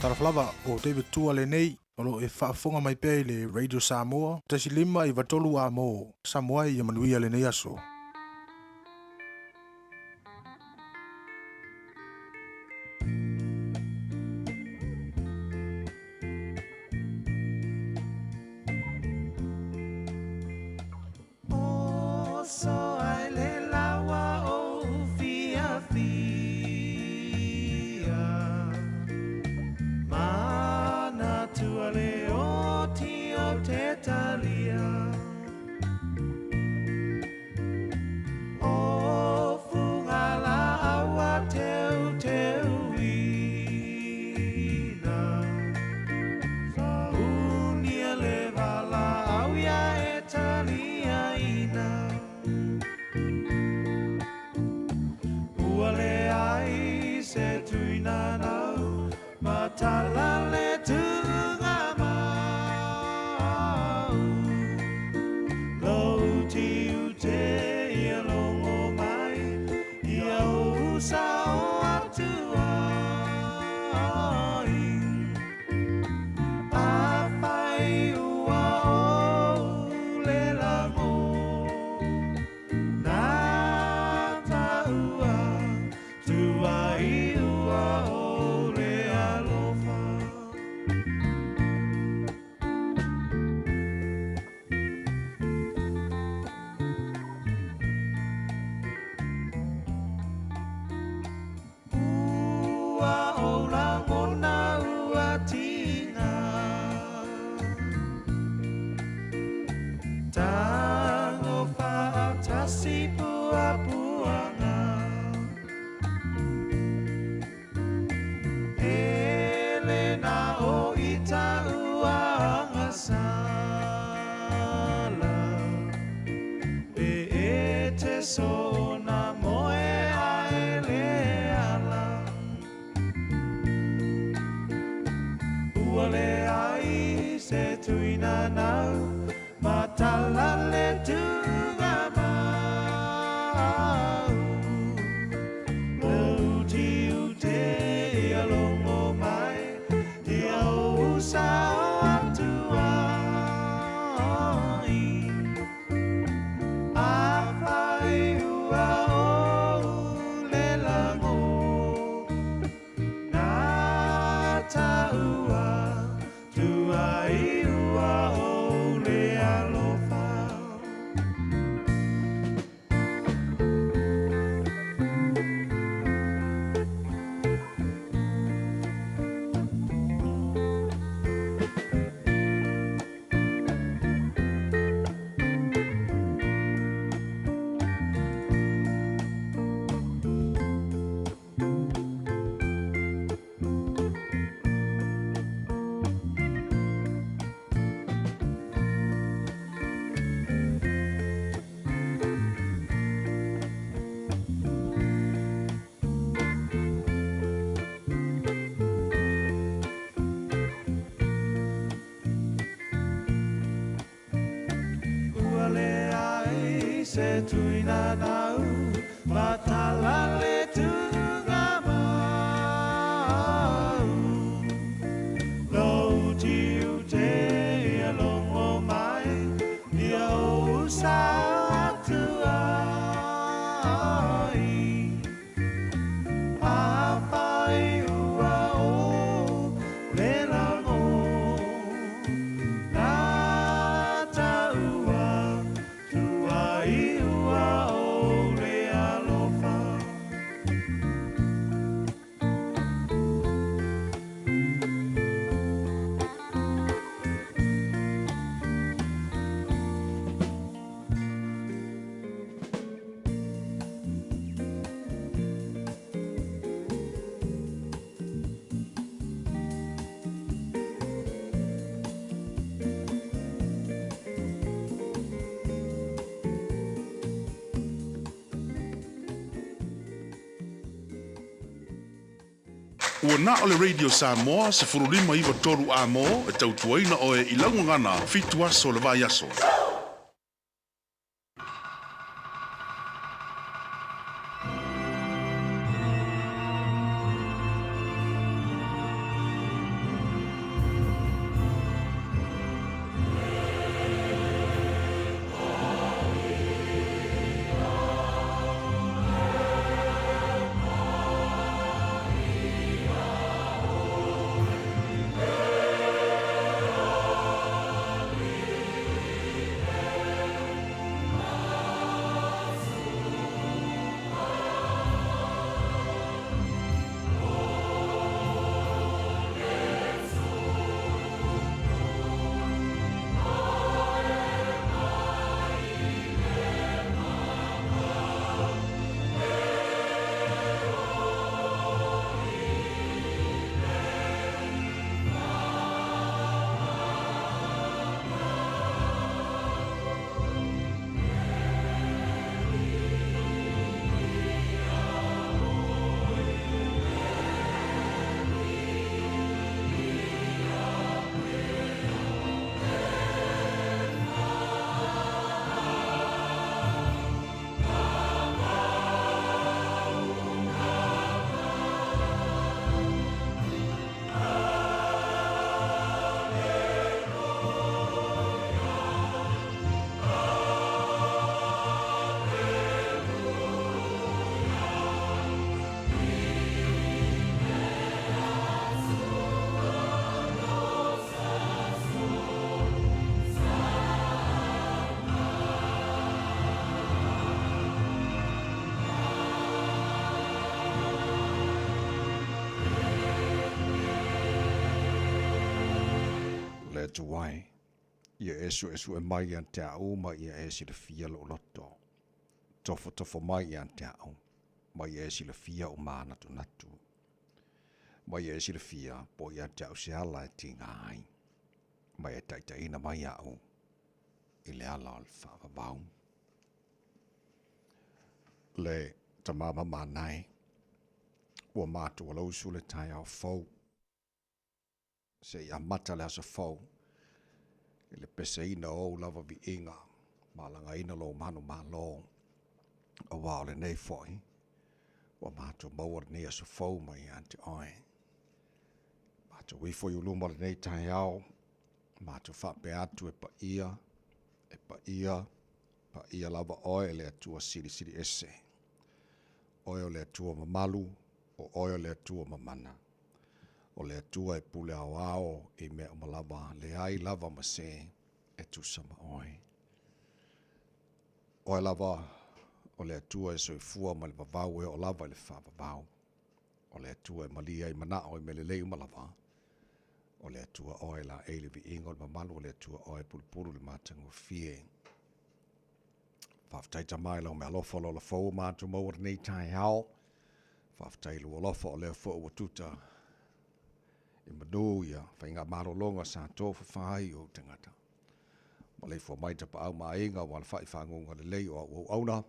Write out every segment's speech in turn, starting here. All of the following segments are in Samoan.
Talofa lava, o David Tua lenei, o lo o e faafofoga mai pea i le Radio Samoa, 1.5 93 A mo Samoa ia manuia lenei aso. Oso ai le lawa o fiafia, Manatua le oti o te talia. O funga la aua teu teuina, Saunia le vala au ia e taliaina. Ua leai se tuina nau, matala le tuuga mau. Lou tiute ia logo mai, ia ou sao atu ai. Afai ua ou le lago, nā taua tuai ua ou le alofa. Ua ou lagona ua tiga, Tago faatasi puapuaga. E le na o ita ua agasala, Pe e te sona moe ae le ala. Ua leai se tuina nau, matala le tuuga mau. Lou tiute ia logo mai, ia ou sao atu ai. Afai ua ou le lago, nā taua tuai ua ou le alofa. Ua leai se tuina nau, matala le tuuga mau. Lou tiute ia logo mai, ia ou sao atu ai. Afai ua ou le lago, nā taua tuai ua ou le alofa. Ua na o le Radio Samoa 15 93 A mo e tautuaina oe i lau gagana 7 aso le vaiaso. Atua e, ia e suesue mai ia te au ma ia e silafia lou loto. Tofotofo mai ia te au ma ia e silafia ou manatunatu. Ma ia e silafia po o ia te au se ala e tiga ai, ma e taitaiina mai iaʻu i le ala o le faavavau. Le Tama mamana e, ua matou alausu le taeao fou, se i amata le aso fou i le peseina o ou lava viiga ma alagaina lou manumalo, aua o lenei foi ua matou maua lenei aso fou mai ia te oe. Matou ifo i uluma lenei taeao, matou faapea atu e paia, e paia, paia lava oe e le Atua Silisili Ese. Oe o le Atua mamalu, o oe o le Atua mamana. O le Atua e pule aoao i mea uma lava, leai lava ma se e tusa ma oe. Oe lava o le Atua e soifua mai le vavau e oo lava i le faavavau. O le Atua e malie ai manao i mea lelei uma lava. O le Atua oe e laei le viiga o le mamalu, o le Atua oe e pulupulu le matagofie. Faafetai Tama i lau meaalofa o le ola fou ua matou maua lenei taeao. Faafetai i lou alofa o lea foi ua tuta i manu ia faigamalologa sa tofafa ai i ou tagata. Maleifua mai tapaau ma aiga ua alafai faguga lelei o au auauna,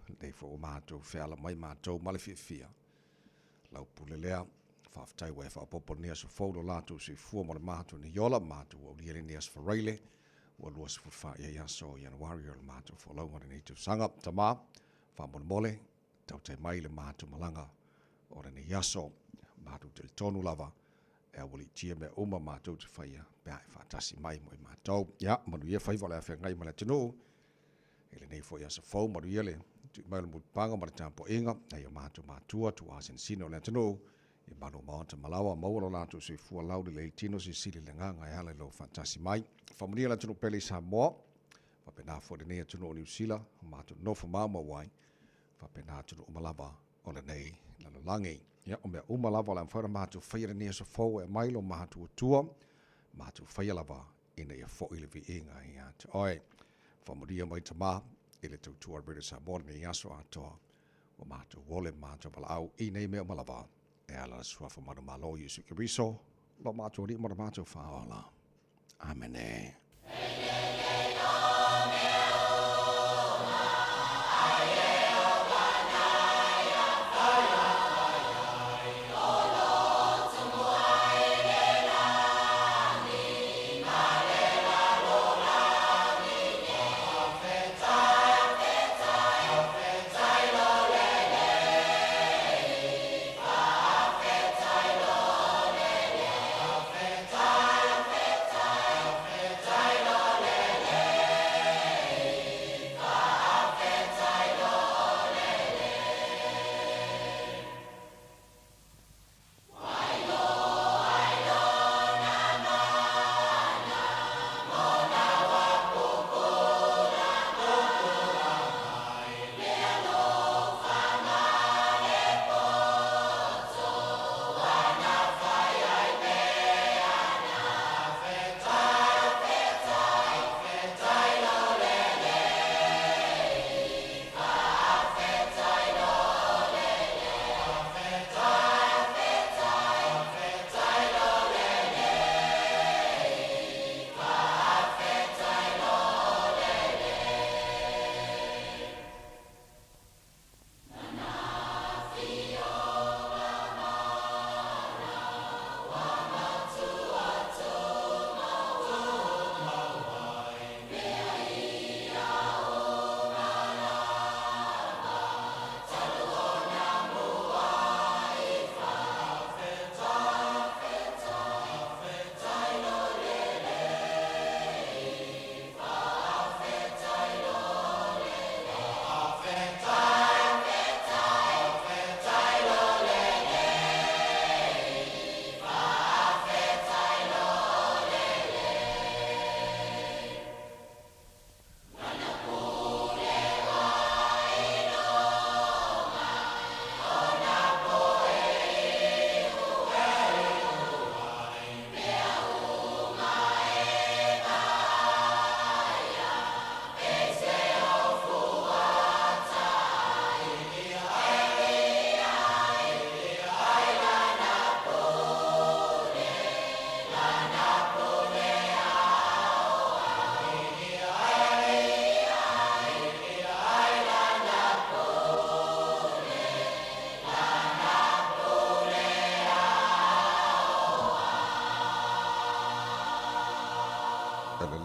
lenei foi ua matou feala mai matou ma le fiafia. Lau pule lea, faafetai ua e faaopoopo lenei aso fou lo latou soifua ma le matou nei ola, matou aulia lenei aso Faraile, ua 24 i ai aso o Ianuari o le matou folauga lenei tausaga. Tama, faamolemole, tautai mai le matou malaga o lenei aso. Matou talitonu lava, e aualiitia mea uma matou te faia pe a e faatasi mai mo i matou. Ia, manuia faiva o le a feagai ma le atunuu i lenei foi aso fou, manuia le tui mai o le mulipapaga ma le tapuaiga nai o matou matua, tuaa sinosino o le atunuu, i malu o maota ma laoa, maua lo latou soifua laulelei le tino silisili le agaga e ala i lou faatasi mai. Faamanuia le atunuu pele i Samoa, faapena foi lenei atunuu o Niu Sila, o matou nofo maumau ai, faapena atunuu uma lava o lenei lalolagi. Ia, o mea uma lava o le a mafai ona matou faia lenei aso fou e aumai lo matou Atua, matou faia lava ina ia foi le viiga ia te oe. Faamanuia mai Tama i le tautua a Radio Samoa lenei aso atoa, ua matou ole ma matou valaau i nei mea uma lava e ala le suafa manumalo o Iesu Keriso, lo matou Alii ma lo matou Faaola. Amene.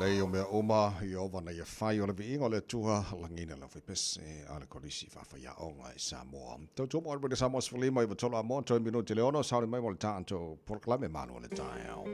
lelei o mea uma, i ova na ia fai o le viiga o le Atua, lagina le aufaipese a le Kolisi Faafaiaoga i Samoa. Tautua mo Radio Samoa 15 i tolu amoa toe minuti le ono, sauni mai mo le tatou polokalame malu o le taeao.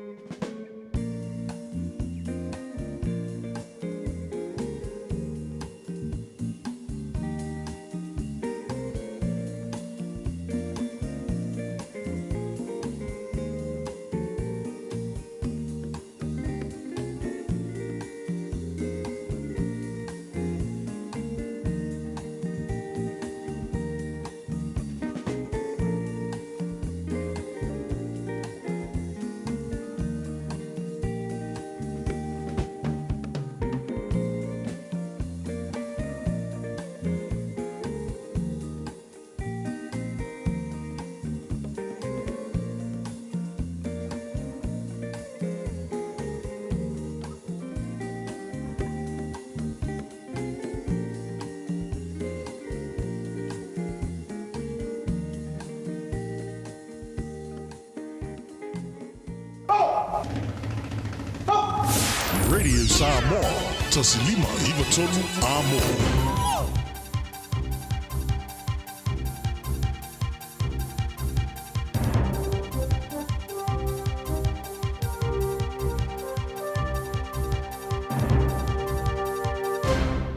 Radio Samoa, 1593 Amo.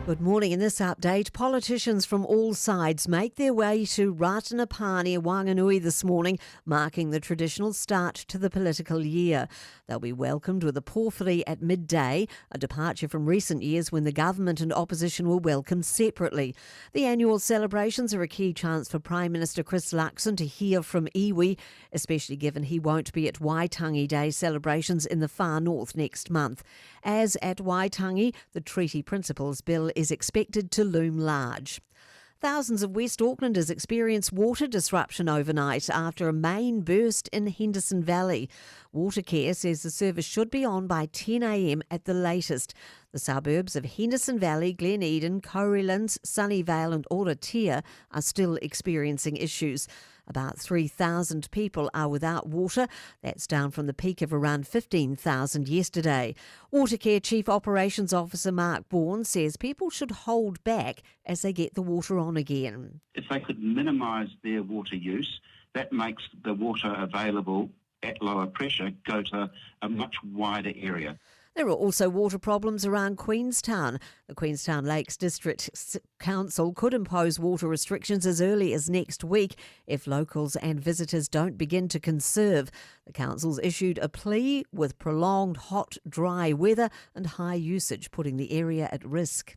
Good morning. In this update, politicians from all sides make their way to Rātana Pā near Whanganui this morning, marking the traditional start to the political year. They'll be welcomed with a pōwhiri at midday, a departure from recent years when the government and opposition were welcomed separately. The annual celebrations are a key chance for Prime Minister Chris Luxon to hear from iwi, especially given he won't be at Waitangi Day celebrations in the far north next month. As at Waitangi, the Treaty Principles Bill is expected to loom large. Thousands of West Aucklanders experienced water disruption overnight after a main burst in Henderson Valley. Watercare says the service should be on by 10am at the latest. The suburbs of Henderson Valley, Glen Eden, Kaurilands, Sunnyvale and Oratia are still experiencing issues. About 3,000 people are without water. That's down from the peak of around 15,000 yesterday. Watercare Chief Operations Officer Mark Bourne says people should hold back as they get the water on again. If they could minimise their water use, that makes the water available at lower pressure go to a much wider area. There are also water problems around Queenstown. The Queenstown Lakes District Council could impose water restrictions as early as next week if locals and visitors don't begin to conserve. The council's issued a plea with prolonged hot, dry weather and high usage putting the area at risk.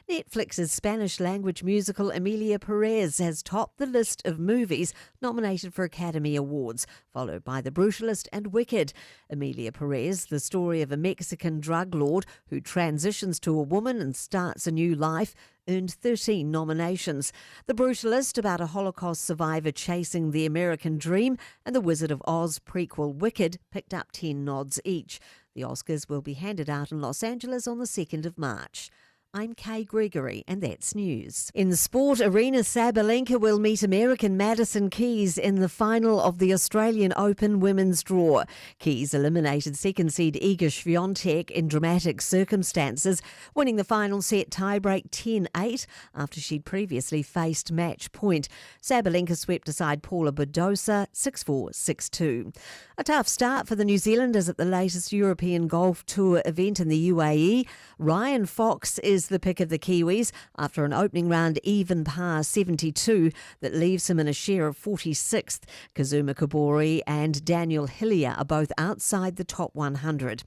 Netflix's Spanish language musical Emilia Perez has topped the list of movies nominated for Academy Awards, followed by The Brutalist and Wicked. Emilia Perez, the story of a Mexican drug lord who transitions to a woman and starts a new life, earned 13 nominations. The Brutalist, about a Holocaust survivor chasing the American dream, and The Wizard of Oz prequel Wicked picked up 10 nods each. The Oscars will be handed out in Los Angeles on the 2nd of March. I'm Kay Gregory, and that's news. In the sport, Aryna Sabalenka will meet American Madison Keys in the final of the Australian Open women's draw. Keys eliminated second seed Iga Swiatek in dramatic circumstances, winning the final set tiebreak 10-8 after she'd previously faced match point. Sabalenka swept aside Paula Badosa 6-4, 6-2. A tough start for the New Zealanders at the latest European Golf Tour event in the UAE. Ryan Fox is the pick of the Kiwis after an opening round even par 72 that leaves him in a share of 46th. Kazuma Kobori and Daniel Hillier are both outside the top 100.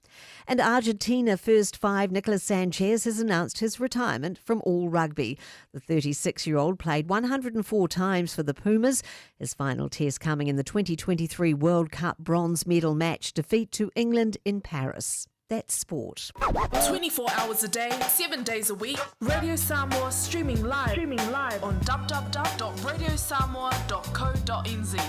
And Argentina first five Nicolas Sanchez has announced his retirement from all rugby. The 36-year-old played 104 times for the Pumas, his final test coming in the 2023 World Cup bronze medal match defeat to England in Paris. That's sport. 24 hours a day, 7 days a week, Radio Samoa streaming live, streaming live on www.radiosamoa.co.nz.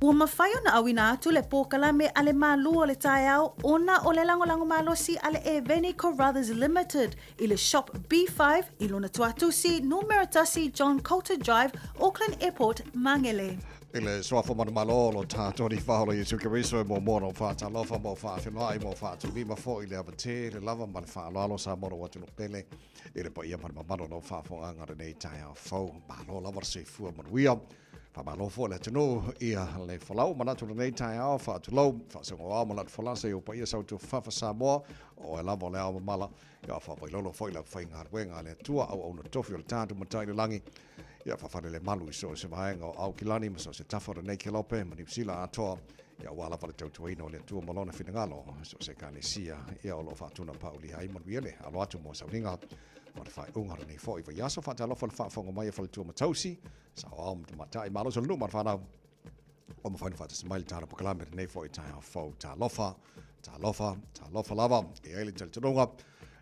Ua mafai ona auina atu le polokalame a le Malu o le Taeao ona o le lagolago malosi a le Eveni Carruthers Limited i le Shop B5 i lona tuatusi numera tasi John Coulter Drive, Auckland Airport, Magele. I le suafa manumalo o lo tātou Alii Faaola Iesu Keriso e muamua ona ou faatalofa ma ou faafeiloai ma ou faatulima foi i le ava tele lava ma le faaaloalo Samoa lou atunuu pele i le paia ma le mamalu o lau faafofogaaga i lenei taeao fou. Malo lava le soifua manuia. Faamalo foi le atunuu ia le folau manatu lenei taeao faatulou faasogoao ma latu folasa i ou paia sautufafafa Samoa o oe lava o le ao mamala ia faavailolo foi le aufaigaluega a le Atua auauna tofi o le tatou Matai i le lagi ia faafalelemalu i so o se vaega o Aukilani ma so o se tafa o lenei kelope ma Niusila atoa ia aua lava le tautuaina o le Atua ma lona finagalo so o se ekalesia ia o lo o faatunapaulia ai manuia le alo atu mo sauniga o le faaiuga o lenei foi vaiaso. Faatalofa le faafofoga mai a Faletua ma Tausi, Saoao ma Tamaitai, malosi o le nuu ma le fanau ua mafai ona faatasi mai le tatou polokalame lenei foi taeao fou. Talofa, talofa, talofa lava. E ai le talitonuga,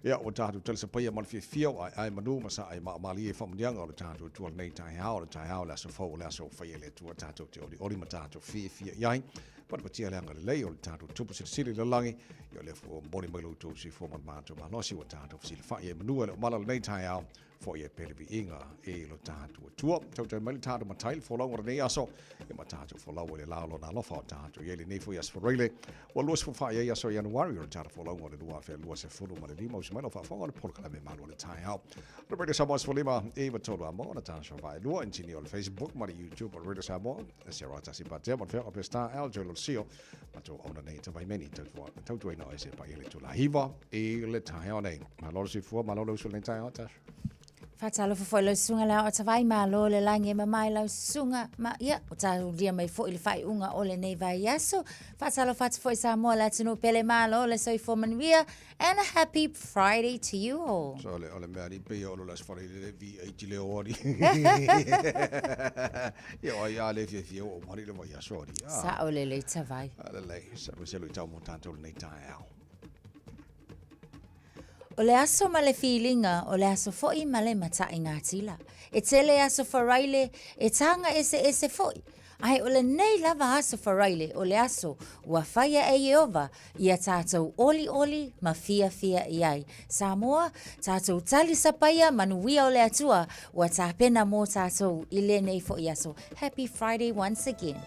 ia ua tatou talisapaia ma le fiafia o aeae manu ma saai maamalie i faamanuiaga o le tatou Atua lenei taeao, o le taeao o le aso fou, o le aso ua faia e le Atua tatou te olioli ma tatou fiafia i ai. Patipatia le agalelei o le tatou Tupu Silisili i le lalagi, ia o lea foi ua momoli mai lo outou soifua ma le matou malosi ua tatou fesilafai ai manua i le omala o lenei taeao. Foi e pea le viiga i lo tatou Atua. Tautai mai le tatou Matai le folauga o lenei aso, ia ma tatou folau i le la o lona alofa o tatou i ai lenei foi aso Faraile. Ua 24 i ai aso Ianuari o le tatou folauga o le 2025. Usu mai lau faafofoga o le polokalame malu o le taeao. O le Radio Samoa 15 i 3 a mo na tatou vaelua initini o le Facebook ma le YouTube o le Radio Samoa. Sierra Tasi Patea ma le Feoga Pestar Al Joel Sio. Matou auna nei te vaimeni tautuaina o e se pai le tula hiva i le taeao nei. Malo le soifua, malo le uso lenei taeao, Tash. Faatalofa foi lau susuga le ao tavai, malo le lagi e mamae lau susuga, ma ia, o taulia mai foi le faaiuga o lenei vaiaso. Faatalofa atu foi Samoa le atunuu pele, malo le soifua manuia, and a happy Friday to you all. So le, o le mea ni pei o lo las fare le V8 le o ari. Ia o ai a le fia fia o mari le vai aso ari. Ah. Sa o le le tavai. A le le, sa mo se lo tau mo tātou lenei taeao. O le aso ma le filiga, o le aso foi ma le mataigatila. E tele aso faraile, e taga eseese foi. Ae o lenei lava aso faraile o le aso ua faia e Ieova ia tatou olioli ma fiafia i ai. Samoa, tatou talisapaia manuia o le Atua ua tapena mō tatou i lenei foi aso. Happy Friday once again.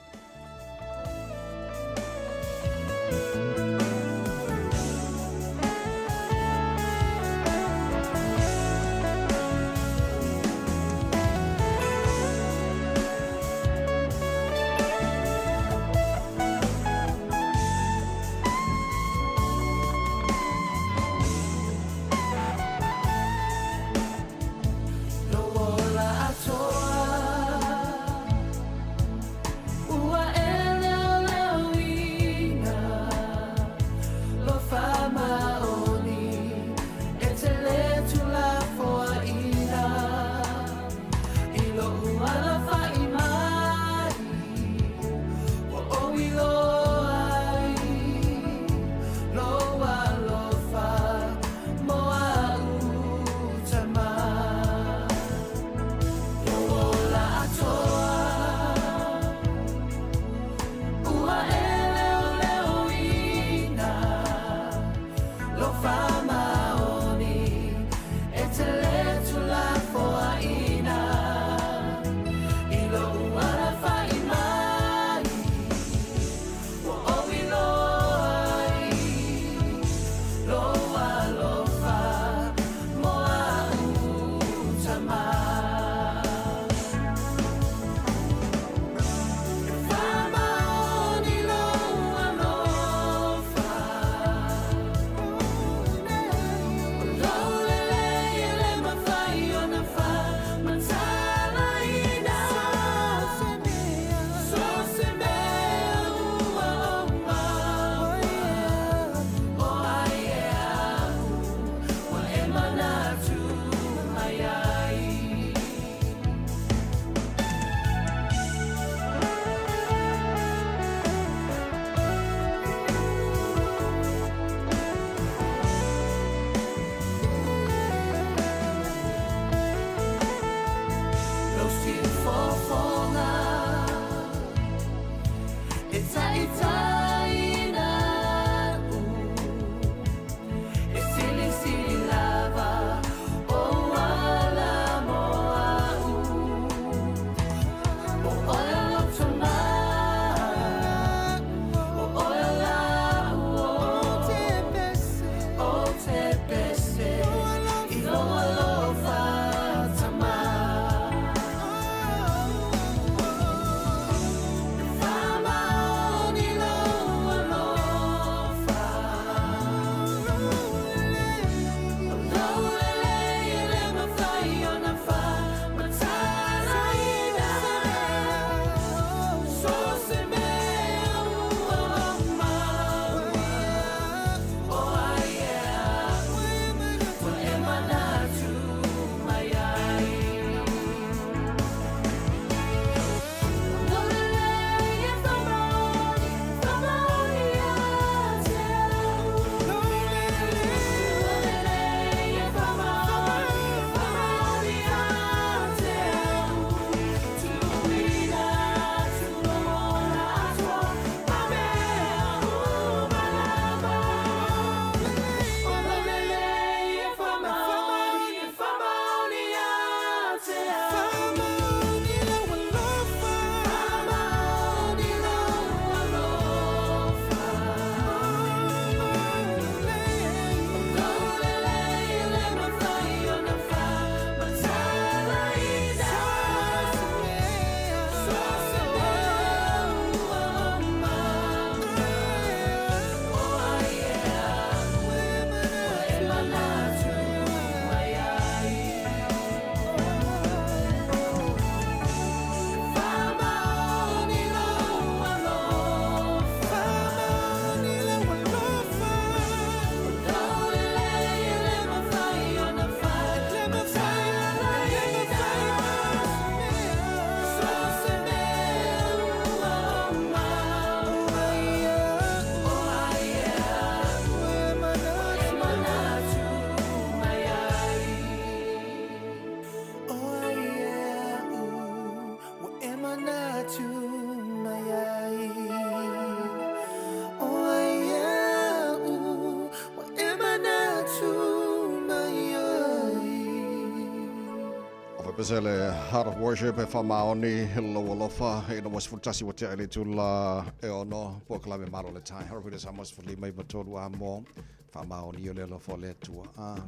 Pese le Heart of Worship e whamaoni lou alofa ina ua 11 ua tea i le itula e ono polokalame malo le taeao Radio Samoa 15 93 a mo whamaoni o le alofa o le Atua. Ah,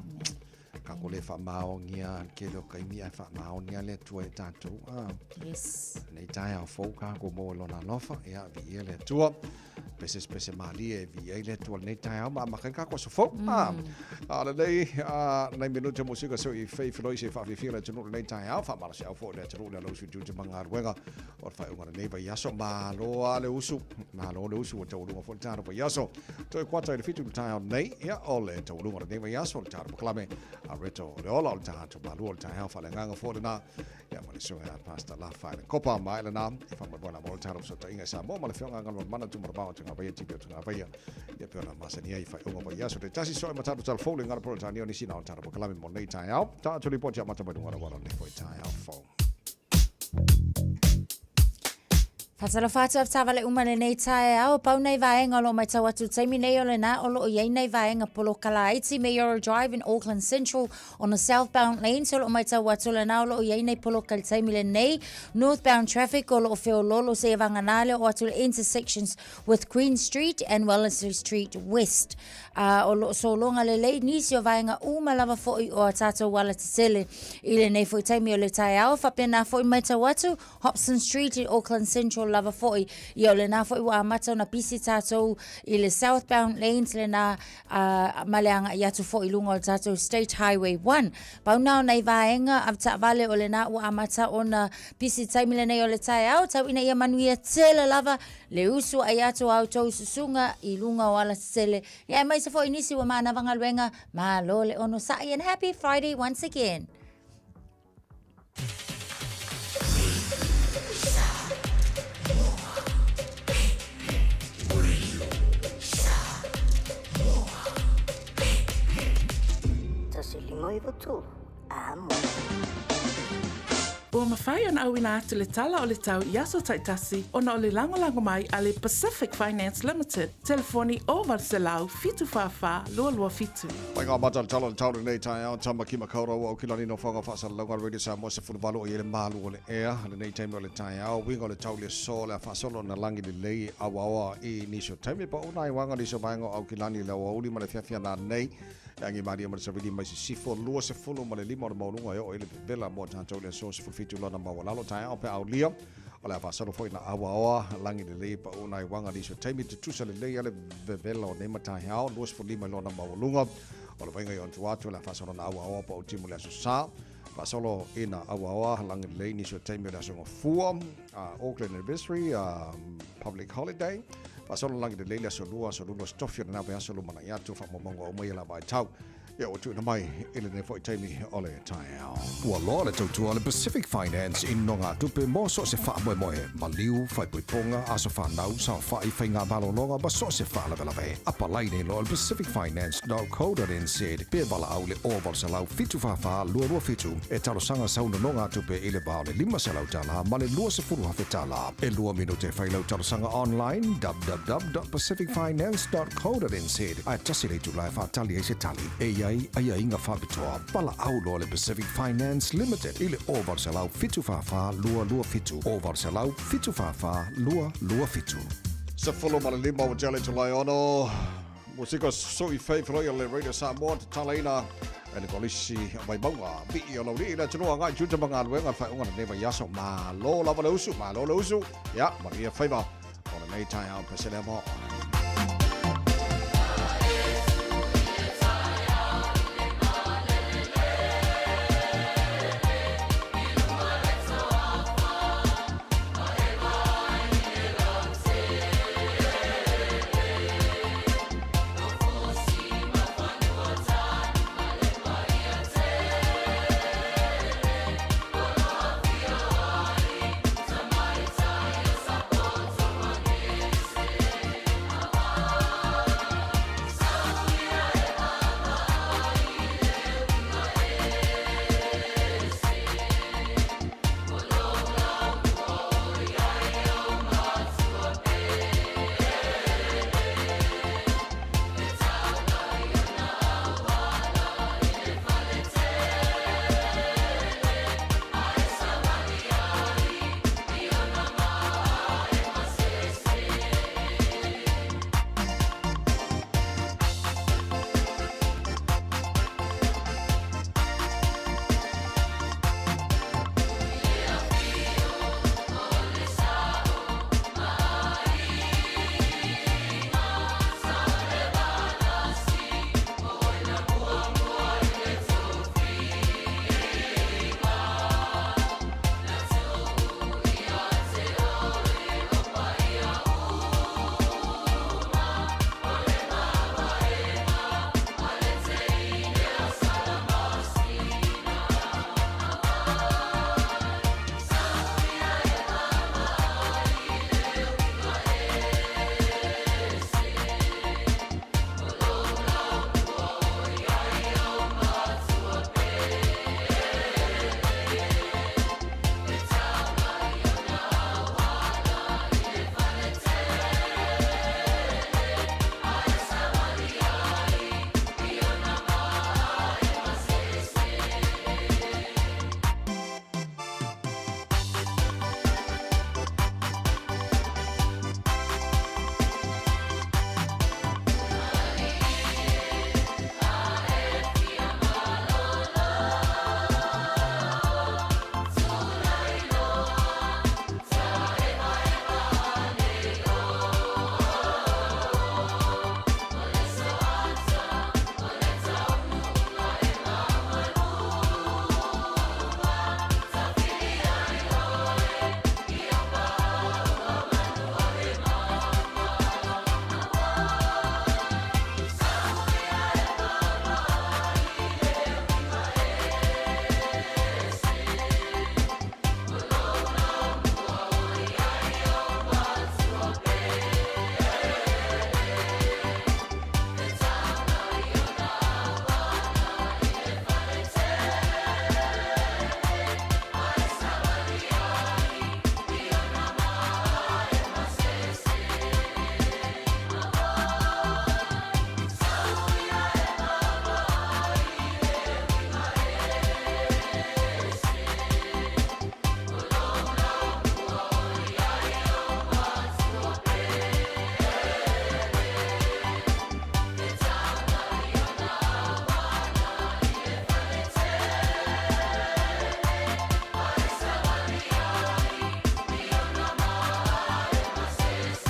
kako le whamaongia ke leo kaimi ai whamaonia le Atua e tātou. Ah, Yes. Nei taeao fou kako mo lona alofa ia vi le Atua. Pese pese malie e vi ai le Atua lenei taeao ma makai kako aso fou. Ah, a lenei a nai minute musika so i fei feloi se whaawhiwhia le atunuu lenei taeao whaamalosi au fo le atunuu le lausu tiute ma galuega o le faaiuga lenei vaiaso malo a le usu malo le usu ua taualuga foi le tatou vaiaso toe kuata i le 7 le taeao nei ia o le taualuga lenei vaiaso le tatou polokalame a reto o le ola o le tatou malua o le taeao faaleagaga foi lena ia ma le susuga ia Pastor Lafa i le Kopa ma lena e faamoemoe mo le tatou fesootaiga i Samoa ma le feoga mana tumarabao tugavaia tipi o tugavaia ia pe ona masani ai faaiuga vaiaso taitasi so e ma tatou talafou le gala peretania o nisi na o le tatou polokalame mo lenei taeao tatou lipoti amata mai luga o le auala lenei foi taeao fou. Faatalofa atu avetaavale uma lenei taeao, pau nei vaega o lo o matau atu i le taimi nei o lena o lo o i ai nei vaega poloka laiti Mayoral Drive in Auckland Central on the southbound lanes o lo o matau atu lena o lo o i ai nei poloka i le taimi lenei northbound traffic o lo o feololo seia vagana le oo atu i le intersections with Queen Street and Wellesley Street West. A o lo o sologa lelei nisi o vaega uma lava foi o a tatou alatetele i lenei foi taimi o le taeao. Faapena foi matau atu Hobson Street i Auckland Central lava foi. Ia o lena foi ua amata ona pisi tatou i le southbound lanes lena uh, ma le agai atu foi i luga o le tatou State Highway 1. Pau na o nei vaega avetaavale o lena ua amata ona pisi taimi lenei o le taeao, tau ina ia manuia tele lava le usu ai atu a outou susuga i luga o alatetele. Ia aemaise foi nisi ua manava galuega, malo le onosai and happy Friday once again. Ua mafai ona auina atu le tala o le tau i aso taitasi ona o le lagolago mai a le Pacific Finance Limited, telefoni 0800 744 227. Mai ngā mata le tala o le tau lenei taeao, Tamaki Makaurau o Aukilani Nofoaga Faasalalauga Radio Samoa 18 o i ai le malu o le ea lenei taimi o le taeao, uiga o le tau le aso le a faasolo ona lagi lelei auaoa i nisi o taimi pa una ai waga nisi o vaega o Aukilani le aoauli ma le fiafia nanei e agi malie ma le savili mai sisifo 25 o le maualuga e oo i le vevela mo tatou le aso 17 lona maualalo taeao pe aulia o le a faasolo foi na auaoa lagi lelei pa una ai waga nisi o taimi tutusa lelei ale vevela o nei mataeao 25 lona maualuga o le vaiga i ona tua atu o le a faasolo na auaoa pa o timu le aso sa faasolo ina auaoa lagi lelei nisi o taimi o le aso gafua Auckland Anniversary Public Holiday faasolo lagi lelei le aso lua aso lulu aso tofi o lena vaiaso lumanai atu faamaumauga uma ia la vaitau ia ua tuuina mai i lenei foi taimi o le taeao. Ua loa le tautua a le Pacific Finance i nogatupe mo so o se faamoemoe, maliu, faaipoipoga, aso fanau, saofai, faiga malologa ma so o se faalavelave. Apalai nei loa i le pacificfinance.co.nz pe valaau i le 0800 744 227 e talosaga sau nonogatupe i le va o le $500 ma le $20,000. E lua minute e fai lau talosaga online www.pacificfinance.co.nz ae tasi le itula e faatali ai se tali e i ai aiaiga faapitoa. Valaau loa le Pacific Finance Limited i le 0800 744 227, 0800 744 227. 15 ua tele itula e ono. Musika so'i fei feloi o le Radio Samoa tatalaina e le Kolisi o Vaimauga. Vi'i o laulii le atunuu agai tiute ma galuega le faaiuga o lenei vaiaso. Malo lava le usu, malo le usu. Ia, manuia faiva o lenei taeao pese lea mo.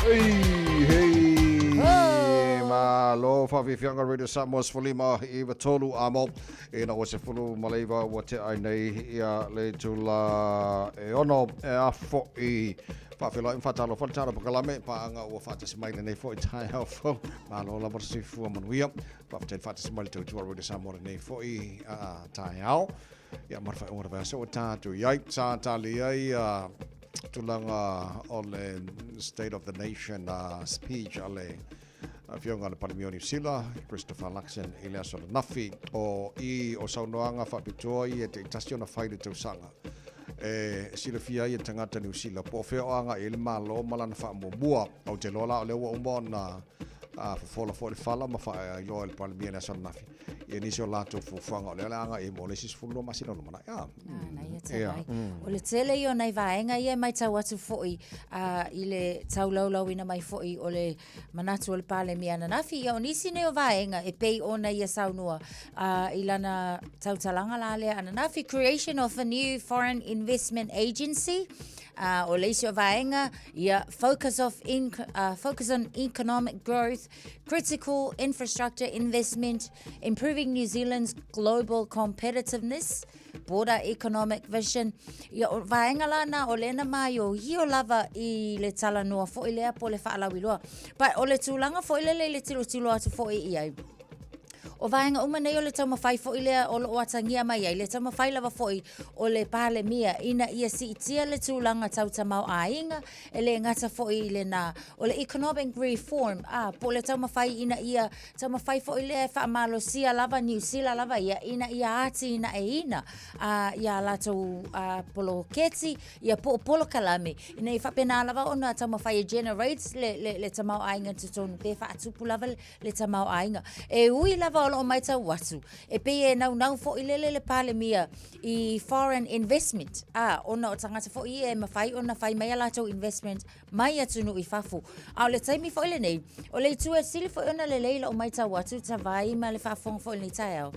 Hei, hei, malo faafiafiaga Radio Samoa 15 93 amo ina ua 19 ua tea ai nei ia le itula e 6 e a fo'i faafeiloai ma faatalofa le tala pakalame paaga ua faatasi mai lenei fo'i taeao fou malo lava le soifua manuia faafetai le faatasi mai le tautua Radio Samoa lenei fo'i taeao ia ma le faaiuga o le vaiaso ua tatou i ai sa tali ai tulaga o le State of the Nation speech a le Afioga a le Palemia o Niu Sila, Christopher Luxon, i le aso ananafi. O i o saunoaga faapitoa ia e taitasi ona fai i le tausaga e silafia ai e tagata Niu Sila po o fea o agai ai le Malo ma lana faamuamua. Ou te iloa la o lea ua uma ona fofola foi le fala ma faailoa e le Palemia i le aso ananafi ia nisi o latou fuafuaga o lea o le a agai ai mo le isi 12 masina o lumanai. Ah, Manaia te Ia. O le tele ia o nai vaega ia e matau atu foi i le taulaulauina mai foi o le manatu o le Palemia ananafi. Ia o nisi nei o vaega e pei ona ia saunoa i lana tautalaga la lea ananafi, creation of a new foreign investment agency. O le isi o vaega, ia focus, of in, focus on economic growth, critical infrastructure investment, improving New Zealand's global competitiveness, Border Economic Vision. Ia, o vaega la na o lena maioio lava i le talanoa foi lea po le faalauiloa. But o le tulaga foi lele i le tilotilo atu foi i ai. O vaega uma nei o le taumafai foi lea o loo atagia mai ai, le taumafai lava foi o le Palemia ina ia siitia le tulaga tau tamaoaiga, e le gata foi i lena, o le economic reform, a, po o le taumafai ina ia taumafai foi lea e faamalosia lava Niu Sila lava ia, ina ia atinaeina a, ia latou a, poloketi, ia po o polokalame, ina ia faapena lava ona taumafai e generate le, le, le tamaoaiga i totonu, pe faatupu lava le, le tamaoaiga. E ui lava o loo maitau atu, e pei e naunau foi lele le Palemia i foreign investment, a, ona o tagata foi ia e mafai ona fai mai a latou investment mai atunuu i fafo. A o le taimi foi lenei, o le itu e sili foi ona lelei lau maitau atu, Tavai ma le faafofoga foi i lenei taeao,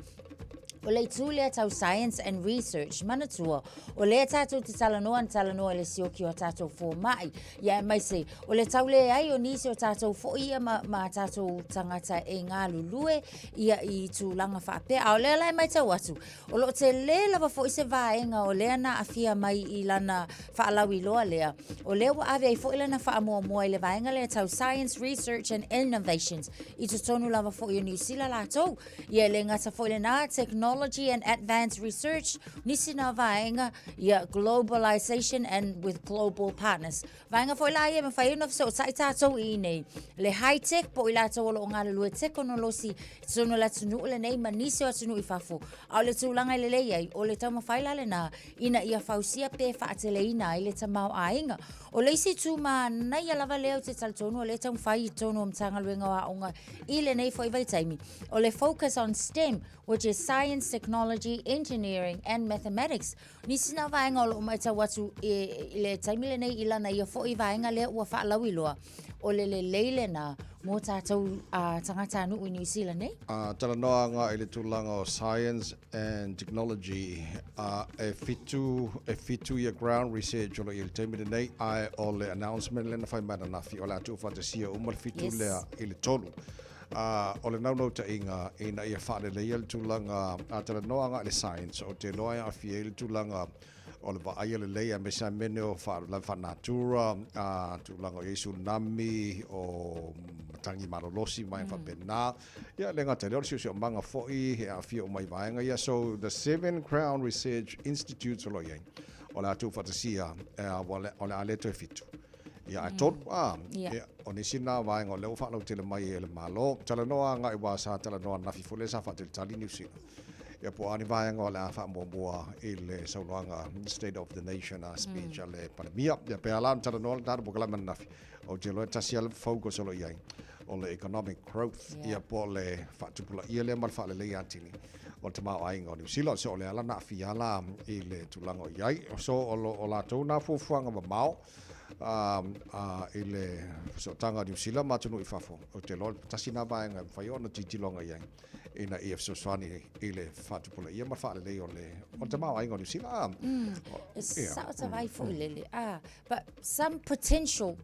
o le itu lea tau science and research, manatua, o lea tatou te talanoa na talanoa i le sioki o a tatou fomai, ia aemaise, o le tau leai o nisi o tatou foi ia ma, ma tatou tagata e galulue ia i tulaga faapea. A o lea la e matau atu, o loo tele lava foi se vaega o lea na aafia mai i lana faalauiloa lea, o lea ua ave ai foi lana faamuamua i le vaega lea tau Science, Research and Innovations i totonu lava foi o Niu Sila latou. Ia e le gata foi lena, Technology and Advanced Research, nisi na vaega, ia Globalization and with Global Partners. Vaega foi la ia e mafai ona fesootai tatou i inei, le high tech po o i latou o lo o galulue tekonolosi i totonu o le atunuu lenei ma nisi o atunuu i fafo. A o le tulaga e lelei ai, o le taumafai la lena ina ia fausia pe faateleina ai le tamaoaiga. O le isi itu manaia lava lea ou te talitonu o lea e taumafai i totonu o Matagaluega o Aoga i lenei foi vaitaimi, o le focus on STEM, which is Science, Technology, Engineering and Mathematics. Nisi na vaega o loo matau atu i, i le taimi lenei i lana ia foi vaega lea ua faalauiloa, o le lelei lena mo tatou uh, tagatanuu i New Zealand nei. Uh, talanoaga i le tulaga o science and technology uh, e fitu e fitu ia ground research o lo i le taimi lenei ae o le announcement lena fai mai ananafi o le a tuufaatasia uma le fitu yes. lea i le tolu. Ā, o le naunautaiga ina ia faaleleia le tulaga a talanoa agai i le science, ou te iloa e aafia ai le tulaga o le vaaia lelei aemaise lava mea nei o faalavelave faalenatura, ā, tulaga o i ai tsunami, o matagi malolosi ma mea faapena. Ia, e le gata i lea o le siosiomaga foi e aafia uma i vaega ia. So, the Seven Crown Research Institutes o lo o i ai, o le a tuufaatasia, o le a le toe fitu. Ia, ae tolu, ā, ia, o nisi na vaega o lea ua faalautele mai e le Malo. Talanoa agai aua sa talanoa ananafi foi lea sa faatalitali Niu Sila. Ia, po o a ni vaega o le a faamuamua i le saunoaga State of the Nation a speech a le Palemia. Ia, pe a la ona talanoa le tatou polokalame ananafi, ou te iloa e tasi lava le focus o lo o i ai, o le economic growth, ia, po o le faatupulaia lea ma le faaleleia atili o le tamaoaiga o Niu Sila. So, o lea la na aafia la i le tulaga o i ai. So, o, lo, o latou na fuafuaga mamao. i le fesootaga o Niu Sila ma atunuu i fafo, ou te iloa tasi lena vaega e mafai ona tilotilo agai i ai ina ia fesoasoani i le faatupulaia ma le faalelei o le o le tamaoaiga o Niu Sila. E sao ta vaai foi lele. Ah, but some potential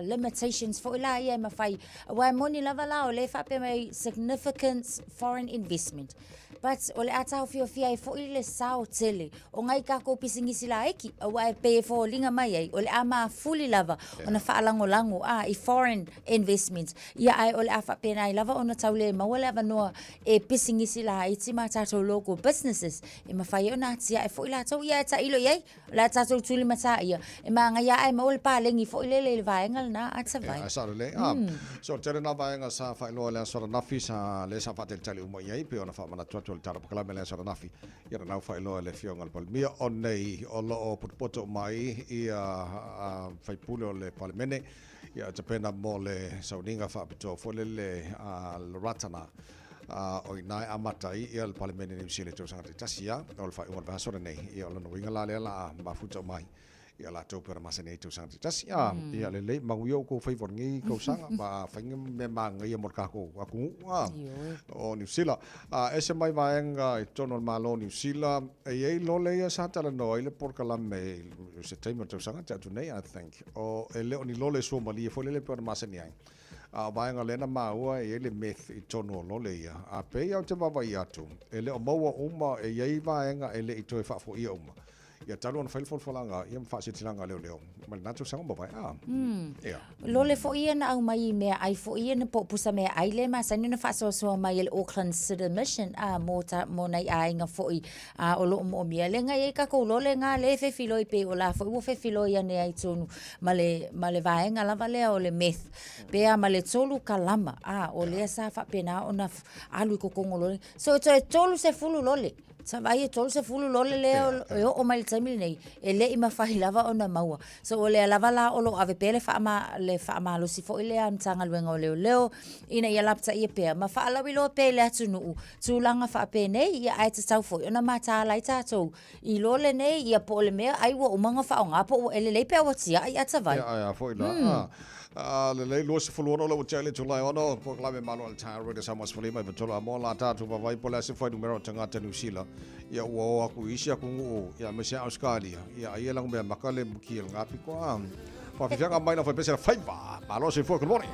limitations foi la ia e mafai. Aua e moni lava la o lea e faapea mai significant foreign investment. But o le a taofiofia ai foi le sao tele o ngai takou pisinisi laiti, aua e pei e foliga mai ai o le a mafuli lava ona faalagolago a i foreign investments. Ia ae o le a faapena ai lava ona tau le maua le avanoa e pisinisi laiti ma tatou local businesses e mafai ai ona atiae foi latou. Ia ae tailo i ai, O le a tatou tulimatā ia, e māngai ae maua le paleni foi lele i le vaega lena a Tavai. Ia, sao lelei. Ah, so tele nā vaega sa faailoa i le aso ananafi, sa lea sa faatalitali uma i ai, pei ona faamanatu atu o le Tala Polokalame i le aso ananafi, ia na nau faailoa e le Afioga i le Palemia, o nei o lo o potopoto uma ai ia sui usufono o le Palemene, ia tapena mo le sauniga faapitoa foi lele a le Ratana. Ā, o i ina e amata ai ia le Palemene Niu Sila i tausaga taitasi, ā, o le faaiuga o le vaiaso lenei, ia o lona uiga la lea o le a mafuta uma ai ia latou pei ona masani ai i tausaga taitasi. Ā, ia lelei, manuia outou faiva o lenei tausaga, ma fai ni mea manaia mo le tatou atunuu, ā, o Niu Sila. Ā, ese mai vaega i totonu o le Malo o Niu Sila, e i ai lole ia sa talanoa ai le polokalame i se taimi o le tausaga tea atu nei, I think, o, e le o ni lole suamalie foi lele pei ona masani ai. A o vaega lea na maua e i ai le meth i totonu o lole ia. A pei ou te vaavaai atu, e le o maua uma, e i ai vaega e le i toe faafoia uma. Ia talu ona fai le folafolaga ia ma faasilasilaga a leoleo mai lena tausaga ua mavae. A, ia. Lole foi ia na aumai i meaai foi ia na po o pusa meaai lea e masani ona faasoasoa mai e le Auckland City Mission a mo ta mo nai aiga foi a o lo o moomia lea na i ai tatou lole na lea e fefiloi pei o la foi ua fefiloi ane ai tonu ma le, ma le vaega lava lea o le meth, pe a ma le 3 kalama, a, o lea sa faapena ona alu i totonu o lole. So e toe 30 lole, sa vaai e 30 lole lea e oo mai le taimi lenei, e le i mafai lava ona maua. So o lea lava la o lo o ave pea le faama, le faamalosi foi lea a le Matagaluega o Leoleo, ina ia lapataia pea ma faalauiloa pea i le atunuu tulaga faapenei, ia ae tatau foi ona mataala ai tatou I lo lenei, ia po o le mea ai ua uma ona faaaoga po o ua e lelei pe a ua tiaʻi a tawai. Ia, ae a foi la. A lelei, 26 la ua tiaʻi le itula e ono, polokalame malo a le taeao Radio Samoa 15 i 3 a moa la tatou vaavaai po o le a se fuainumera o tagata Niu Sila ia ua o aku i isi atunuu ia aemaise Ausetalia ia aia lago mea maka le muki e lena pito a faafiafiaga mai lau faipese la faiva malo soifua good morning.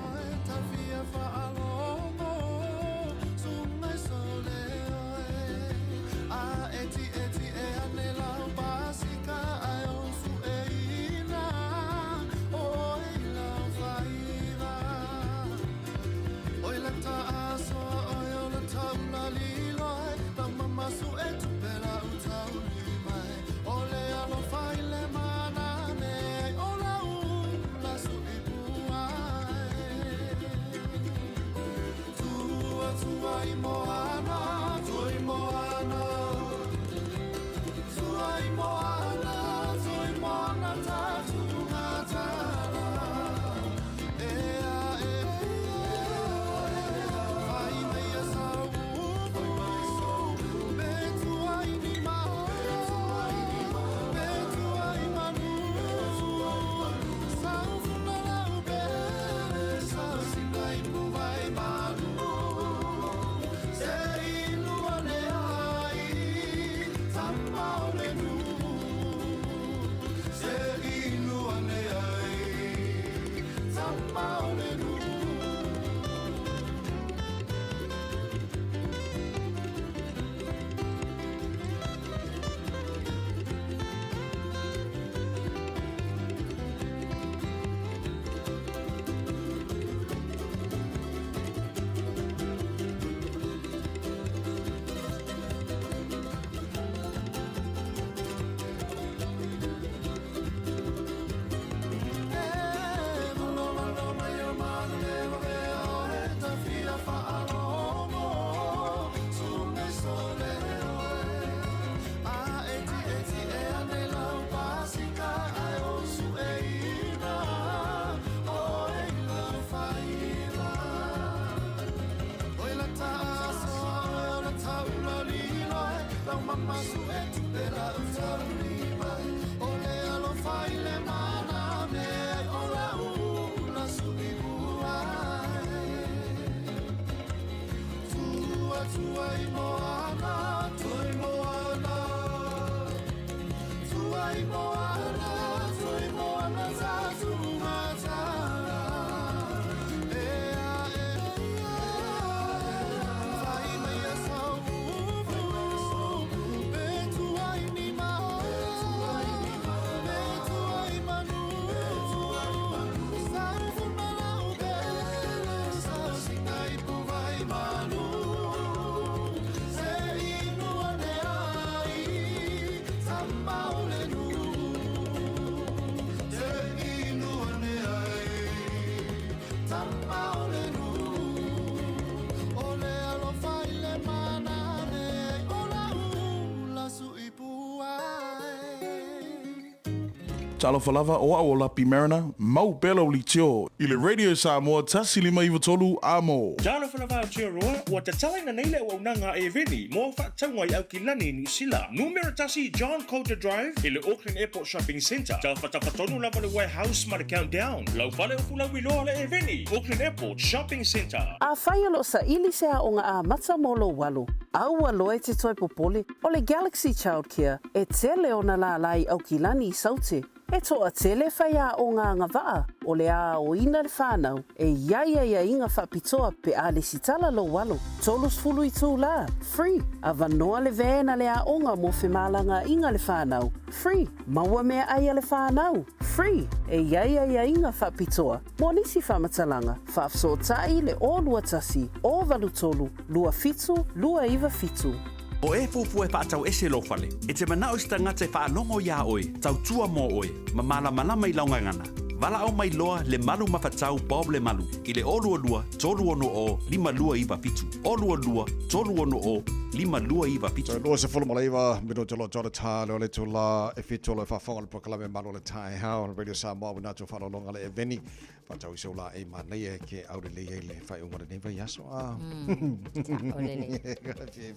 Talofa lava, o au o Lapi Mariner, mau pea lau leitio i le Radio Samoa 1593 amo. Talofa lava Aotearoa, ua tatalaina nei le auaunaga a Eveni mo au faatauga i Aukilani i Niu Sila. Numera tasi John Coulter Drive i le Auckland Airport Shopping Centre. Tafatafa tonu lava le warehouse ma le Countdown. Lau fale o Fulauiloa le Eveni, Auckland Airport Shopping Centre. Afai o lo o saili se aoga amata mo lou alo, aua loa e te toe popole, o le Galaxy Childcare e tele ona lālā i Aukilani i Saute. E toatele faiaoga agavaa o le a aoina le whanau e i ai aiaiga faapitoa pe a lesitala lou alo. 30 itulā, free, avanoa le van a le aoga mo femalagaaiga le whanau, free, maua meaai a le whanau, free, e i ai aiaiga faapitoa mo nisi faamatalaga, faafesootai le 021 083 27 297. O e fuafua e faatau ese lou fale, e te manao i se tagata e faalogo iā oe, tautua mo oe, ma malamalama i lau gagana. Valaau mai loa Lemalu Mafatau Bob Lemalu i le 022 360 5297, 022 360 5297. Toe 29 minute o lo o tā leo le itulā e fitu o lo e faafofoga le polokalame Malu o le Taeao o le Radio Samoa ua natou faaaloaloga le Eveni Whātau i seu la e manaia e ke aurelei ai le whaiunga o lenei vaiaso. Ah.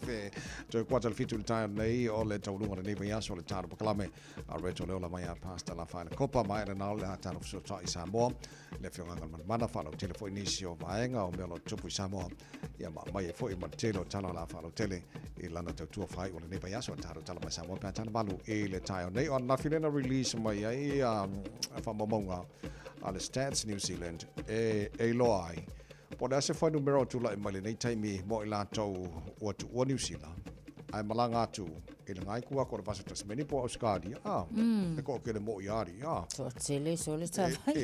Fe, toe kuata le fitu le tae nei o le taulunga o lenei vaiaso o le tāro pakalame. A reto leo la mai a Pastor la whaele kopa mai le nao le a tāro fesotai i Samoa. Le whionga ngā manamana whalau tele foi nisi o vaenga o mea lo tupu i Samoa. Ia ma mai e foi ma tele o tala la whalau tele i lana tautua whai o lenei vaiaso a tāro tala mai Samoa pe a tāna malu i le tae o nei. O ananafi lena release mai ai whamaumaunga a le Stats New Zealand e, e iloa ai po o le a se fuainumera o tulai mai lenei taimi mo i latou ua tuua Niu Sila ae malaga atu i le gaeku atu o le Vasa Tasmania po o Ausekalia a e toatele moi alii a. Toatele sole tavai.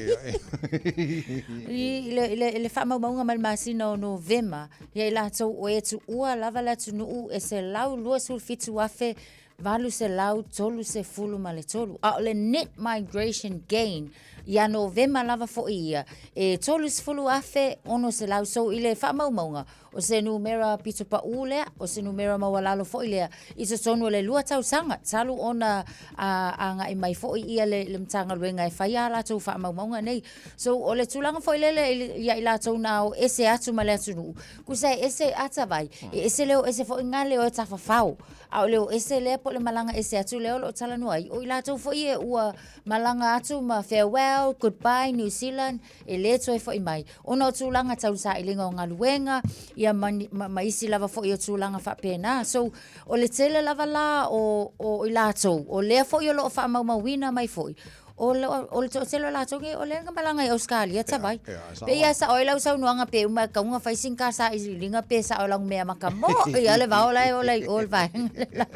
I le, le, le faamaumauga mai le masina o Novema, ia i latou o e tuua lava le atunuu e 127,000 833, a o le net migration gain ia Novema lava foi ia, e 30,600. So i le faamaumauga, o se numera pito paʻū lea, o se numera maualalo foi lea i totonu o le lua tausaga talu ona agai mai foi ia le, le Matagaluega e fai a latou faamaumauga nei. So o le tulaga foi lele ia i latou na o ese atu ma le atunuu, tusa e ese atavai, e ese le o ese foi gale o e tafafao. A o le o ese lea po o le malaga ese atu lea o lo o talanoa ai, o i latou foi e ua malaga atu ma farewell, goodbye New Zealand, e lē toe foi mai, ona o tulaga tau sailiga o galuega, ia ma, ma, ma isi lava foi o tulaga faapena. So, o le tele lava la o, o i latou, o lea foi o lo o faamaumauina mai foi, o le, o le toatele o latou nei, o lea na malaga i Ausekalia tavai. Pei lava sao ai lau saunoaga pe uma e kauga fai sina ta sailiiliga pe sao lau mea maka mo ia le vao la e ola i o le vaega le la.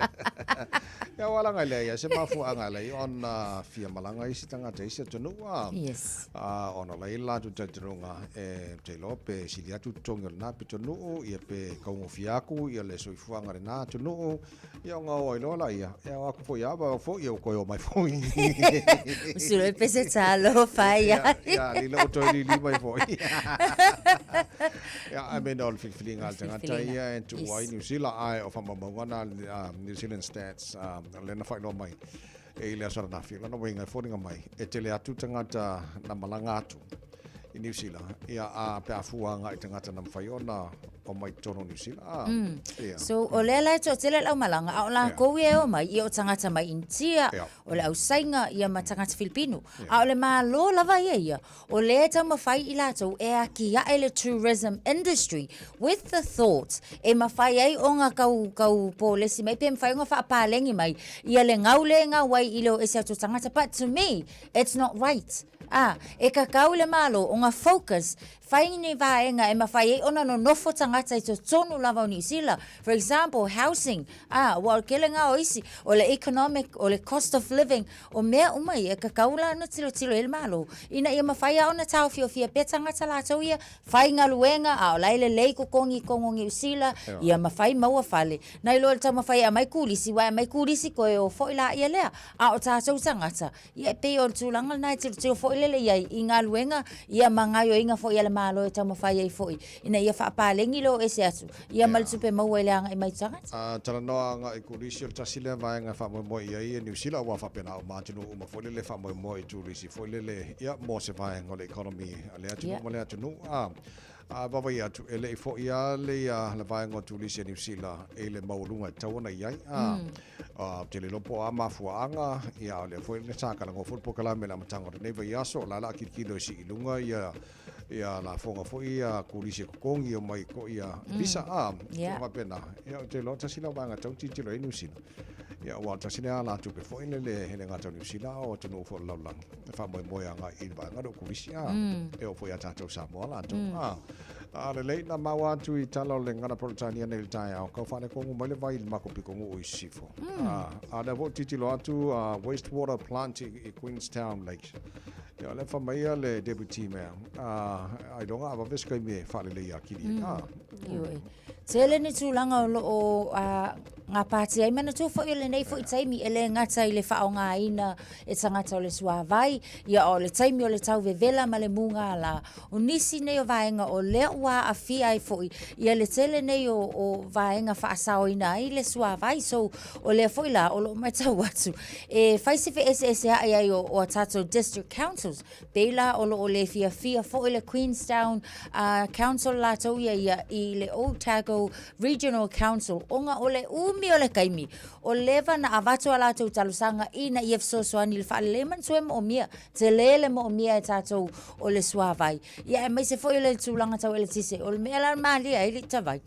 Ia ua alaga lea ia se mafuaaga lea ona fia malaga isi tagata isi atunuu a. Yes. A ona la i latou talitonuga e te iloa pe sili atu totogi o lena pitonuu ia pe kaugofie atu ia le soifuaga i lena atunuu. Ia ona o ai loa laia, e ao atu foi lava, ao foi, ua toe omai foi. Usu loa pese talofa ai. Ia, ia, lilo ua toe lili mai foi. Ia, I mean, o le filifiliga a le tagata ia e tuu ai Niu Sila, ae o faamaumauga na a New Zealand Stats, lea na faailoa mai i le aso ananafi, o lona uiga e foliga mai, e tele atu tagata na malaga atu i Niu Sila, ia, a pe a fua agai i tagata na mafai ona omai i totonu o Niu Sila. A, ia. So, o lea la e toatele le aumalaga, a o lakou ia e omai, ia o tagata mai Initia, o le au Saina, ia ma tagata Filipino. A o le Malo lava ia ia, o lea e taumafai i latou e atiae le tourism industry with the thought e mafai ai ona tau, tau polesi mai pe mafai ona faapaleni mai ia le gau lea e gau ai i le o ese atu o tagata. But to me, it's not right. A, e kakau i le Malo ona focus Whai ni vaega e mawhai ai ona nonofo tagata i totonu lava o Niu Sila. For example, housing, a, ua o le kele nga o isi, o le economic, o le cost of living, o mea uma ia, e kakau la ona tilotilo i ai le Malo, ina ia mawhai a ona taofiofia pea tagata latou ia, whai galuega, a o la e lelei totogi i totonu o Niu Sila, ia mawhai maua fale. Nai loa le taumafai e aumai kulisi, ua e aumai kulisi, toe o foi laia lea. A o tatou tagata, ia e pei o le tulaga lena e tilotilo foi le. selele i ai i galuega ia ma gaoioiga foi a le Malo e taumafai ai foi ina ia faapaleni le o ese atu ia ma le tupe maua i le agai mai o tagata. A talanoa agai i turisi, o le tasi lea vaega e faamoemoe i ai Niu Sila, aua faapena uma atunuu uma foi lele e faamoemoe i turisi foi lele, ia, mo se vaega o le economy a lea atunuu ma lea atunuu. A, a vaavaai atu, e le i foi lava le, ia, le vaega o turisi a Niu Sila i le maualuga e tatau ona i ai. A, ou te le iloa po o a mafuaaga, ia, a o lea foi sa talanoa foi le polokalame i le amataga o lenei vaiaso, o la e o le a tilotilo e sii i luga ia, ia lafoga foi ia turisi e totogi e omai ko ia visa a yeah. faapena ia ou te iloa tasi lea vaega tatau tilotilo ai Niu Sila ia aua o le tasi lea alatupe foi lele e le gata o Niu Sila a o atunuu foi o le lalolagi e faamoemoe agai i le vaega lea o turisi a e oo foi ia tatou Samoa latou a a lelei na maua atu i tala o le gagana Peretania nei i le taeao kau faaletonu mai le vai i le matou pitonuu i Sisifo a a lea foi tilotilo atu a waste water plant i Queenstown Lakes. Ia, o lea fai mai ia le deputy mayor, ailoga a vave se taimi e faaleleia atili ai. Ioe. Tele ni tulaga o lo o gapatia ai. Manatua foi o lenei foi taimi e le gata i le faaaogaina e tagata o le suavai, ia o le taimi o le tau vevela ma le mugala. O nisi nei o vaega o lea ua aafia ai foi ia le tele nei o, o vaega faasaoina ai le suavai. So, o lea foi la o lo o matau atu e fai se feeseesea'i ai o, o a tatou district councils. Pei la o lo o le fiafia foi le Queenstown Council latou ia ia i le Otago Regional Council ona o le umi o le taimi o leva na avatu a latou talosaga ina ia fesoasoani i le faaleleia manatua e moomia tele le moomia e tatou o le suavai. Ia aemaise foi o le tulaga tau eletise, o le mea la malie ai le tavai.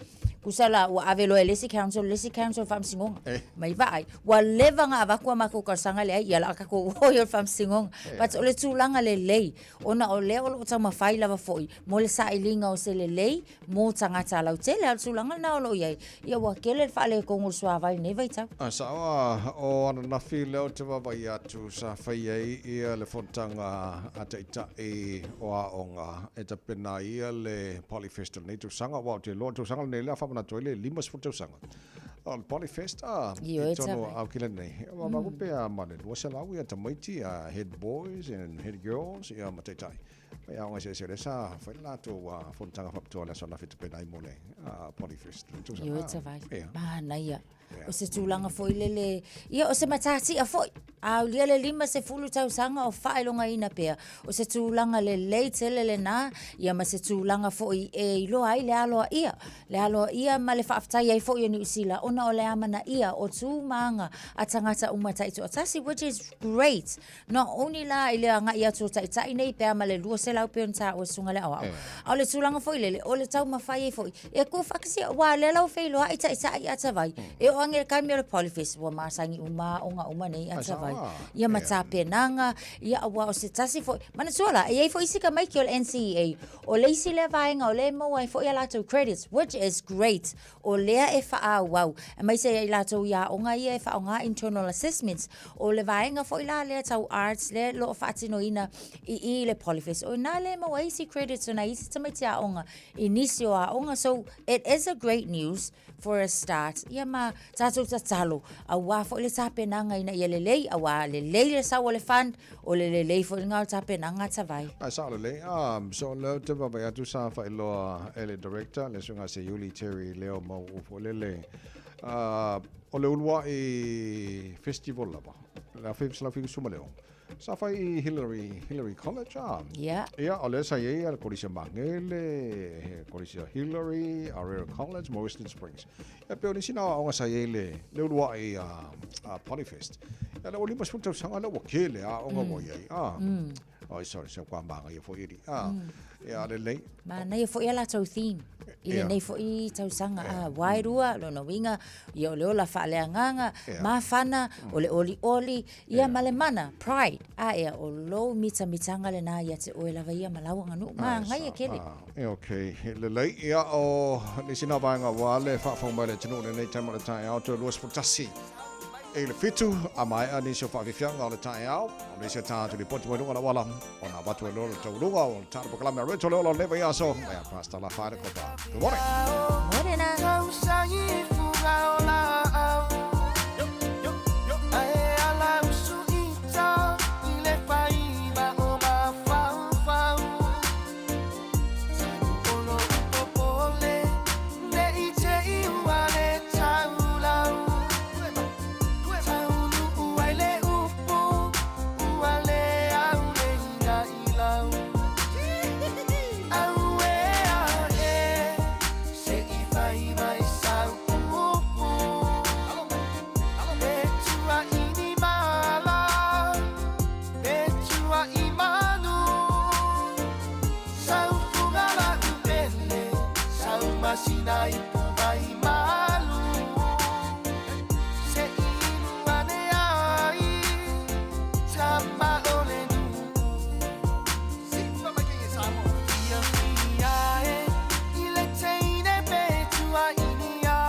Tusa la ua ave loa e le isi council, le isi council faamasinoga. Eh. Mai vaai, ua leva na avatu a matou talosaga leai, ia la tatou o i o le faamasinoga. Eh. But o le tulaga lelei, ona o lea o lo o taumafai lava foi mo le sailiga o se lelei mo tagata lautele. A o le tulaga lena o lo o i ai, ia ua tele le faaletonu o le suavai i lenei vaitau. A sao a, o ananafi lea ou te vaavaai atu sa fai ai ia le fonotaga a taitai o aoga e tapena ai ia le Polyfest o lenei tausaga, aua ou te iloa o le tausaga lenei lea faamanatu ai le 50 tausaga o le Polyfest a i totonu o Aukilani nei. Vaavaai atu pe a ma le 200 ia tamaiti a head boys and head girls ia ma taitai. Mai aoga eseese lea sa fai le latou fonotaga faapitoa i le aso ananafi e tapena ai mo le Polyfest. Ioe tavai. Manaia. O se tulaga foi lele, ia o se matatia foi. A aulia le 50 tausaga o faailogaina pea. O se tulaga lelei tele lena, ia ma se tulaga foi e iloa ai le aloaia. Le aloaia ma le faafetai ai foi o Niu Sila ona o le amanaia o tu ma aga a tagata uma taitoatasi, which is great. Not only la i le agai atu o taitai nei pe a ma le 200 pei ona taua e Susuga i le Aoao, a o le tulaga foi lele, o le taumafai ai foi e tuufaatasia, aua o lea la ua feiloai taitai atavai, e oo ane i le taimi o le Polyfest, ua masani uma aoga uma nei atavai, ia ma tapenaga, ia aua o se tasi foi, manatua la, e i ai foi isi tamaiti o le NCEA, o le isi lea vaega o lea e maua ai foi a latou credits, which is great, O lea e faaauau, aemaise ia i latou i aoga ia e faaaoga internal assessments. O le vaega foi la lea tau arts lea o lo o faatinoina i i i le Polyfest, o i ina lea e maua ai isi credits o nai isi tamaiti aoga i nisi o aoga. So, it is a great news for a start. Ia ma tatou tatalo, aua foi le tapenaga ina ia lelei, aua lelei le sau o le fund, O le lelei foi lena o le tapenaga a Tavai. Ae sao lelei. So lea ou te vaavaai atu sa faailoa e le Director, le Susuga Seiuli Terry Leo Mau'u foi lele, o le ulua'i festival lava, le 1976, sa fai i Hillary, Hillary College, a? Yeah. Ia, o lea sa i ai le Kolisi o Magele, Kolisi o Hillary, Ariel College ma Western Springs. Ia pei o nisi na aoaoga sa i ai le, le ulua'i a, Polyfest. Ia lea ua 50 tausaga lea ua tele aoga ua i ai. Ah. Oi, sorry, se kua māngaia foi iri. Ah. Ia, lelei. Manaia foi a latou theme i lenei foi tausaga. Ah, wairua, lona uiga, ia o le ola faaleagaga, mafana, o le olioli, Ia ma le mana, pride, a ea o lou mitamitaga lena ia te oe lava ia ma lau aganuu. Manaia tele. E ok, lelei. Ia o nisi na vaega ua le faafofoga mai le atunuu i lenei taimi o le taeao, toe 21 i le 7 a maea nisi o faafiafiaga o le taeao. O nisi o tatou lipoti mai luga o le auala ona avatu ai loa le taualuga o le tatou polokalame a Rachel Leola o lenei vaiaso. Mai a Pastor Lafaele Kopa. Good morning. Morena. masina ipu vai malu Se inu ane ai Tama o le nuu Sipa mai ke Samoa Fia fia e I le teine pe tua inia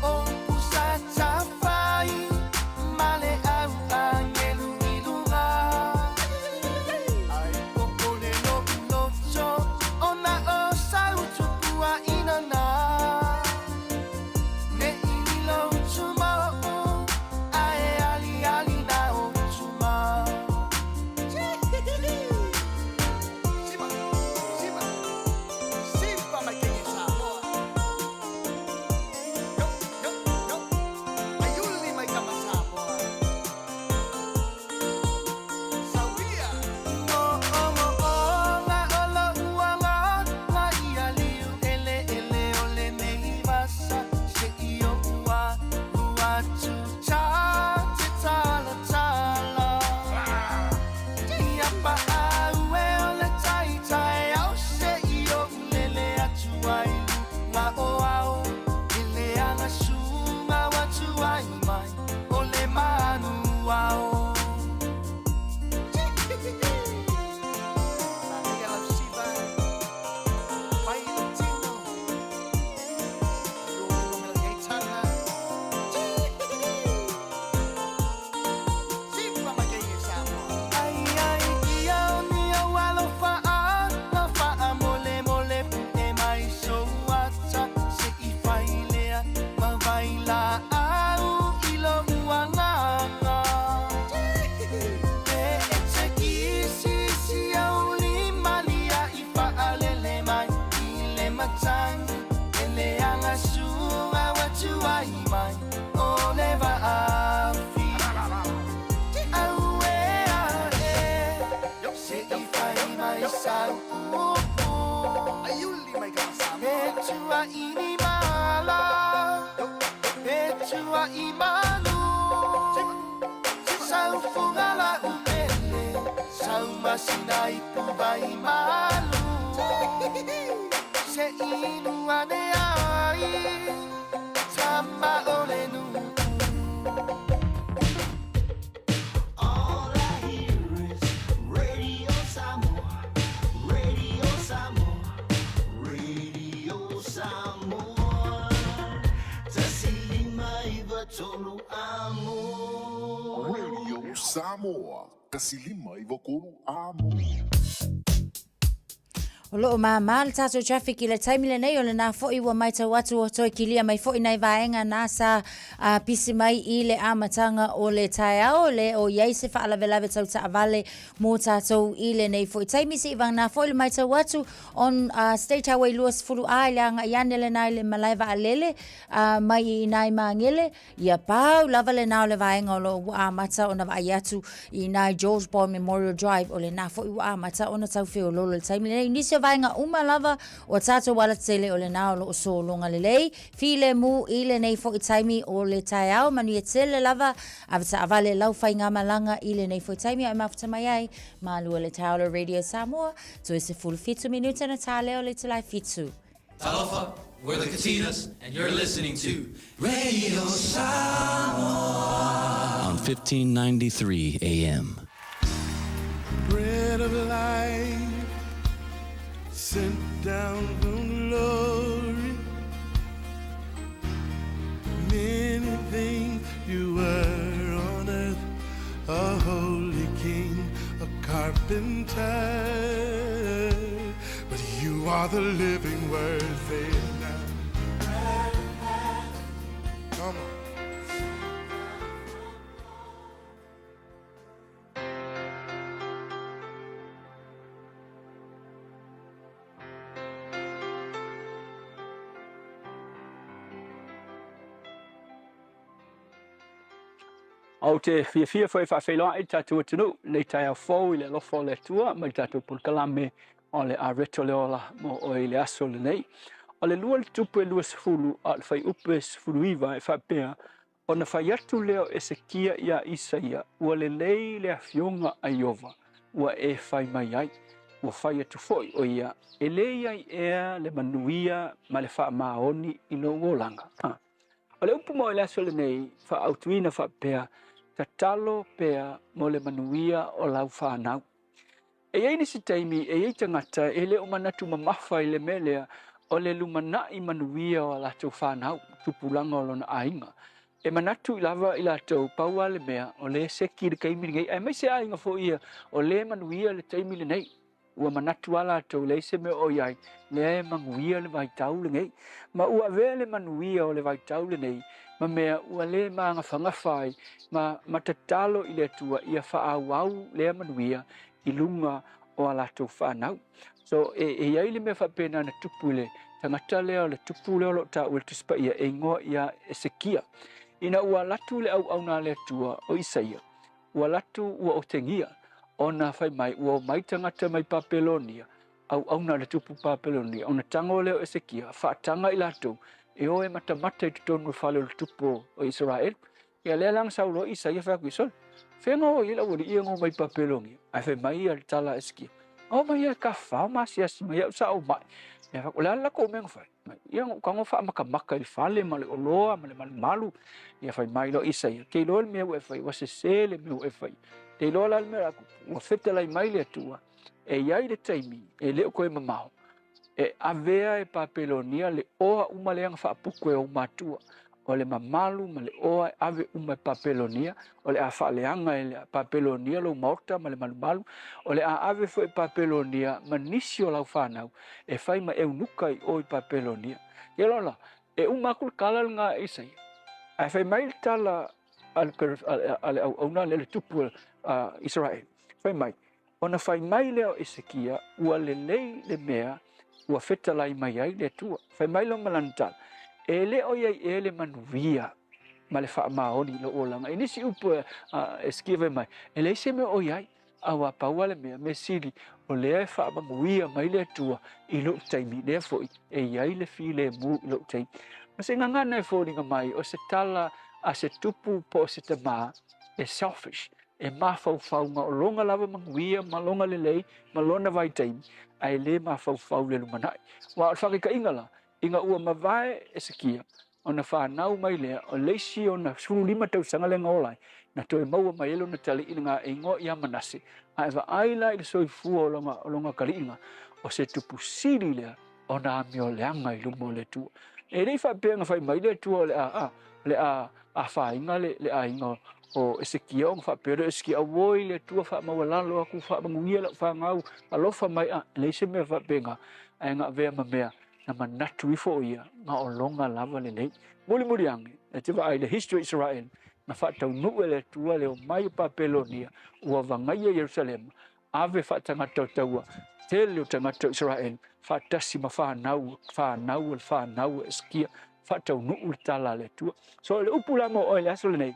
O pusa tafai Ma le au angelu i luga Ai popole lo'u loto Ona o sau tupua inana Ne i lilo utumo'u Ae aliali na o tuma Sipa, sipa, sipa mai ke Samoa Yo, yo, yo Aiuli mai ka Samoa Sauia Mo'omo'oga o lo'u agaga ia liu eleele o lenei vasa Se'i o'u alu atu ta te talatala Ia pa'au e o le taitai au se'i o'u lele atu ai luga o ao E leaga suga ua tuai mai o le manu ao Manaia lau siva, fai le tino, lua lima me le taga. Sipa mai ke Samoa. Ai ai ia o ni au alofa a na wha mole mole pu'e mai so ata se i fai lea ma vai la au i lo uagaga. E e te kisi si au lima lia i whaalele mai i le matangi e leaga suga ua tuai mai o le vaafi. Au e a e se i fai mai sau upu Pe tua i ni mala Pe tua i malu Sau fuga la upele Sau masina ipu vai malu Se inu ane ai Tama o le nuu All I hear is Radio Samoa, Radio Samoa, Radio Samoa. 1593 amo. Radio Samoa, 1593 amo. O loo māmā le tātou traffic i le taimi lenei, o lenā foi ua maitau atu o toe kilia mai foi nai vaega nā sa pisi mai i le amataga o le taeao, le o iai se faalavelave tau taavale mō tātou i lenei foi taimi. Se'i vagana foi le maitau atu on State Highway 20 A i le agai ane lenā i le malae vaalele mai i inā i Magele. Ia pau lava lenā o le vaega o loo ua amata ona vaai atu i inā i George Bond Memorial Drive, o lenā foi ua amata ona tau feololo i le taimi lenei. Nisi o vaega uma lava o tātou alatele o lenā o loo sologa lelei filemu i lenei foi taimi o le taeao. Manuia tele lava ave taavale lau faigamalaga i lenei foi taimi a e mafuta mai ai malua le taeao le Radio Samoa toe 17 minute na tā lea o le itula e 7. Talofa, we're the Katinas, and you're listening to Radio Samoa on 1593 AM. Bread of life sent down from glory. Many things you were on earth, a holy king, a carpenter. But you are the living word, say it now. Come on. Ou te fiafia foi e faafeiloai i le tatou atunuu i lenei taeao fou i le alofa o le Atua ma le tatou polokalame o le Areto le Ola mo oe i le aso lenei. O le lua le tupu e 20 a o le fuaiupu e 19 e faapea, Ona fai atu lea o Esekia iā Isaia, Ua lelei le afioga a Ieova ua e fai mai ai. Ua fai atu foi ʻo ia, E lē i ai ea le manuia ma le faamaoni i lou olaga? A. O le upu mo i le aso lenei, faaautuina faapea, Tatalo pea mo le manuia o lau fanau. E i ai nisi taimi e i ai tagata e le o manatu mamafa i le mea lea o le lumanai manuia o a latou fanau, tupulaga o lona aiga. E manatu lava i latou, pau lava le mea, o lea e seki i le taimi lenei, aemaise aiga foi ia o lea e manuia i le taimi lenei. Ua manatu lava latou, leai se mea o i ai, lea e manuia le vaitau lenei. Ma ua avea le manuia o le vaitau lenei ma mea ua le magafagafa ai ma, ma tatalo i le Atua ia faaauau lea manuia i luga o a latou fanau. So, e, e i ai le mea faapena na tupu i le tagata lea, o le tupu lea o lo o taua i le Tusi Paia, e igoa ia Esekia. Ina ua alu atu le auauna a le Atua o Isaia, ua alu atu ua otegia, ona fai mai ua omai tagata mai Papelonia, auauna a le tupu Papelonia, ona tago lea o Esekia, faataga i latou, e o e matamata i totonu o le fale o le tupu o Isaraelu. Ia lea la na sau loa Isaia fai atu i Sole, Fea na o i ai le aualii ia na omai Papelonia? Ae fai mai ia le tala a Esekia, Na omai ia e tafafao ma asiasi mai iaʻu sa ou maʻi. Ia fai atu, O le a le latou mea na fai? Ia na ou tago faamatamata i le fale ma le oloa ma le malumalu. Ia fai mai loa Isaia, Te iloa le mea ua e fai, ua sese le mea ua e fai. Te iloa la le mea o le a tupu, ua fetalai mai le Atua, e i ai le taimi e le o toe mamao, E avea e Papelonia le oa uma lea na faaputu e ou matua, o le mamalu ma le oa e ave uma e Papelonia, o le a faaleaga e le Papelonia lou maota ma le malumalu, o le a ave foi e Papelonia ma nisi o lau fanau e fai ma eunuka i o i Papelonia. Ia loa la, e uma atu le tala lena e Isaia, ae fai mai le tala a le auauna lea, le tupu a Isaraelu, fai mai, Ona fai mai lea o Esekia, Ua lelei le mea ua fetalai mai ai le Atua. Fai mai loa ma lana tala, E le o i ai ea le manuia ma le faamaoni i lou olaga. I nisi upu a Esekia fai mai, E leai se mea o i ai, aua pau lava le mea, mea sili, o lea e faamanuia mai le Atua i lou taimi, lea foi e i ai le filemu i lou taimi. O se gagana e foliga mai, o se tala a se tupu po o se tamā, e selfish, E mafaufau na o lona lava manuia ma lona lelei ma lona vaitaimi, ae le mafaufau i le lumanai. Aua o le faataitaiga la, ina ua mavae Esekia, ona fanau mai lea o le isi ona 15 tausaga lea na ola ai, na toe maua mai ai lona talii lena e igoa ia Manase. A e vaai la i le soifua o lona, o lona taliiga, o se tupu sili lea ona amioleaga i luma o le Atua. E le i faapea na fai mai le Atua o le a, a, le a afaina le, le aiga o Esekia ona faapea lea o Esekia, auoi le Atua faamaualalo aku, faamanuia lau fanau, alofa mai, a, e leai se mea faapena, ae na avea ma mea na manatu ifo o ia, na o lona lava lelei. Mulimuli ane, e te vaai i le history o Israel, na faataunuu e le Atua le omai o Papelonia, ua vagaia Ierusalema, Ave faatagata o taua tele o tagata o Isaraelu, faatasi ma fanau, fanau o le fanau a Esekia, faataunuu le tala a le Atua. So o le upu la mo oe i le aso lenei,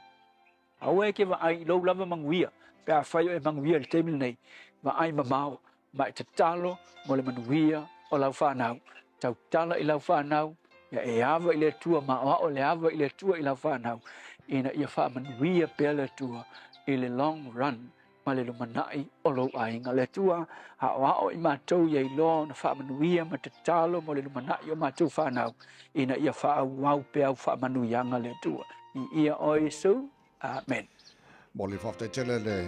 aua e ke vaai i lou lava manuia, pe afai o e manuia i le taimi lenei, vaai mamao ma e tatalo mo le manuia o lau fanau. Tautala i lau fanau, ia e ava i le Atua ma aoao le ava i le Atua i lau fanau, ina ia faamanuia pea le Atua i le long run ma le lumanai o lou aiga. Le Atua, aoao i matou ia iloa ona faamanuia ma tatalo mo le lumanai o matou fanau, ina ia faaauau pea au faamanuiaga, le Atua. Viia oe Iesu. Amen. Mo le faafetai tele le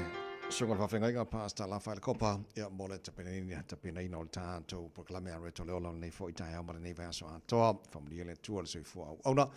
susuga i le faafeagaiga Pastor Lafaele Kopa, ia mo le tapenaina, tapenaina o le tatou polokalame a Reto le Ola o lenei foi taeao ma lenei vaiaso atoa. Faamanuia le Atua i le soifua auauna.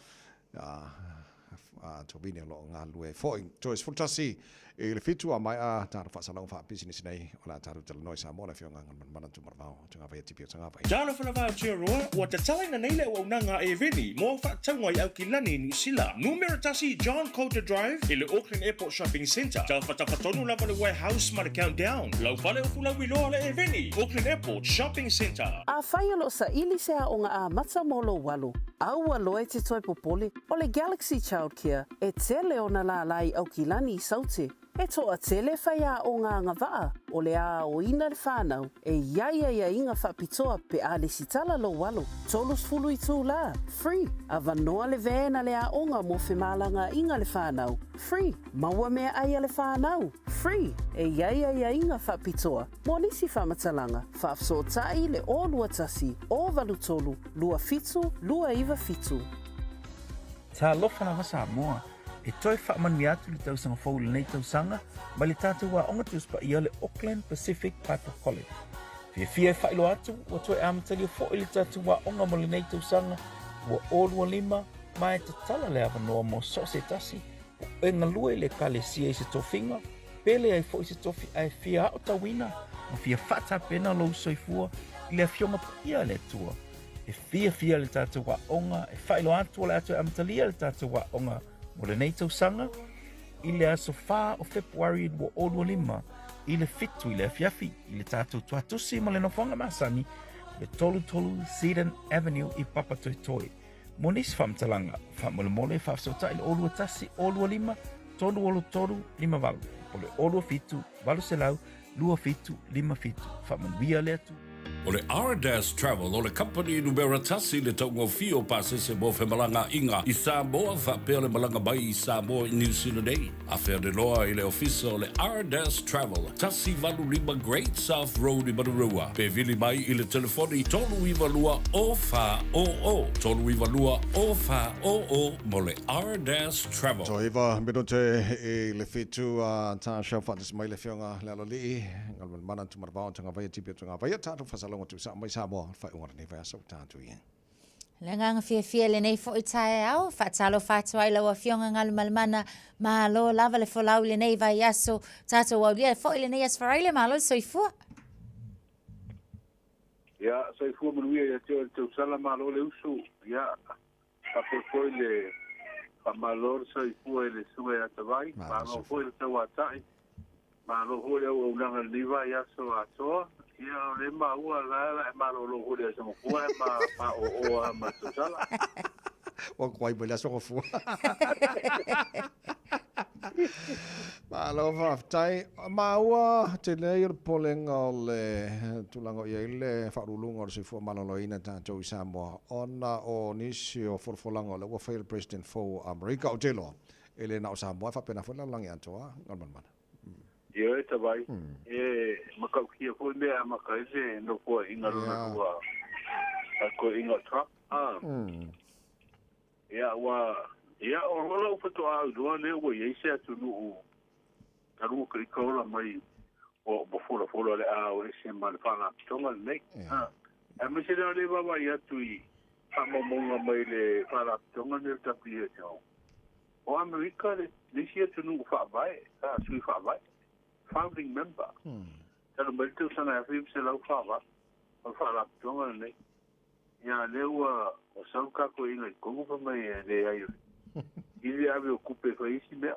A Tovine o lo o galulue foi. Toe 11 i le 7 a maea tatou faasalauga faapisinisi nei, o le a tatou talanoa i Samoa le Afioga Galumalemana Tumaravao Tugavai e Tipi o Tagavai. Talofa lava Aotearoa, ua tatalaina nei le auaunaga a Eveni mo au faatauga i Aukilani, Niu Sila. Numera 1 John Coulter Drive i le Auckland Airport Shopping Centre. Tafatafa tonu lava le Warehouse ma le Countdown. Lau fale o Fulauiloa le Eveni, Auckland Airport Shopping Centre. Afai o lo o saili se aoga amata mo lou alo, aua loa e te toe popole, o le Galaxy Childcare e tele ona lālā i Aukilani i Saute. E toatele faiaoga agavaa o le a aoina le fanau e i ai aiaiga faapitoa pe a lesitala lou alo. 30 itulā, free, avanoa le van a le aoga mo femalagaaiga le fanau, free, maua meaai a le fanau, free, e i ai aiaiga faapitoa mo nisi faamatalaga, faafesootai le 021 083 27 297. Talofa lava Samoa, e toe faamanuia atu le tausaga fou i lenei tausaga mai le tatou aoga Tusi Paia le Auckland Pacific Bible College. Fiafia e faailoa atu ua toe amatalia foi le tatou aoga mo lenei tausaga 2025 ma e tatala le avanoa mo so o se tasi po e galue i le Ekalesia i se tofiga pe leai foi se tofi ae fia aotauina ma fia faatapena lou soifua i le Afioga Paia a le Atua. E fiafia le tatou aoga e faailoa atu o le a toe amatalia le tatou aoga mo lenei tausaga i le aso 4 o Fepuari 2025 i le 7 i le afiafi i le tatou tuatusi ma le nofoaga masani le 33 Seddon Avenue i Papatoetoe. Mo nisi faamatalaga, faamolemole faafesootai le 021 025 363 58 po le 027 800 2757. Faamanuia le Atua. O le Ardas Travel o le kamupani numera tasi i le taugofie o pasese mo femalagaaiga i Samoa faapea le malaga mai i Samoa i Niu Sila nei. Afea le loa i le ofisa o le Ardas Travel, 185 Great South Road i Manurewa, pe vili mai i le telefoni 392 0400, 392 0400 mo le Ardas Travel. Toiva minute i le fitu a Tasha faatasi mai le Afioga le Aloalii, Galumalemana Tumanavao Tagavaia Tipi o Tagavaia, tatou faasalaga tuusaa mai Samoa, le faaiuga o lenei vaiaso ua tatou i ai. Le agaga fiafia i lenei foi taeao, faatalofa atu ai lau Afioga Galumalemana, malo lava le folau i lenei vaiaso, tatou aulia foi lenei Aso Faraile, malo le soifua. Ia, soifua manuia ia te oe le tausala, malo le usu, ia, faapea foi le faamalo le soifua i le Susuga ia Tavai, malo foi le tauatai, Malo foi le auaunaga i lenei vaiaso atoa. Ia, o lea e maua la la e malolo foi i le Aso Gafua ae ma paoo lava ma le tausala. Ua kuai mai le Aso Gafua. Malo faafetai. Maua tele ai o le popolega o le tulaga o i ai le Faauluuluga o le Soifua Maloloina tatou i Samoa ona o nisi o folafolaga o lea ua fai e le President fou o Amerika. Ou te iloa, E le na o Samoa, e faapena foi le lalolagi atoa, Galumalemana. Ioe Tavai, e matautia foi mea e amata ai le Nofoaiga lona lua a le Toeaina o Trump. Ia, ua, ia, o lau faatoa auiloa lea ua i ai se atunuu talu o ita ola mai ua folafola le a o ese ma le Faalapotopotoga lenei. Aemaise lea o lea e vaavaai atu i faamaumauga mai le Faalapotopotoga lenei o le WHO. O Amerika le isi atunuu faavae, sui faavae, founding member, talu mai le tausaga e 1948, o le Faalapotopotoga lenei. Ia, lea ua sau le tatou iga i totonu fai mai e leai i le ave o tupe e fai isi mea.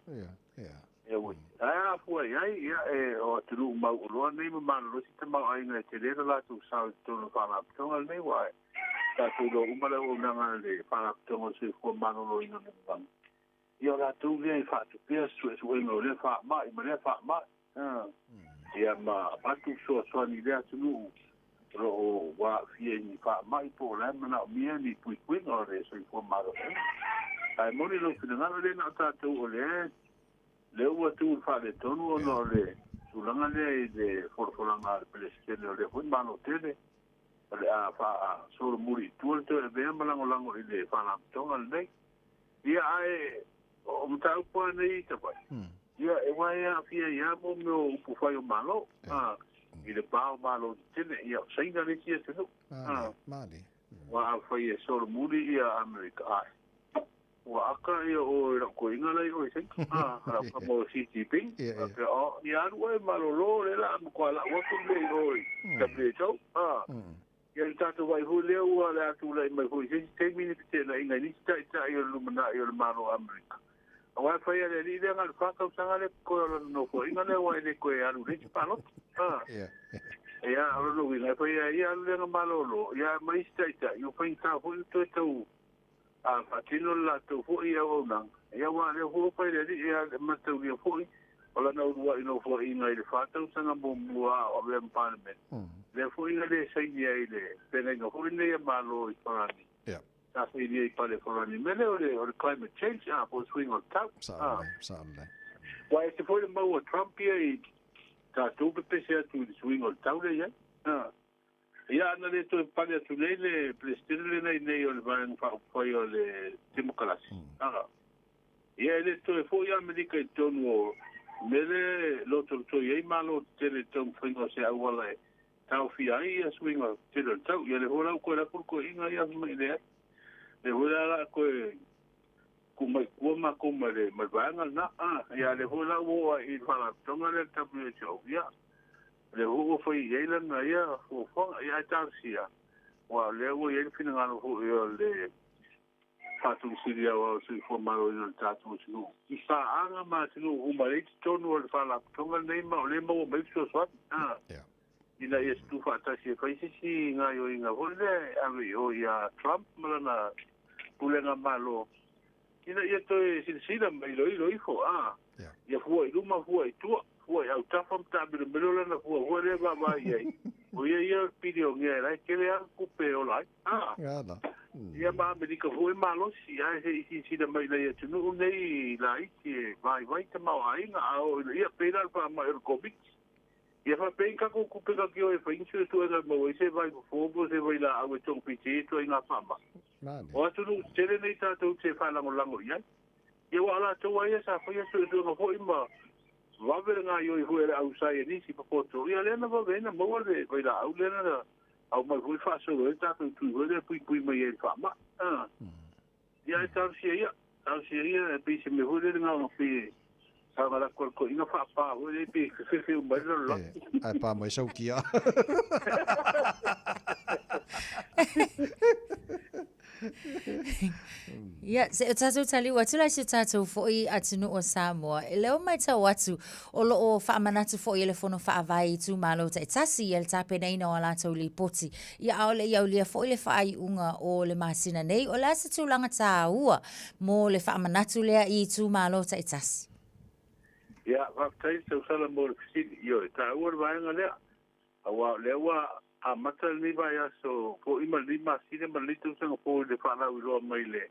Ia, ua, ae a fua i ai, ia, e, o atunuu mauoloa nei ma malolosi tamaoaiga e tele le latou sao i totonu o le Faalapotopotoga lenei, ua tatou iloa uma le auaunaga a le Faalapotopotoga o le Soifua Maloloina o le Lalolagi. Ia o latou lea e faatupea suesuega o lea faamai ma lea faamai. Ia ma avatu fesoasoani i lea atunuu o lo o ua aafia i ni faamai po o la e manaomia ni puipuiga o le soifua maloloina. Ae moni lou finagalo, e le na o tatou o lea lea ua tu i le faaletonu ona o le tulaga lea i le folafolaga a le Peresetene o lea foi Malo tele o le a faasolomuli i tua le toe avea ma lagolago i le Faalapotopotoga lenei. Ia, ae o mataupu lava nei i Savaii, ia, e aua e aafia ai lava mo mea o upu fai o Malo, i le pa o Malo tetele, ia, o Saina le isi atunuu. Aua afai e solomuli ia Amerika, ae ua aka ia oe i lau toeaina la i o i Saina, lau tama o Xi Jinping, faapea, o, ia alu oe malolo, lea o le a matua lau atu le mea i o i WHO, Ia le tatou vaai foi lea ua le a tulai mai foi i se isi taimi ni feteenaiga i nisi taitai o le lumanai o le Malo o Amerika. Aua e fai a le alii lea na o le fa tausaga lea totoe o lana nofoaiga lea aua e le toe alu i le isi palota. Ia, o lona uiga e fai a ia alu lea na malolo, ia ma isi taitai, ua faigata foi ona toe tau faatino le latou foi auaunaga. Ia aua o lea foi ua fai e le alii, ia mataulia foi. O lana ulua'i nofoaiga i le 4 tausaga muamua a o avea ma Palemene, lea foi na lē saini ai le feagaiga foi lenei a Malo i Farani, sa sainia i pale Farani, mea lea o le climate change, a po o suiga o le tau. Sa'alelei. Ua ese foi le mau a Trump ia i tatou pepese atu i le suiga o le tau lea iai. Ia ana lē toe pale atu nei le Peresetene lenei nei o le Vaega Faaupufai o le Temokarasi. Ia e lē toe fo'i Amerika i totonu o mea le lotolotoi ai malo tetele i taumafaiga o se auala e taofia ai ia suiga tele o le tau. Ia le foi la ua toe lako le toeaiga ia mai leai. Le foi la la toe kumai kua makou ma le vaega lena. Ia le foi la ua oo ai i le faalapotopotoga lea le WHO. Ia le foi ua fai i ai lana ia fuafuaga. Ia ae talosia. Ua lea ua i ai le finagalo foi o le Faatonusili Aoao o le Soifua Maloloina o le tatou atunuu i paaga ma atunuu uma lea i totonu o le faalapotopotoga lenei ma o lea maua mai fesoasoani. Ina ia tutu faatasi e fai se isi gaoioiga foi lea e ave i o ia Trump ma lana pulega malo ina ia toe silasila ma iloilo ifo, ia fua i luma, fua i tua, fua i autafa ma taamilomilo lana fua foi lea vaavaai i ai. O ia ia pilionea e la e tele lava tupe e ola ai. Ia ma Amerika foi malosi, ae se'i silasila mai i nai atunuu nei laiti e vaivai tamaoaiga a oo ina ia pei la le faama'i o le Koviti. Ia faapea tatou tupe tatou o e fai ni suesuega e maua ai se vai fofo po o se vailaau e togafiti ai ituaiga faama'i. O atunuu tetele nei tatou te faalagolago i ai. Ia ua latou a ia sa faia suesuega foi ma vave le gaoioi foi a le au saienisi popoto. Ia lea na vave ai na maua le vailaau lea na aumai foi faasolo ai le tatou tui foi lea puipui mai ai i le faama'i. Ia e talosia ia, talosia ia e pei se mea foi lea le gaogafie saga lako le toeaina faapā foi lea pe fefefe uma ai le lalolagi. Ae pa mai sautia. Ia, se o tatou taliu atu la i si o tatou foi atunuu o Samoa. E leo matau atu, o lo o faamanatu foi e le Fono Faavae i itumalo taitasi ia le tapenaina o a latou lipoti. Ia, a o le i aulia foi le faaiuga o le masina nei, o le a se tulaga taua mo le faamanatu lea i itumalo taitasi? Ia, faafetai le tausala mo le fesili. Ioe, taua le vaega lea. Aua o lea ua amata lenei vaiaso fo'i ma lenei masina ma lenei tausaga fou i le faalauiloa mai le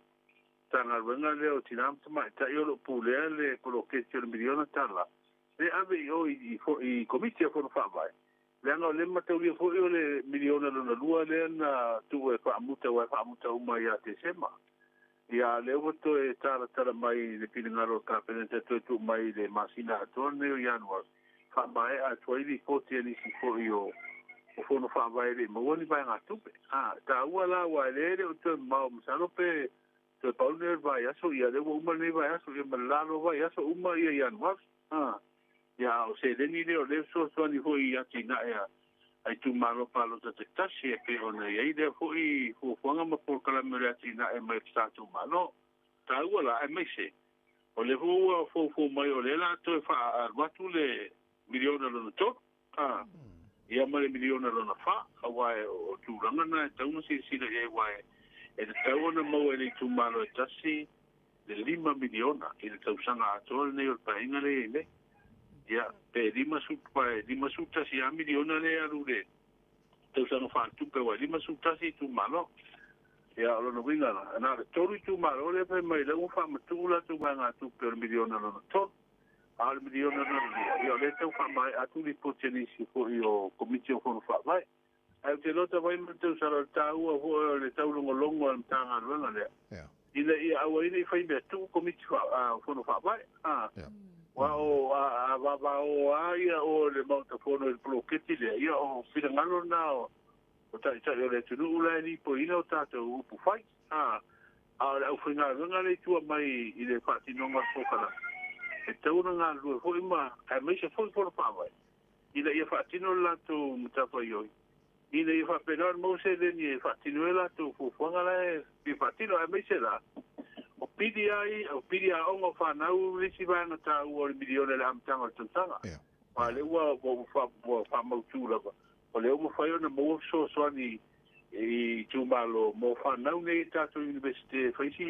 Matagaluega lea o Tinā ma Tamaitai o lo o pulea le poloketi o le miliona tala le ave i o i Komiti a Fono Faavae, leaga o lea mataulia foi o le miliona lona lua lea na tuu e faamuta, aua e faamuta uma ia Tesema. Ia lea ua toe talatala mai le finagalo o le Kapeneta toe tuu mai i le masina atoa lenei o Ianuari faamaea atu ai lipoti a nisi foi o Fono Faavae e le i maua ni vaegatupe. Taua la aua e le o toe mamao, masalo pe toe pau lenei o le vaiaso, ia lea ua uma lenei vaiaso, ia ma le lalo vaiaso uma ia Ianuari. Ia o seleni lea o lea fesoasoani foi i atinae a itumalo palota taitasi e pei ona i ai lea foi fuafuaga ma polokalame o le atinae mai le tatou Malo. Taua la, aemaise o lea foi ua foufou mai o lea la toe faaalu atu le miliona lona tolu. Ia ma le miliona lona fa, aua o tulaga na e tatau ona silasila i ai, aua e tatau ona maua e le itumalo e tasi le $5 miliona i le tausaga atoa lenei o le paeaiga lea i ai nei. Ia, pe 51 lava miliona lea e alu i le tausaga faaletupe, aua e 51 itumalo. Ia, o lona uiga la, na o le tolu itumalo lea fai mai lea ua faamatuu latou vaegatupe o le miliona lona tolu. A o le miliona lona lua, ia o lea tau faamaea atu lipoti a nisi foi o Komiti o Fono Faavae. Ae ou te iloa talu ai ma le tausala o le taua foi o le taulogologo a le Matagaluega lea, ina ia aua ai ne i fai mea tuu Komiti Fono Faavae. Aua o a vavao lava ia o le Maota Fono i le poloketi lea, ia o finagalo na o taitai o le atunuu la e lipoiina o tatou upu fai. A o le aufaigaluega lea i tua mai i le faatinoga o le polokalame, e tatau ona galulue foi ma aemaise foi Fono Faavae ina ia faatino le latou matafaioi, ina ia faapena ona maua seleni e faatino ai latou fuafuaga la e fia faatino, aemaise la o pili ai o pili aoga o fanau le isi vaega taua o le miliona i le amataga o le tausaga. A lea ua faamautu lava o lea ua mafai ona maua fesoasoani i itumalo mo fanau nei i tatou universite e fai si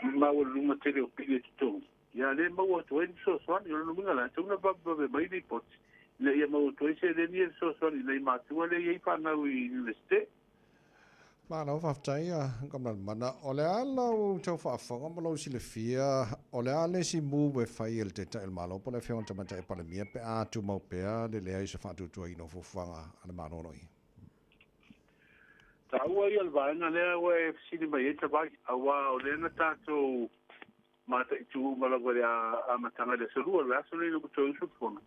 maualuluga tele o pili e totogi. Ia lē maua atu ai ni fesoasoani. O lona uiga la, e tatau ona vavevave mai lipoti ina ia maua atu ai seleni ia e fesoasoani i nai matua lea e i ai fanau i Iunivesite. Malo faafetai Gomna Lemana. O le a lau tau faafofoga ma lou silafia, o le a le isi move e fai e le Taitai o le Malo po o le Afioga i le Tamaitai Palemia pe a tumau pea le leai o se faatuatuaina o fuafuaga a le Malo o lo o i ai? Taua ia o le vaega lea ua e fesili mai ai Tavai, aua o lea na tatou mataitu uma lava i le amataga i le aso Lua o le vaiaso lenei ina ua toe usu le fono.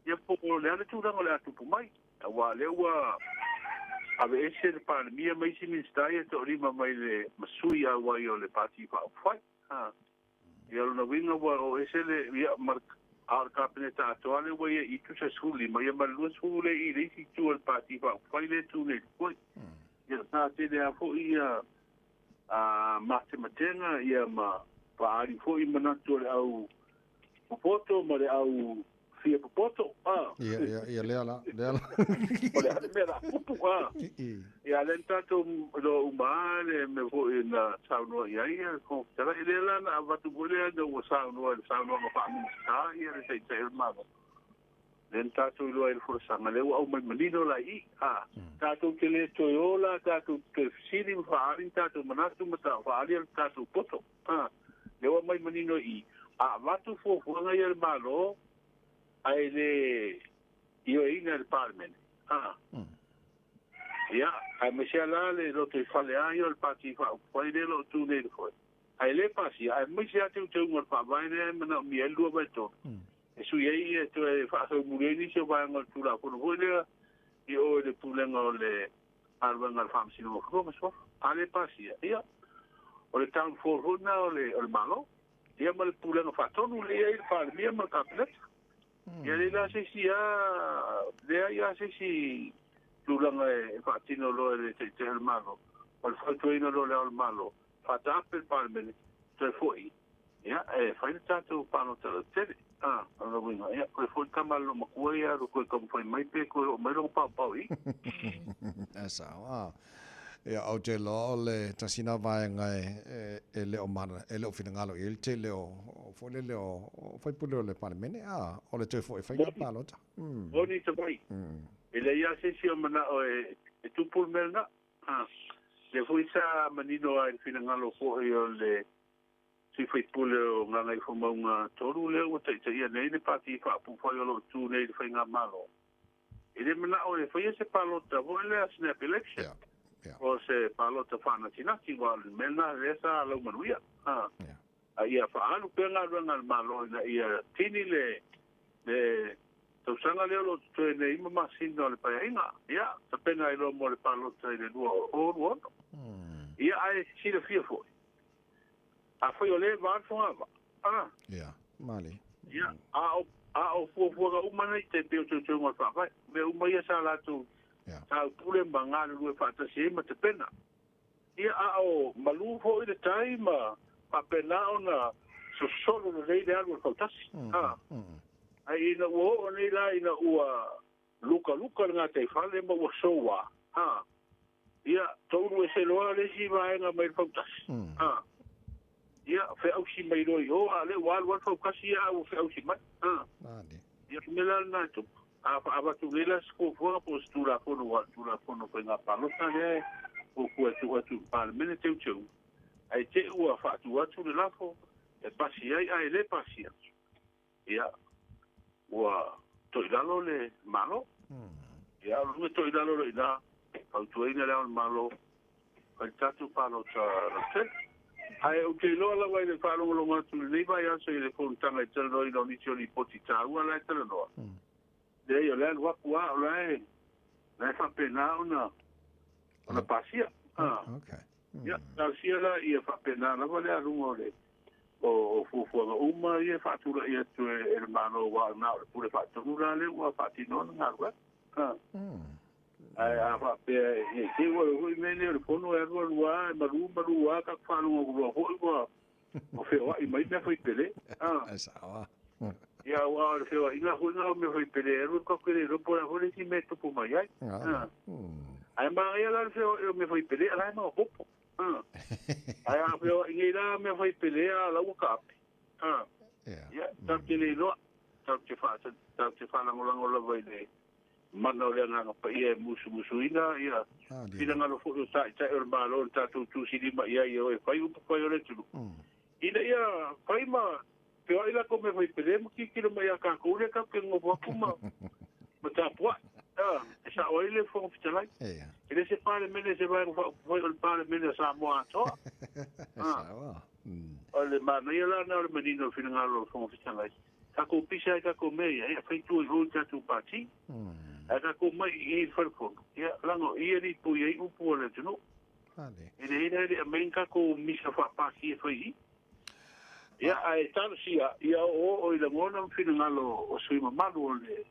Ia po o le a le tulaga o le a tupu mai, aua o lea ua aveese le Palemia ma isi Minisita ia e toalima mai le ma sui auai o le Pati Faaupufai. Ia o lona uiga ua o ese le, ia ma le, a o le Kapeneta atoa lea ua ia i tusa 15, ia ma le 20 lea i le isi itu o le Pati Faaupufai lea e tu nei i le foe. Ia sa tele lava foi ia matematega ia ma faaali foi manatu o le au popoto ma le au fia popoto. Ia, ia, ia, lea la, lea la. O le a le mea la tupu, a. Ia, lea na tatou iloa uma lava le mea foi na saunoa i ai le Fofoga Fetalai. Lea la na avatu foi lea ina ua saunoa i le saunoaga faa-Minisita ia le Taitai o le Malo. Lea na tatou iloa ai le folasaga, lea ua aumai manino la i i. A, tatou te le toe o la, tatou te toe fesili ma faaali ni tatou manatu ma faaali le tatou poto. A, lea ua aumai manino i i. A avatu fuafuaga ia a le Malo, ae le ioeina e le Palemene. A, ia, aemaise lava la le lotoifale lava ia o le Pati Faaupufai lea o lo o tu nei i le foe. Ae le pasia, aemaise lava teuteuga o le Faavae lea e manaomia ai le 2/3. E sui ai ia toe faasolomuli ai nisi o vaega o le Tulafono foi lea i o i le Pulega o le Galuega a le Faamasinoga o Fanua ma Suafa. A le pasia, ia, o le downfall foi lena o le, o le Malo, ia ma le Pulega Faatonu lea e i ai le Palemia ma le Kapeneta. Ia leai la se isi lava, leai lava se isi tulaga e faatino loa e le Taitai o le Malo, o le fautuaina loa o Le Ao o le Malo, faataape le Palemene, toe foi Ia, e fai le tatou palota lautele. A, o lona uiga, ia, koe foi le tama a le loomatua ia alu koe taumafai mai pe toe oo mai lona paopao i i. E sao, a. Ia, ou te iloa o le tasi lena vaega e, e le o mana, e le o finagalo i ai le tele o, o foi lele o, o faipule o le Palemene, a, o le toe foi e fai ngā palota. Mm. Moni te vai. E leai lava se isi o manao e, e tupu le mea lena. A, lea foi sa manino lava i le finagalo foi o le Sui Faipule o Gagaifomauga 3 lea ua taitaia nei le Pati Faaupufai o lo o tu nei i le Faigamalo. E le manao e faia se palota foi lea snap election o se palota faanatinati aua o le mea lena lea sa laumanuia. A ia faaalu pea galuega a le Malo ina ia tini le le tausaga lea o lo o totoe nei ma masina o le Paeaiga. Ia, tapena ai loa mo le palota i le 2026. Ia, ae silafia foi, Afai o lea e va le fogavaa, a. Ia, male. Ia, a o, a o fuafuaga uma nei te pei o teuteuga o le Faavae, mea uma ia sa latou taupule ma galulue faatasi ai ma tapena. Ia, a o malu foi le tai ma faapena ona sosolo lelei le alu o le fautasi, a. Ae ina ua oo nei la ina ua lukaluka le gataifale ma ua soua, a. Ia, toulu ese loa le isi vaega mai le fautasi. A. Ia, feausi mai loa i o, a o lea ua alu lava le fautasi ia a ua feausi mai. A. Ia, o le mea la lena e tupu. A avatu nei la se fuafuaga po o se Tulafono aua o le Tulafono o Faiga Palota lea e fuafua e tuu atu i le Palemene teuteuga, ae te i ua faatu atu le lafo e pasi ai ae le pasi atu. Ia, ua toilalo le Malo. Ia, o luga toilalo loa i ina, fautuaina Le Ao o le Malo, fai le tatou palota lautele. Ae ou te iloa lava i le faalogologo atu i lenei vaiaso i le fonotaga i talanoaina o nisi o lipoti taua la e talanoa, leai o le alu aku lava o la e, la e faapena ona, ona pasia. Okay. Ia, talosia la ia faapena lava le aluga o le o fuafuaga uma ia e faatulai atu e le Malo aua na o le Pule Faatonu la lea ua faatinoa le galuega. Ae a faapea e te ua foi mea nei o le fono e alu alu lava e malu malu lava tatou faalogo loa foi ua feoai mai mea fai pele. E sao. Ia aua o le feoaiga foi lena o mea fai pele e alu alu tatou te le iloa po o le a foi le isi mea e tupu mai ai. Ae manaia la le feoai o mea fai pele a la e maopoopo. Ae a feoai nei la mea fai pele a la ua taape. Ia, tatou te le iloa, tatou te wha, tatou te whaalagolago lava i le mana o le Agaga Paia e musumusuina ia finagalo foi o Taitai o le Malo na tatou tusilima i ai e o e fai upu fai o le atunuu, ina ia fai ma feoai latou mea fai pele ma tilotilo mai ia tatou lea tatou te nonofo atu ma ma tapuai. E sao ai le Fofoga Fetalai. E le se Palemene se Vaega Faaupufai o le Palemene a Samoa atoa. O le manaia la lena o le manino o le finagalo o le Fofoga Fetalai. Tatou pisa ai tatou mea ia, ia fai tua i o i le tatou pati. Ae tatou mai i i i le fale fono, ia leaga o i e lipoi ai upu a le atunuu. E leai la e le aumai ni tatou misa faapati e fai i i. Ia ae talosia ia oooo i lagona ma finagalo o sui mamalu o le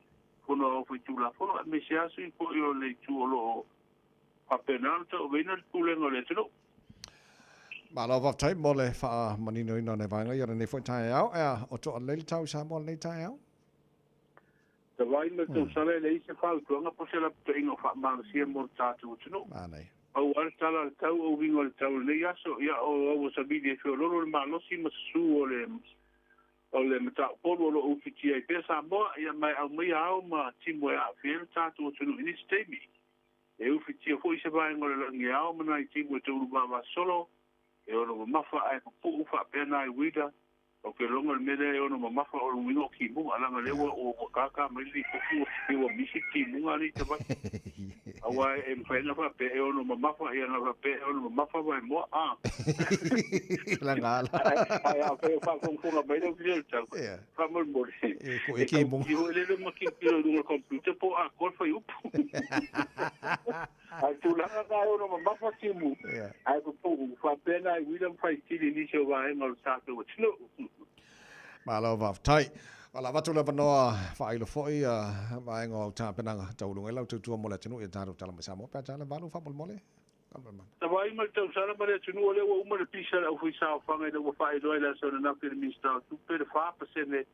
Fono Aoao Faitulafono aemaise lava sui foi o le itu o lo o faapena ona tauaveina le pulega o le atunuu. Malo faafetai mo le faamaninoina o nai vaega ia o lenei foi taeao. Ea, o toa lelei le tau i Samoa lenei taeao? Tawai ma le tausala e leai se fautuaga po o se lapataiga o faamalosia mo le tatou atunuu. Pau lava le tala a le tau o uiga o le tau o lenei aso, ia o aua savili e feoloolo le malosi ma susu o le o le mataupolu o lo o ufitia ai pea Samoa, ia ma e aumaia ao ma timu e aafia ai le tatou atunuu i nisi taimi. E ufitia foi se vaega o le lagi e ao ma nai timu e tauluvavasolo, e ono mamafa ae pupuu faapea nai uila. Ou te iloa o le mea lea e ono mamafa o le uiga o timuga, leaga o lea ua ua tata mai le lipoti ua pei ua misi le timuga alii tamai. Aua e mafai ona faapea e ono mamafa, ia na faapea e ono mamafa vaemoa, a. Laga la. Ae afai o faafogafoga mai le Ofisa o le Tau, faamolemole, E ko e timuga. E tau lele ma tilotilo i luga o le computer po o atoa le fuaiupu. A o le tulaga lena e ono mamafa timu, ae pupuu, faapea nai uila ma faitili i nisi o vaega o le tatou atunuu. Malo faafetai. O le a avatu le avanoa faailo foi vaega o au tapenaga taualuga ai lau tautua mo le atunuu i a tatou tala mai Samoa pe a tala valu faamolemole. Tavai ma le tausala ma le atunuu o lea ua uma le pisa a le aufaisaofaga ina ua faailoa i le aso ananafi e le Minisita o Tupe le 4%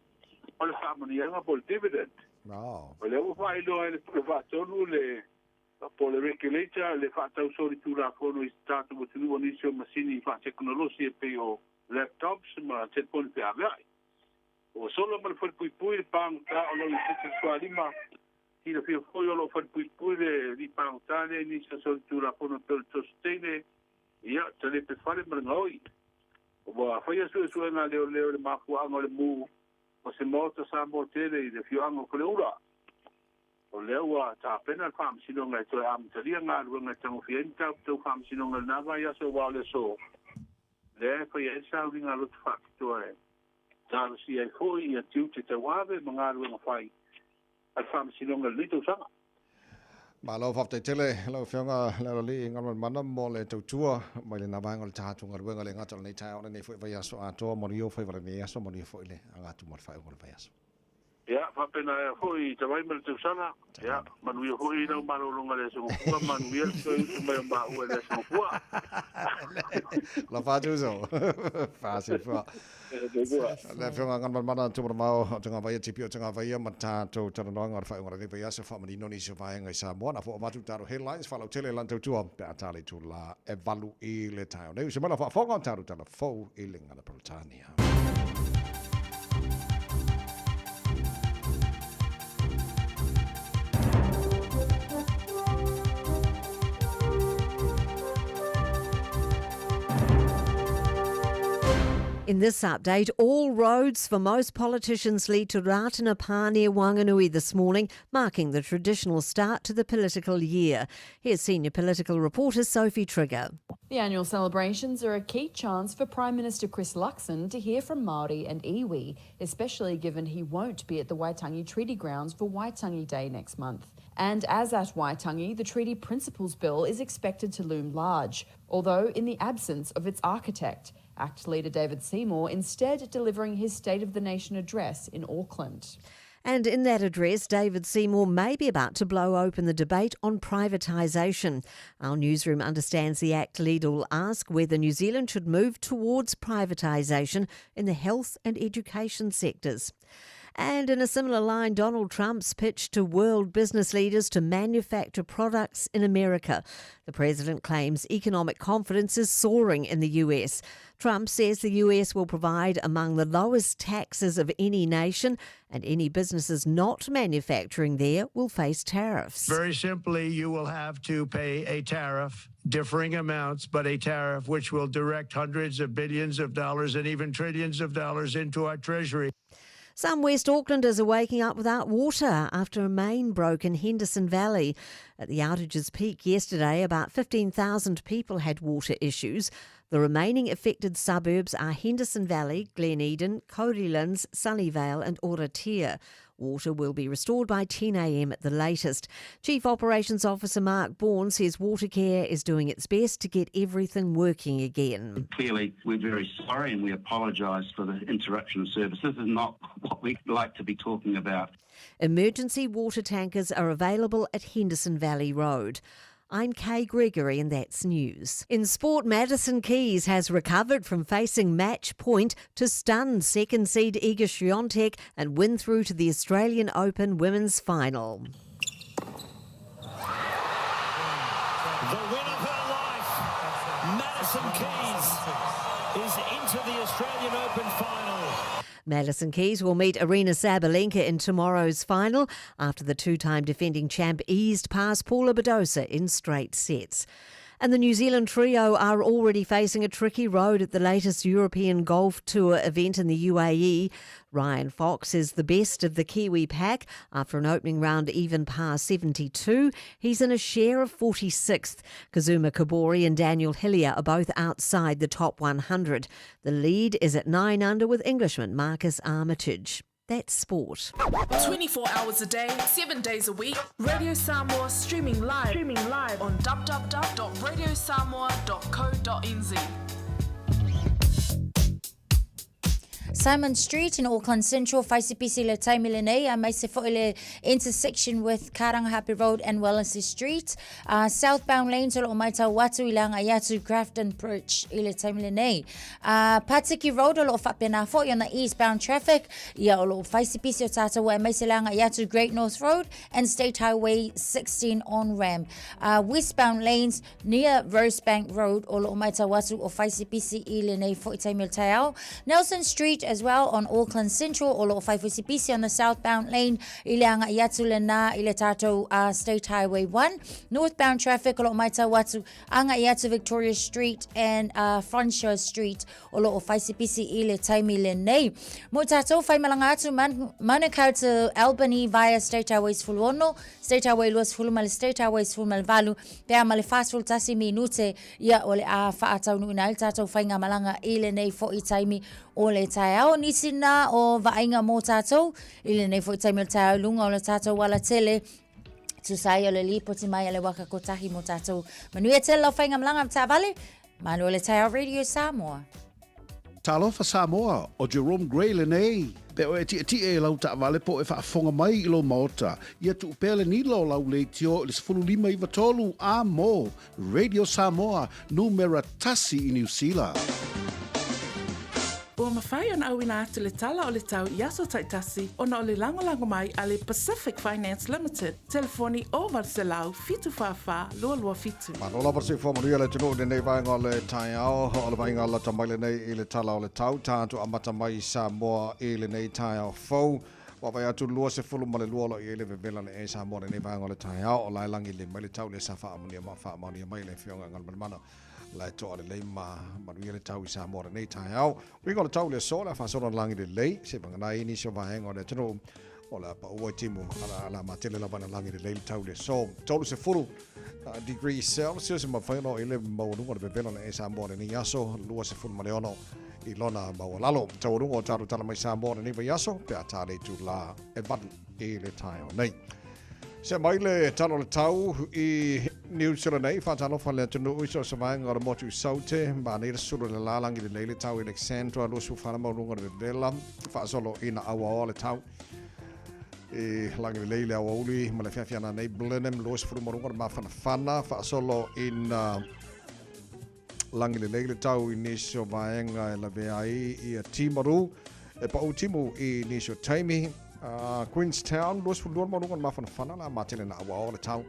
o le faamanuiaga po o le dividend. O lea ua faailoa e le Pule Faatonu le po o le regulator le faatau solitulafono i se tatou atunuu o nisi o masini faatekonolosi e pei o laptops ma telefoni feaveai. Ua sola ma le falepuipui le pagota o lona 75. Silafia foi o lo o falepuipui le alii pagota lea i nisi o solitulafono e pei o le tosi teine, ia, talepe fale ma le gaoi. Ua faia suesuega a leoleo i le mafuaaga o le mu o se maota Samoa tele i le afioaga o Faleula. O lea ua tapena le Faamasinoga e toe amatalia galuega e tagofia ai mataupu tau Faamasinoga i lena vaiaso aua o le aso lea e faia ai le sauniga a loto faapitoa e talosia ai foi ia tiute tauave ma galuega fai a le Faamasinoga i lenei tausaga. Malo faafetai tele lau Afioga Lealalii Galumalemana mo le tautua mai lena vaega o le tatou galuega le gata o lenei taeao lenei foi vaiaso atoa. Manuia faiva lenei aso, manuia foi le aga atu mo le faaiuga o le vaiaso. Ia, faapena ea foi i Tavai ma le tausala. Ia, manuia foi lau malologa i le Aso Gafua, manuia le toe usu mai o maua i le Aso Gafua. Alofa atu uso. Faasifua. Le Afioga Galumalemana Tumalemao o Tagavaia, TP o Tagavaia ma tatou talanoaga o le faaiuga o lenei vaiaso faamanino nisi o vaega i Samoa. Na fua avatu tatou headlines faalautele i lana tautua pe a tala i itula e 8 i le taeao nei. Uso mai lau faafofoga o tatou tala fou i le gagana Peretania. In this update, all roads for most politicians lead to Rātana Pā near Whanganui this morning, marking the traditional start to the political year. Here's senior political reporter Sophie Trigger. The annual celebrations are a key chance for Prime Minister Chris Luxon to hear from Māori and iwi, especially given he won't be at the Waitangi Treaty grounds for Waitangi Day next month. And as at Waitangi, the Treaty Principles Bill is expected to loom large, although in the absence of its architect, ACT leader David Seymour instead delivering his State of the Nation address in Auckland. And in that address, David Seymour may be about to blow open the debate on privatisation. Our newsroom understands the ACT leader will ask whether New Zealand should move towards privatisation in the health and education sectors. And in a similar line, Donald Trump's pitch to world business leaders to manufacture products in America. The president claims economic confidence is soaring in the US. Trump says the US will provide among the lowest taxes of any nation, and any businesses not manufacturing there will face tariffs. Very simply, you will have to pay a tariff, differing amounts, but a tariff which will direct hundreds of billions of dollars and even trillions of dollars into our treasury. Some West Aucklanders are waking up without water after a main broke in Henderson Valley. At the outage's peak yesterday, about 15,000 people had water issues. The remaining affected suburbs are Henderson Valley, Glen Eden, Codylands, Sunnyvale and Oratia. Water will be restored by 10 a.m. at the latest. Chief Operations Officer Mark Bourne says Watercare is doing its best to get everything working again. Clearly, we're very sorry and we apologise for the interruption of service. This is not what we like to be talking about. Emergency water tankers are available at Henderson Valley Road. I'm Kay Gregory and that's news. In sport, Madison Keys has recovered from facing match point to stun second seed Iga Swiatek and win through to the Australian Open women's final. The win of her life, Madison Keys, is into the Australian Open final. Madison Keys will meet Aryna Sabalenka in tomorrow's final after the two-time defending champ eased past Paula Badosa in straight sets. And the New Zealand trio are already facing a tricky road at the latest European Golf Tour event in the UAE. Ryan Fox is the best of the Kiwi pack after an opening round even par 72. He's in a share of 46th. Kazuma Kobori and Daniel Hillier are both outside the top 100. The lead is at 9 under with Englishman Marcus Armitage. That's sport. 24 hours a day, 7 days a week. Radio Samoa streaming live, on www.radiosamoa.co.nz. Simon Street in Auckland Central, faisipisi le taimi lenei, aemaise foi le intersection with Karangahape Road and Wellesley Street. Southbound lanes o lo o maitau atu i le agai atu Grafton Bridge i le taimi lenei. Patiki Road o lo o faapena foi on the eastbound traffic, ia o lo o faisipisi o tatou aemaise le agai atu Great North Road and State Highway 16 on ramp. Westbound lanes near Rosebank Road o lo o maitau atu o faisipisi i lenei foi taimi o le taeao. Nelson Street as well on Auckland Central o lo o faifaisipisi on the southbound lane i le agai atu lena i le tatou State Highway 1. Northbound traffic o lo o maitau atu agai atu Victoria Street and Frontier Street o lo o faisipisi i le taimi lenei. Mo tatou whaimalanga atu Manukau to Albany via State Highway 16, State Highway 20 ma le State Highway 18 pe a ma le 41 minute ia o le a faataunuuina ai le tatou faigamalaga i lenei foi taimi o le taeao. Nisi na o vaaiga mo tatou i lenei foi taimi o le taeao i luga o le tatou alatele tusa ai o le lipoti mai a le waka kotahi mo tatou. Manuia tele lau faigamalaga ma taavale, malo le taeao Radio Samoa. Talofa Samoa, ʻo Jerome Gray lenei. Pe oe e tiʻetiʻe i lau taavale po o e faafofoga mai i lou maota, ia tuu pea le nila o lau leitio i le 15 93 a mo Radio Samoa, numera tasi i Niu Sila. Ua mafai ona auina atu le tala o le tau i aso taitasi ona o le lagolago mai a le Pacific Finance Limited, telefoni 0800 744 227. Malo lava le soifua manuia le atunuu i lenei vaega o le taeao. O le vaaiga lata mai lenei i le tala o le tau, tatou amata mai i Samoa i lenei taeao fou. Vaavaai atu 22 o lo o i ai le vevela le e Samoa lenei vaega o le taeao. O la e lagi lelei mai le tau lea sa faamanuia ma faamaonia mai e le Afioga i Galumalemana. La e toa lelei ma manuia le tau i Samoa lenei taeao. Uiga o le tau i le aso, o le a faasolo na lagi lelei, se vagana ai nisi o vaega o le atunuu o le a paua i timu ala ala matele lava na lagi lelei le tau i le aso. 30 degrees Celsius ma mafai ona oo i ai le maualuga o le vevela le e Samoa lenei aso, 26 i lona maualalo. Taualuga o tatou tala mai Samoa lenei vaiaso pe a tā le itulā e 8 i le taeao nei. Se mai le tala o le tau i New Zealand nei, faatalofa le atunuu i so o se vaega o le motu i Saute, ma nei le sulu le lalagi lelei le tau i Alexandra, 24 maualuga o le vevela, faasolo ina auaoa le tau i lagi lelei le aoauli ma le fiafiana nei Blenheim, 20 maualuga o le mafanafana, faasolo ina lagi lelei le tau i nisi o vaega e lavea ai ia Timaru, e pau timu i nisi o taimi. Queenstown, 22 le maualuga o le mafanafana, la matele na auaoa le tau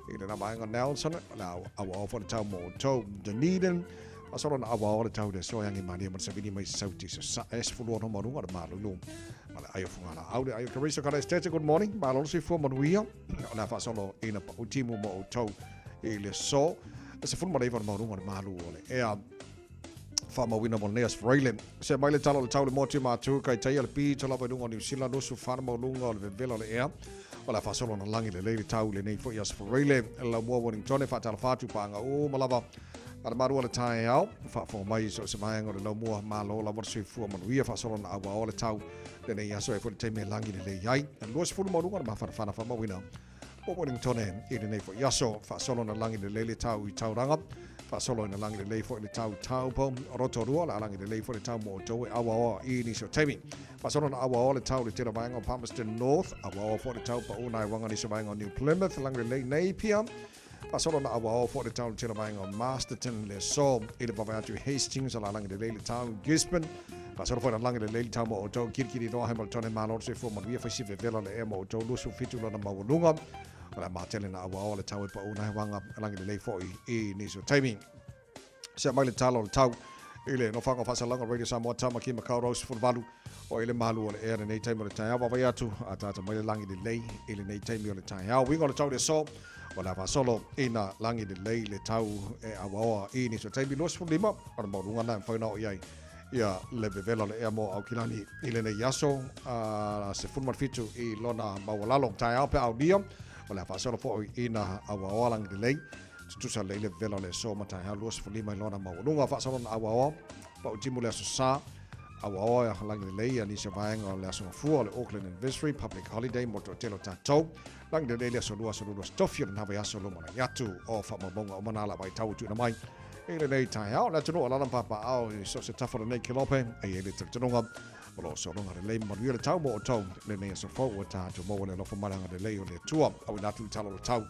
i lena vaega Nelson, la auaoa foi le tau mo outou Dunedin, faasolo na auaoa le tau i le aso e agi malie ma le savili mai Sauti Sasae, 16 maualuga o le malulu ma le ai o Fugalaau, le ai o Teresa Kalestete, good morning, malo le soifua manuia, o le a faasolo ina pau timu mo outou i le aso, 19 le maualuga o le malu o le ea. Faamauina mo lenei aso Faraile. Se mai le tala o le tau le motu i Matu, kai taia le pito lava i luga o Niu Sila, 24 maualuga o le vevela o le ea. O le a faasolo ona lagi lelei le tau i lenei foi aso Faraile. Laumua Wellingtone, faatalofa atu paaga uma lava a le malu o le taeao. Faafofoga mai i so o se vaega o le laumua, malo lava le soifua manuia, faasolo ona auaoa le tau lenei aso e foi le taimi e lagi lelei ai. 20 maualuga o le mafanafana faamauina O Wellingtone i lenei foi aso, faasolo ina lagi lelei le tau i Tauranga, faasolo ina lagi lelei foi le tau i Taupo, Rotorua, le a lagi lelei foi le tau mo outou e auaoa i nisi o taimi. Faasolo ina auaoa le tau i le tele o vaega o Palmerston North, auaoa foi le tau pau nai uaga nisi o vaega o New Plymouth, lagi lelei Napier, faasolo ina auaoa foi le tau i le tele o vaega o Masterton, le aso i le vavae atu i Hastings, o le a lagi lelei le tau i Gisborne, Faasolo foi lagi lelei le tau mo outou, kilikili loa Hamiltone malo le soifua manuia fai si vevela le ea mo outou 27 lona maualuga. O le a matele na auaoa le tau e pau na hewaga lagi lelei foi i nisi o taimi. Sea mai le tala o le tau i le nofoaga o faasalaga Radio Samoa Tamaki Makaurau 18 o i le malu o le ea lenei taimi o le taeao. Vaavaai atu a tata mai le lagi lelei i lenei taimi o le taeao. Uiga o le tau i le aso o le a faasolo ina lagi lelei le tau e auaoa i nisi o taimi 25 o le maualuga na e mafai ona oo i ai ia le vevela o le ea mo Aukilani i lenei aso a 17 i lona maualalo. Taeao pe aulia, o le a faasolo foi ina auaoa lagi lelei, tutusa lelei le vevela o le aso ma taeao 25 i lona maualuga. Faasolo na auaoa, pau timu le aso sa, auaoa lagi lelei ia nisi o vaega o le aso gafua o le Auckland Anniversary Public Holiday mo le toatele o tatou. Lagi lelei le aso lua, aso lulu, aso tofi o lena vaiaso lumanai atu o faamaumauga uma na lava i tau tuuina mai i lenei taeao. Le atunuu o lala ma papaao i so o se tafa o lenei kelope, e i ai le talitonuga o lo o sologa lelei ma manuia le tau mo outou lenei aso fou ua tatou maua le alofa ma le agalelei o le Atua. Auina atu le tala o le tau o le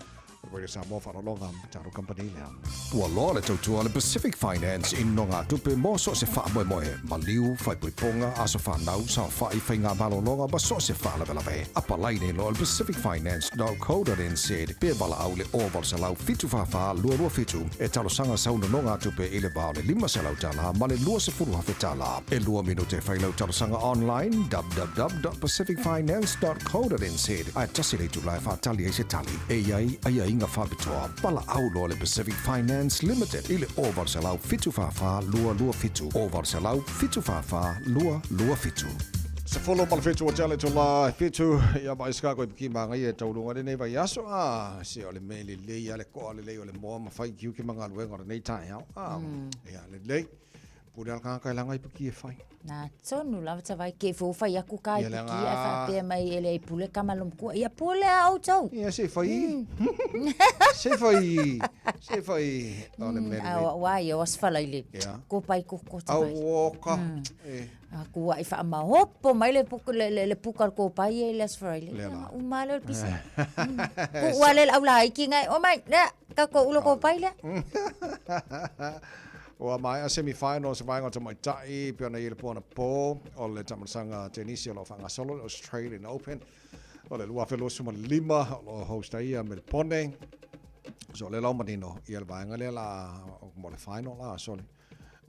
Radio Samoa faaaloaloga tatou kamupani lea. Ua loa le tautua a le Pacific Finance i nogatupe mo so o se faamoemoe, maliu, faaipoipoga, aso fanau, saofai, faigamalologa ma so o se faalavelave. Apalai nei loa i le pacificfinance.co.nz pe valaau i le 0800 744 227 e talosaga sau nonogatupe i le va o le $500 ma le $20,000. E lua minute e fai lau talosaga online www.pacificfinance.co.nz ae tasi le itula e faatali ai se tali. E i ai aiaiga faapitoa. Valaau loa le Pacific Finance Limited i le 0800 744 227, 0800 744 227. 17 o tele to la 7 ia mai ska ko ki manga ia taulunga lenei vaiaso a se o le me lelei a le koa lelei o le moa ma fai kiu ke mangaluega o lenei taeao a ia lelei pule al kaka langa i puki e fai. Nā tonu lava ta vai ke fo fai aku kai puki ai whaapea mai e le pule kama lo mkua. Ia pule a outou. Ia se fai. Se fai. Se fai. O le mele. A wa ia was fala ile. Ko pai ko ko ta vai. Au oka. A ku ai wha mahopo mai le puka le le puka ko pai e le asfara ile. Uma le pisa. Ku wa le au la iki ngai. O mai le ka ko ulo ko pai le. Ua maea semi-final o se vaega o tamaitai pei ona i ai le po anapo o le taamailasaga tenisi o lo o faagasolo le Australian Open o le 2025 o lo o host ai ia Melpone. So o lea la ua manino ia le vaega lea la mo le final la sole.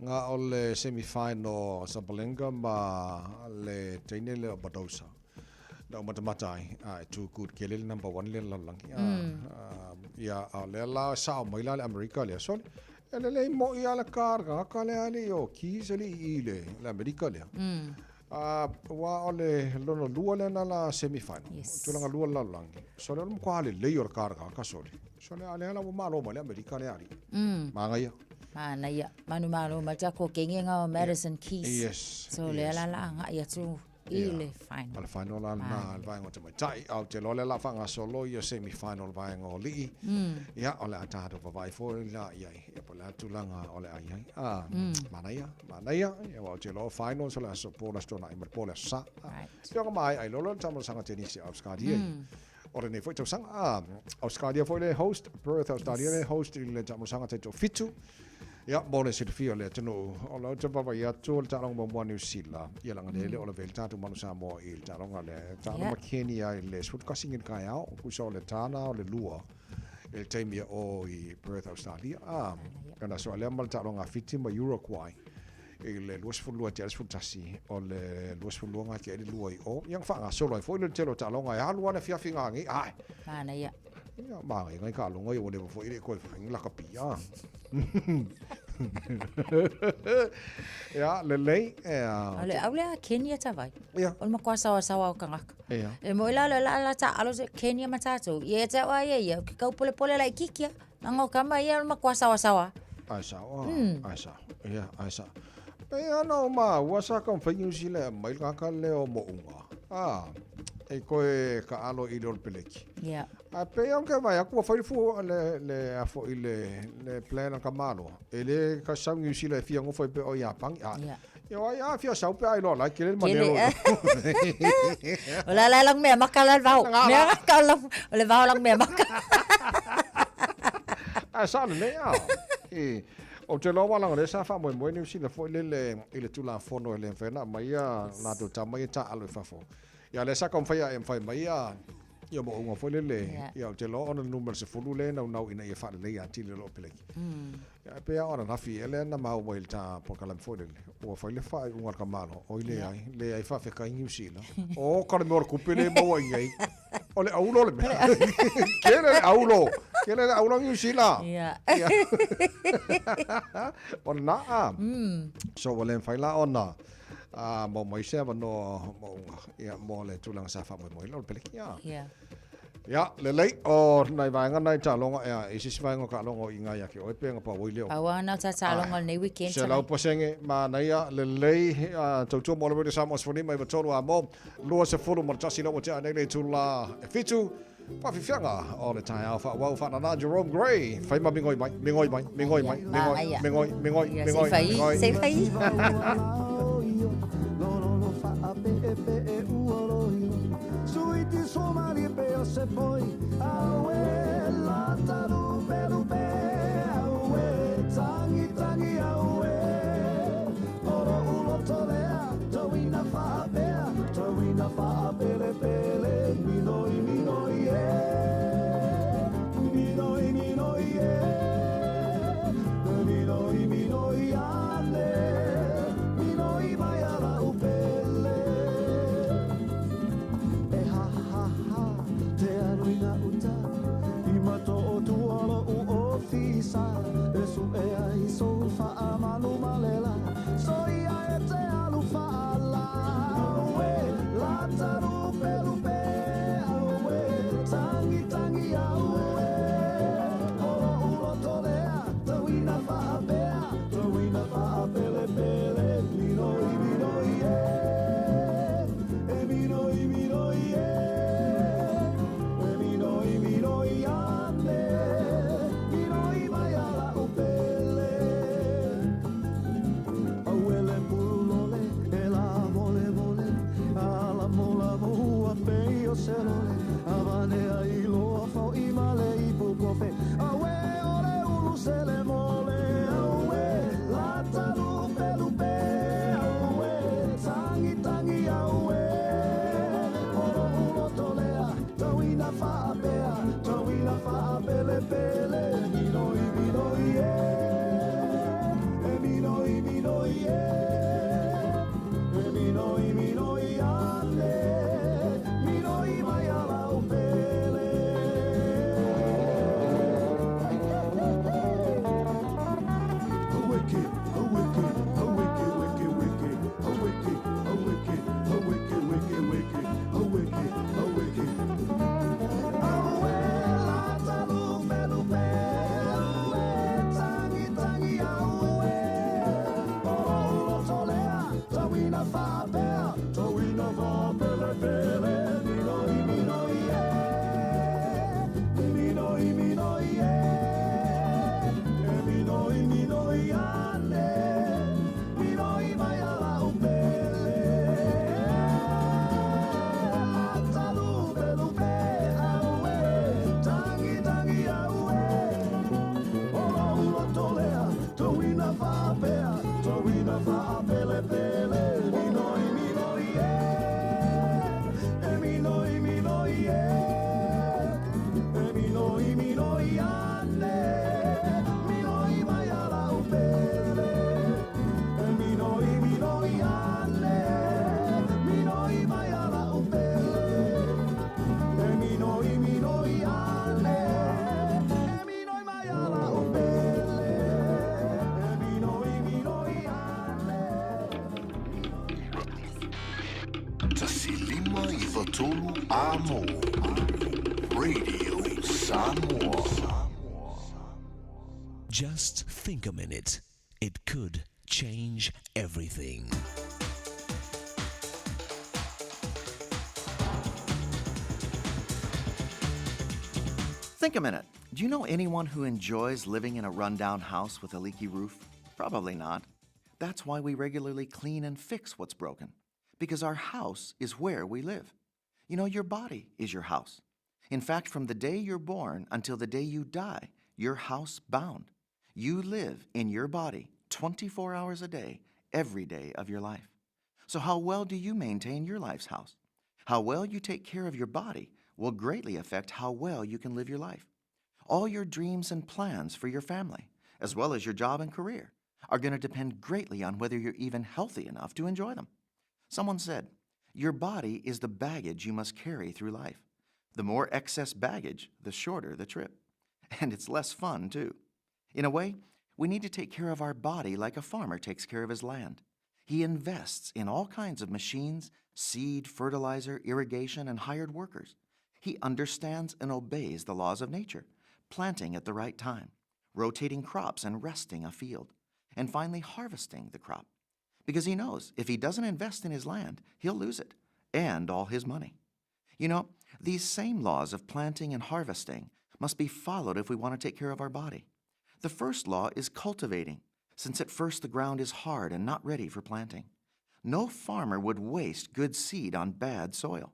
Nga o le semi-final Sabalenka ma le teine lea o Badosa. Na ou matamata ai, a e too good kele le number one lea lalolagi. Ia, a o lea la sao mai la le Amerika lea, sole, e lelei moi a le karaka lea le i o Keys e le i i le, le Amerika lea. Ua o le lona lua lea na la semi-final. Yes. Tulaga lua le lalolagi. Sole, o le matua lelei o le karaka sole. Sole, a lea la ua malo mai le Amerika lea alii. Manaia. Manaia. Manumalo mai ta ko kenge ngā o Madison Keys. Yes. So lea la la agai atu i le final. O le final la lena le vaega o tamaitai. A ou te iloa lea o le a faagasolo ia semi final o le vaega o alii. Ia, o le a tatou vavaai foi la i ai. Ia po o le a tulaga o le a i ai. A, manaia, manaia. Ia aua ou te iloa o finals o le aso po le Aso Toonai ma le po o le Aso Sa. Right. Ia ka maea ai loa le taamailasaga tenisi a Ausetalia o lenei foi tausaga. A, Australia foi le host, Perth Australia le host i le taamailasaga taitoafitu. Ia, mo le silafia o le atunuu, o lau te vaavaai atu o le taaloga muamua a Niu Sila, ia leaga lea e le o lavea ai le tatou Manu Samoa i le taaloga lea. E taalo ma Kenya i le 11 i le taeao, tusa o le ta lena o le 2 i le taimi e o i Perth, Australia. A, ona aso lea ma le taaloga a Fiti ma Uruguay i le 22 tea i le 11, o le 22 gatia ai le 2 i o. Ia na faagasolo ai foi le tele o taaloga e alu lava le afiafi gagei. Ae! Manaia. Ia, manaia ngai taaloga ia ua leva foi e le i toe fai ni lakapi, a. Ia, lelei, ea. O le au lea Kenya tavai. Ia. O le matua sawasawa o tagata. Ia. E moi la le la la ta alo se Kenya ma tatou. Ia te au ai ia, ke kau pole pole laitiiti a. Leaga o tama ia o le matua sawasawa. Ae sao, ae sao. Ia, ae sao. Pei lava ona ou maua sa taumafai Niu Sila e aumai le tagata lea o Mo'uga, a, e toe taalo i le o le peleki. Ia. Ae pei lava ona toe vaai atu ua fai le fua, le, le, a foi le, le plan a Tamaloa, e le sau Niu Sila e fia nofo ai pea o Iapani. A, Ia. ia o ai a fia sau pe a iloa la e tele le maneo. O la la lang mea maka la le vao. Mea maka o la- o le vao lang mea maka. Ae sao lelei a. E, ou te iloa aua leaga o lea sa faamoemoe Niu Sila foi lele i le Tulafono e le mafai ona aumai a latou tama ia taaalo i fafo. Ia lea sa taumafai a e mafai mai ia ia moouga foi lele. Ia ou te iloa ona o le numera 10 lea e naunau ina ia faaleleia atili o loo peleki. Ia e pei lava o ananafi ea lea na maua mai i le ta polokalame foi lele, ua fai le faaiuga a le tamaloa, oi leai, leai faafetai Niu Sila. Oka le mea o le tupe lea e maua i inei. O le aulo le mea. Kele le aulo. Kele le aulo Niu Sila. Ia. O lena a. So ua le mafai la ona maua mai se avanoa moouga ia mo le tulaga sa faamoemoe ai o le peleki. Ia. Ia. Ia, lelei, o nai vaega na i taaloga, ea, i se isi vaega o taaloga o i ina ia te oe pe na pau ai lea o. Pau lava na o ta taaloga o lenei weekend. 100% manaia, lelei, tautua mo le Radio Samoa 153 a mo, 21 ina ua tea nei le itula e 7, faafiafiaga o le taeao faaauau faanana Jerome Gray, fai ma migoi mai, migoi mai, migoi mai, migoi, migoi, migoi, migoi, migoi. Se i fai. tolu amo. Radio Samoa. Just think a minute. It could change everything. Think a minute. Do you know anyone who enjoys living in a rundown house with a leaky roof? Probably not. That's why we regularly clean and fix what's broken, because our house is where we live. You know, your body is your house. In fact, from the day you're born until the day you die, you're house bound. You live in your body 24 hours a day, every day of your life. So, how well do you maintain your life's house? How well you take care of your body will greatly affect how well you can live your life. All your dreams and plans for your family, as well as your job and career, are going to depend greatly on whether you're even healthy enough to enjoy them. Someone said, Your body is the baggage you must carry through life. The more excess baggage, the shorter the trip. And it's less fun, too. In a way, we need to take care of our body like a farmer takes care of his land. He invests in all kinds of machines, seed, fertilizer, irrigation, and hired workers. He understands and obeys the laws of nature, planting at the right time, rotating crops and resting a field, and finally harvesting the crop. Because he knows if he doesn't invest in his land, he'll lose it and all his money. You know, these same laws of planting and harvesting must be followed if we want to take care of our body. The first law is cultivating, since at first the ground is hard and not ready for planting. No farmer would waste good seed on bad soil.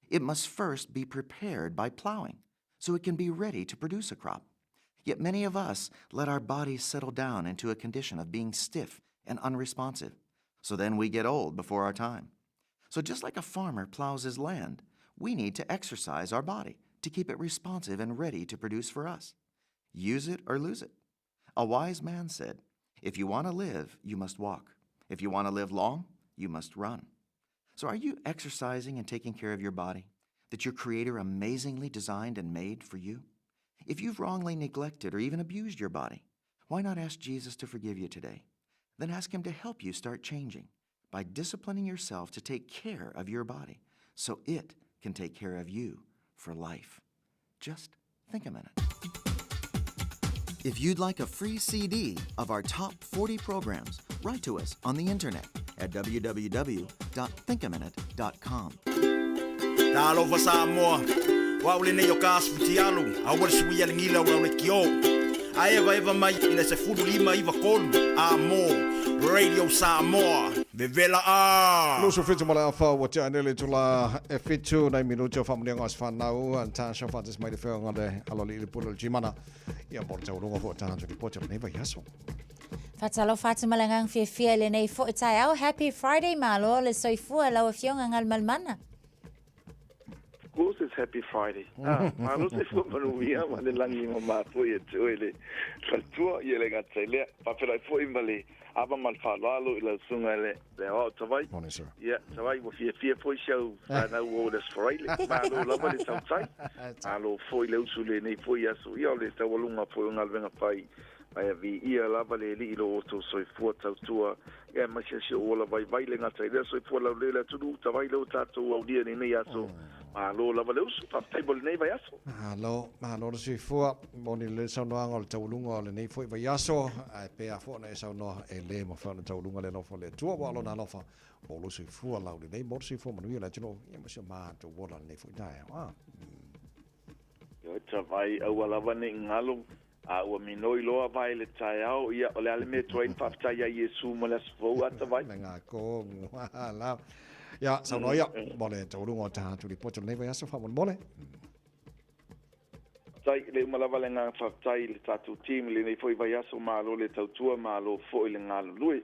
It must first be prepared by plowing, so it can be ready to produce a crop. Yet many of us let our bodies settle down into a condition of being stiff and unresponsive. So then we get old before our time. So just like a farmer plows his land, we need to exercise our body to keep it responsive and ready to produce for us. Use it or lose it. A wise man said, If you want to live, you must walk. If you want to live long, you must run. So are you exercising and taking care of your body that your Creator amazingly designed and made for you? If you've wrongly neglected or even abused your body, why not ask Jesus to forgive you today? Then ask Him to help you start changing by disciplining yourself to take care of your body so it can take care of you for life. Just think a minute. If you'd like a free CD of our top 40 programs, write to us on the internet at www.thinkaminute.com. Talofa Samoa, o au lenei o ka aso fitialu, aua le suia le gila o lau lekiō. A evaeva mai i le 15 93 a mō Radio Samoa, vevela a! 27 ma le afa ua tea nei le itula e 7 nai minuti o faamuniaga o aso fanau Natasha faatasi mai le afioga le aloalii le pule o le Gimana ia mo le taualuga foi o tatou lipoti o lenei vaiaso. Faatalofa atu ma le agaga fiafia i lenei foi taeao. Happy Friday, malo le soifua lau Afioga Galumalemana. Of course it's happy Friday. Ah, malo soifua manuia ma le lagi mama foi ia te oe le faletua ia le gata i lea. Faafeiloai foi ma le ava ma le faaaloalo i lau susuga i le le aoao Tavai. Morning sir. Ia, Tavai, ua fiafia foi si au fanau ua o le Aso Faraile. Malo lava le tautai. Malo foi le usu i lenei foi aso. Ia, o le taualuga foi o galuega fai Ae viia lava le Alii i lo outou soifua tautua, aemaise si ou ola vaivai le gata i lea soifua laulelei le atunuu, tavai lea ua tatou aulia i lenei aso. Malo lava le usu, faafetai mo lenei vaiaso. Malo, malo le soifua, moni lelei le saunoaga o le taualuga o lenei foi vaiaso, ae pei lava foi ona e saunoa, e le mafai ona taualuga le alofa o le Atua, aua o Lona alofa mo lou soifua laulelei, mo le soifua manuia o le atunuu, ia ma si o matou ola lenei foi taeao. A. Ioe, tavai, aua lava ne i galo A ua minoi loa vae le taeao, ia, o le a le mea e tuai na faafetai ai Iesu mo le aso fou, a tavai? Me ngā kōngu, la. Ia, saunoa ia, mo le taualuga o tatou lipoti o lenei vaiaso, faamolemole. Faafetai, le uma lava le agaga faafetai i le tatou team i lenei foi vaiaso, malo le tautua, malo foi le galulue.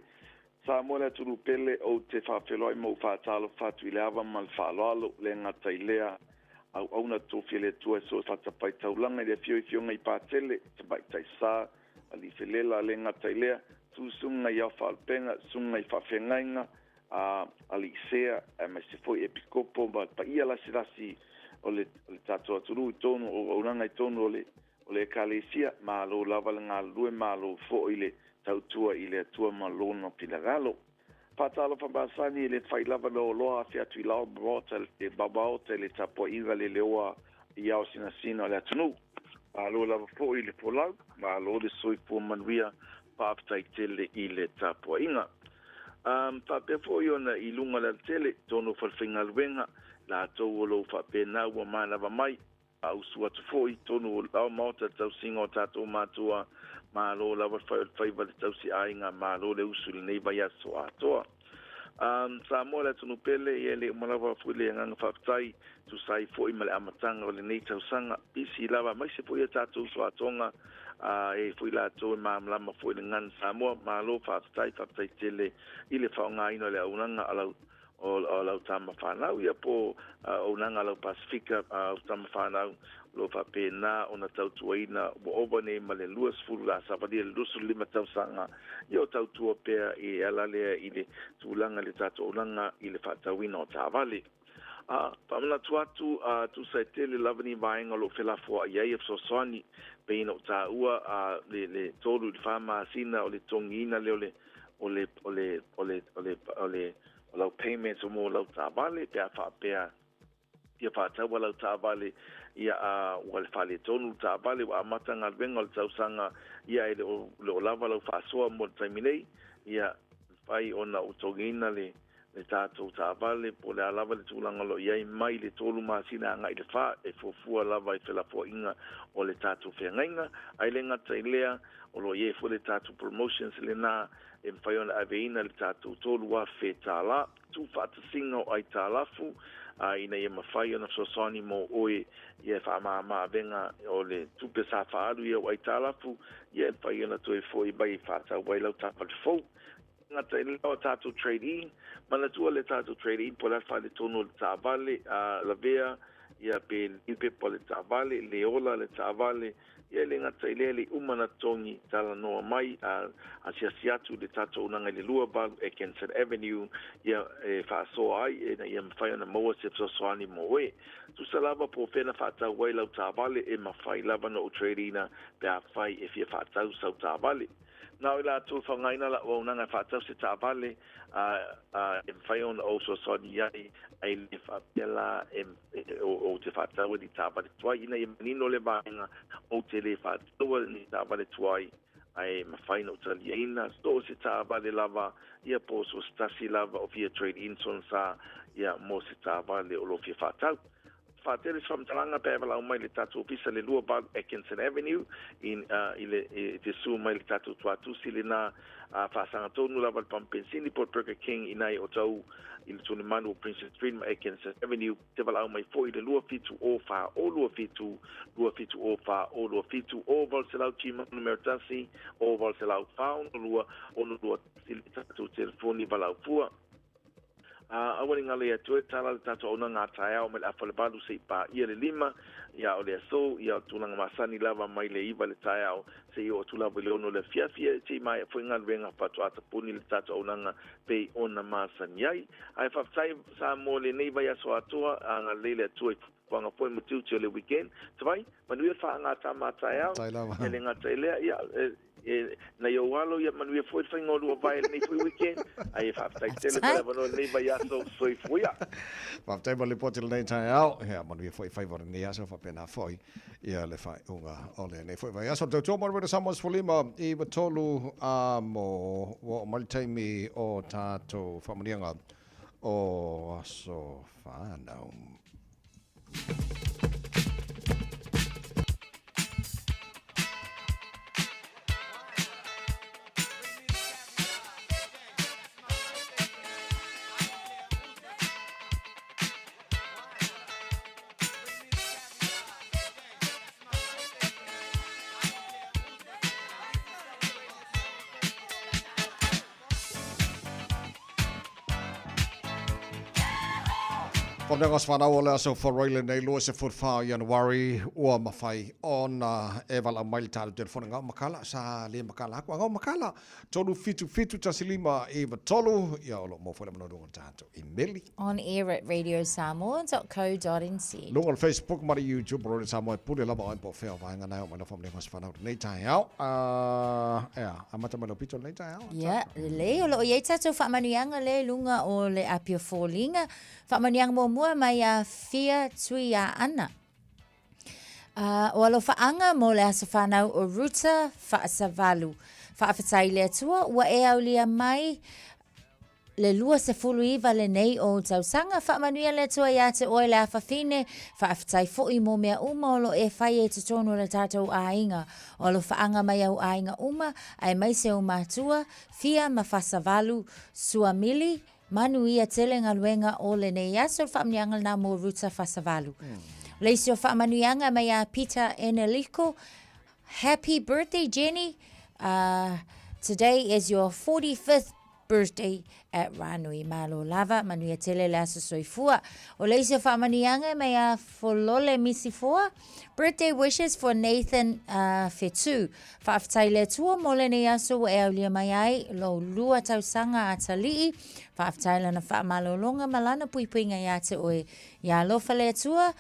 Samoa le atunuu pele, ou te faafeiloai ma ou faatalofa atu i le ava ma le faaaloalo, le gata i lea, auauna tofia le Atua e so o se fatafaitaulaga i le afio i Afioga i Patele, Tamaitai Sa, Alii Felela, le gata i lea, tu susuga i Ao Faalupega, susuga i Faafeagaiga, a Alii Sea, aemaise foi Epikopo ma le paia lasilasi o le o le tatou atunuu i totonu o auaunaga i totonu o le o le Ekalesia, malo lava le galulue, malo foi le tautua i le Atua ma Lona finagalo. Faatalofa masani e le fai lava na oloa afe atu i lao ma maota e mamaota i le tapuaiga le leoa i ao sinasina o le atunuu. Malo lava foi i le folau, malo le soifua manuia, faafetai tele i le tapuaiga. Um, faapea foi ona i luga o le alatele, tonu o falefaigaluega, latou o lo o faapena ua manava mai, a usu atu foi i totonu o lau maota le tausiga o tatou matua, malo lava le fai o le faiva le tausi aiga, malo le usu i lenei vaiaso atoa. Um, Samoa le atunuu pele, ia e le uma lava foi le agaga faafetai, tusa ai foi ma le amataga o lenei tausaga, pisi lava aemaise foi a tatou uso atoga, a e foi latou e malamalama foi i le gagana Samoa, malo faafetai, faafetai tele i le faaaogaina o le auaunaga a lau o lau tama fanau ia po o auaunaga a lau Pasefika au tama fanau o lo o faapena ona tautuaina ua ova nei ma le 20 la savalia le 25 tausaga ia o tautua pea i ala lea i le tulaga i le tatou auaunaga i le faatauina o taavale. A faamanatu atu a tusa e tele lava ni vaega o lo o felafoai ai e fesoasoani pei ona ou taua a le le 3 i le 4 masina o le totogiina lea o le o le o le o le o le o le o lau payments mo lau taavale pe a faapea fia faataua lau taavale ia a ua le faaletonu le taavale ua amata galuega o le tausaga ia e le o le o lava lau faasoa mo le taimi nei ia mafai ona ou totogiina le le tatou taavale po o le a lava le tulaga o lo o i ai mai le 3 masina agai i le 4 e fuafua lava i felafoaiga o le tatou feagaiga. Ae le gata i lea, o lo o i ai foi le tatou promotions lena e mafai ona aveina le tatou $3,000 tuufaatasiga o aitalafu a ina ia mafai ona fesoasoani mo oe ia e faamāmā avega o le tupe sa faaalu i au aitalafu ia e mafai ona toe foi mai e faatau ai lau taavale fou. Gata i lea o tatou trade in, manatua le tatou trade in po o le a le faaletonu o le taavale, a lavea ia pe liupepa le taavale, le ola le taavale, ia e le gata i lea le i uma ona totogi talanoa mai a asiasi atu le tatou auaunaga i le 28 Atkinson Avenue ia e faasoa ai ina ia mafai ona maua se fesoasoani mo oe. Tusa lava po o fea na faatau ai lau taavale e mafai lava ona ou trade ina pe afai e fia faatau sau taavale. Na o i latou e faaaogaina lau auaunaga e faatau se taavale, a, a e mafai ona ou fesoasoani i ai, a e le faapea la e, e, ou te faatau ni taavale tuai ina ia manino le vaega, ou te le faataua ni taavale tuai, ae mafai ona ou taliaina so o se taavale lava, ia po o so o se tasi lava o fia trade in sona sa, ia, mo se taavale o lo o fia faatau. Faatele se faamatalaga pe a e valaau mai i le tatou ofisa i le 28 Atkinson Avenue i, uh, i le, i te su mai le tatou tuatusi lena uh, faasaga tonu lava le pamu pensini po o le Burger King i nai o tau i le tulimanu o Princess Street ma Atkinson Avenue. Te valaau mai foi i le 27 o 4 o 27 27 o 4 o 27 o 800 Gmail numera 1 o 800 462 62 le tatou telefoni valaau fua. Ā, aua ne i ngalo ia te oe, tala le tatou auaunaga a taeao mai le afa o le valu seia paia le lima, ia o le aso, ia o le tulaga masani lava mai le iva i le taeao seia oo atu lava i le ono i le afiafi, ia se i maea foi galuega faatoa tapuni le tatou auaunaga pei ona masani ai. Ae faafetai Samoa i lenei vaiaso atoa, agalelei le Atua i fuafuaga foi ma tiute o le weekend. Tavai, manuia le faagatama a taeao, ia le gata i lea, ia, e, e, nai ou alo, ia manuia foi le faiga o lua vae lenei foi weekend, ae faafetai tele mo le avanoa i lenei vaiaso, soifua. Faafetai mo le lipoti i lenei taeao, ia manuia foi faiva o lenei aso faapena foi ia le faaiuga o lenei foi vaiaso. Tautua mo le Radio Samoa 15 i 3 a mo ua oo mai le taimi o tatou faamanuiaga o aso fanau. Lafo aso fanau o le aso Faraile nei 24 o Ianuari ua mafai ona e valaau mai le tatou telefoni ngau makala sa le makala aku ngau makala 377 15 93 ia o lo o maua foi le avanoa i luga o le tatou imeli. On air at radiosamoa.co.nz. Luga o le Facebook ma le YouTube o Radio Samoa e pule lava oe po o fea o vaega na e oo mai alofa ma le aso fanau lenei taeao. Ea, amata mai lou pito lenei taeao. Ia, lelei, o lo o i ai tatou faamanuiaga lea i luga o le api o foliga. Faamanuiaga muamua mai ia Fia Tuiaana. O alofaaga mo le aso fanau o Ruta Faasavalu. Faafetai i le Atua ua e aulia mai le 29 lenei o ou tausaga. Faamanuia le Atua iā te oe le afafine. Faafetai foi mo mea uma o lo o e faia i totonu o le tatou aiga. O alofaaga mai au aiga uma, aemaise ou matua, Fia ma Fasavalu, Suamili, Manuia tele galuega o lenei aso. Le faamanuiaga lena mo Ruta Fasavalu. O le isi o faamanuiaga mai ia Peter Eneliko, Happy birthday Jenny, today is your 45th birthday at Ranui. Malo lava, manuia tele le aso soifua. O le isi o faamanuiaga mai ia Folole Misifoa, birthday wishes for Nathan Fetu. Faafetai le Atua mo lenei aso ua e aulia mai ai lou lua tausaga atalii. Faafetai lana faamalologa ma lana puipuiga iā te oe. Ia alofa le Atua,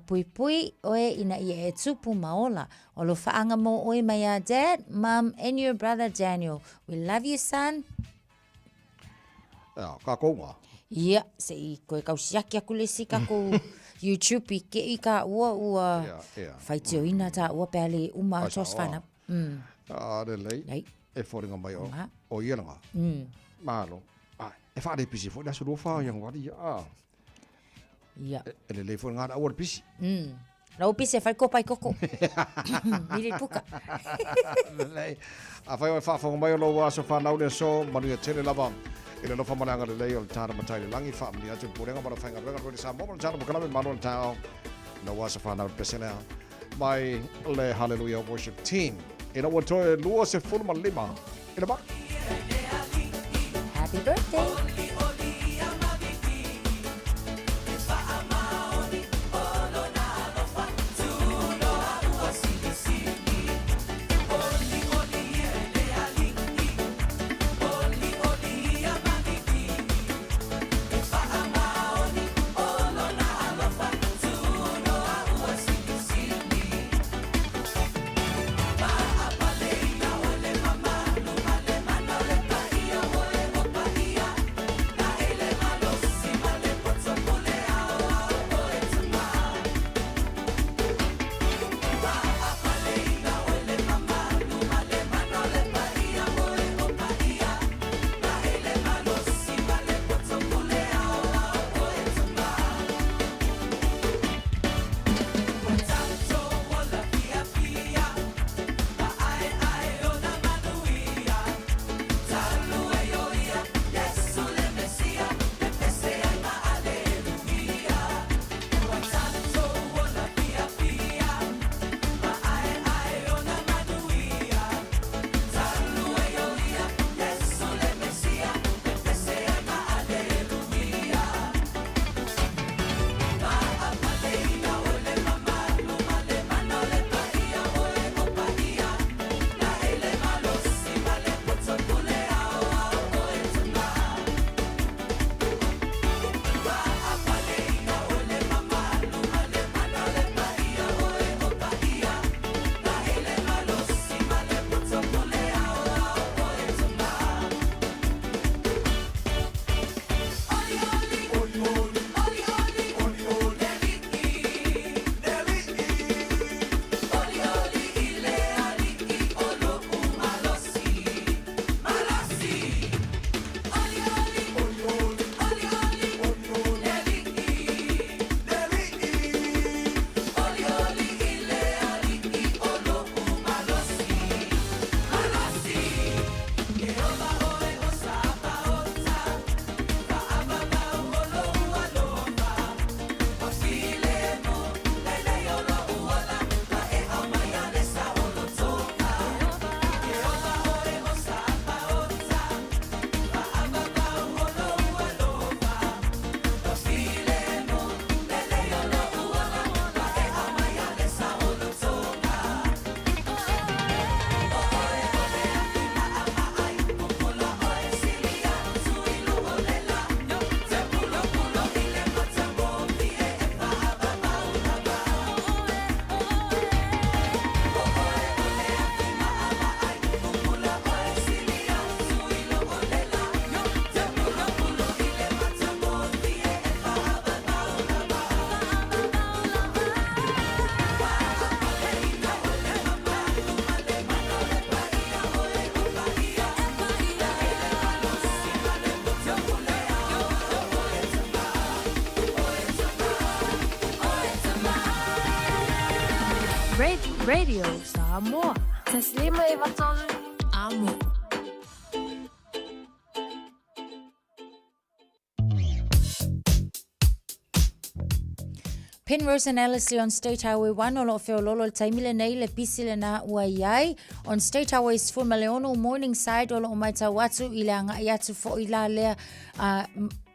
puipui oe ina ia e tupu ma ola. O alofaaga mo oe mai a Dad, Mum and your brother Daniel. We love you son. Ea, kākou ngā. Ia, se i koe kausiaki aku le isi kākou YouTube i ke i ka ua ua Ia, ia. faitioina tā ua pea le uma Ai atoa sa se whanau. A, lelei. Lei. E foliga mai o, Nga. o ia langa. Malo. Ai, e whaare pisi foi le aso 24 o Ianuari, ia. A. Ia. E lelei foi ngā aua le pisi. Lau pisi e whai kopa i koko. Miri puka. Lelei. A whai o e whaafonga mai o lou aso whanau le aso, manuia tele lava. I le alofa ma le agalelei o le Tata Matai le Lagi, whaamanuia atu le pulega ma le whaingaluega le Samoa ma le Tata Mokalame, malo le taeao. Lou aso whanau le pese lea. Mai le Hallelujah Worship Team. Ina ua toe 25 i le 8. Happy birthday. Radio Samoa. 153 Amo. Penrose and Ellerslie on State Highway 1 o lo o feololo i le taimi lenei le pisi lena ua i ai. On State Highway 16 Morningside o lo o matau atu i le agai atu foi la lea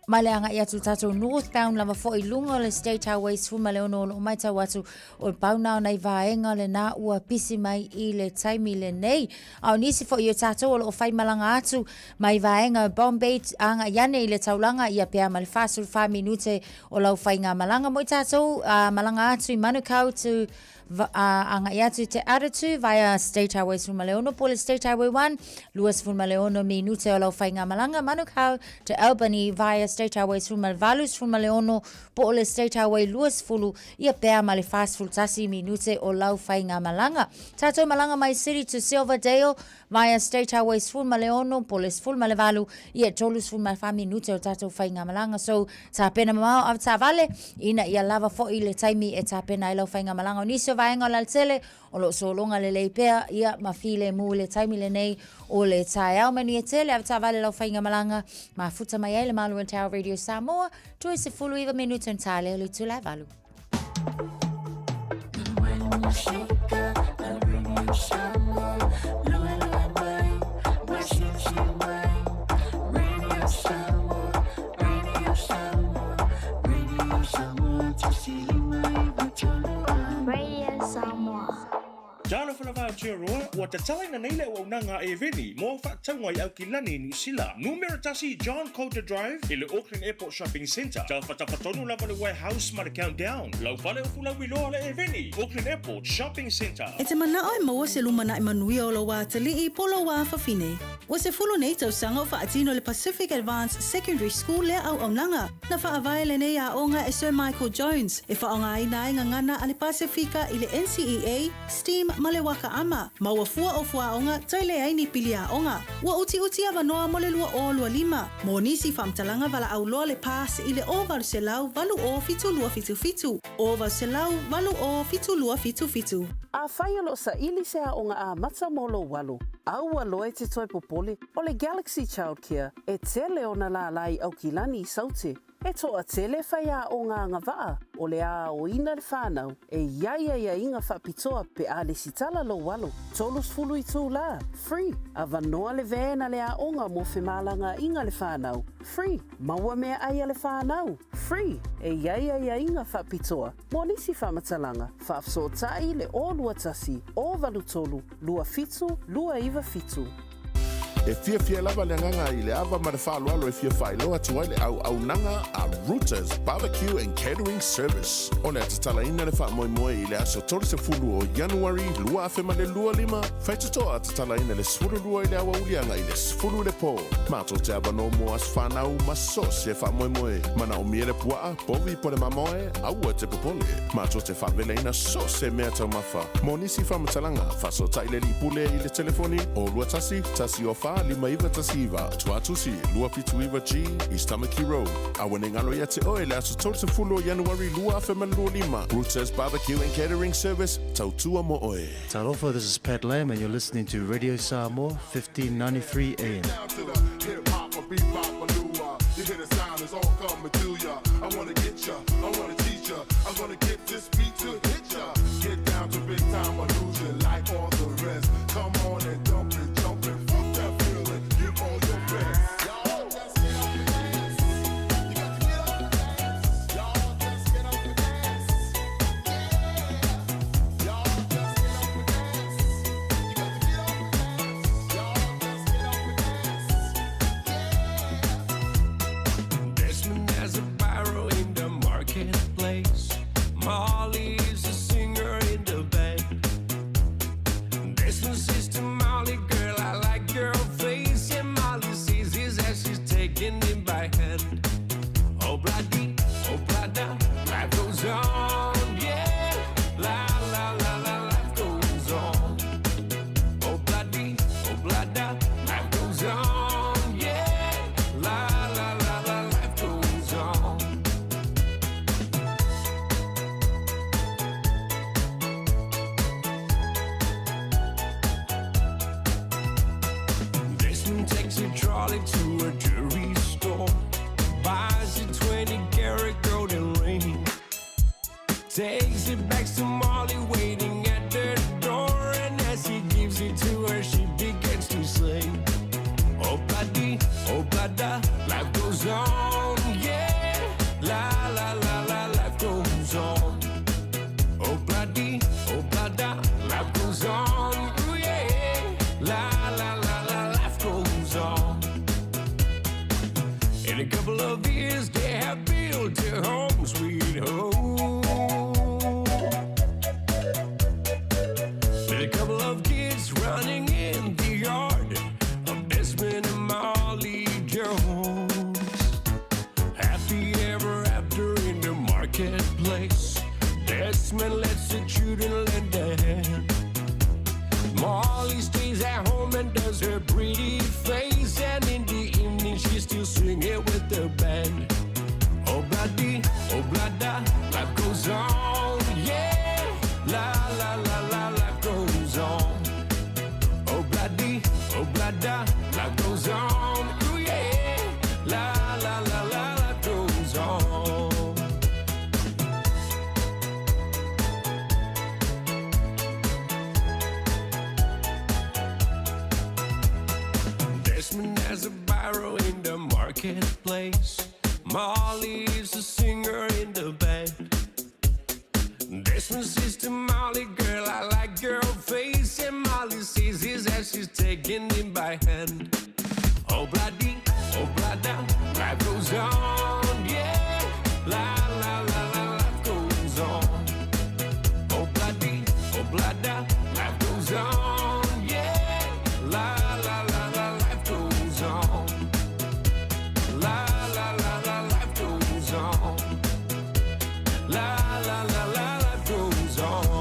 ma le agai atu tatou northbound lava foi i luga o le State Highway 16 o lo o matau atu o le pau na o nai vaega lena ua pisi mai i le taimi lenei. A o nisi foi o tatou o lo o faimalaga atu mai vaega Bombay agai ane i le taulaga ia pea ma le 44 minute o lau faigamalaga mo i tatou malaga atu i Manukau to agai atu i Te Atatū via State Highway 16 po o le State Highway 1, 26 minute o lau faigamalaga Manukau to Albany via State Highway 18, 16 po o le State Highway 20, ia pea ma le 41 minute o lau faigamalaga. Tatou malaga mai City to Silverdale via State Highway 16 po o le 18, ia 34 minute o tatou faigamalaga. So, tapena mamao avetaavale ina ia lava foi le taimi e tapena ai lau faigamalaga. O nisi o vaega o le alatele o lo o sologa lelei pea ia ma filemu i le taimi lenei o le taeao. Manuia tele avetaavale lau faigamalaga mafuta mai ai le Malu and Tower Radio Samoa, toe 19 minute ona ta lea o le itula e valu. Radio Samoa. Talofa lava Aotearoa, ua tatalaina nei le auaunaga a Eveni mo au faatauga i Aukilani i Niu Sila. Numera tasi John Coulter Drive i le Auckland Airport Shopping Centre. Tafatafa tonu lava le Warehouse ma le Countdown. Lau fale o Fulauiloa le Eveni, Auckland Airport Shopping Centre. E te manao e maua se lumanai manuia o lou atalii po o lou afafine. Ua 10 nei tausaga o faatino le Pacific Advanced Secondary School lea auaunaga. Na faavae lenei aoga e Sir Michael Jones e faaaogaina ai gagana a le Pasefika i le NCEA, STEAM ma le Waka Ama, ma ua fua o fuaoga toe leai ni pili aoga. Ua utiuti avanoa mo le 2025. Mo nisi faamatalaga valaau loa le pass i le 0800 80 7277, 0800 80 7277. Afai o lo o saili se aoga amata mo lou alo, aua loa e te toe popole, o le Galaxy Childcare e tele ona lālā i Aukilani i Saute. E toatele faiaoga agavaa o le aoina le whanau e i ai aiaiga faapitoa pe a lesitala lou alo. 30 itulā, free, avanoa le van a le aoga mo femalagaaiga le whanau, free, maua meaai a le whanau, free, e i ai aiaiga faapitoa mo nisi faamatalaga, faafesootai le 021 083 27 297. E fiafia lava le agaga i le ava ma le faaaloalo e fia faailoa atu ai le auaunaga a Rooters Barbecue and Catering Service. O le a tatalaina le faamoemoe i le aso 30 o Ianuari 2025, faitotoa tatalaina le 12 i le aoauli agai le 10 i le po. Matou te avanoa mo aso fanau ma so o se faamoemoe. Manaomia le puaa, povi po le mamoe, aua te popole. Matou te faavelaina so o se mea taumafa. Mo nisi faamatalaga, faasootai le alii pule i le telefoni 021 104 5919, Tuatusi 279G, East Tamaki Road. Aua ne galo ia te oe le aso 30 o Ianuari 2025. Rooters Barbecue and Catering Service, tautua mo oe. Talofa, this is Pat Lam and you're listening to Radio Samoa, 1593 AM. goes on. Ooh, yeah. La la la la, life goes on. In a couple of years, they have built a home, sweet home. With a couple of kids running in the yard of Desmond and Molly Jones. Happy ever after in the marketplace. Desmond lets the children lend a hand. Molly stays at home and does her pretty face. And in the evening, she's still singing with the band. Oh, bloody, oh, blada, life goes on, yeah. La, la, la, la, life goes on. Oh, bloody, oh, blada, life goes on, ooh, yeah. La, la, la, la, life goes on. Desmond has a barrel in the marketplace. Molly is a singer in the band. Desmond says to Molly, girl, I like your face. And Molly sees his as she's taking him by hand. Oh, bloody, oh, blada, life goes on, yeah. La, la, la, la, life goes on. Oh, bloody, oh, blada, life goes on, yeah. La, la, la, la, life goes on. La, la, la, la, life goes on. La, la, la, la, life goes on.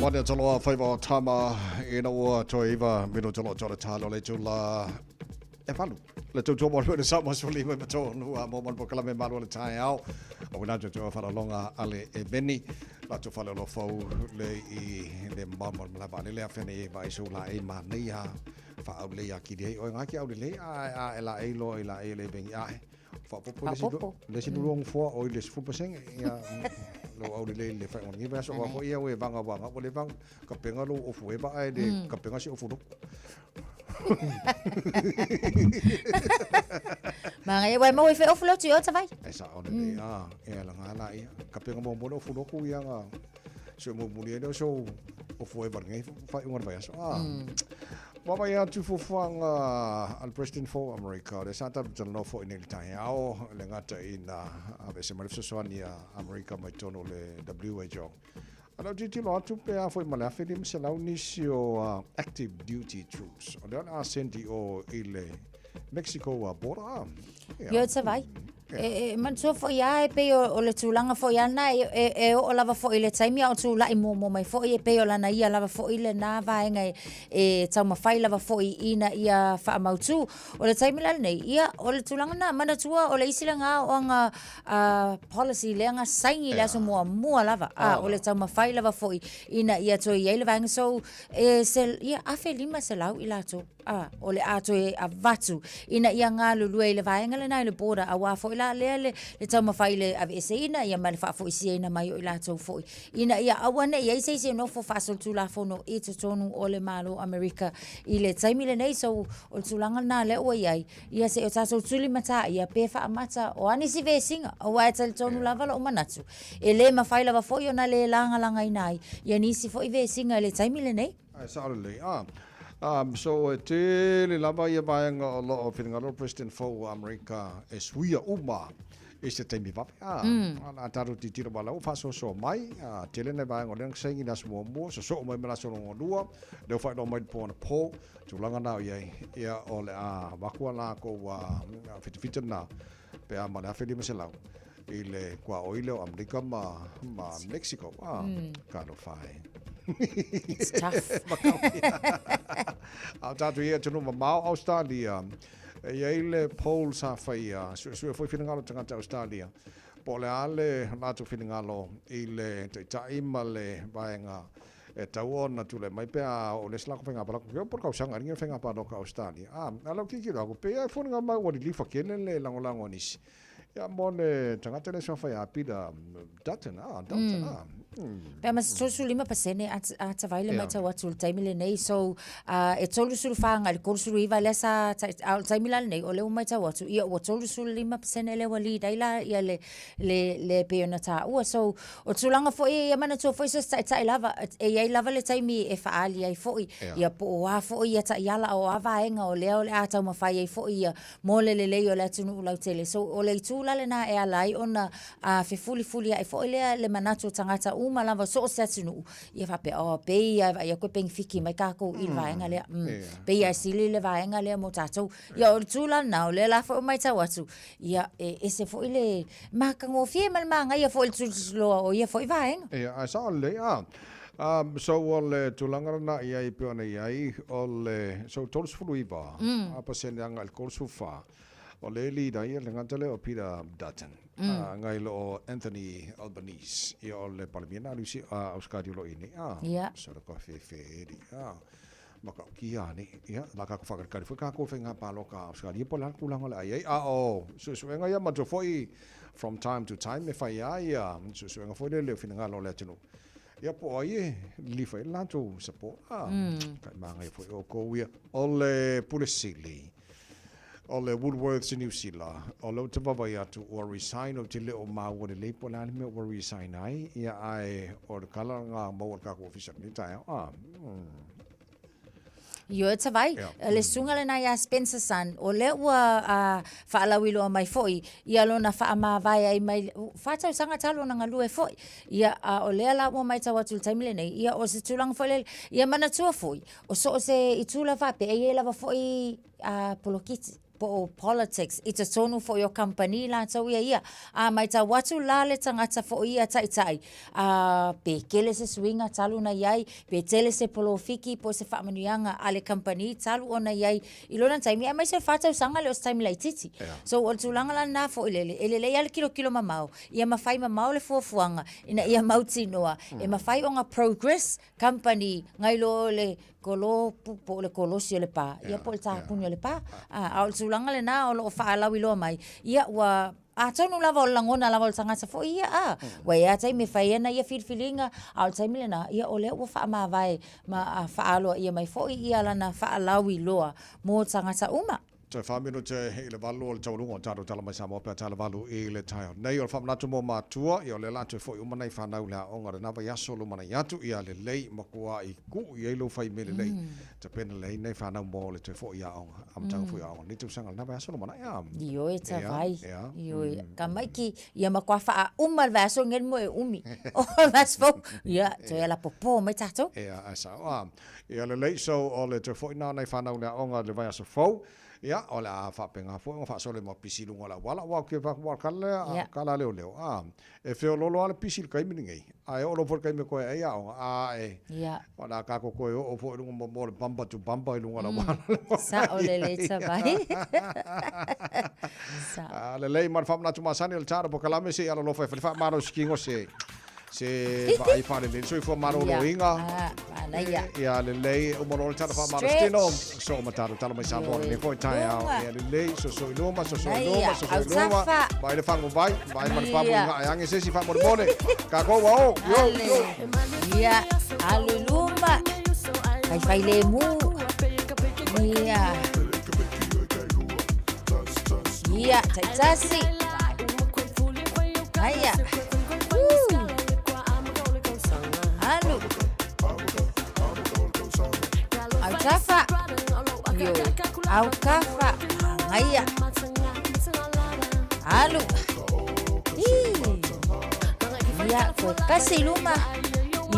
Wane taloa whaiva o tama ina ua toe iwa mino talo talo talo le tula e valu. Le tautua mo le sa mo soli mai mato nu a mo mo kala me malu le tai ao. O wena tau tau whalalonga ale e meni. La tau whale lo fau le i le mo mo la va le a whene e vai so la e ma nei ha wha au le a kiri hei. O ngā ki au le le a a e la e lo e la e le bengi a e. Wha popo le si le si luong fua o i le sifu paseng ia lo au le le le whai ngi va so wa ia we vanga vanga o le vang ka penga lo ofu e ba ai le ka penga si ofu lo. Manga e wai mo i fe ofu lo tu o tawai. E sa o le a e la nga la ia ka penga mo mo ofu lo ku ia nga so mo mo le so ofu e ba ngi whai unga vai so a. Wa vai atu fuafuaga a le President fou o Amerika, lea sa tatou talanoa foi nei i le taeao, e le gata ina aveese mai le fesoasoani a Amerika mai totonu o le WHO. A o lau tilotilo atu pe a foi ma le 1500 nisi o active duty troops. O lea o le a send i o i le Mexico border a. Ia, te vai. E, e manatua foi a e pei o, o le tulaga foi a lena e, e, e oo lava foi i le taimi a o tula'i muamua mai foi e pei o lana ia lava foi lenā vaega e, e taumafai lava foi ina ia faamautū. O le taimi la lenei, ia, o le tulaga lena, manatua o le isi lagā oaga uh, policy lea na saini i le aso muamua lava, a, o le taumafai lava foi ina ia toe i ai le vaega so, e se, ia, 1500 i latou. A, o le a toe avatu ina ia galulue i le vaega lena i le border, auā foi la lea le, le taumafai i le aveeseina ia ma le faafoisiaina mai o i latou foi, ina ia aua ne i ai se isi e nofo faasolitulafono i totonu o le Malo o Amerika i le taimi lenei. So, o le tulaga lena lea ua i ai, ia se i o tatou tulimatā ia pe faamata o a nisi vesiga, aua e talitonu lava lou manatu, e le mafai lava foi ona le lagalagaina ai ia nisi foi vesiga i le taimi lenei. Ae sao lelei. Ah. Um, so e tele lava ia vaega o lo o finagalo le President fou o Amerika e suia uma i se taimi vave. Ah, mm. a tatou titilo ma lau faasoasoa mai, ah, tele nai vaega o lea na saini i le aso muamua, sosoo mai ma le aso lona lua, lea ua faailoa mai le po anapo, tulaga na o i ai, ia o le a avatu a lakou fitafita na, pe a ma le 1500 i le kuaʻoi lea o Amerika ma, ma Mexico. Ah, mm. Talofa e. It's tough. A o tātou i atunuu mamao Australia, e i ai le poll sa faia, suesue foi finagalo tagata Australia, po o le a le latou finagalo i le taitai ma le vaega e tau ona tulai mai pe a oo le isi latou faiga palota, po o le tausaga alii le faiga palota a Australia. A, a lau tilotilo atu, pei lava e foliga mai ua lilifa tele le lagolago a nisi. Ia, mo le tagata lea sa fai a Peter Dutton, a, Dutton, a. Pe a ma se 35% a, a tavai le matau atu i le taimi lenei. So, uh, e 34 agai i le 39 lea sa, a o le taimi la lenei, o lea ua matau atu, ia ua 35% lea ua lead ai la ia le, le, le pei ona taua. So, o tulaga foi ia manatua foi so se taitai lava, e i ai lava le taimi e faaali ai foi, ia po o a foi ia taiala, o a vaega o lea o le a taumafai ai foi ia mo le lelei o le atunuu lautele. So, o le itu la lena e ala ai ona a fefulifuliaʻi foi lea le manatu o tagata uma lava so o se atunuu, ia faapea, oh, pei lava e vaai atu e penefiti mai tatou i le vaega lea. Mm. Pei lava e sili le vaega lea mo tatou. Ia, o le itu la lena, o lea la foi ua matau atu, ia, e ese foi le matagofie ma le manaia foi i le tulituliloa o ia foi vaega. Ia, ae sao lelei, a. Um, so o le tulaga lena i ai pei ona i ai, o le, so 39 mm. a pasene agai i le 34, o le leader ia, le gata lea o Peter Dutton, mm. agai i lo o Anthony Albanese, ia o le Palemia na Lusi, a Auskaria o lo i nei, a, yeah. so le koa fefe eri, a, matautia nei, ia, la kākou faakalikali foi kākou faiga paloka a Australia po o le a le tulaga o le a i ai, a o suesuega ia matou foi from time to time e fai lava ia suesuega foi lele o finagalo o le atunuu, ia po o ai e lilifa i ai le latou support, a, kai magaia foi outou ia. O le Pule Sili o le Woolworths i Niu Sila, o lea ou te vaavaai atu ua resign, ou te le o maua lelei po o le a le mea ua resign ai, ia ae o le tala lena maua e le tatou ofisa i lenei taeao. A, mm. Ioe Tavai, le susuga lena iā Spencer Sun, o lea ua uh, faalauiloa mai foi ia lona faamavae ai mai fa tausaga talu ona galue foi. Ia, a o lea la ua matau atu i le taimi lenei, ia o se tulaga foi lele, ia manatua foi, o so o se itula faapea, e i ai lava foi uh, poloketi. po o politics i totonu foi o kamupani latou ia ia. A maitau atu la le tagata foi ia taitai, a pe kele se suiga talu ona i ai, pe tele se polofiki po o se faamanuiaga a le kamupani talu ona i ai i lona taimi, aemaise o le fa tausaga le o se taimi laitiiti. So o le tulaga la lena foi lele, e lelei lava le kilokilo mamao, ia mafai mamao le fuafuaga ina ia mautinoa e mafai ona progress company nai lo le kolopu po o le kolosi o le pa, ia po o le tapuni o le pa. A o le tulaga lena o lo o faalauiloa mai, ia ua atonu lava o le lagona lava o le tagata foi ia, a, ua i ai lava taimi e fai ai ana ia filifiliga, a o le taimi lena, ia o lea ua faamavae ma faaaloaia mai foi ia lana faalauiloa mo tagata uma. Toe 4 minute i le 8 o le taualuga o tatou Tala Mai Samoa pe a tala 8 i le taeao nei. O le faamanatu mo matua, ia o lea la toe foi uma nai fanau i le aoga lena vaiaso lumanai atu, ia lelei matuai tuu i ai lou fai mea lelei, tapena lelei nai fanau mo le toe foi i aoga, amataga foi o aoga lenei tausaga lena vaiaso lumanai a. Ioe tavai, ioe, tamaiti ia matua faauma le vaiaso lenei le moe umi. O le vaiaso fou, ia toe alapopo mai tatou. Ia, ae sao a. Ia lelei, so o le toe foi na o nai fanau i le aoga i le vaiaso fou, ia, o le a faapena foi ona faasolo ai ma pisi i luga o le auala, aua ou te vaai atu aua o le tala lea a tala a leoleo, a, e feoloolo lava le pisi i le taimi lenei, ae oo loa foi i le taimi e toe ai aoga, a e, o le a tatou toe oo foi i luga mo le bumper to bumper i luga o le auala. Sao lelei tavai. Sao. A, lelei ma le faamanatu masani o le tala polokalame se i alolofa e fale faamalosi se Se vaai faalelei le soifua maloloina. Manaia. Ia lelei uma loa le tala faamalositino. Soo ma tatou tala mai Samoa lenei foi taeao. Ia lelei soso i luma, soso i luma, soso i luma. Vaai le faguvai, vaai ma le pamu i gae age se isi faamolemole. Tatou ua o, yo, yo. Ia, alu i luma. Faifai lemu. Ia. Ia, taitasi. Aia. Alu. Autafa. Io. Aukafa. Aia. Alu. Ia, toe tasi i luma.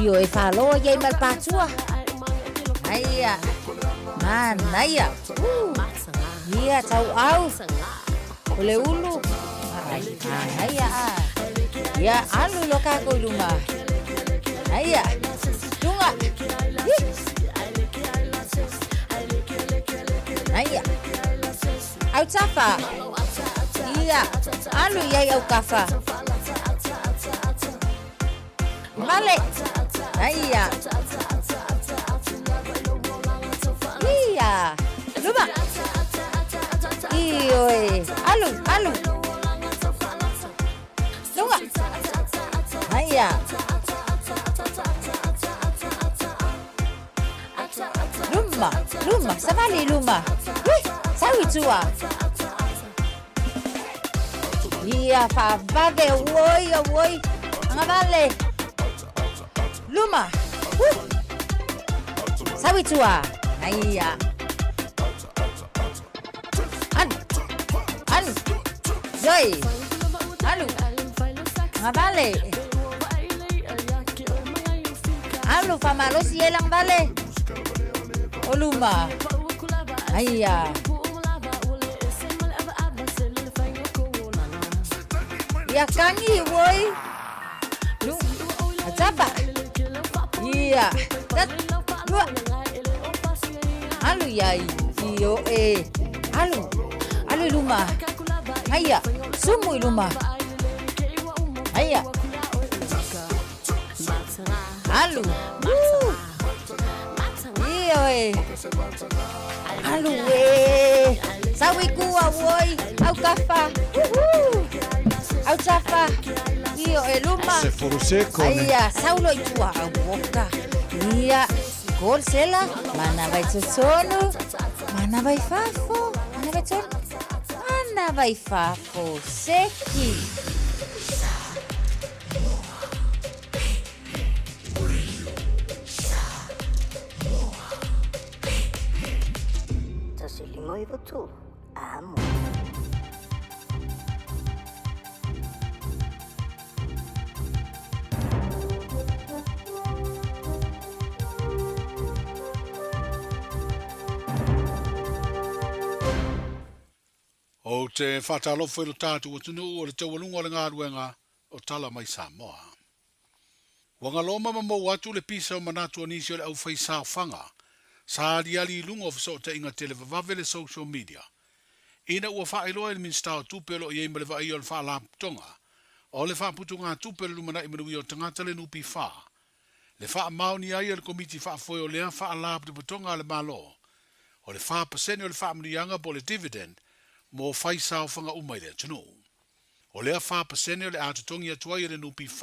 Io e fāloa i ai ma le pātua. Aia. Manaia. Ia, tauau. O le ulu. Ai, manaia. Ia, alu loa kākou i luma. Aia. Luga. Aia. Autafa. Ia, alu i ai aukafa. Male. Aia. Ia. Luma. Ioe. Alu, alu. Luga. Aia. Luma, luma, savali i luma. Ui, sau i tua. Ia, faavave, oi, oi. Agavale. Luma. Uh. Sau i tua. Aia. Alu. Alu. Ioi. Alu. Agavale. Alu faamalosi ai le agavale. O luma. Aia. Ia kagi oi. Lu. Atapa. Ia. Tat. Lua. Alu iai. Io e. Alu. Alu i luma. Aia. Sumu i luma. Aia. Alu. Woo. Ia e. Alu e. Sau i kua oi. Au kafa. Woohoo. Au tafa. Io e luma. Se furu seko ne. Aia, sau loa i tua au oka. Ia, gol sela, manava i totonu, manava i fafo, manava i totonu, manava i fafo, seki. 1 5 9 3, amo. Ou te faatalofa i lo tatou atunuu o le taualuga o le galuega o Tala Mai Samoa. Ua galoma ma mou atu le pisa o manatu o nisi o le aufaisaofaga sa aliali i luga o fesootaiga televavave le social media ina ua faailoa e le Minisita o Tupe o lo o i ai ma le vaaia o le Faalapotopotoga o le Faaputugatupe o le Lumanai Manuia o Tagata le NPF le faamaonia ai e le Komiti Faafoe o lea Faalapotopotoga a le Malo o le 4% o le faamanuiaga po o le dividend mo faisaofaga uma i le atunuu. O lea 4% o le a totogi atu ai e le NPF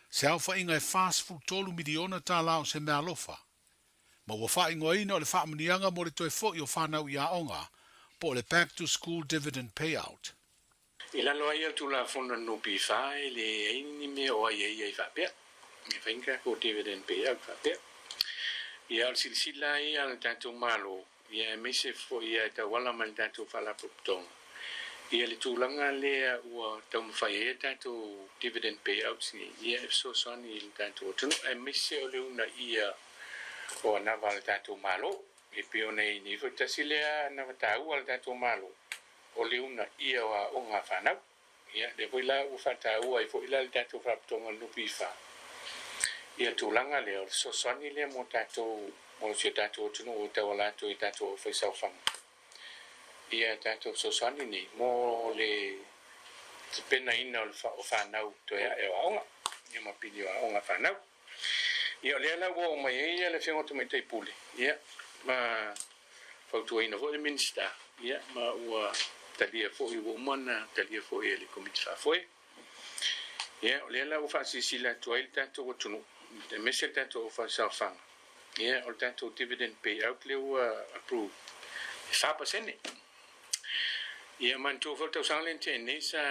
se aofaiga e $43 miliona tala o se meaalofa, ma ua faaigoaina o le faamanuiaga mo le toe foi o fanau i aoga po o le Back to School Dividend Payout. I lalo ai o le Tulafono a le NPF e leai ni mea o aiaia ai faapea, e fai ni tatou dividend payout faapea. Ia o le silasila ia a le tatou Malo, ia aemaise foi ia e tauala mai le tatou Faalapotopotoga, ia le tulaga lea ua taumafai ai a tatou dividend payouts nei, ia e fesoasoani i le tatou atunuu, aemaise o le uunaia o anava a le tatou Malo. E pei ona i ai nei foi, tasi lea anava taua a le tatou Malo, o le uunaia o aoga a fanau. Ia, lea foi la ua faataua ai foi la le tatou Faalapotopotoga o le NPF ia tulaga lea, o le fesoasoani lea mo tatou, mo si o tatou atunuu e tauala atu i tatou aufaisaofaga. Ia tatou fesoasoani nei mo le tapenaina o le o fanau toe ae o aoga, ia ma pili o aoga a fanau. Ia o lea la ua oo mai ai le Afioga i le Tamaitai Pule, ia, ma fautuaina foi le Minisita, ia, ma ua talia foi, ua uma ona talia foi e le Komiti Faafoe. Ia, o lea la ua faasilasila atu ai le tatou atunuu, aemaise le tatou aufaisaofaga, ia, o le tatou dividend payout lea ua approve, e 4%. Ia, manatua foi le tausaga lea na tea nei sa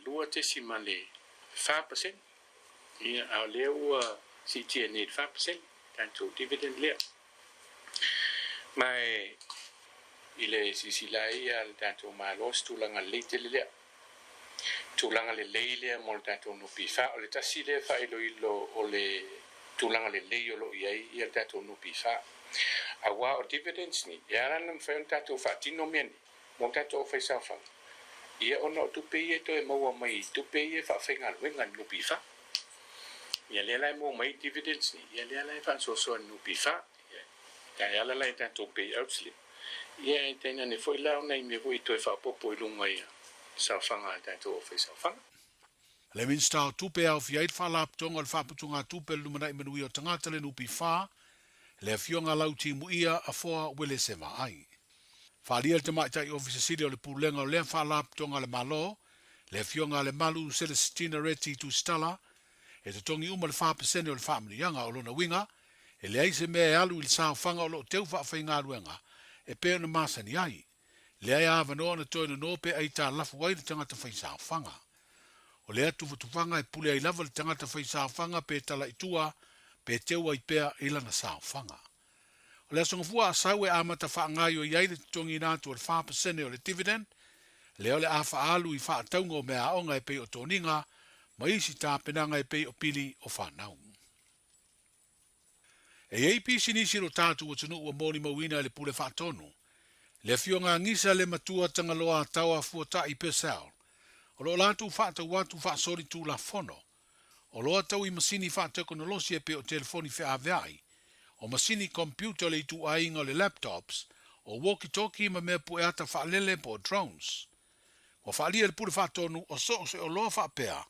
2.4%. Ia, a o lea ua siitia nei i le 4% tatou dividend lea. Ma e i le silasila ai a le tatou Malo se tulaga lelei tele lea. Tulaga lelei lea mo le tatou NPF. O le tasi lea faailoilo o le tulaga lelei o lo o i ai ia le tatou NPF. Aua o dividends nei, e ala ona mafai ona tatou faatino mea nei, mo tatou aufaisaofaga, ia ona o tupe ia e toe maua mai i tupe ia e faafaigaluega e le NPF. Ia lea la e maua mai ai dividends nei, ia lea la e faasoasoa e le NPF. Ia e ala la i tatou payouts lea, ia e tainane foi la o nai mea foi e toe faaopoopo i luga ia saofaga a tatou aufaisaofaga. Le Minisita o Tupe e aofia ai le Faalapotopotoga o le Faaputugatupe o le Lumanai Manuia o Tagata, le NPF, le Afioga Lautimuia Afoa Uelese Vaai. Faaalia le Tamaitai Ofisa Sili o le Pulega o lea Faalapotopotoga a le Malo, le Afioga Lemalu Celestina Reti Tusitala, e totogi uma le 4% o le faamanuiaga. O lona uiga, e leai se mea e alu i le saofaga o lo o teu faafaigaluega e pei ona masani ai. Leai avanoa ona toe nono pe aitalafu ai le tagata faisaofaga. O lea tufatufaga e pule ai lava le tagata faisaofaga pe tala i tua pe teu ai pea i lana saofaga. O le Aso Gafua a Sau e amata faagaoioi ai le totogiina atu o le 4% o le dividend, lea o le a faaalu i faatauga o meaaoga e pei o toniga ma isi tapenaga e pei o pili o fanau. E i ai pisinisi o lo tatou atunuu ua molimauina e le Pule Faatonu, le Afioga Gisa le Matua Tagaloa Taoa Fuatai Purcell, o lo o latou faatau atu faasoli Tulafono oloa tau i masini faatekonolosi e pei o telefoni feaveai, o masini computer o le ituaiga o le laptops, o walkie-talkie ma mea pueata faalele po o drones. Ua faaalia e le Pule Faatonu o so o se oloa faapea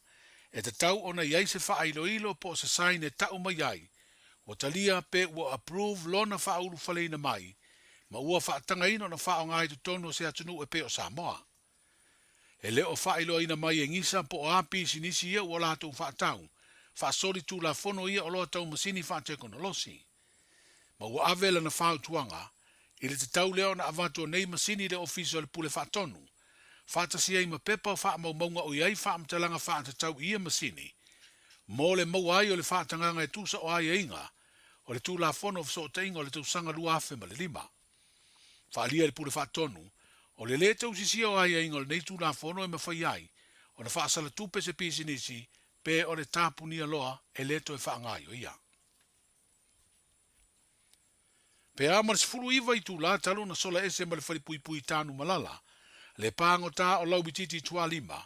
e tatau ona i ai se faailoilo po o se sign e tau mai ai ua talia pe ua approve lona faaulufaleina mai ma ua faatagaina ona faaaoga i totonu o se atunuu e pei o Samoa. E le o faailoaina mai e Gisa po o a pisinisi ia ua latou faatau faasoli tulafono ia oloa tau masini faatekonolosi. Ma ua ave lana fautuaga i le tatau lea ona avatu o nei masini i le Ofisa o le Pule Faatonu, faatasi ai ma pepa o faamaumauga o i ai faamatalaga faatatau i ia masini, mo le maua ai o le faatagaga e tusa o aiaiga o le Tulafono o Fesootaiga o le tausaga 2005. Faaalia e le Pule Faatonu, o le lē tausisia o aiaiga o lenei Tulafono e mafai ai ona faasalatupe se pisinisi pe o le tapunia loa e lē toe faagaoioia. Pe a ma le 19 itulā talu ona sola ese ma le falepuipui Tanumalala, Le pāgotā o Lauitiiti Tualima,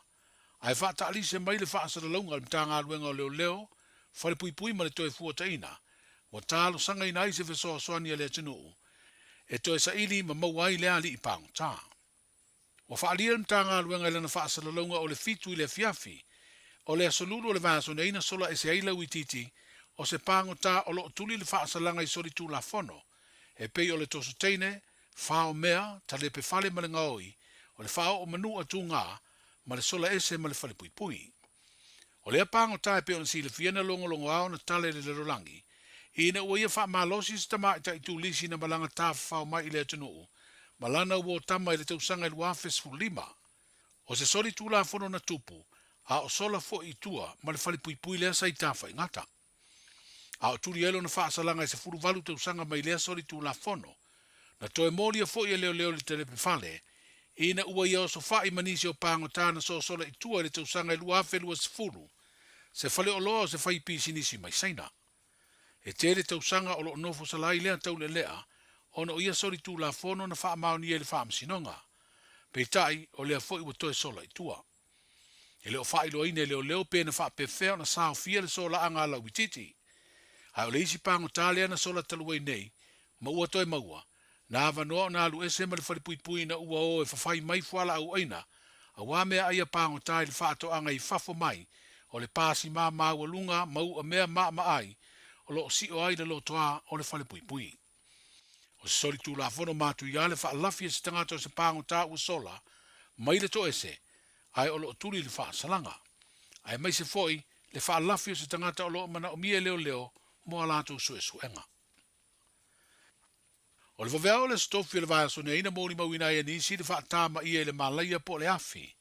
ae faataalise mai le faasalalauga a le Matagaluega o Leoleo, Falepuipui ma le Toefuataina, ua talosagaina ai se fesoasoani a le atunuu e toe saili ma maua ai le alii pagotā. Ua faaalia le Matagaluega i lana faasalalauga o le 7 i le afiafi o le Aso Lulu o le vaiaso nei na sola ese ai Lauitiiti o se pagotā o lo o tuli le faasalaga i solitulafono e pei o le toso teine, fao mea, talepe fale ma le gaoi, o le faaoo manu a tugā, ma le sola ese ma le falepuipui. O lea pagota e pei ona silafia na logologo ao na tala i le lalolagi, ina ua ia faamalosi se tamaitai turisi na malaga tafafao mai i le atunuu ma lana uo tama i le tausaga i 2015. O se solitulafono na tupu, a o sola foi i tua ma le falepuipui lea sa i Tafaigata. A o tuli ai lona faasalaga i 18 tausaga mai lea solitulafono, na toe molia foi e leoleo i le talepe fale, ina ua ia osofai ma nisi o pagota na sosola i tua i le tausaga i 2020, se faleoloa o se faipisinisi mai Saina. E tele tausaga o lo o nofo sala ai lea taulealea ona o ia solitulafono na faamaonia i le Faamasinoga. Peitai, o lea foi ua toe sola i tua. E le o faailoaina e leoleo pe na faapefea ona saofia le solaaga a Lauitiiti. Ae o le isi pagota lea na sola talu ai nei, ma ua toe maua, na avanoa ona alu ese ma le falepuipui ina ua o e fafai mai fualaau aina, auā meaai a pagota i le faatoaga i fafo mai o le pasima maualuga ma u'a mea maamaai o lo o sio ai le lotoa o le falepuipui. O se solitulafono matuia le faalafi a se tagata o se pagota ua sola mai le toese ae o lo o tuli le faasalaga, aemaise foi le faalafi o se tagata o lo o manaomia e leoleo mo a latou suesuega. O le vaveao o le Aso Tofi o le vaiaso nei na molimauina ai e nisi le faatamaia i le malaia po o le afi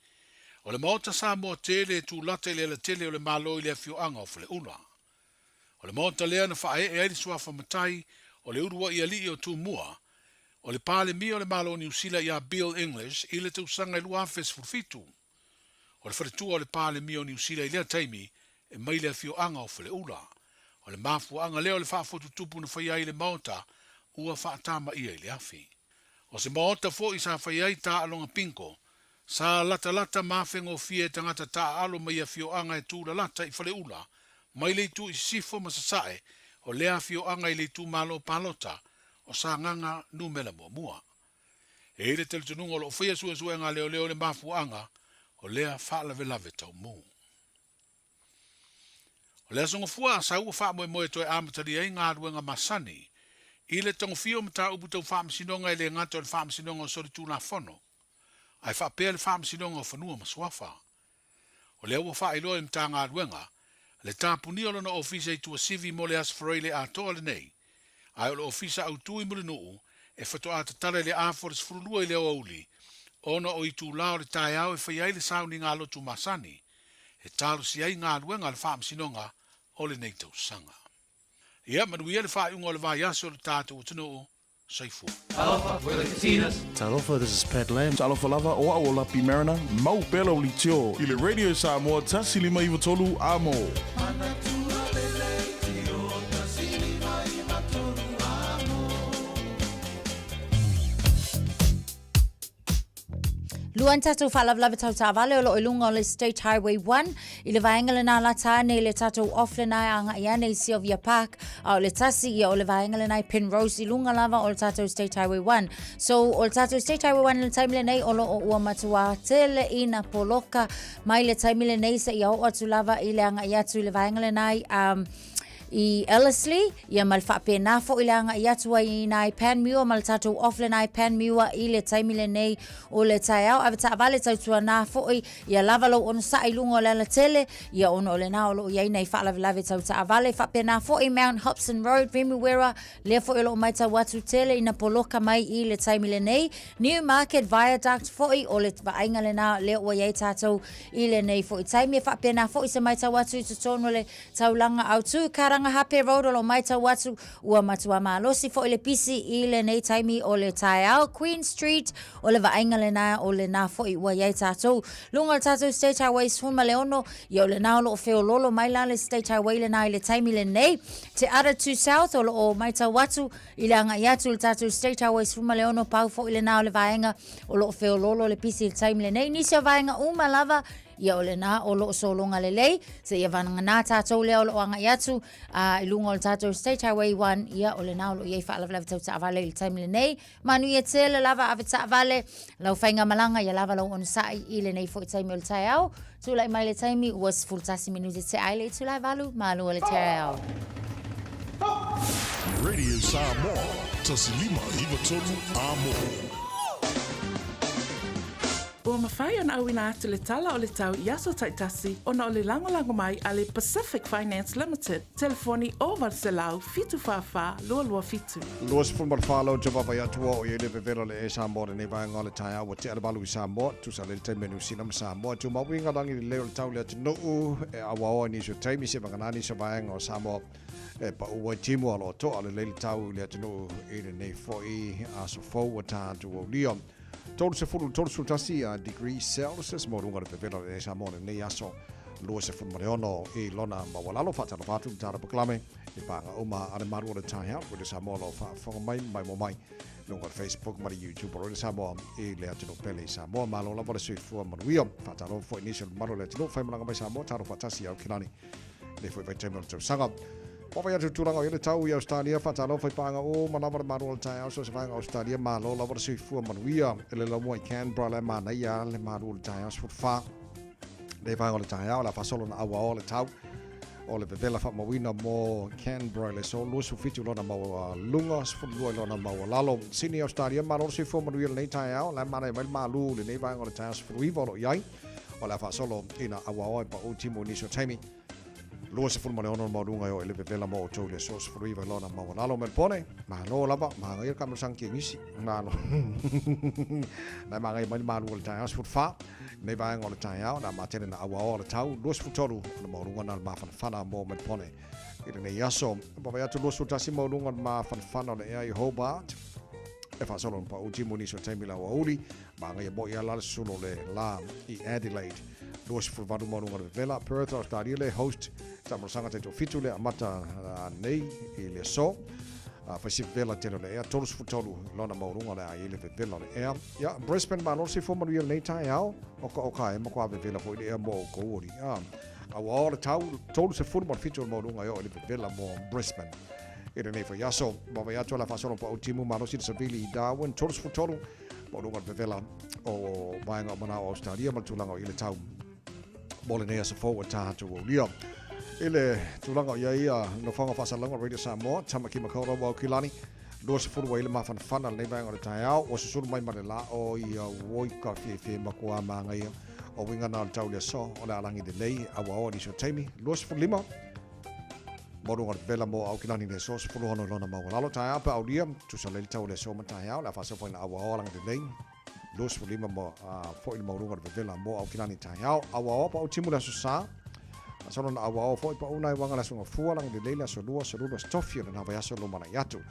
o le Maota Samoa tele e tulata i le alatele o le Malo i le afioaga o Faleula. O le maota lea na faaee ai le suafa matai o le uluai alii o Tumua, o le Palemia o le Malo o Niu Sila ia Bill English i le tausaga e 2017. O le faletua o le Palemia o Niu Sila i lea taimi e mai le afioaga o Faleula. O le mafuaaga lea o le faafotutupu na faia ai le maota ua faatamaia i le afi. O se maota foi sa faia ai taaloga bingo, sa latalata ma afegofie e tagata taaalo mai afioaga e tulalata i Faleula, mai le itu i sisifo ma sasae o lea afioaga i le itumalo palota o Sagaga Numera Muamua. E i ai le talitonuga o lo o faia suesuega a leoleo i le mafuaaga o lea faalavelave taumu. O le Aso Gafua a Sau ua faamoemoe e toe amatalia ai galuega masani i le tagofia o mataupu tau faamasinoga e le gata o le Faamasinoga o Solitulafono, ae faapea le Faamasinoga o Fanua ma Suafa. O lea ua faailoa e le Matagaluega le tapunia o lona ofisa i Tuasivi mo le Aso Faraile atoa lenei, ae o le ofisa autu i Mulinuu e faatoa tatala i le afa o le 12 i le aoauli ona o itulā o le taeao e faia ai le sauniga lotu masani e talosia ai galuega a le Faamasinoga o lenei tausaga. Ia manuia le faaiuga o le vaiaso i lo tatou atunuu. Soifua. Talofa, we're the Katinas. Talofa, this is Pat Lam. Talofa lava, o au o Lapi Mariner, mau pea lau leitio i le Radio Samoa 153 A mo. Manatua le leitio 153 A mo. Lua ni tatou faalavelave tau taavale o lo o i luga o le State Highway 1 i le vaega lena lata ane i le tatou off lena e agai ane i Sylvia Park a o le tasi ia o le vaega lena i Penrose i luga lava o le tatou State Highway 1. So o le tatou State Highway 1 i le taimi lenei o lo o ua matua tele ina poloka mai le taimi lenei seia oo atu lava i le agai atu i le vaega lena i um, i Ellerslie, ia ma le faapena foi le agai atu ai i nai Panmure ma le tatou off le nai Panmure i le taimi lenei o le taeao. Ave taavale tautuana foi, ia lava lou onosai i luga o le alatele, ia ona o lena o lo o i ai nai faalavelave tau taavale. Faapena foi Mount Hobson Road, Remuera, lea foi o lo o matau atu tele ina poloka mai i le taimi lenei. Newmarket Viaduct foi, o le vaaiga lena lea ua i ai tatou i lenei foi taimi. E faapena foi se matau atu i totonu o le Taulaga Autu, Cut. Karangahape Road o lo o matau atu ua matua malosi foi le pisi i lenei taimi o le taeao. Queen Street, o le vaaiga lena o lena foi ua i ai tatou. Luga o le tatou State Highway 16, ia o lena o lo o feololo mai la le State Highway lena i le taimi lenei. Te Ara to South o lo o matau atu i le agai atu i le tatou State Highway 16, pau foi lena o le vaega o lo o feololo le pisi i le taimi lenei. Nisi o vaega uma lava, ia o lena o lo o sologa lelei, seia vagana tatou lea o lo o agai atu a i luga o le tatou State Highway 1, ia o lena o lo o i ai faalavelave tau taavale i le taimi lenei. Manuia tele lava ave taavale, lau faigamalaga ia lava lou onosai i lenei foi taimi o le taeao. Tulai mai le taimi ua 11 minute tea ai le itula e valu, malu o le taeao. Radio Samoa, 1593 Amo. Ua mafai ona auina atu le tala o le tau i aso taitasi ona o le lagolago mai a le Pacific Finance Limited, telefoni 0800 744 227. 24 lau te vaavaai atu ua oo i ai le vevela o le Air Samoa lenei vaega o le taeao ua tea le valu i Samoa, tusa lelei taimi o Niu Sila ma Samoa. E tumau uiga lagi lelei o le tau i le atunuu e auaoa i nisi o taimi seivagana nisi o vaega o Samoa e pau ai timu o lo o toa lelei le tau i le atunuu i lenei foi aso fou ua tatou aulia. 30 31 degree Celsius mo luga o le vevela o le Air Samoa lenei aso 26 i lona maualalo. Faatalofa atu i le tala pakalame i pāga uma a le malu o le taeao Radio Samoa o lo o faafofoga mai ma maimoa mai i luga o le Facebook ma le YouTube o Radio Samoa i le atunuu pele i Samoa. Malo lava le soifua manuia. Faatalofa foi i nisi o le mamalu o le atunuu faimalaga mai Samoa, talo faatasi i Aukilani lenei foi vaitaimi o le tausaga. Vaavaai atu i tulaga o i ai le tau i Ausetalia, faatalofa i paaga uma lava le malu o le taeao so o se vaega o Ausetalia, malo lava le soifua manuia. E le laumua i Canberra la e manaia le malu o le taeao 14 lenei vaega o le taeao, o le a faasolo na auaoa le tau o le vevela faamauina mo Canberra i le aso 27 lona maualuga, 12 i lona maualalo. Sydney, Australia, malo le soifua manuia lenei taeao, la e manaia mai le malu lenei vaega o le taeao 19 o lo o i ai. O le a faasolo ina auaoa e pau timu i nisi o taimi. 26 le maualuga e oo i le vevela mo outou i le aso 19 i lona maualalo. Melbourne, malo lava, magaia le kamalasaga kiengisi. Malo. La e magaia mai le malu o le taeao 14. Nei vaega o le taeao, na matele na auaoa le tau 23 le maualuga na le mafanafana mo Melbourne i lenei aso. Vaavaai atu 21 maualuga o le mafanafana o le ea i Hobart. E faasolo na pau timu i nisi o taimi i le aoauli. Magaia moi ala le susulu o le la i Adelaide. 28 maualuga o le vevela. Perth, Australia le host taamalosaga taitoafitu le amata nei i le aso. Fai si vevela tele o le ea, 33 lona maualuga o le a i ai le vevela o le ea. Ia, Brisbane, malo le soifua manuia lenei taeao. Oka oka e matua vevela foi le ea mo outou alii. Aua o le tau, 37 o le maualuga e oo i le vevela mo Brisbane i lenei foi aso. Vaavaai atu o le a faasolo pau timu malosi le savili i Darwin, 33 maualuga o le vevela o vaega o manao o Australia ma le tulaga o i le tau mo lenei aso fou ua tatou aulia. I le tulaga o i ai ia nofoaga faasalalauga o Radio Samoa, Tamaki Makaurau Aukilani, 20 ua i le mafanafana lenei vaega o le taeao, ua susulu mai ma le la o ia oi ka fiafia matua māngaia o uiga na o le tau le aso o le alagi lelei auaoa nisi o taimi, 25 maualuga o le vevela mo Aukilani le aso 16 i lona maualalo taeao pe aulia, tusa lelei le tau o le aso ma taeao, le a faasoa ina auaoa alagi lelei, 25 mo foi le maualuga o le vevela mo Aukilani taeao, auaoa pa au timu le aso sa, Solo na auaoa foi pa una e wanga le aso ngafua, lagi lelei le aso lua, aso lulu, aso tofi o lena vaiaso lumanai atu.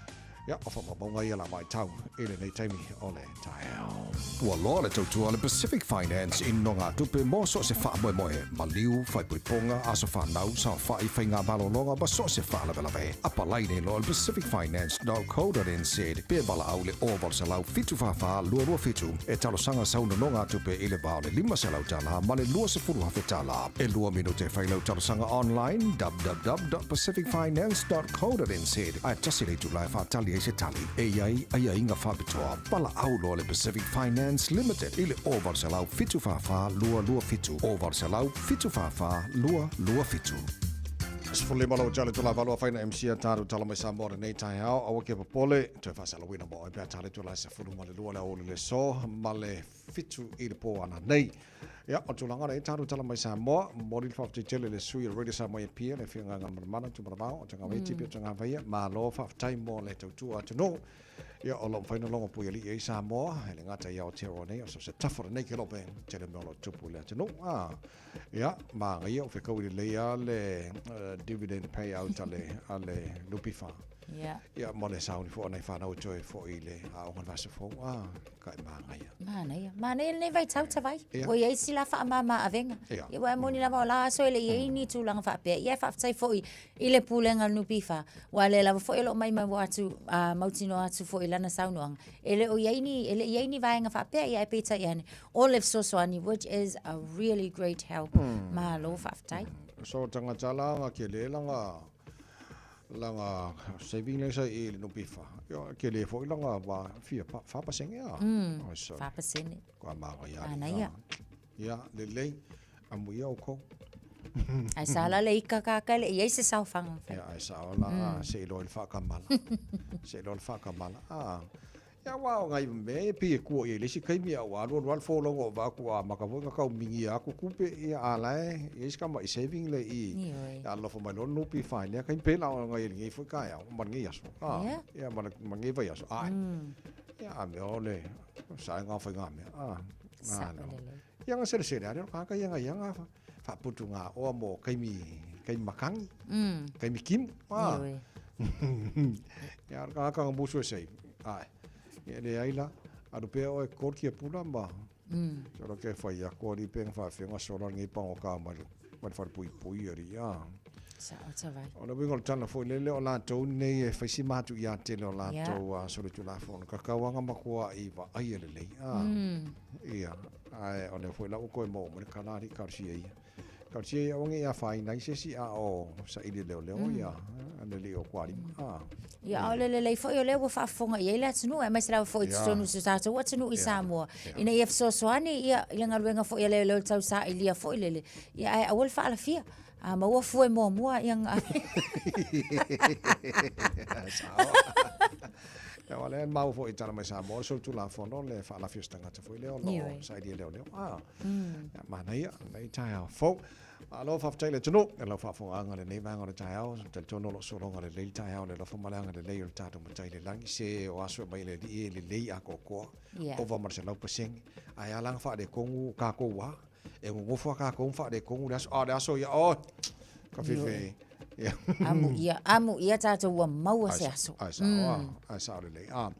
Ia, o faamaumauga ia la vaitau i lenei taimi o le taeao. Ua loa le tautua a le Pacific Finance i nogatupe mo so o se faamoemoe, maliu, faaipoipoga, aso fanau, saofai, faigamalologa ma so o se faalavelave. Apalai nei loa i le pacificfinance.co.nz pe valaau i le 0800 744 227 e talosaga sau nonogatupe i le va o le $500 ma le $20,000. E lua minute e fai lau talosaga online, www.pacificfinance.co.nz, ae tasi le itula e faatali ai se tali e i ai aiaiga faapitoa. Valaau loa le Pacific Finance Limited i le 0800 744 227, 0800 744 227. 15 lau tale tula valu afaina MC a tatou tala mai Samoa lenei taeao, aua ke popole, toe faasalauina mo oe pe a tale tula e 12 le aoauli le aso ma le 7 i le po ananei. Ia, o le tulaga lea e tatou tala mai Samoa, momoli le faafetai tele i le sui o le Radio Samoa i Apia, le Afioga ia Manamana Tumanavao, o Tagavaiti mm. Pia Tagavaia, malo faafetai mo le tautua atunuu. Ia, o lo o mafai ona logo puialii ai Samoa, e le gata i Aotearoa nei, a o so o se tafa o lenei kelope, tele mea o lo o tupu i le atunuu. A, ia, manaia, ua fekaui lelei lava le dividend payout a le, a le NPF. Ia. Ia, ma le sauni foi o nai fanau e toe foi i le aoga i le vaiaso fou. A, ka e manaia. Manaia. Manaia lenei vaitau Tavai. Ia. Ua i ai sila faamama avega. Ia. Ia, aua e moni lava o la aso e le i ai ni tulaga faapea. Ia, e faafetai foi i le Pulega a le NPF, aua o lea lava foi o lo o maimau atu, a, mautinoa atu foi i lana saunoaga, e le o i ai ni, e le i ai ni vaega faapea, ia ae peitai ane, o le fesoasoani, which is a really great help. Malo faafetai. So tagata la nga kele langa langa saving le sa i le NPF. Ia kele foi langa va fia pa fa pasenge a. Mm. Ai, so. Fa pasene. Kua manga ia. Manaia. Ia lelei amuia oukou. Ae sa la le ika kaka le i ai se saofaga. Ia ae sao la mm. se iloa i le faakamala. Se iloa i le faakamala. Ah. Ia aua o ngai mea e pei e kua i ai le isi taimi a ua alualu lava le folauga o vaatu a amata foi ona tau migia atu tupe ia a la e i ai si tamai saving lea i i. Ia alofa mai loa le NPF i lea taimi pei la o ngai lenei foi taeao ma lenei aso. Ah. Ia ma lenei vaiaso. Ae. Ia a mea o le saega o faigamea. Ah. Sao lelei. Ia nga selesele ale o kāka ia nga ia nga whaaputu ngā oa mō kaimi, kaimi makangi, kaimi kimu. Ah. Ia kāka nga musu e sei. Ai. Ia le ai la, alu pea oe kol kia pula ma. Solo ke whai ako ari pe nga whaawhenga sola ngi pango ka mai mai whare pui pui ari. Ah. Sao tavai. O le uiga o le tala foi lele o latou nei e fai si matu ia tele o latou yeah. sole tulafono ka kauanga makuaʻi vaaia lelei a mm. ia ae o lea foi la ua toe maua mai le kala alii talosia ia talosia ia aua ne i afaina ai se isi a o saili leoleo mm. ia le alii o Kualima a Ia, a o le lelei foi o lea ua faafofoga i ai le atunuu, aemaise lava foi i totonu o si o tatou atunuu i Samoa, ina ia fesoasoani ia i le galuega foi a leoleo i le tausailia foi lele, ia ae aua le faalafia. A maua fue muamua ia nga. Sao. Ia o lea maua foi i tala mai Samoa le solitulafono le faalafia o se tagata foi lea o lo o sailia leoleo. Ah. Ia manaia, lenei taeao fou. Malo faafetai le atunuu i lau faafofogaaga i lenei vaega o le taeao. Talitonu o lo o sologa lelei le taeao i le alofa ma le agalelei o le tatou Matai i le lagi. Se o aso e mai e le Alii e lelei atoatoa, ova ma le 100%. Ae a la na faaletonu tatou a? E nonofo a tatou ma faaletonu le aso, a o le aso ia, oi, ka fefe. Ia. Amuia, amuia tatou ua maua se aso. Ae sao, a, ae sao lelei. A,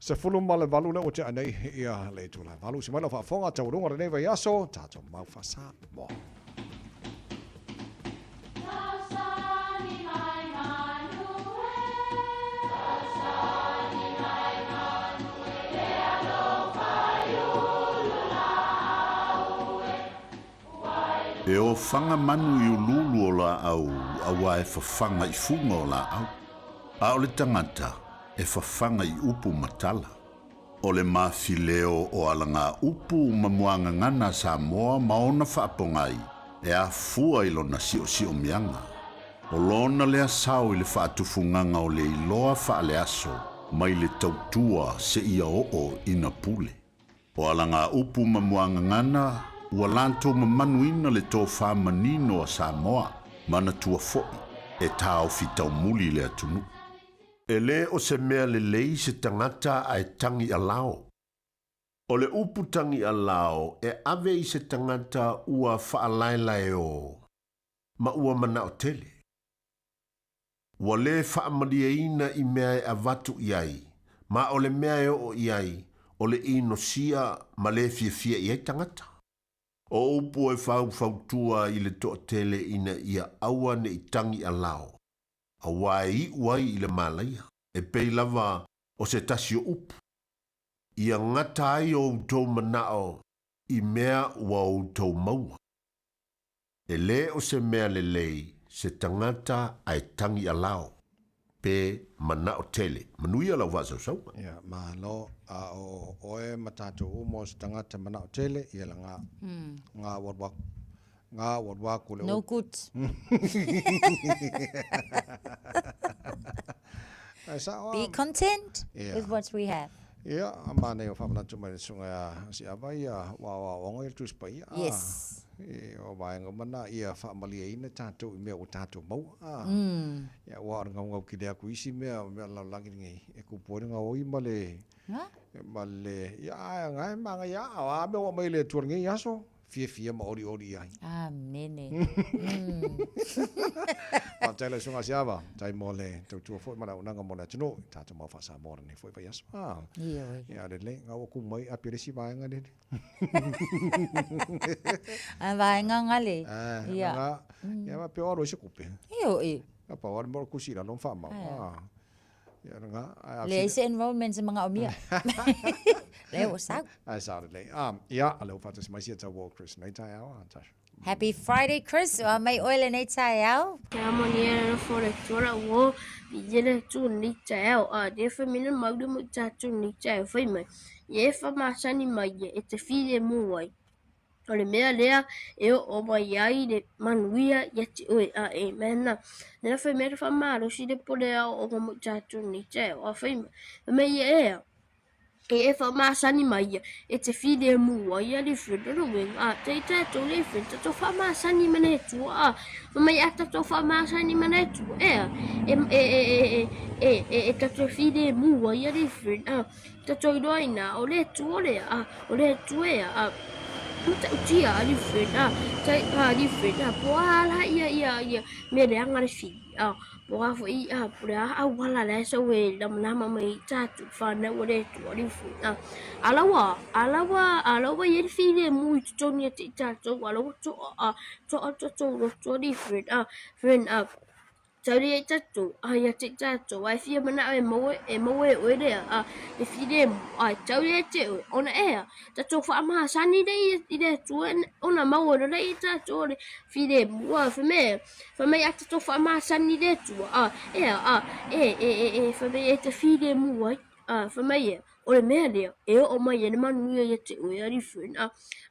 18 lea ua tea nei, ia, le itula e valu. Se mai lau faafofoga, taualuga o lenei vaiaso, tatou mau faa-Samoa. E ofaga manu i uluulu o laau auā e fafaga i fuga o laau, a o le tagata e fafaga i upu ma tala. O le mafileo o alagaupu ma muagagana a Samoa ma ona faapogai e afua i lona siosiomiaga. O lona lea sao i le faatufugaga o le iloa faaleaso mai le tautua seia oo ina pule. O alagaupu ma muagagana ua latou mamanuina le tofa manino a Samoa, manatua foi e taofi taumuli le atunuu. E le o se mea lelei se tagata ae tagi alao. O le upu tagi alao e ave i se tagata ua faalaelaeō ma ua manao tele. Ua le faamalieina i mea e avatu i ai, ma o le mea e oo i ai, o le inosia ma le fiafia i ai tagata. O upu e faufautua i le toatele ina ia aua ne i tagi alao. Auā e iʻu ai i le malaia, e pei lava o se tasi o upu, ia gata ai o outou manaʻo i mea ua outou maua. E lē o se mea lelei se tagata ae tagi alao, pe manaʻo tele. Manuia lau faasausauga. Ia, malo, a o oe ma tatou uma o se tagata manaʻo tele, ia la nga, nga ua alu aku. Nga ua alu aku le No good. Ae sao Be content yeah. with what we have. Ia, a manaia o faamanatu mai le susuga ia Siava ia ua aoaoga ia le Tusi Paia. Yes. E, o vaega uma na ia faamalieina tatou i mea ua tatou maua. A, ia, aua o le gaugau kele atu i isi mea, o mea o le lalolagi lenei, e tupu ai le gaoi ma le, ma le, ia, ae na e manaia lava, o a mea ua aumai e le Atua i lenei aso, fiafia ma olioli i ai. Amene. Faafetai lau Susuga Asiava, faafetai mo le tautua foi ma le auaunaga mo le atunuu, i tatou mau faa-Samoa i lenei foi vaiaso. A, Ioe. ia lelei, na ua kumu mai api o le isi vaega lele. A vaega gale. Ah, ia. Ia ma pe o alo i se kupe. Ioe. A pa o alo mo kusi la lon whaamau. Ah. Ia nga. Leai se enrollment se manaomia. Lea ua sau. Ai sa lelei. Ah, ia, a lea ua faatasi mai sia tau o Chris nei taeao, ah, Tasha. Happy Friday, Chris. O a mai oe lenei taeao. Kia manuia le nofo o le Atua la ua viia le Atua lenei taeao, a lea fai mai na mauli mo i tatou lenei taeao fai mai, ia e whamasani mai ia e te filemu ai. O le mea lea e oo mai ai le manuia ia te oe, a e mea na. Lea fai mai le whamalosi le pole aoaoga mo i tatou lenei taeao, a fai mai, fai mai ia ea, e e whamasani mai ia e te filemu ai ia le friend. O le uiga, a te i tatou le friend, tatou whamasani ma le Atua, a fai mai a tatou whamasani ma le Atua, ea, e, e, e, e, e, e, e tatou filemu ai ia le friend, a Tatou iloaina, o le Atua lea, a, o le Atua ea, a, matautia, a different, a, tai, a, different, a, po a la ia, ia, ia, mea leaga le fili, a, po a foi, a, po le a auala la e sau e lamalama mai i tatou whanau o le Atua, different, a, a lawa, a lawa, a lawa ia le fili e mu i totonu ia te i tatou, a lawa toa, a, toa tatou loto, different, a, friend, a, Tauri ai tatou, a ia te tatou, ai fia manao e maua, e maua e oe lea, a e filemu, a e tauri ai te oe, ona ea, tatou whaamasani le i, i le Atua, ona maua lola i tatou o le filemu, a wha mea, wha mea a tatou whaamasani i le Atua, a ea, a e, e, e, e, wha mea e te filemu ai, a wha mea ia, O le mea lea, e oo mai ai le manuia ia te oe, a different, a,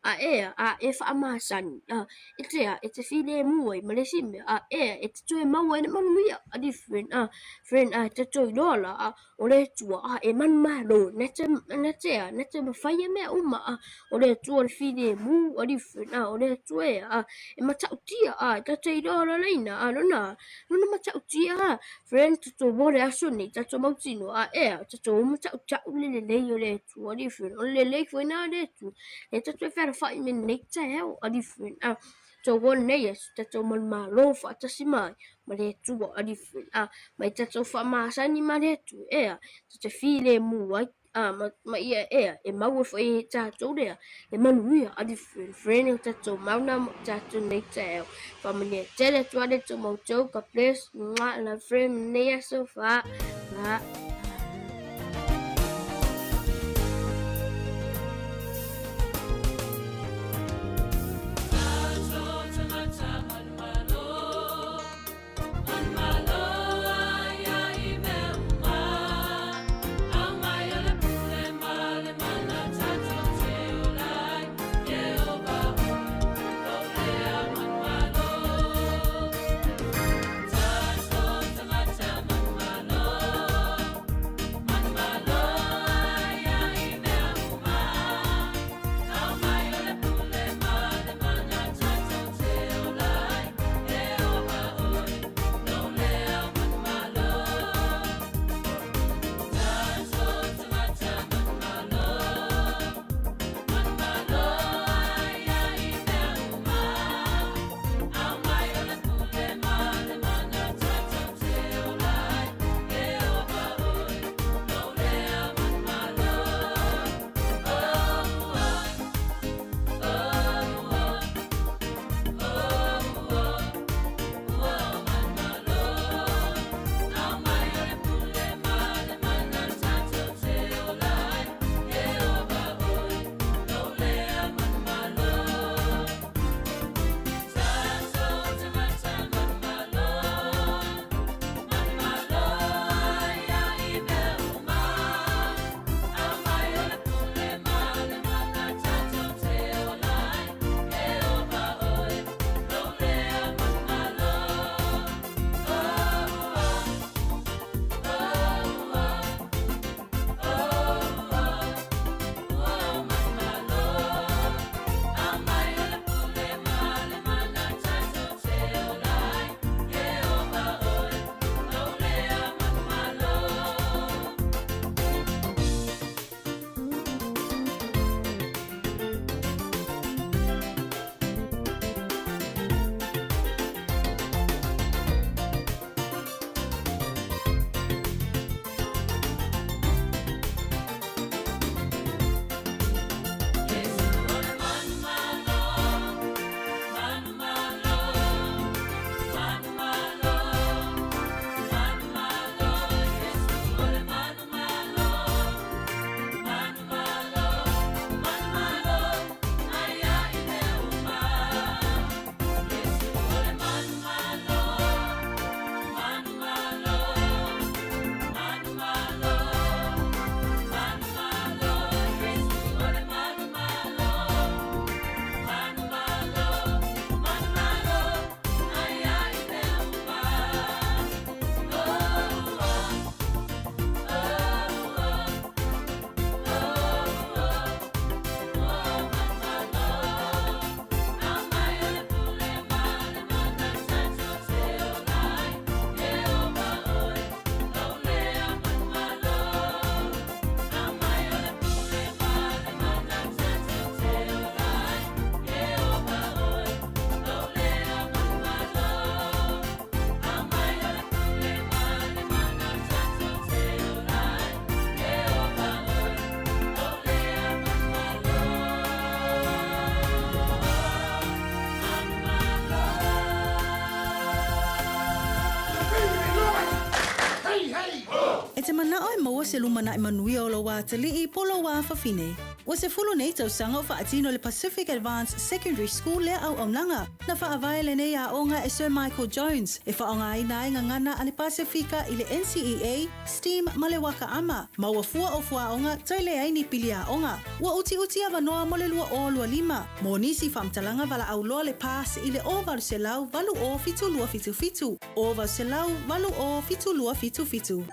a ea, a e faamasani, a, e te a, e te filemu ai ma le isi mea, a ea, e te toe maua ai le manuia, a different, a, friend, a, te toe iloa la, a, o le Atua, a, e manumalo, na te, na te a, na te mafai mea uma, a, o le Atua o le filemu, a different, a, o le Atua ea, a, e matautia, a, e ta te iloa lalaina, a, lona, lona matautia, a, Friend, tatou mo le aso nei, tatou mautinoa, a ea, tatou o matautau le lelei o le Atua, alii friend, o le lelei foi na o le Atua, e tatou e fealofai me lenei taeao, alii friend, a, tatou o lenei aso, tatou manumalo faatasi mai ma le Atua, alii friend, a, mai tatou faamasani ma le Atua, ea, tatou te filemu ai, a, ma, ma ia ea, e maua foi e tatou lea, e manuia, a friend, friend, o tatou mauna mo tatou nei taeao. Whamanuia tele atu ale tō matou, God bless, mwah, love friend, nei aso, wha, wha. te manao e maua se lumanai manuia o lou atalii po o lou afafine. Ua 10 nei tausaga o faatino e le Pacific Advance Secondary School lea auaunaga. Na faavae lenei aoga e Sir Michael Jones e faaaogaina ai gagana a le Pasefika i le NCEA, STEAM ma le Waka Ama, ma ua fua o fuaoga toe leai ni pili aoga. Ua utiuti avanoa mo le 2025. Mo nisi faamatalaga valaau loa le PASS i le 0800 80 7277, 0800 80 7277.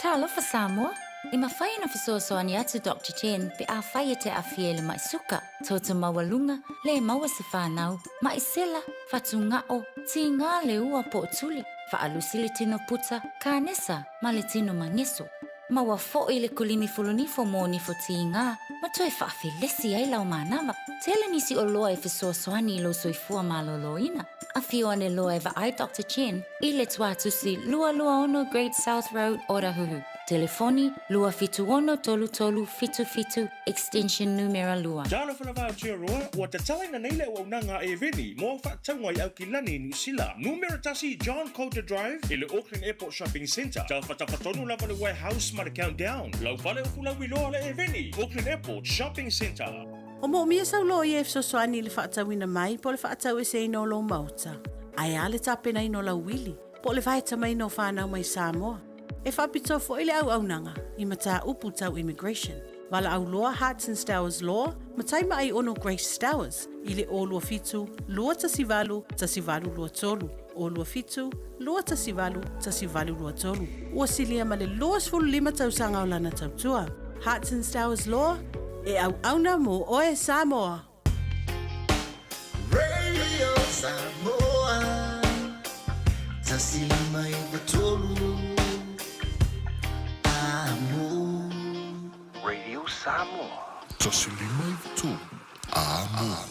Talofa Samoa! E mafai ona fesoasoani atu Doctor Chen pe afai e te aafia i le mai suka, toto maualuga, le maua se fanau, mai sela, fatugao, tiga le ua po o tuli, faalusi le tino puta, kanesa ma le tino mageso. Maua foi le kulimi fulunifo mo nifo tiga ma toe faafelesi ai lau manava. Tele nisi oloa e fesoasoani i lou soifua maloloina. Afio ane loa e vaai Doctor Chen i le Tuatusi 226 Great South Road, Otahuhu. Telefoni, 276 3377, extension numera 2. Talofa lava Aotearoa, ua tatalaina nei le auaunaga a Eveni mo au faatauga i Aukilani, Niu Sila. Numera 1 John Coulter Drive i le Auckland Airport Shopping Centre. Tafatafa tonu lava le Warehouse ma le Countdown. Lau fale o Fulauiloa le Eveni, Auckland Airport Shopping Centre. O moomia sau loia e fesoasoani i le faatauina mai po o le faataueseina o lou maota, ae a le tapenaina o lau uili, po o le vaetamaina o fanau mai Samoa. E faapitoa foi le auaunaga i mataupu tau immigration. Valaau loa Hearts and Stowers Law ma Taimaai Ono Grace Stowers i le 027 218 1823, 027 218 1823. Ua silia ma le 25 tausaga o lana tautua. Hearts and Stowers Law, e auauna mō oe Samoa! Radio Samoa 153 Amo. Radio Samoa. 153 Amo.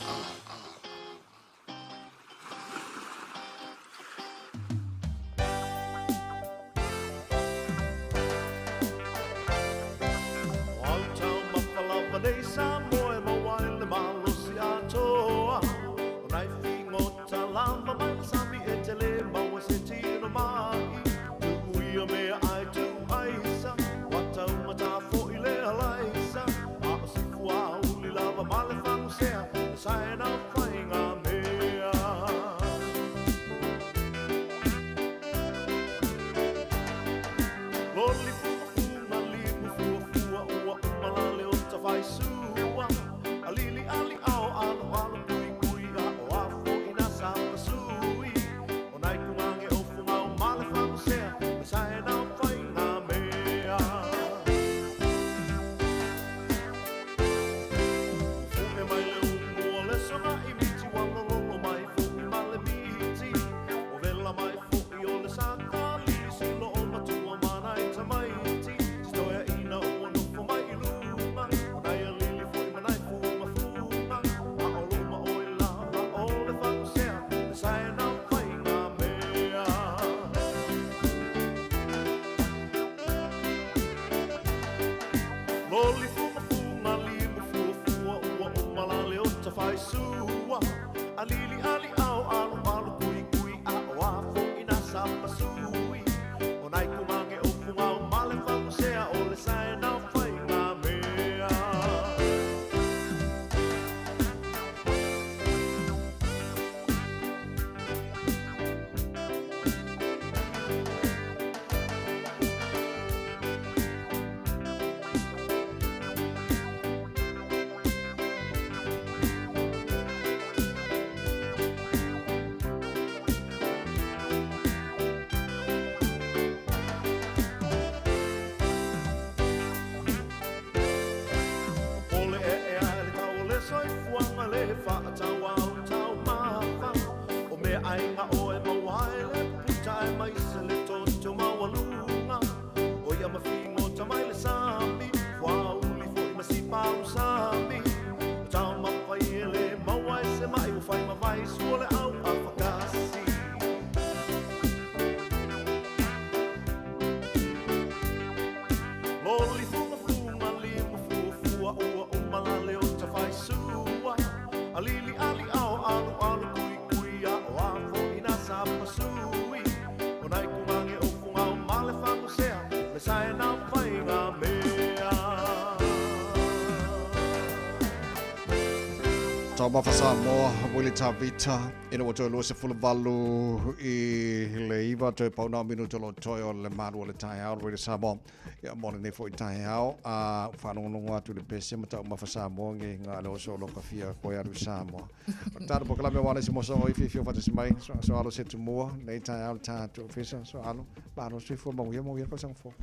Taumafa Samoa, Willie Tavita, ina ua toe 28 i le 9 toe pau na o minuta o lo o totoe o le malu o le taeao o le Radio Samoa. Ia mo lenei foi taeao, a faalogologo atu i le pese ma Taumafa Samoa nge nga le oso o lo kafia koe alu i Samoa. O talo po kalame wale se moso oi fifi o fatasi mai, so, so alo se tumua, nei taeao le tātou ofisa, so alo, malo soifua manuia manuia le tausaga fou.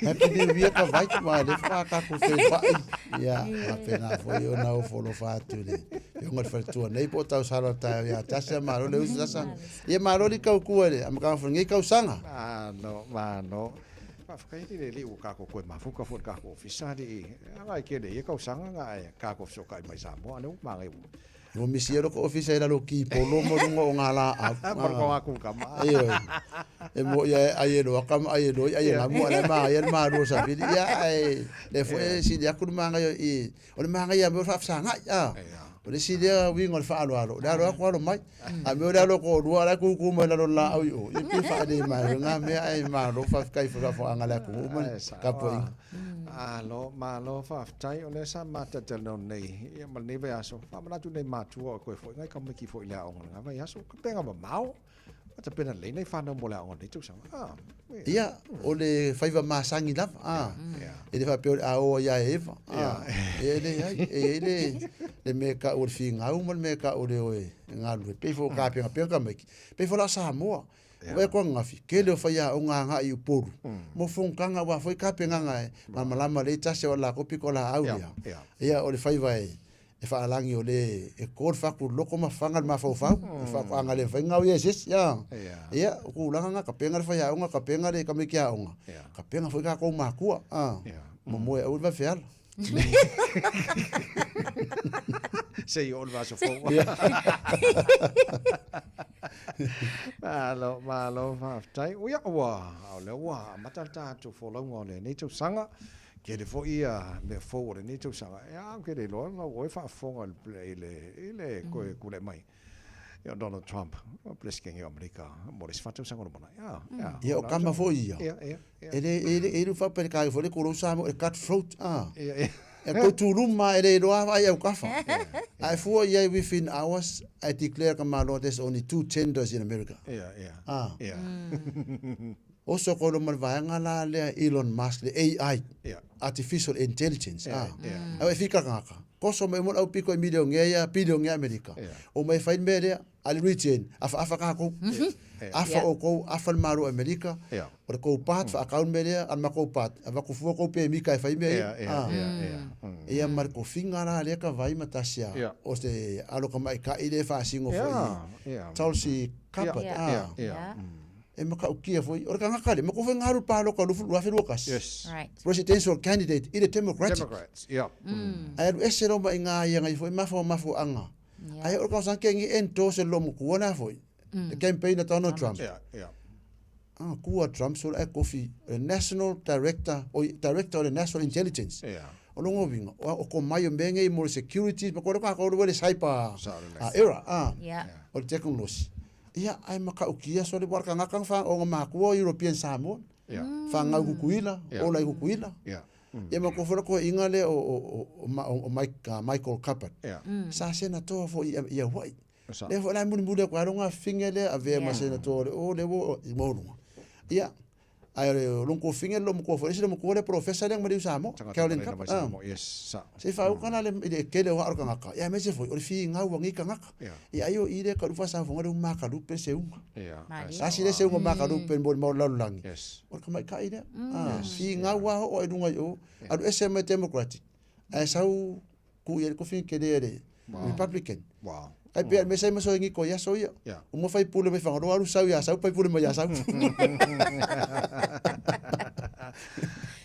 Happy New Year ka vai ma le fa ka ku fe vai. Ia, faapena foi ona ofo alofa atu i le afioga i le faletua nei po o tausala o le taeao ia Tasi malo le uso Tasa. Ia malo li kaukua i le amataga foi o lenei tausaga. Malo, malo. Faafetai i le Alii ua kākou toe mafuta foi i le kākou ofisa alii. Agai kele ia tausaga na ae kākou fesootai mai Samoa, a lea ua manaia ua Ua misi ai loko ofisa i lalo kipolo ma luga o ngā laau. Ma loko o ngā kukama. Ioe. E mo ia e ai e loa ka ma ai e loa ai e ngamu ala ma ai le malua sa vili ia ai le fo e sili aku le mangai i o le mangai ia mo fa sa ngai a. O le sili ia wingo le faaloalo. Le alo aku alo mai. A me o le alo ko lua la ku ku mai lalo la au i o. I pe fa le mai ngā mea ai malo fa kai fa fa anga le aku ma ka po inga. Malo, malo, faafetai, o lea sa matatalanoa nei, ia ma lenei vaiaso, faamanatu nei matua o koe foi, ngai tamaiti foi i le aoga i lena vaiaso, ka pega mamao, ma tapena lelei nai fanau mo le aoga i lenei tausaga. Ah, ia. Ia, o le faiva masani lava, ah. E le faapea o le a oa ia Eva, ah. E leai, e i ai le, le mea e tau o le figau ma le mea e tau o le o e galulue. Pei foi o tapenapenaga tamaiti, pei foi la Samoa, Ua e koa ananafi, tele o faiaoga agai i Upolu mo fonotaga aua foi tapenaga e malamalama lelei tasi o latou pito laau lea. Ia o le faiva e faalagi o le e to le fatu loko ma faga le mafaufau, o le faatoaga le mafai ona gao ia e se isi. Ia o tulaga na, tapena le faiaoga, tapena le tamaiti aoga, tapena foi tatou matua, momoe aua le vave feala. Se i oo le vaiaso fou. Malo, malo, faafetai. Ia, ua, o lea ua amata le tatou folauga o lenei tausaga. Tele foi ia mea fou o lenei tausaga. Ia, ou te le iloa na ua e faafofoga i le, i le toe tulai mai ia Donald Trump, Peresetene o Amerika mo le isi faatausaga o lumanai. Ia, ia. Ia, o kama foi ia. Ia, ia. E le, e le, e le faapea le kai foi le kolou sa mo e cut throat, ah. Ia, ia. E kou tūluma e le iloa ai au kafa. Ae fua i ai within hours, I declare ka malo there's only two genders in America. Ia, ia. Ah. Ia. Oso ko lo ma le vaega la lea Elon Musk, le AI, Ia. Artificial Intelligence, Ia, ah. ia. Au e fika kangaka. Koso mai mo le au piko e milionea ia, bilionea Amerika. Ia. O mai fai le mea lea, a le region, afaafa kākou. Afa oukou, afa le Malo o Amerika, o le kou part, faakau le mea lea, a le makou part, avatu fua kou pemika e fai mea ia. Ia ma le kofiga la lea ka vai ma tasi a, o se alo tamaitai lea e faasino foi i Tulsi Gabbard, a, e matautia foi, o le tagata lea, matou foi na alu i le palota 2021, presidential candidate i le Democratic, ae alu ese loa ma i ina ia nai foi mafuaaga. Ae o le tausaga ke ngi endorse e le loomatua lena foi, le campaign a Donald Trump. Ah, kua Trump so e kofi, o le National Director, o Director o le National Intelligence. O lona uiga, o ko mai o mea nei mo le security, ma koe kākou le cyber era, ah, o le technology. Ia, ae matautia so le wara kangaka na wha, o ngā mākua o European Samoa, whangau Kukuila, ola i Kukuila. Ia ma ko fo ko inga le o o o o Mike uh, Michael Cupboard. Yeah. Sa senator fo i i Hawaii. Sa. Le fo la muli muli ko alonga finge le ave ma senator le o le wo i mo Ia. Ai o lo ko finge lo mo ko fo isi lo mo ko le professor le ma le Samoa. Carolyn Cup. Ah. Yes. Sa. Se fa o kana le le kele o aro kangaka. Ia me se fo o le fi ngau ngi kangaka. Ia ai o i le ka lufa sa fo ngare ma ka lupe se unga. Ia. Sa si le se unga ma ka lupe mo mo lalolagi. Yes. O le tamaitai lea. Ah, finau lava oo i luga i o, alu ese mai Democratic, ae sau tuu i ai le kofi kele a le Republican. Wow. Ai pea me sai maso ngi ko ia so ia. Yeah. Uma fai pule mai Whangaroa alu sau ia sau pai pule mai ia sau.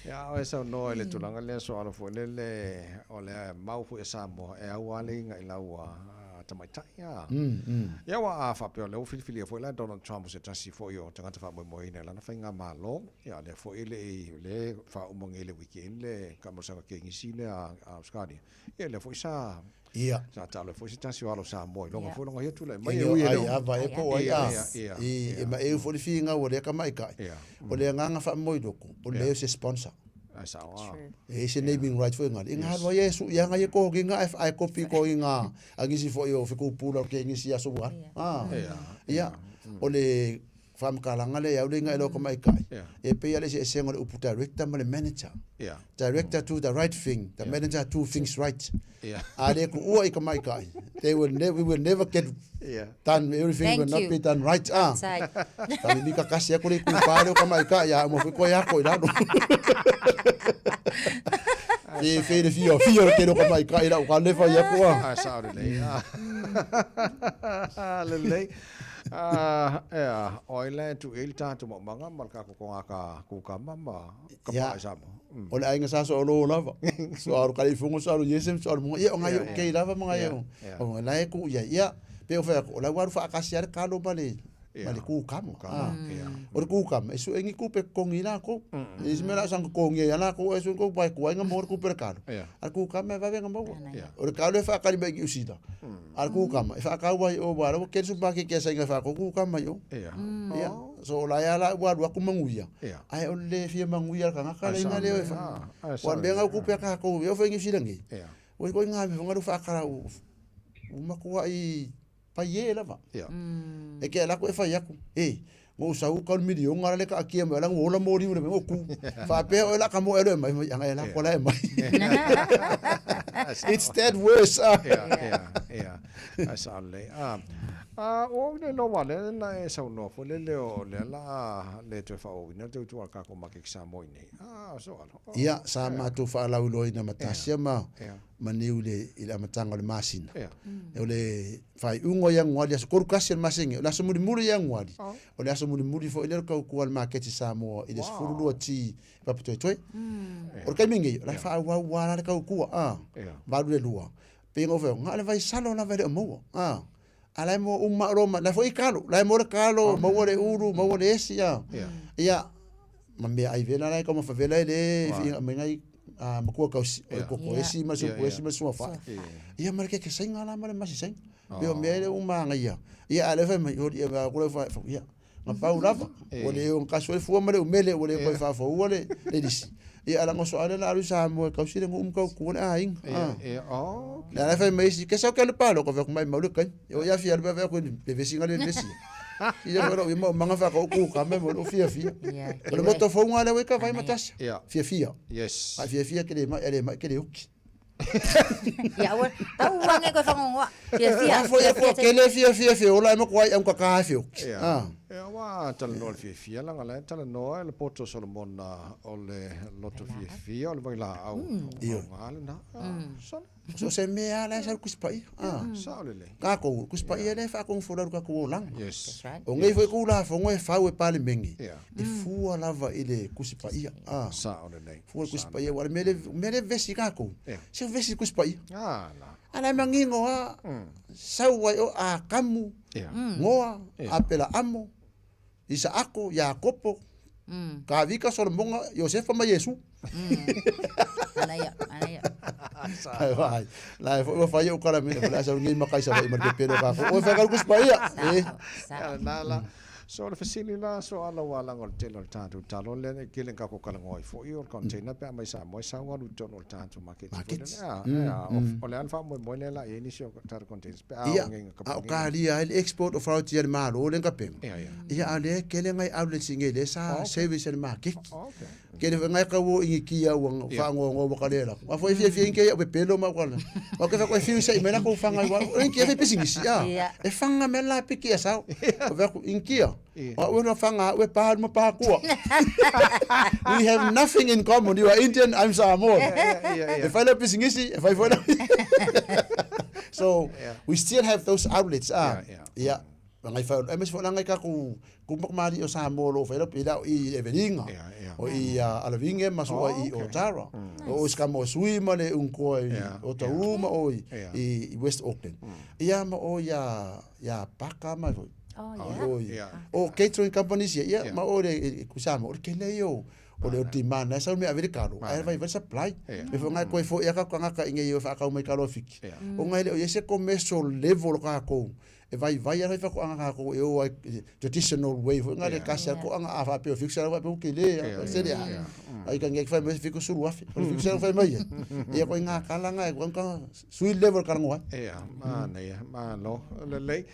Ia, o e saunoa i le tulaga lea so alo foi lele o le mau foi a Samoa e au lava le iga i lau tamaitai. Ia. Ia ua a faapea o lea ua filifilia foi la Donald Trump o se tasi foi o tagata faamoemoeina i lana faigamalo. Ia lea foi e le i le faauma nei i le weekend le taamilosaga tenisi lea a Australia. Ia lea foi sa Ia. Sa taalo ai foi se tasi o alo Samoa i loga foi loga ia tulai mai E e ui e ai le ava e po o ai a. Ia, I ia. e maeu foi le finau a lea tamaitai. Ia. O le agaga faamomoiloko, o le o se sponsor. Ai sao a. E ese naming right foi ngali. Inga halu ai su ia ngai ko ginga ai ai kopi ko inga angisi foi o fikupula ke ngisi aso wa. Ah. Ia. O le faamakalaga lea iau le iga e loa ka maikai. E pei a le eseesega o le upu director ma le manager. Director do the right thing, the manager do things right. A le kuua i ka maikai. They will never, we will never get done, everything Thank will not you. be done right. Ah. Outside. Ka mimi ka kasi ako le kupa le o ka maikai, ia mo fiko ia ko i lalo. Fe fe le fia, fia le tele o ka maikai lau ka lefa ia ko ah. Ah, sao lelei. Ah, lelei. Ah, ea, o ai la e tu e le tātou maumaga ma le kākou ko ngā ka kūkama ma ka Ia. pae Samoa. O le aiga sa soolo lava. So alu kalifungo so alu yesem so alu munga. Ia o ngai o kei lava ma ngai o. O la e ku ia. Ia pe o whea o la waru whaakasi ale kalo ma le ma le kūkama. Ah. O le kūkama, e sue ngi kupe kongi la ko. E si mea la sang kongi ia la ko e sue ko pai kuai nga mo le kupe le kalo. A le kūkama e vave nga maua. O le kalo e whaakari mai ki usita. A le kūkama, e whaakau ai o wala, o keri supa ke kia sainga whaako kūkama i o. Ia. So o la ia la ua alu aku manguia. Ae o le fia manguia le kangaka le inga leo e wha. Ua mea ngau kupe a kākou, e o whaingi usila ngi. Ua i koi ngā me whangaru whaakara u, u makua i pai e lava. E ke ala ko e whai aku. E, ngo sau ka milionga la le ka akia mai la ngo ola mori le ngo ku. Fa pe o la ka mo elo mai mai anga e la ko la e mai. It's that worse. Yeah, yeah, yeah. Ai sa le. Ah, ah, o le lo wale na e sau no fo le le o le la le te fa o ina te tu ka ko ma ke sa mo nei. Ah, so alo. Ia, sa matou faalauiloaina ma Tasia ma ma Niu i le i le amataga o le masina. O le faaiuga o Ianuali, aso 31 o le masina, o le aso mulimuli o Ianuali, o le aso mulimuli foi lea o le tautua a le maketi Samoa i le 12 T i Papatoetoe. O le taimi lenei, o la e faaauau lava la le tautua, a, 8 i le 2. Pei ona ou fai atu, na o le vaisalo lava e le o maua, a. A la e maua uma lava ma, la foi i kalo, la e maua le kalo, maua le ulu, maua le esi, a. Ia, ma mea ai vela la e taumafa vela e le fiiga mai ngai a makua kausi, o le koko esi ma le supu esi ma le suafa. Ia ma le keke sainga la ma le masi sainga. Pe o mea e le uma ngai ia. Ia a le fai mai, ori e va kula fa, ia. Na pau lava, ua le ogakasu ai le fua ma le umele, ua le toe faafoua le lisi. Ia a lagoso ale la alu i Samoa e kausi le nuu ma taukua le aiga. Le ala fai mai isi, ke sau ke alu paloka, fai atu maimau le taimi. E oi afi alu pe fai atu i vevesi nga le vevesi. Ia fai lau ia maumaga whakau kūkama mo lou fiafia. O le moto fou lea ua i ka vai matasi. Fiafia. A fiafia ke le mai, a le mai ke le uki. Ia aua, aua nge koe whangongoa. Fiafia. A foi a ke le fiafia fe ola e mo koai au ka ka fe oki. Ia. Ah. Ia wa talanoa le fiafia langa la talanoa e le poto Solomona o le loto fiafia o le vailaau. Io. O ngā le na. Sole. So se mea la e sa le Tusi Paia. Ah. Sao lelei. Kākou, Tusi Paia lea e faakogofolau i le tatou olaga. Yes. That's right. O nei foi Tulafono e fau e Palemene, Yeah. e fua lava i le Tusi Paia. Ah. Sao lelei. Fua i le Tusi Paia, aua o le mea lea, mea lea e vevesi i kākou. Yeah. Se vevesi i le Tusi Paia. Ah, la. A la e manino lava, sau ai o Atamu, Yeah. Noa, Yeah. Apelaamo, Isaako, Iakopo, Kavika, Solomoga, Iosefa ma Iesu. Anaia, anaia. Ai vai. La e foi ua fai o kala mea, la sa ngi makai sa vai ma le pepelo ka ko. Oi fa ka kus paia. Eh. Ia, na la. So le fesili la so ala ua laga o le tele o le tatou talo lea e kele ka ko talanoa ai foi o le container pe a mai Samoa e sau alu i totonu o le tatou maketi foi lele. A, a, o le a le faamoemoe lea la i ai nisi o tatou containers pe a Ia, o ngei ka a o kalia ai le export authority a le Malo le kapema. Ia, ia. Ia a lea kele ngai outlets i ngei lea sa service a le maketi. Okay. Kele foi ngai kau o ingi kia ua whaangoa waka le la. A foi fia fia inke ia pepelo ma wala. O ke fa fiu sai mena ko whanga wa. O inki e pisingisi a. E whanga me la piki a sao. O fa ku inkia. O ue no whanga ue pa ma pa kua. We have nothing in common. You are Indian, I'm Samoan. E whai la pisingisi, e whai foi la. So we still have those outlets ah. Yeah. Ngai fa aemaise foi la ngai ka ku ku makamali o Samoa o lo o fai lau pei la o i Evelinga o i Alavinge ma sua i Otara o i Skamo Sui ma le unkoa i Otaru ma o i West Auckland. Ia ma o ia ia Paka ma foi. O i o catering companies ia ia ma o le ku Samoa o le kele ia o o le demand na sau me ave le kalo ae vai vai supply me fo ngai koe fo ia ka kangaka i ngai o whaakau mai kalo fiki o ngai le o ia se commercial level o kākou. E vaivai lava faatoaga a tatou e o ai traditional way foi na le tasi a toaga a faapea o 700 faapea ua tele a se le a. Ai ka nge fai mai 70,000. O le 700 fai mai ai. Ia ko ina kala nga e ka sui level kala ngoa. Ia, manaia, malo, lelei.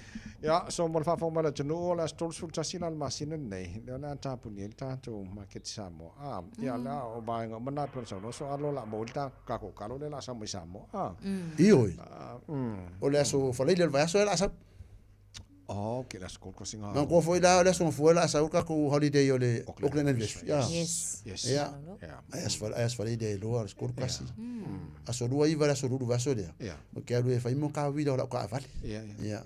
Ia, so mo le faafofoga mai a le atunuu, o le aso 31 la o le masina lenei, lea o le a tapunia ai le tatou maketi Samoa. A, ia, o le a o vaega uma na e pei ona saunoa, so alo o le a maua ai le tatou kalo lea o le a sau mai Samoa. A. Ioe. O le aso Faraile o le vaiaso ea o le a sau. Oh, ke le aso Gold Coast nga. Manatua foi la o le aso Gafua o le a sau le tatou holiday o le Auckland Anniversary. Yes. Yes. Ia. Yeah. Ai aso ai aso Faraile e loa le Gold Coast. Aso 29 le aso lulu vaiaso lea. Yeah. Ou te alu e fai mo kawila o lau kaavale. Ia, ia. Ia.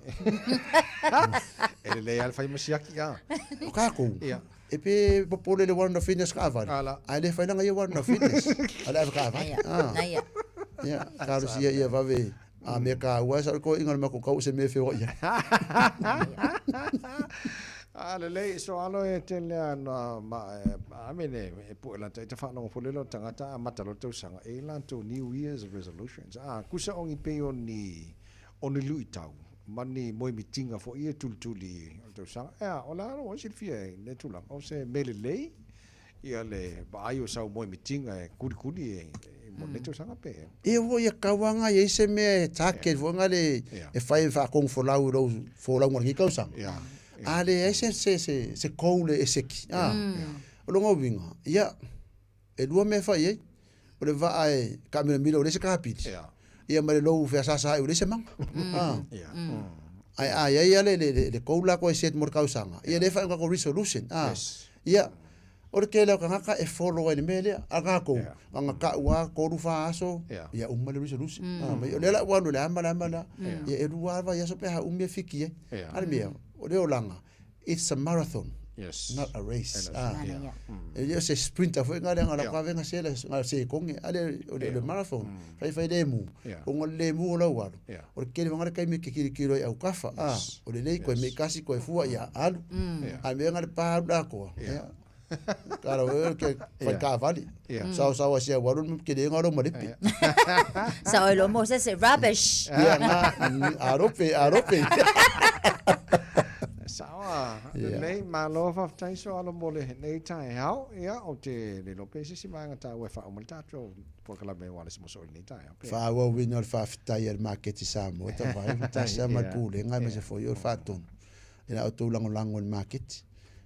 E lelei lava le fai ma siaki, a. O tatou. Ia. E pe popole le Warren of Fitness kaavale. Ala. Ae le fai laga ia Warren of Fitness. A le ave kaavale. Naia. Naia. Ia, talosia ia vave a mea kaua sa o le toeaiga o le matou tau o se mea e feoai ai. A lelei, so alo e tele a na ma I mean e pue lata i te whaanonga pule lo tangata a mata lo tausaga e latou New Year's resolutions. A kusa ongi pei o ni o ni luitau ma ni moemitiga foi e tulituli o le tausaga. Ea, o le a lou ai silafia i lenei tulaga, o se mea lelei ia le vaai o sau moemitiga e kulikuli e mo lenei tausaga pe. Ia foi ia tauaga e i ai se mea e target foi na le e fai e faatonufolau i lou folauga o lenei tausaga. A leai se se se se goal e seki, a. O lona uiga, ia, E lua mea e fai ai, o le vaa e kaamilamila ua leai se kapili, ia ma le lou feasaasa ai ua leai se maga. Ae a i ai lava le, le, le goal la koe e set mo le tausaga, ia lea e fai o resolution. Ia, o le tele o tagata e follow ai i le mea lea. A o tatou, na ona tau lava tolu fa aso, ia uma le resolution. O lea la ua alu i le a ma le a ma le a. Ia e lua lava vaiaso pe a umi e fiki ai. A le mea, o le olaga, it's a marathon. Yes. Not a race. And Ah. a, yeah. E le o se sprinter foi nga le nga la kwa venga se le nga se konge ale o le marathon. Fai fai le mu. Yeah. O nga le mu o lau alu. Yeah. O le kele vanga le kaimi ke kiri kiro i au kafa. Ah, o le lei koe me kasi koe fua ia alu. Yeah. A me nga le pa alu la koa. Yeah. Yeah. Kara o ke fai Yeah. ka vali. Yeah. Sao sao asia waru ke le nga ro malepe. Sa oi lo mo se se rubbish. Ia nga arope arope. Saoa, Ia. lelei, malo faafetai so alo mo lenei taeao, ia, ou te le iloa pe se isi vaega taua e faauma le tatou polokalame aua le isi moso i lenei taeao pea. Faaauauina o le faafetai a le maketi Samoa e tavae ma tasi lava ma le Pulega aemaise foi o le Faatonu i la outou lagolago i le maketi.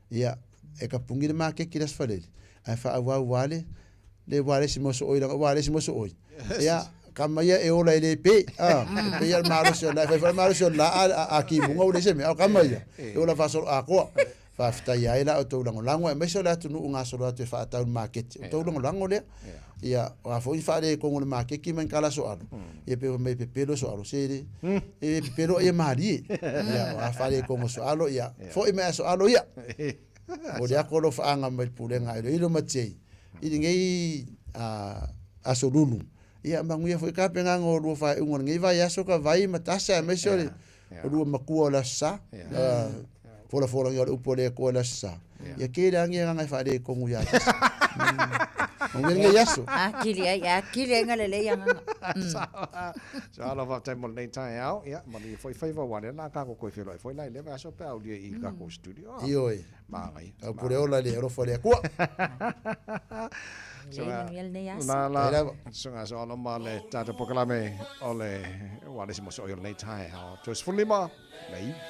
Ia, e kapuni le maketi i le Aso Faraile, ae faaauau lava le le ua le isi mosooi leaga ua le isi mosooi. Ia, kama ia e ola e le pe, a, e pei lava le malosi o le la, e fai foi le malosi o le la, a, a kimuga ua leai se mea, a o kama ia, e ola faasoloatoa. Faafetai ai la outou lagolago, aemaise o le atunuu gasolo atu e faatau i le maketi. O outou lagolago lea. Ia, o a foi ni faaletonu o le maketi ma ni kala soalo, ia pe fai mai e pepelo soalo, se le, e pepelo ai e malie. Ia, o a faaletonu o soalo, ia, foi mai a soalo ia. Momoli atu o alofaaga mai le Pulega a Iloilo ma Jay i lenei aso lulu. Ia manuia foi tapenaga o lua faaiuga o lenei vaiaso ka vai ma tasa aemaise o le lua matua o le Aso Sa. Folafolagia o le upu a le Atua i le Aso Sa. Ia kē le agi agaga e faaletonu ia Tasa. Manuia lenei aso. Akili ai, akili ai nga lelei agaga. So alo faafetai mo lenei taeao, ia, manuia foi faiva aua lea o le a tatou toe feiloai foi la i lea vaiaso pe a aulia i tatou studio. Ioe. Manaia. Taupule ola le alofa o le Atua. Lelei manuia lenei aso. La la. Faafetai lava. Susuga so alo ma le tatou polokalame o le ua le isi mosooi o lenei taeao. 35 le iva.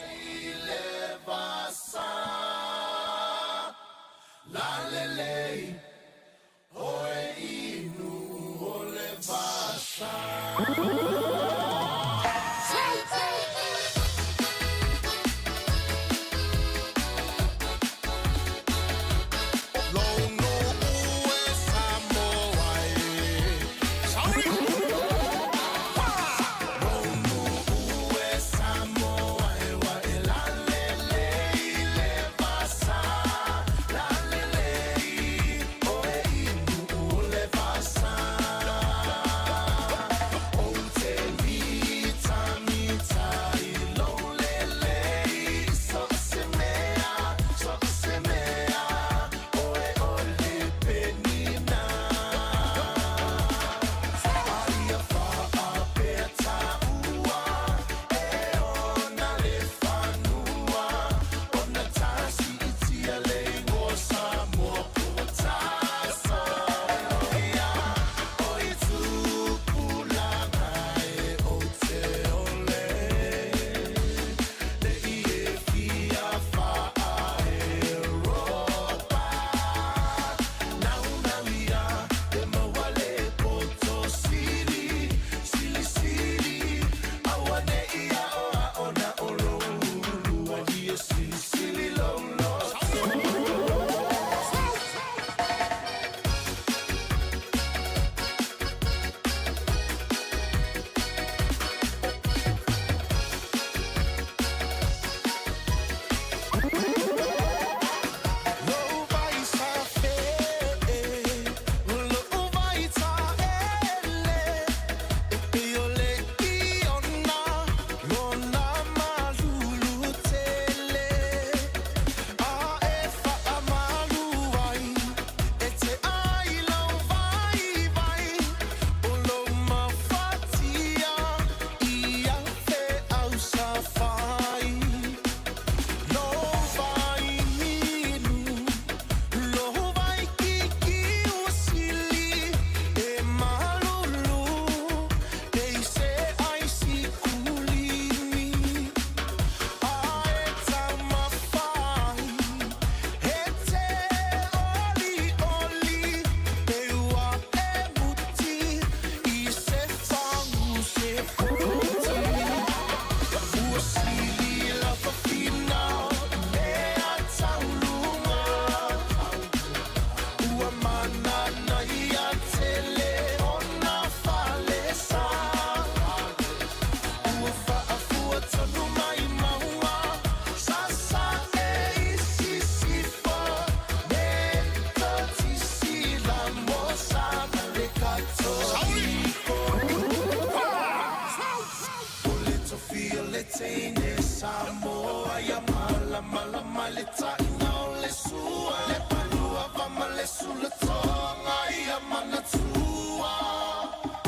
le taʻina o le sua Le palua va ma le sulatoga ia manatua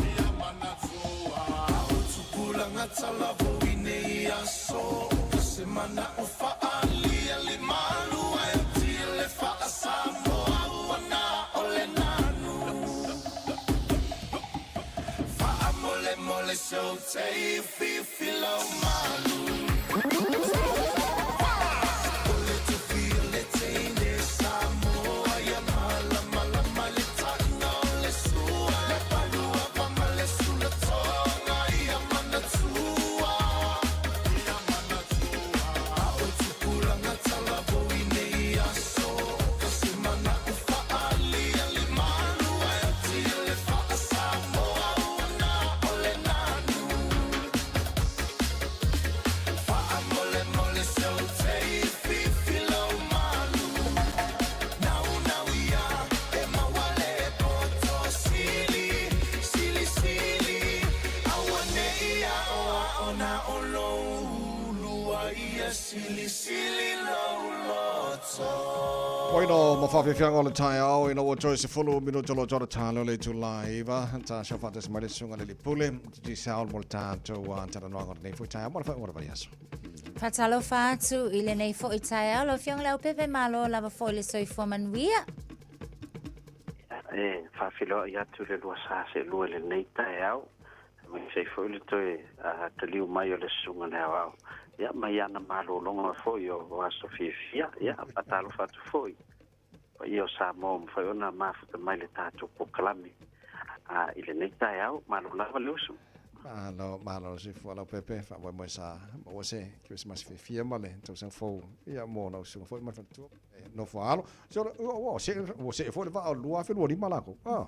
Ia manatua A o tupulaga talavou i nei aso O se manaʻo faaalia le malu ae oti le faa-Samoa ua na o le nanu Faamolemole se ou te fifi lau malu O le tofi o le teine Samoa ia malamalama le taʻina o le sua Le palua va ma le sulatoga ia manatua Ia manatua A o tupulaga talavou i nei aso O se manaʻo faaalia le malu ae oti le faa-Samoa ua na o le nanu Faamolemole se ou te fifi lau malu Naunau ia e maua le poto sili Sili sili auaneʻi aʻoaʻo na o lou ulu ai ia silisili lou loto. Poino ma whawhiwhianga o le taeao ina ua toe 10 minuta lo tōra tālo le itula iva tā sau whātas mai le sunga le lipule te saul mo le tātou a talanoaga o lenei foi taeao ma le whainga o le vaiaso. Faatalofa atu i lenei foi taeao lau Afioga Leaupepe malo lava foi le soifua manuia. E faafeiloai atu le lua sa seelua i lenei taeao, aemaise ai foi le toe taliu mai o le Susuga i le Aoao, ia, mai ana malologa foi o aso fiafia. Ia, faatalofa atu foi i le paia o Samoa ua mafai ona mafuta mai le tatou polokalame i lenei taeao. Malo lava le uso. Malo, malo le soifua Leaupepe, faamoemoe sa maua se Kerisimasi fiafia ma le tausaga fou, ia, mo lau susuga foi ma le faletua. E nofo alo. So, ua, ua, see, ua see foi le vaa o le 2025 lākou. Ah.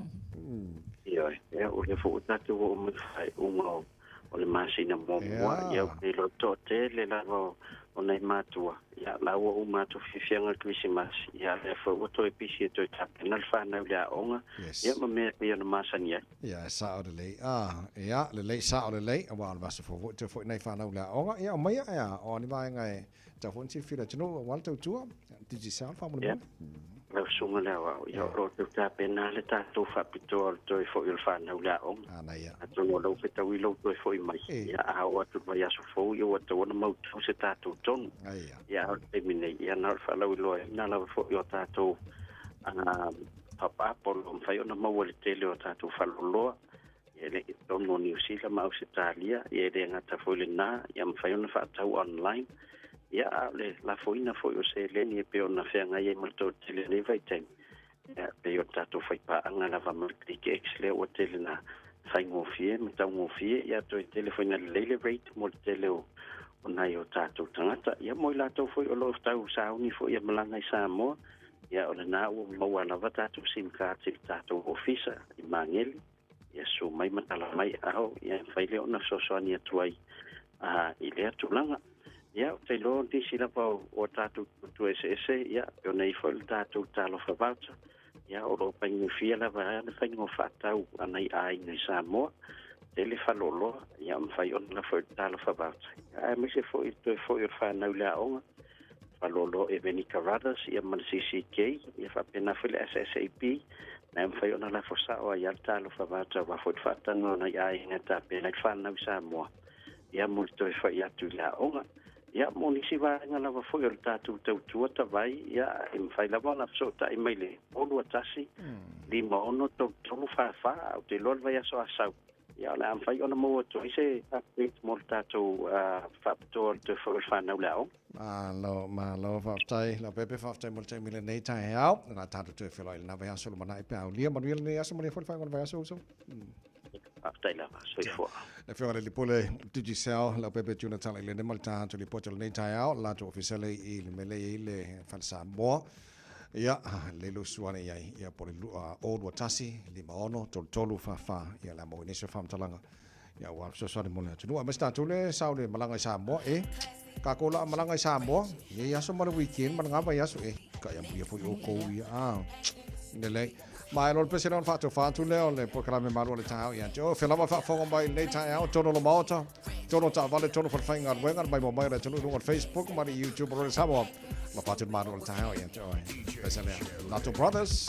Ioe, ia, o lea foi ua tatou oo mai i le faaiuga o, o le masina muamua, ia, ou te iloa toatele lava o, o nai matua, ia, la ua uma atu fiafiaga o le Kerisimasi, ia, lea foi ua toe pisi e toe tapena le fanau i le aoga, ia, ma mea e pei ona masani ai. Ia, e sao lelei. Ah, ia, lelei, sao lelei, aua o le vaiaso fou foi, toe foi nai fanau i le aoga. Ia, aumaia, ia, o a ni vaega e Tau foi na silafia e le atunuu aua le tautua, Digicel faamolemole. Lau Susuga i le Aoao, ia o lo o tau tapena le tatou faapitoa o le toe foi o le fanau i le aoga. Manaia. Atonu o lou fetaui lou toe foi mai, ia a oo atu i le vaiaso fou, ia ua tatau ona mautu se tatou tonu. Ia a o le taimi nei, ia na o le faalauiloaina lava foi o tatou papa o lo o mafai ona maua i le tele o tatou faleoloa. Ia e le i totonu o Niu Sila ma Ausetalia, ia e le gata foi i lena, ia mafai ona faatau online. Ia a o le lafoina foi o seleni e pei ona feagai ai ma le toatele i lenei vaitaimi, ia e pei o le tatou faipaaga lava ma le KickEx lea ua tele na faigofie ma taugofie, ia toe tele foi na lelei le rate mo le tele o o nai o tatou tagata. Ia mo i latou foi o lo o tau sauni foi e malaga i Samoa, ia o lena ua maua lava tatou sim cards i le tatou ofisa i Magele. Ia susu mai ma tala mai ao, ia e mafai lea ona fesoasoani atu ai i lea tulaga. Ia, ou te iloa o nisi lava o a tatou tautua eseese, ia, pei ona i ai foi le tatou talofa voucher, ia, o lo o faigofie lava le faiga o faatau a nai aiga i Samoa, tele faleoloa, ia, mafai ona lafo i le talofa voucher. Ia, aemaise foi le toe foi o le fanau i le aoga, faleoloa Eveni Carruthers ia ma le CCK, ia faapena foi le SSAB, na e mafai ona lafo sao ai lava le talofa voucher aua foi le faatanoa o nai aiga e tapena ai le fanau i Samoa, ia mo le toe fai atu i le aoga. Ia mo nisi vaega lava foi o le tatou tautua tavai, ia e mafai lava ona fesootai mai le 021 56 33 44, ae ou te iloa le vaiaso a sau, Ia, o le a mafai ona maua atu ai se update mo le tatou faapitoa o le toe foi o le fanau i le aoga. Malo, malo, faafetai Leaupepe, faafetai mo le taimi i lenei taeao. O le a tatou toe feiloai i lena vaiaso lumanai pe a aulia. Manuia lenei aso, manuia foi le faaiuga o le vaiaso, uso. Faafetai lava, soifua. Le Afioga i le Alii Pule Digicel, Leaupepe Juna Talailene ma le tatou lipoti o lenei taeao, le latou ofisa lea i le mea lea e i ai le Fale Samoa. Ia, lelei lou susu ane i ai, ia po o le 021 56 33 44, ia o le a maua i nisi o faamatalaga, ia aua le fesoasoani mo le atunuu. Aemaise tatou lea e sao le malaga i Samoa, e, kākou la a malaga i Samoa, i nei aso ma le weekend ma lena vaiaso, e, kai amuia foi oukou ia, a, lelei. Ma e lo le pese lea ona faatofa atu lea o le polokalame malu o le taeao ia te oe. O fea lava e faafofoga mai i lenei taeao, totonu o le Maota, totonu o taavale, totonu o falefaigaluega, le maimoa mai o le atunuu i luga o le Facebook ma le YouTube o Radio Samoa. Alofa atu le malu o le taeao ia te oe. Pese lea. Nato Brothers.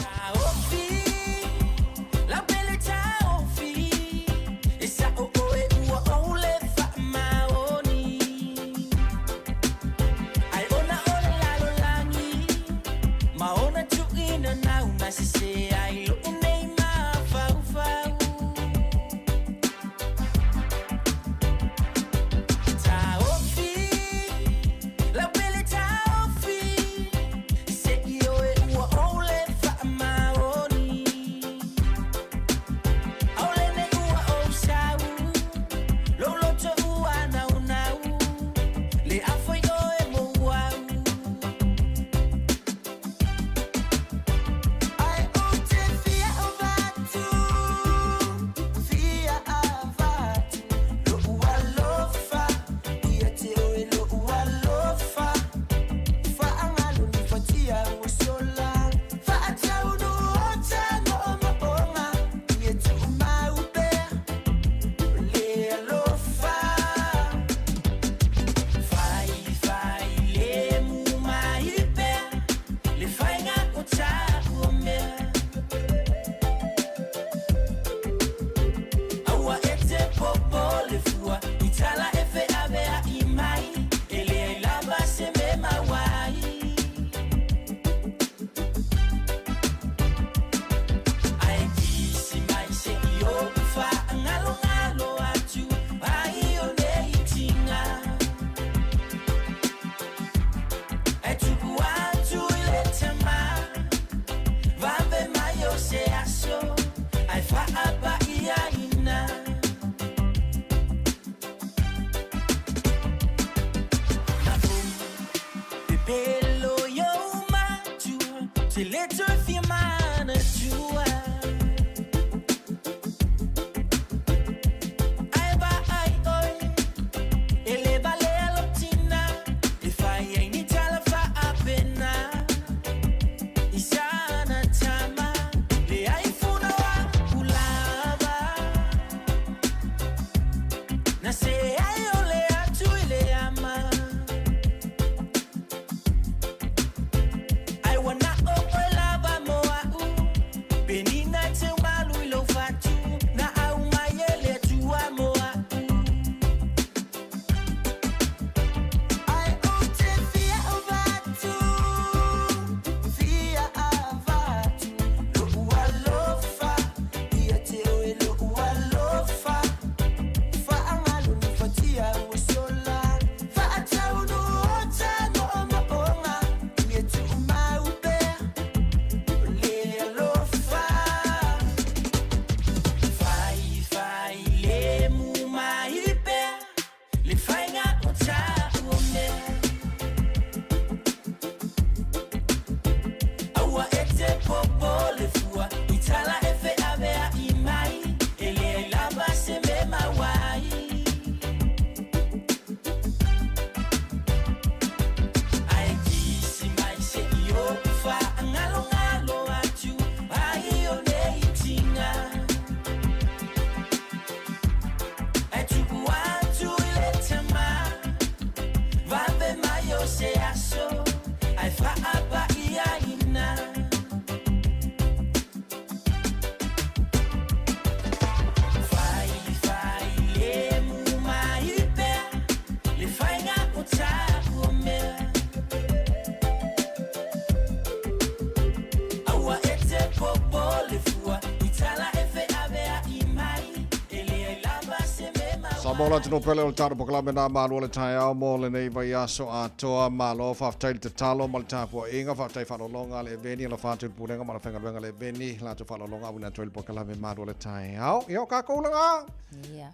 Samoa la atunuu pele o le tatou polokalame nā malo o le taeao mo lenei vaiaso atoa. Malo, faafetai le tatalo ma le tapuaiga, faafetai faaaloaloga a le Eveni, alofa atu i le Pulega ma le aufaigaluega a le Eveni, latou faaaloaloga auina atu ai le polokalame malo o le taeao. Ia o kākou laga!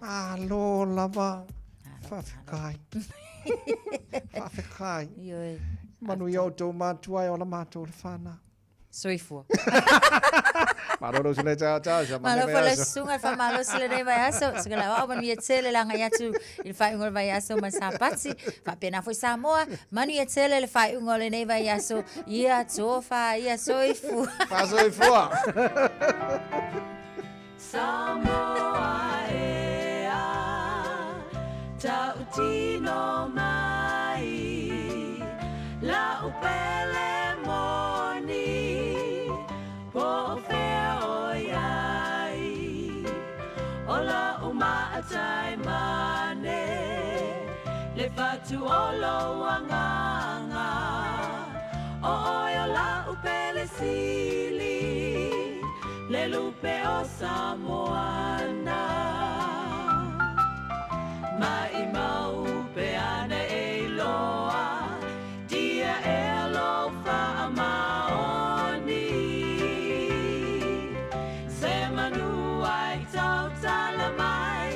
Malo lava. Faafetai. Faafetai. Manuia outou matua e ola matou le fanau. Soifua. Malo lou susuga tao tao sa Malo foi le susuga le faamalosi lenei vaiaso. Susuga le aoao manuia tele le agai atu i le faaiuga o le vaiaso ma le Sapati. Faapena foi Samoa, manuia tele le faaiuga o lenei vaiaso. Ia tofa, ia soifua. Faasoifua. Samoa e a tautino mai La'u pele moni po o fea o i ai O la'u maʻatai mane Le fatu o lou agaga O oe o la'u pele sili Le lupe o Samoana Maʻimau pe ana e iloa Tia ea lou faamaoni Se manu ai tautala mai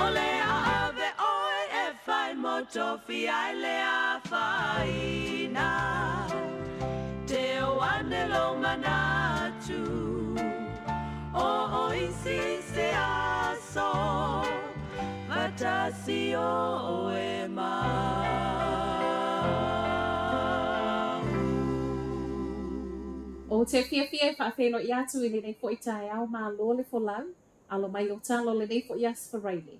O le a ave oe e fai mo tofi ai le afaina Teo ane lou manatu O o isi se aso Fatasi oe ma au. Ou te fiafia e faafeiloai atu i lenei foi taeao malo le folau, alo mai lou tala o lenei foi Aso Faraile.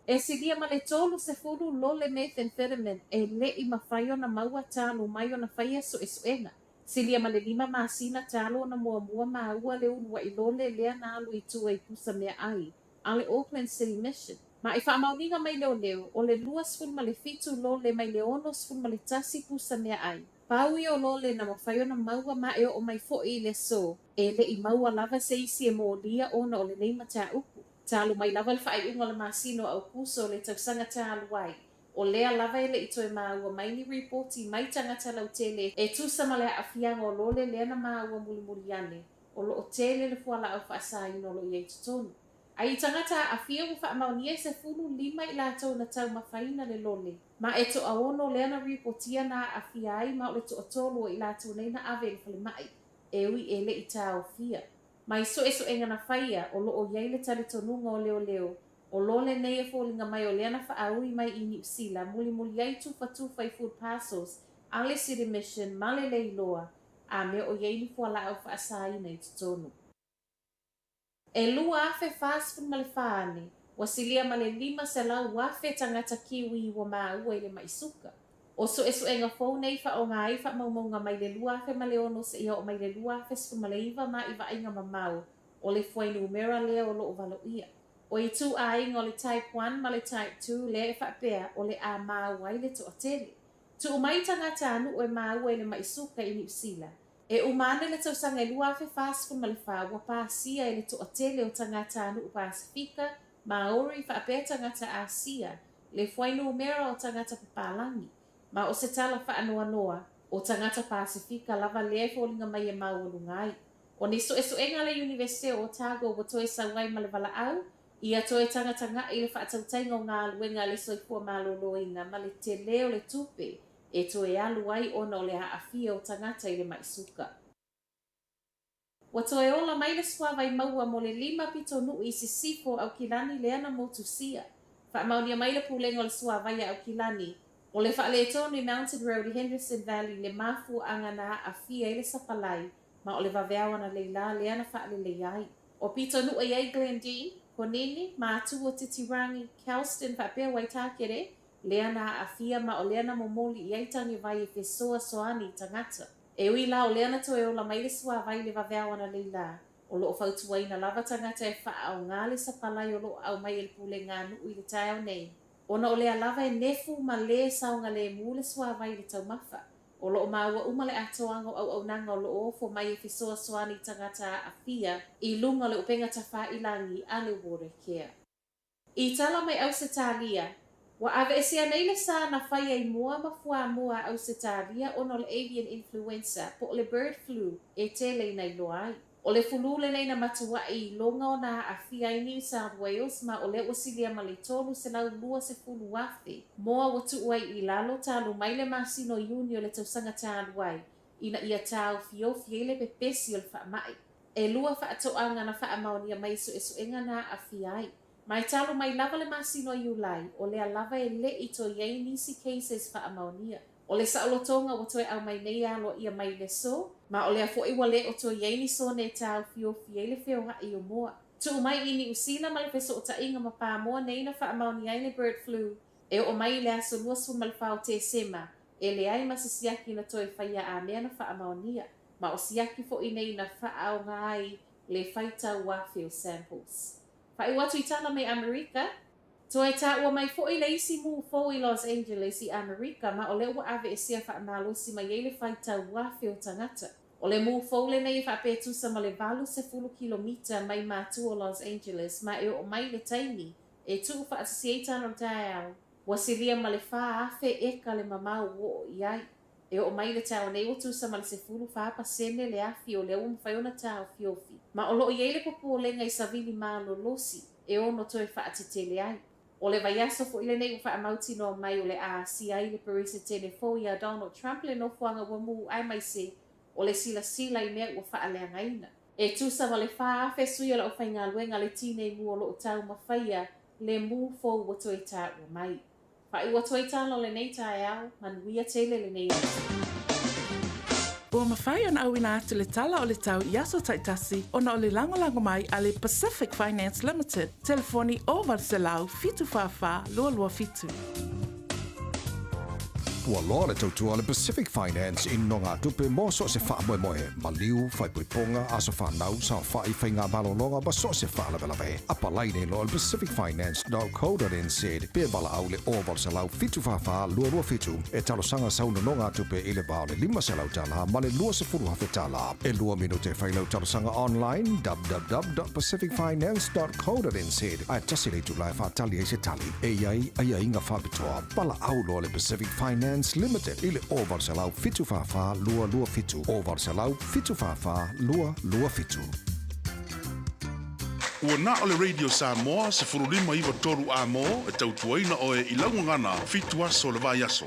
E silia ma le 30 lole methamphetamine e leʻi mafai ona maua talu mai ona faia suesuega. Silia ma le lima masina talu ona muamua maua le uluaʻi lole lea na alu i tua i pusa meaʻai a le Auckland City Mission. Ma i faamaoniga mai leoleo, o le 27 lole mai le 61 pusa meaʻai. Pau ia o lole na mafai ona maua ma e oo mai foʻi i le aso, e leʻi maua lava se isi e molia ona o lenei mataupu. Talu mai lava le faaiuga o le masina o Aokuso o le tausaga talu ai, o lea lava e le i toe maua mai ni ripoti mai tagata lautele e tusa ma le aafiaga o lole lea na maua mulimuli ane, o lo o tele le fualaau faasaina o lo o i ai i totonu. A i tagata aafia ua faamaonia e 15 i latou na taumafaina le lole, ma e toaono lea na ripotia na aafia ai ma o le toatolu o i latou nei na ave i le falemai, e ui e le i taofia. Ma i suesuega na faia, o lo o i ai le talitonuga o leoleo, o lole nei e foliga mai o lea na faaui mai i Niu Sila, mulimuli ai tufatufa i food parcels a le City Mission ma le Leiloa, a me o i ai ni fualaau faasaina i totonu. E 2044 ane, ua silia ma le 500,000 tagata Kiwi ua maua i le maʻi suka. O suesuega fou nei faaaoga ai faamaumauga mai le 2006 seia oo mai le 2019 ma i vaaiga mamao o le fuainumera lea o lo o valoia. O ituaiga o le Type 1 ma le Type 2 lea e faapea o le a maua ai le toatele. Tuu mai tagatanuu e maua i le maʻi suka i Niu Sila. E uma ane le tausaga e 2044 ua pasia e le toatele o tagatanuu Pasefika, Maori faapea tagata Asia le fuainumera o tagata papalagi, ma o se tala faanoanoa, o tagata Pasefika lava lea e foliga mai e maualuga ai. O ni suesuega a le Iunivesite o Otago ua toe sau ai ma le valaau, ia toe tagatagaʻi le faatautaiga o galuega a le soifua maloloina ma le tele o le tupe e toe alu ai ona o le aafia o tagata i le maʻi suka. Ua toe ola mai le suavai maua mo le lima pitonuu i sisifo o Aukilani lea na motusia. Faamaonia mai le Pulega o le Suavai a Aukilani, o le faaletonu i Mountain Road i Henderson Valley le mafuaaga na aafia ai le sapalai ma o le vaveao analeila lea na faaleleia ai. O pitonuu e i ai Glendene, Konini, Matua, Titirangi, Kelston faapea Waitakere, lea na aafia ma o lea na momoli i ai tagevai e fesoasoani i tagata. E ui la o lea na toe ola mai le suavai i le vaveao analeila, o lo o fautuaina lava tagata e faaaoga le sapalai o lo o aumai e le pulega nuu i le taeao nei, ona o lea lava e nefu ma lē saogalēmū le suavai i le taumafa. O lo o maua uma le atoaga o auaunaga o lo o ofo mai e fesoasoani i tagata aafia i luga o le upega tafailagi a le Watercare. I tala mai Ausetalia, ua aveesea nei le sa na faia i moa ma fuamoa a Ausetalia ona o le avian influenza po o le bird flu e tele ina iloa ai. O le fulu lenei na matuaʻi iloga ona aafia ai New South Wales ma o lea ua silia ma le 320,000 moa ua tuu ai i lalo talu mai le masina o Iuni o le tausaga talu ai. ina ia taofiofi ai le pepesi o le faamai. E lua faatoaga na faamaonia mai i suesuega na aafia ai. Ma e talu mai lava le masina o Iulai, o lea lava e le i toe i ai nisi cases faamaonia. O le saolotoga ua toe aumai nei e aloaia mai i le aso, ma o lea foi ua le o toe i ai ni sone e taofiofi ai le feoai o moa. Tuu mai i Niu Sila ma le fesootaiga ma Pamoa nei na faamaonia ai le bird flu e oo mai i le aso 24 o Tesema, e leai ma se siaki na toe faia a mea na faamaonia, ma o siaki foi nei na faaaoga ai le faitau afe o samples. Faaiu atu i tala mai Amerika, Toe taua mai foi le isi mū fou i Los Angeles i Amerika ma o lea ua aveesea faamalosi mai ai le faitau afe o tagata. O le mū fou lenei e faapea e tusa ma le 80 kilomita mai matua o Los Angeles ma e oo mai le taimi e tuufaatasi ai tala o le taeao, ua silia ma le 4,000 eka le mamao ua oo i ai. E oo mai i le taeao nei ua tusa ma le 14% le afi o lea ua mafai ona taofiofi, ma o lo o i ai le popolega i savili malolosi e ono toe faatetele ai. O le vaiaso foi lenei ua faamautinoa mai o le a asia ai le Peresetene fou ia Donald Trump le nofoaga ua mū aemaise o le silasila i mea ua faaleagaina. E tusa ma le 4,000 sui o le aufaigaluega a le Tinei Mu o lo o taumafaia le mū fou ua toe taua mai. Faaiu atu ai tala o lenei taeao, manuia tele lenei aso. Ua mafai ona auina atu le tala o le tau i aso taitasi ona o le lagolago mai a le Pacific Finance Limited, telefoni 0800 744 227. Ua loa le tautua a le Pacific Finance i nogatupe mo so o se faamoemoe, maliu, faaipoipoga, aso fanau, saofai, faiga malologa ma so o se faalavelave. Apalai nei loa i le pacificfinance.co.nz pe valaau i le 0800 744 227 e talosaga sau nonogatupe i le va o le $500 ma le $20,000. E lua minute e fai lau talosaga online www.pacificfinance.co.nz ae tasi le itula e faatali ai se tali. E i ai aiaiga faapitoa. Valaau loa le Pacific Finance Limited i le 0800 744 227, 0800 744 227. Ua na o le Radio Samoa 15 9 3 A-mo e tautuaina oe i lau gagana fitu aso o le vaiaso.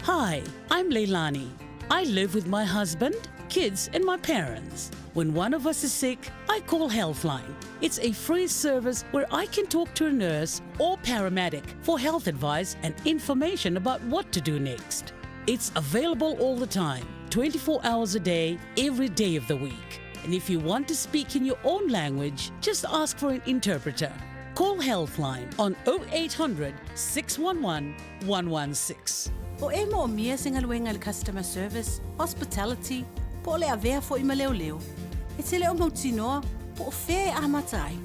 Hi, I'm Leilani. I live with my husband, kids, and my parents. When one of us is sick, I call Healthline. It's a free service where I can talk to a nurse or paramedic for health advice and information about what to do next. It's available all the time, 24 hours a day, every day of the week. And if you want to speak in your own language, just ask for an interpreter. Call Healthline on 0800 611 116. O e moomia se galuega i le customer service, hospitality, po o le avea foi ma leoleo, e te le o mautinoa po o fea e amata ai.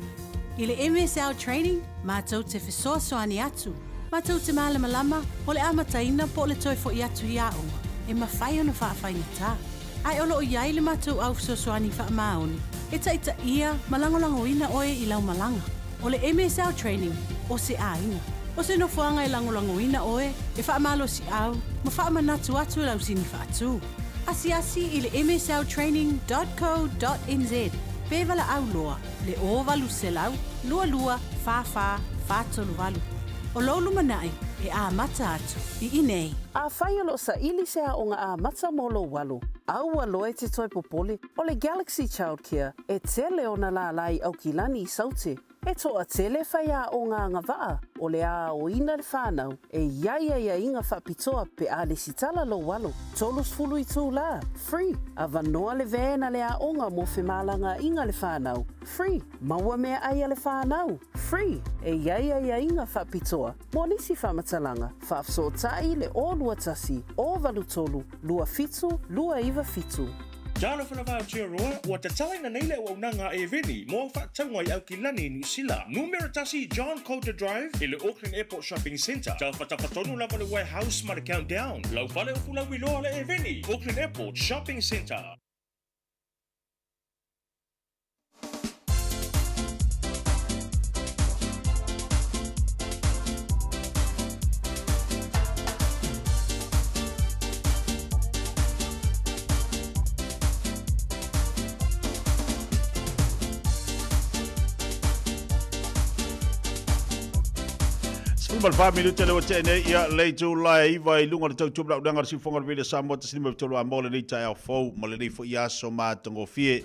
I le MSL Training, matou te fesoasoani atu, matou te malamalama o le amataina po o le toe foi atu i aoga e mafai ona faafaigata. Ae o lo o i ai le matou au fesoasoani faamaoni e taitaia ma lagolagoina oe i lau malaga. O le MSL Training o se aiga. O se nofoaga e lagolagoina oe, e faamalosiau ma faamanatu atu i lau sini faatu. Asiasi i le msltraining dot co dot nz pe valaau loa le 0800 22 44 438. O lou lumanai e amata atu i inei. Afai o lo o saili se aoga amata mo lou alo, aua loa e te toe popole, o le Galaxy Childcare e tele ona lālā i Aukilani i Saute. E toatele faiaoga agavaa o le aoina le whanau e i ai aiaiga faapitoa pe a lesitala lou alo, 30 itulā, free, avanoa le van a le aoga mo femalagaaiga le whanau, free, maua meaai a le whanau, free, e i ai aiaiga faapitoa mo nisi faamatalaga, faafesootai le 021 083 27 297. Talofa lava Aotearoa, ua tatalaina nei le auaunaga a Eveni mo au faatauga i Aukilani, Niu Sila. Numera tasi John Coulter Drive i le Auckland Airport Shopping Centre. Tafatafa tonu lava le Warehouse ma le Countdown. Lau fale o Fulauiloa le Eveni, Auckland Airport Shopping Centre. 14 minute le ua tea nei ia le itula e 9 i luga o le tautua ma le auaunaga a le Siufofoga o le Radio Samoa 1.3 a mo lenei taeao fou ma lenei foi aso matagofie.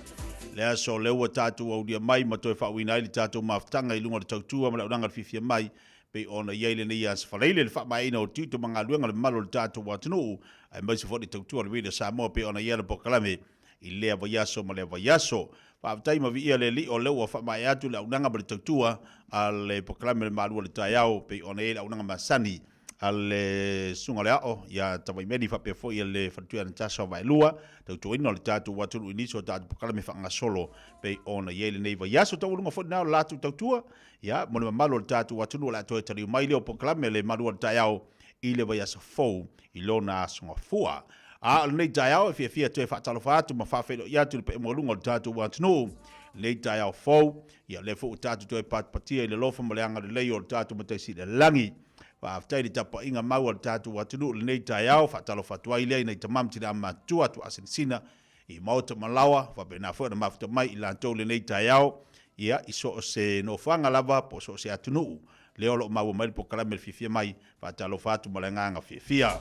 Le aso lea ua tatou aulia mai ma toe faauuina ai le tatou mafutaga i luga o le tautua ma le auaunaga a le fiafia mai pei ona i ai lenei aso faleile le faamaeaina o tiute ma galuega le mamalu o le tatou atunuu aemaise foi le tautua a le Radio Samoa pei ona i ai le polokalame i lea vaiaso ma lea vaiaso. Faafetai ma viia le Alii o lea ua faamaea atu le auaunaga ma le tautua a le polokalame o le Malu o le Taeao pei ona i ai le auaunaga masani a le Susuga o le Ao ia Tavaimeli faapea foi le Faletuia Natasha o Vaelua, tautuaina o le tatou atunuu i nisi o tatou polokalame faagasolo pei ona i ai lenei vaiaso. Taualuga foi lena o le latou tautua ia mo le mamalu o le tatou atunuu o le a toe taliu mai lea o polokalame le Malu o le Taeao i le vaiaso fou i lona aso gafua. A o lenei taeao e fiafia toe faatalofa atu ma faafeiloai atu i le paia maualuga o le tatou atunuu lenei taeao fou. Ia lea foi ua tatou toe patipatia i le alofa ma le agalelei o le tatou Matai Sili i le Lagi. Faafetai i le tapuaiga mau a le tatou atunuu i lenei taeao. Faatalofa atu ai lea i nai tama ma tina matutua atu asinasina i maota ma laoa, faapena foi ona mafuta mai i latou i lenei taeao, ia, i so o se nofoaga lava po o so o se atunuu lea o lo o maua mai le polokalame le fiafia mai. Faatalofa atu ma le agaga fiafia.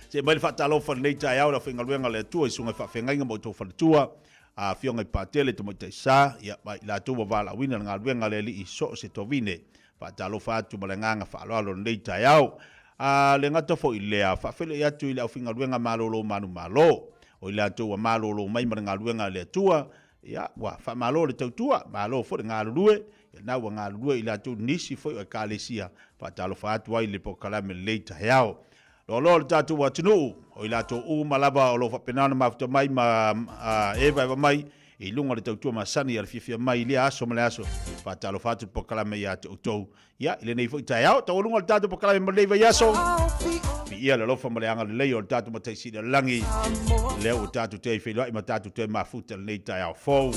Se'e mai le faatalofa i lenei taeao i le aufaigaluega a le Atua i susuga i faafeagaiga ma outou faletua, a Afioga i Patele Tamaitai Sa, ia, ma i latou ua valaauina le galuega a le Alii i so o se tovine. Faatalofa atu ma le agaga faaaloalo i lenei taeao. A le gata foi i lea, faafeiloai atu i le aufaigaluega malolo manumalo, o i latou ua malolo mai ma le galuega a le Atua, ia, ua faamalo le tautua, malo foi le galulue, ia lena ua galulue i latou nisi foi o Ekalesia. Faatalofa atu ai i le polokalame i lenei taeao. Loaloa le tatou atunuu, o i latou uma lava o lo o faapena ona mafuta mai ma evaeva mai i luga o le tautua masani a le fiafia mai i lea aso ma le aso. Faatalofa atu le polokalame ia te outou ia i lenei foi taeao. Taualuga le tatou polokalame mo lenei vaiaso. Viia le alofa ma le agalelei o le tatou Matai Sili o le Lagi, lea ua tatou toe feiloai ma tatou toe mafuta i lenei taeao fou.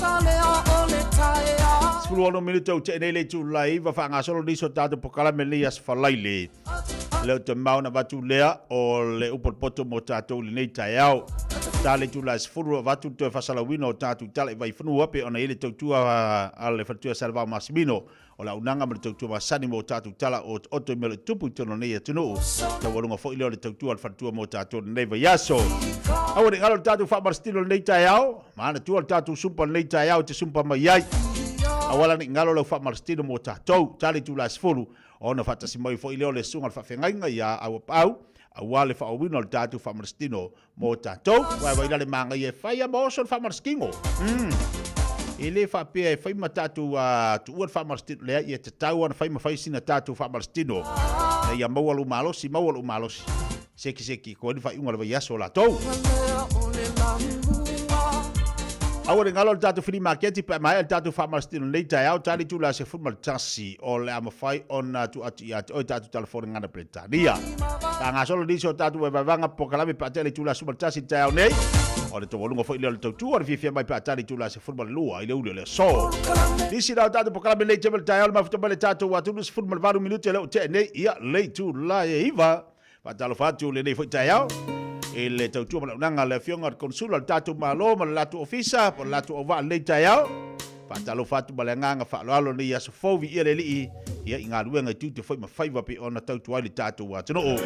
16 minute ua tea nei le itula e 9 faagasolo nisi o tatou polokalame i lenei aso Faraile. Le o te mau na avatu lea o le upu o le poto mo tatou i lenei taeao. Ta le itula e 10 avatu le toe faasalauina o tatou tala i Vaifanua pei ona i ai le tautua a le faletua Salevao Masimino o le auaunaga ma le tautua masani mo tatou tala o otooto i mea o lo o tupu i totonu o lenei atunuu. Taualuga foi lea o le tautua a le faletua mo tatou i lenei vaiaso. Aua ne i galo le tatou faamalositino i lenei taeao, manatua le tatou sumpa i lenei taeao e te sumpa mai ai. Aua la ne i galo lau faamalositino mo tatou. Ta le itula e 10 ona faatasi mai foi lea o le susuga i le faafeagaiga ia Auapaau aua le faaauauina o le tatou faamalositino mo tatou. Uae vai la le magaia e fai a ma oso le faamalositino. E le faapea e fai ma tatou tuua le faamalositino, leai, e tatau ona fai ma fai sina tatou faamalositino ina ia maua lou malosi, maua lou malosi. Sekiseki koe ni faaiuga o le vaiaso o latou. Aua ne galo le tatou fili maketi pe a maea le tatou faamalositino i lenei taeao, tali itula e 11 o le a mafai ona tuu atu ia te oe tatou talafone gana Peretania. Faagasolo nisi o tatou vaevaevaga polokalame pe a tea le itula 11 i le taeao nei. O le taualuga foi lea o le tautua o le fiafia mai pe a tali itula 12 i le uli o le aso. Nisi na o tatou polokalame nei teme le taeao le mafuta mai le tatou atunuu 18 minute lea ua tea nei ia le itula e 9. Faatalofa atu lenei foi taeao i le tautua ma le auaunaga a le Afioga i le Konesula o le tatou Malo ma le latou Ofisa po o le latou auvaa i lenei taeao. Faatalofa atu ma le agaga faaaloalo i lenei aso fou, viia le Alii ia i galuega i tiute foi ma faiva pei ona tautua ai le tatou atunuu.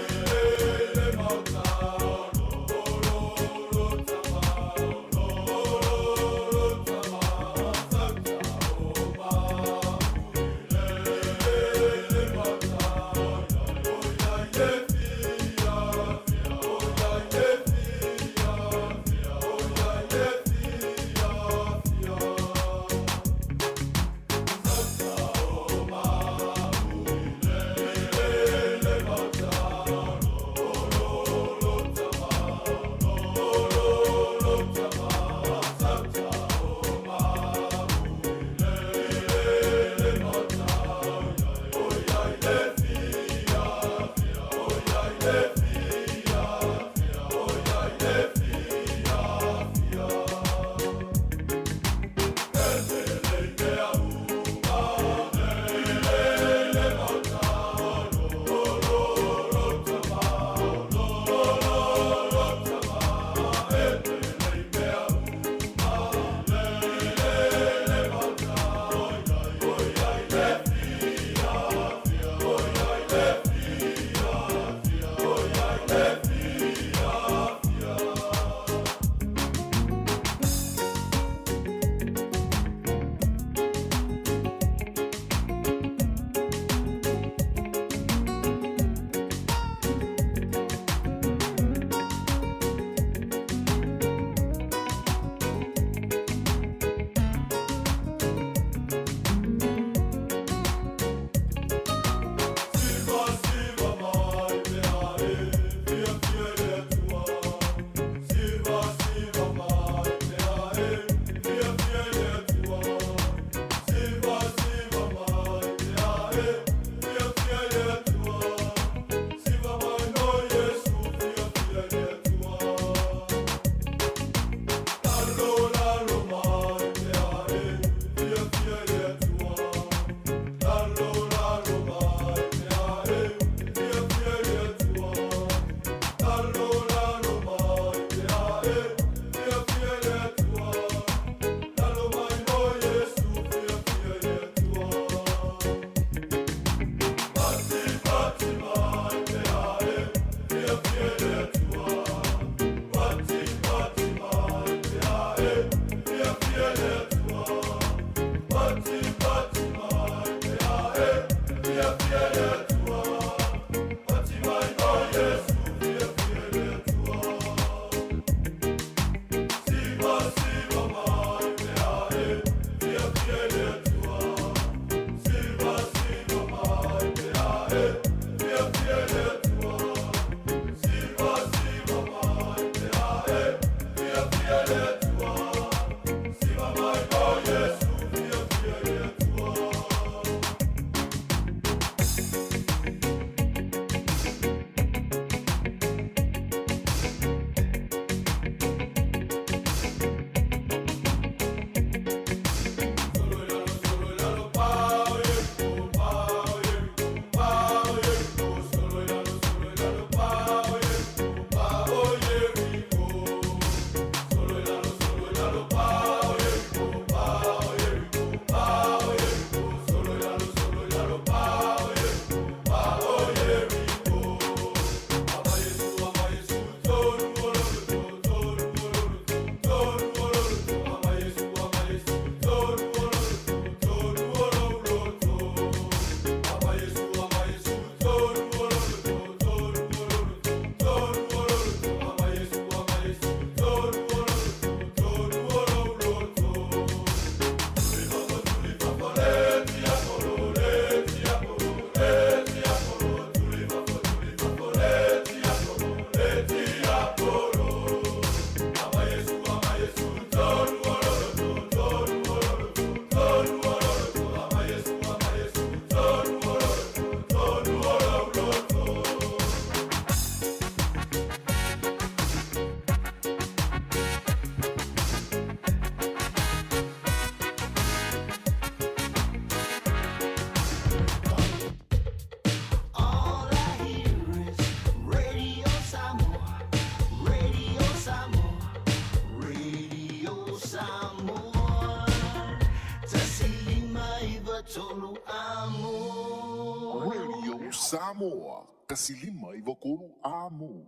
Samoa, 1 5 93 Amo.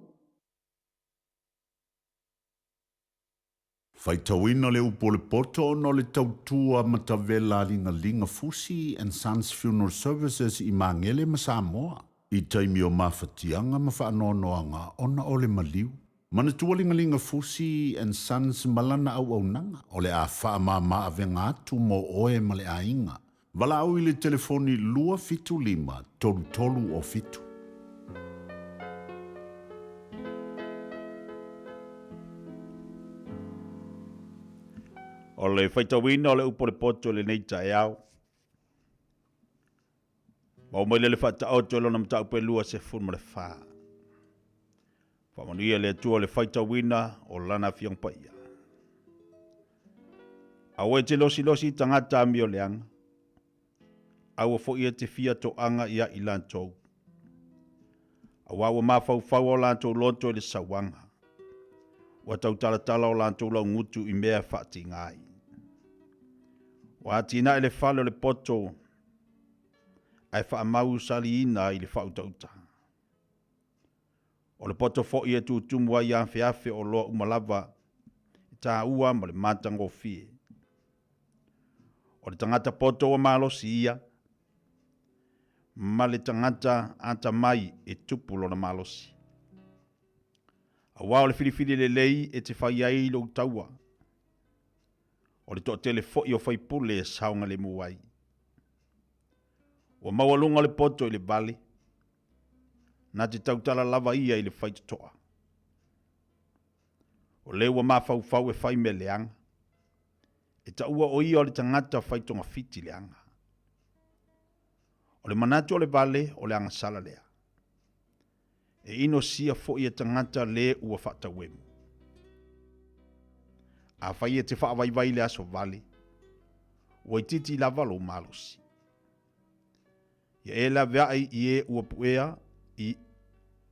Faitauina le upu o le poto ona o le tautua matavela a Ligalinga Fusi and Sons Funeral Services i Magele ma Samoa i taimi o mafatiaga ma faanoanoaga ona o le maliu. Manatua Ligalinga Fusi and Sons ma lana auaunaga o le a faamama avega atu mo oe ma le aiga. Valaau i le telefoni 275 33 o 7. O le faitauina o le upu o le poto i lenei taeao. Maua mai lea le faataoto i lona mataupu e 24. Faamanuia le Atua i le faitauina o Lana Afioga Paia. Aua e te losilosi i tagata amioleaga, aua foi e te fia toaga ia i latou. Aua ua mafaufau o latou loto i le sauaga, ua tautalatala o latou laugutu i mea faatiga ai. Ua atinae le fale o le poto, ae faamausaliina i le faautauta. O le poto foi e tutumu ai afeafe o oloa uma lava e taua ma le matagofie. O le tagata poto ua malosi ia, ma le tagata atamai e tupu lona malosi. Aua o le filifili lelei e te fai ai lou taua, o le toatele foi o faipule e saogalemu ai. Ua maualuga le poto i le vale, na te tautala lava ia i le faitotoa. O le ua mafaufau e fai mea leaga, e taua o ia o le tagata fai togafiti leaga. O le manatu o le vale o le agasala lea. E inosia foi e tagata le ua faatauemu. Afai e te faavaivai i le aso vale, ua itiiti lava lou malosi. Ia e laveai i e ua puea i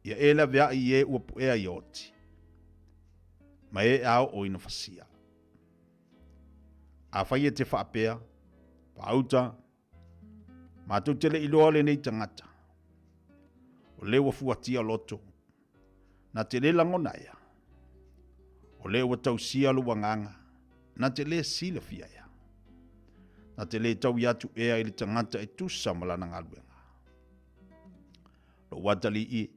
Ia e laveai i e ua puea ia oti, ma e a oo ina fasia. Afai e te faapea, Paauta, matou te le iloa lenei tagata, o le ua fuatia loto, na te le lagona ea, o le ua tausia lou agaga, na te le silafia ea, na te le taui atu ea i le tagata e tusa ma lana galuega. Lou atalii e,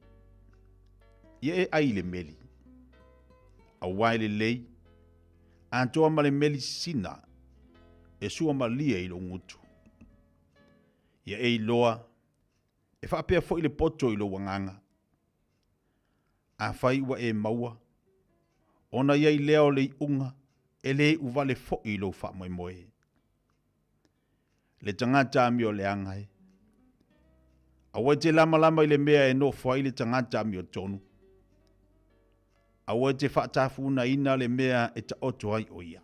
ia e ai i le meli, aua e lelei, atoa ma le meli sina e sua malie i lou gutu. Ia e iloa, e faapea foi le poto i lou agaga. Afai ua e maua, ona i ai lea o le iuga e le iu vale foi i lou faamoemoe. Le tagata amioleaga e. Aua e te lamalama i le mea e nofo ai le tagata amiotonu. Aua e te faatafunaina le mea e taoto ai o ia.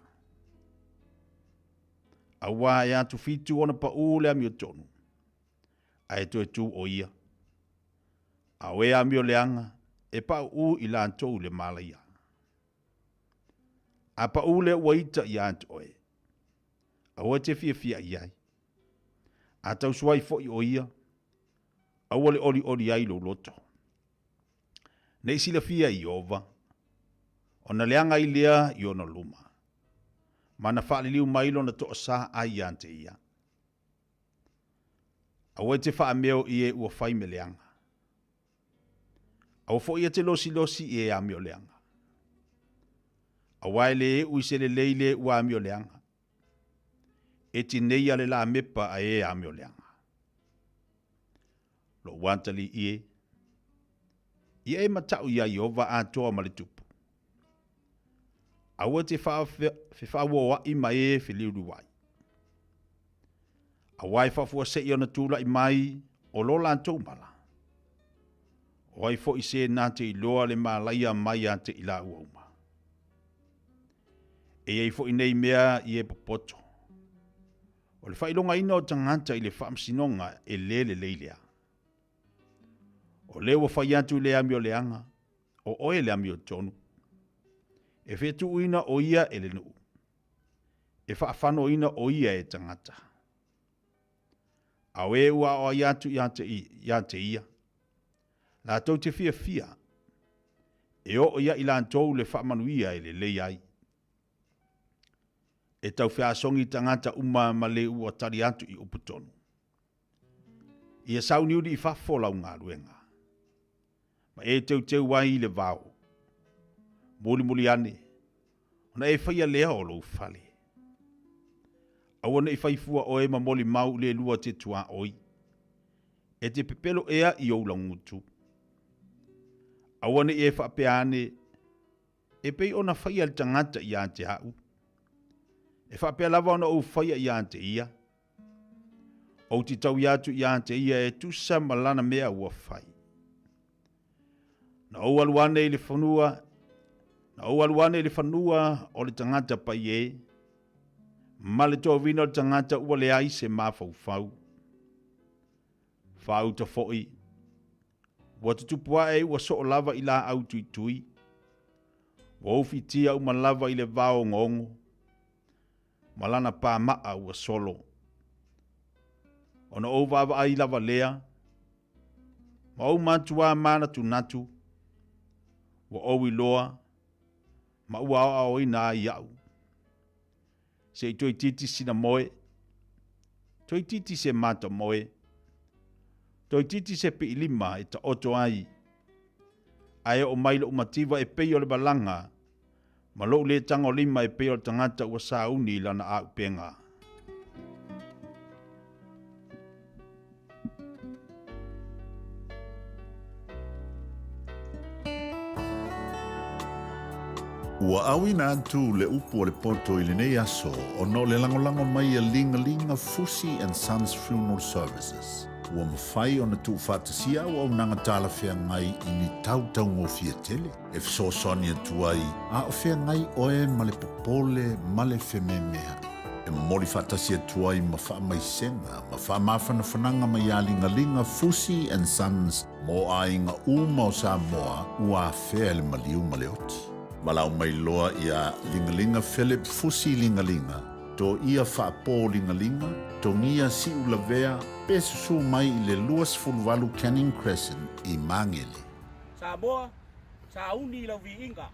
Aua e atufitu ona paʻū le amiotonu, ae toe tu o ia. A o e amioleaga, e paʻuʻū i latou i le mālaia. A paʻū le ua ita ia te oe, aua e te fiafia i ai. A tausuai foi o ia, aua le olioli ai lou loto. Ne i silafia e Ieova, ona leaga ai lea i ona luma, ma na faaliliu mai lona toasā ai ia te ia. Aua e te faameo i e ua fai me leaga. Aua foi e te losilosi i e amioleaga. Aua e le iu i se lelei le ua amioleaga. E tineia le lamepa a e amioleaga. Lou atalii e, ia e matau iā Ieova atoa ma le tupu. Aua e te fefaaoaoaʻi ma e feliuliuai. Aua e faafuasei ona tulai mai o lo latou mala. O ai foi se na te iloa le malaia mai ia te i laua uma. E i ai foi nei mea i e popoto. O le faailogaina o tagata i le faamasinoga e le lelei lea. O lea ua fai atu i le amioleaga, o oe le amiotonu. E fetuuina o ia e le nuu. E faafanoina o ia e tagata. A o e ua aoai atu ia te ia, Latou te fiafia e oo ia i latou le faamanuia e lelei ai. E tau feasogi tagata uma ma le ua tali atu i upu tonu. Ia sauniuni i fafo lau galuega, ma e teuteu ai i le vao. Mulimuli ane, ona e faia lea o lou fale. Aua ne i fai fua oe ma molimau i le lua te tuaoi. E te pepelo ea i ou laugutu. Aua ne i e faapea ane, E pei ona faia le tagata ia te au, e faapea lava ona ou faia ia te ia. Ou te taui atu ia te ia e tusa ma lana mea ua fai. Na ou alu ane i le fanua, na ou alu ane i le fanua o le tagata pai e, ma le toavina o le tagata ua leai se mafaufau. Faauta foi, ua tutupu ae ua soo lava i laau tuitui, ua ufitia uma lava i le vao ogoongo, ma lana pamaa ua solo. Ona ou vaavaai lava lea, ma ou matuā manatunatu, ua ou iloa, ma ua aoaoina ai iaʻu. Se i toeitiiti sina moe, toeitiiti se mata moe, toeitiiti se piilima e taoto ai, ae oo mai lou mativa e pei o le malaga, ma lou le tagolima e pei o le tagata ua sauni i lana aupega. Ua auina atu le upu a le poto i lenei aso ona o le lagolago mai a Ligalinga Fusi and Sons Funeral Services. Ua mafai ona tuufaatasia auaunaga talafeagai i ni tau taugofie tele e fesoasoani atu ai a o feagai oe ma le popole ma le fememeai. E momoli faatasi atu ai ma faamaisega ma faamafanafanaga mai ia Ligaliga Fusi and Sons mo aiga uma o Samoa ua afea e le maliu ma le oti. Valaau mai loa ia Ligaliga Philip Fusi Ligaliga, Toia Faapo Ligaliga, Togia Siulavea pe susu mai i le 28 Canning Crescent i Magele. Samoa, sauni i lau viiga.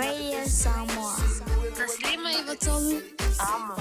Radio Samoa. 1593 Amo.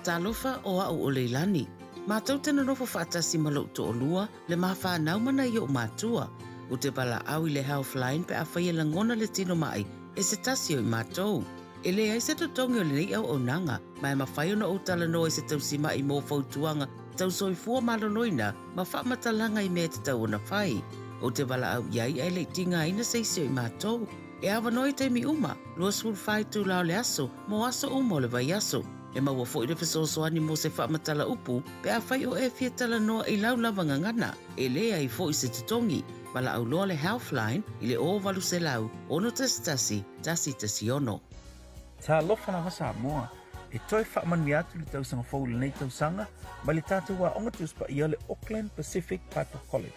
Talofa o a'u o Leilani. Matou te nonofo faatasi ma lo'u to'alua, le ma fanau ma nai o'u matua. Ou te valaau i le Healthline pe afai e lagona le tino ma'i e se tasi o i matou. E leai se totogi o lenei auaunaga, ma e mafai ona ou talanoa i se tausima'i mo fautuaga tau soifua maloloina ma faamatalaga i mea e tatau ona fai. Ou te valaau i ai ae le i tigaina se isi o i matou. E avanoa i taimi uma, 24 itula o le aso, mo aso uma o le vaiaso. E maua foi le fesoasoani mo se faamatala upu pe afai o e fia talanoa i lau lava gagana. E leai foi se totogi. Valaau loa le Healthline i le 0800 611 116. Talofa lava Samoa! E toe faamanuia atu le tausaga fou i lenei tausaga mai le tatou aoga Tusi Paia le Auckland Pacific Bible College.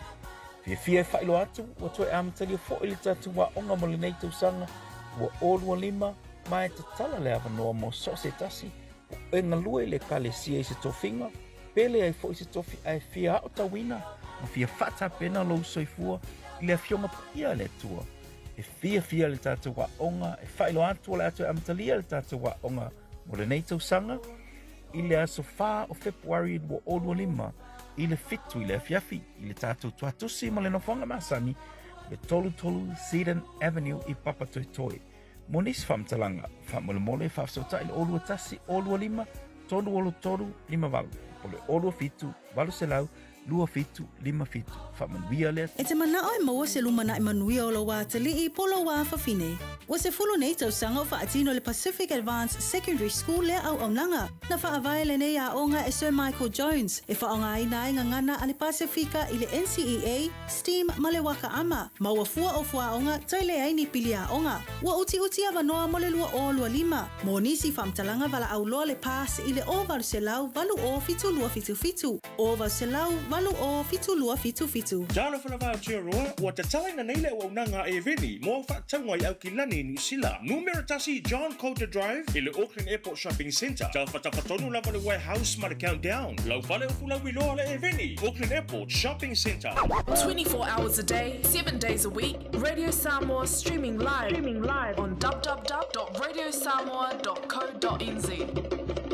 Fiafia e faailoa atu ua toe amatalia foi le tatou aoga mo lenei tausaga 2025 ma e tatala le avanoa mo so o se tasi po e galue i le Ekalesia i se tofiga, pe leai foi se tofi ae fia aotauina ma fia faatapena lou soifua i le Afioga Paia a le Atua. E fiafia le tatou aoga e faailoa atu o le a toe amatalia le tatou aoga mo lenei tausaga i le aso 4 o Fepuari 2025 i le 7 i le afiafi i le tatou tuatusi ma le nofoaga masani le 33 Seddon Avenue i Papatoetoe. Mo nisi faamatalaga, faamolemole faafesootai le 021 025 363 58 po le 027 800 2757. Faamanuia le E te manao e maua se lumanai manuia o lou atalii po o lou afafine. Ua 10 nei tausaga o faatino le Pacific Advance Secondary School lea auaunaga. Na faavae lenei aoga e Sir Michael Jones e faaaogaina ai gagana a le Pasefika i le NCEA, STEAM ma le Waka Ama. Maua fua o fuaoga toe leai ni pili aoga. Ua utiuti avanoa mo le 2025. Mo nisi faamatalaga valaau loa le PASS i le 0800 80 7277. 0800 80 7277. Talofa lava Aotearoa, ua tatalaina nei le auaunaga a Eveni mo au faatauga i Aukilani, Niu Sila. Numera 1 John Coulter Drive i le Auckland Airport Shopping Centre. Tafatafa tonu lava le Warehouse ma le Countdown. Lau fale o Fulauiloa le Eveni, Auckland Airport Shopping Centre. 24 hours a day, 7 days a week, Radio Samoa streaming live, streaming live on www.radiosamoa.co.nz.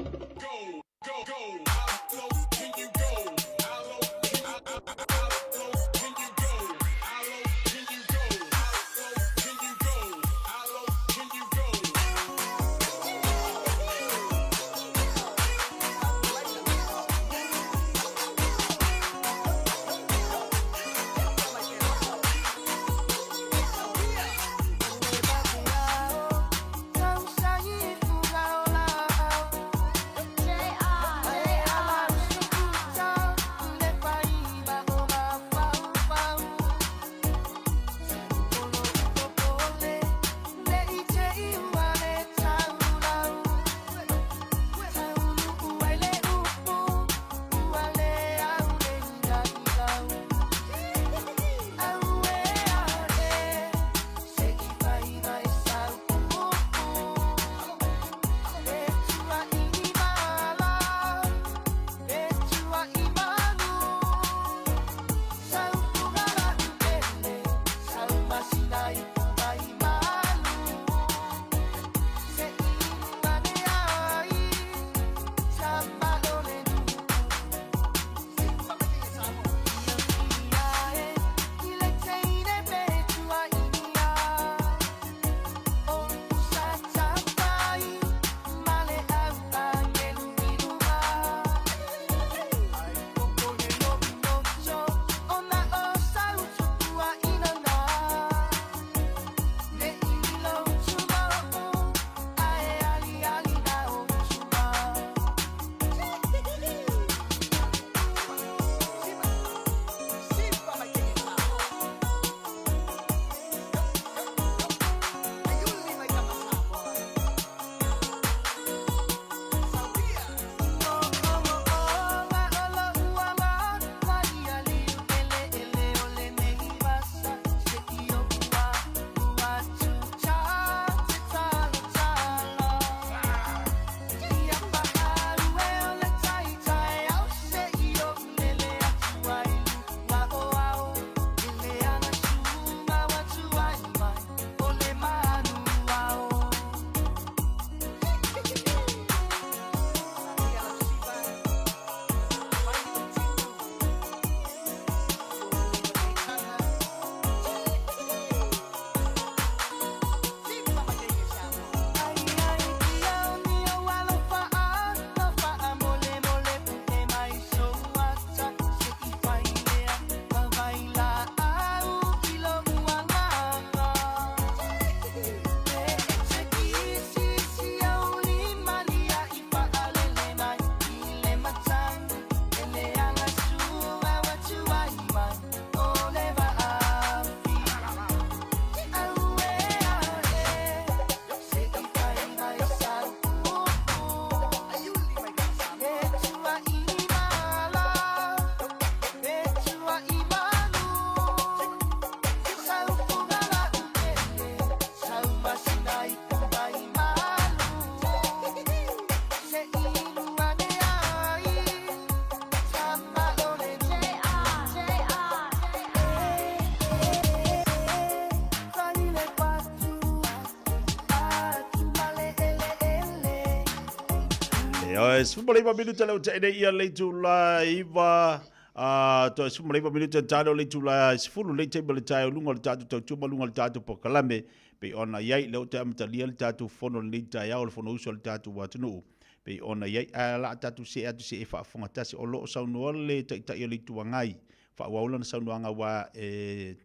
E 19 minute le o te nei ia le itula 9, a toe 19 minute tale o le itula 10 le taimi o le tae o luga o le tatou tautua ma luga o le tatou polokalame pei ona i ai lea o te amatalia le tatou fono lenei taeao, le fonousu a le tatou atunuu pei ona i ai. Ae o le a tatou see atu se i e faafofoga tasi, o lo o saunoa le Taitai o le Itu Agai, faaauau lana saunoaga aua e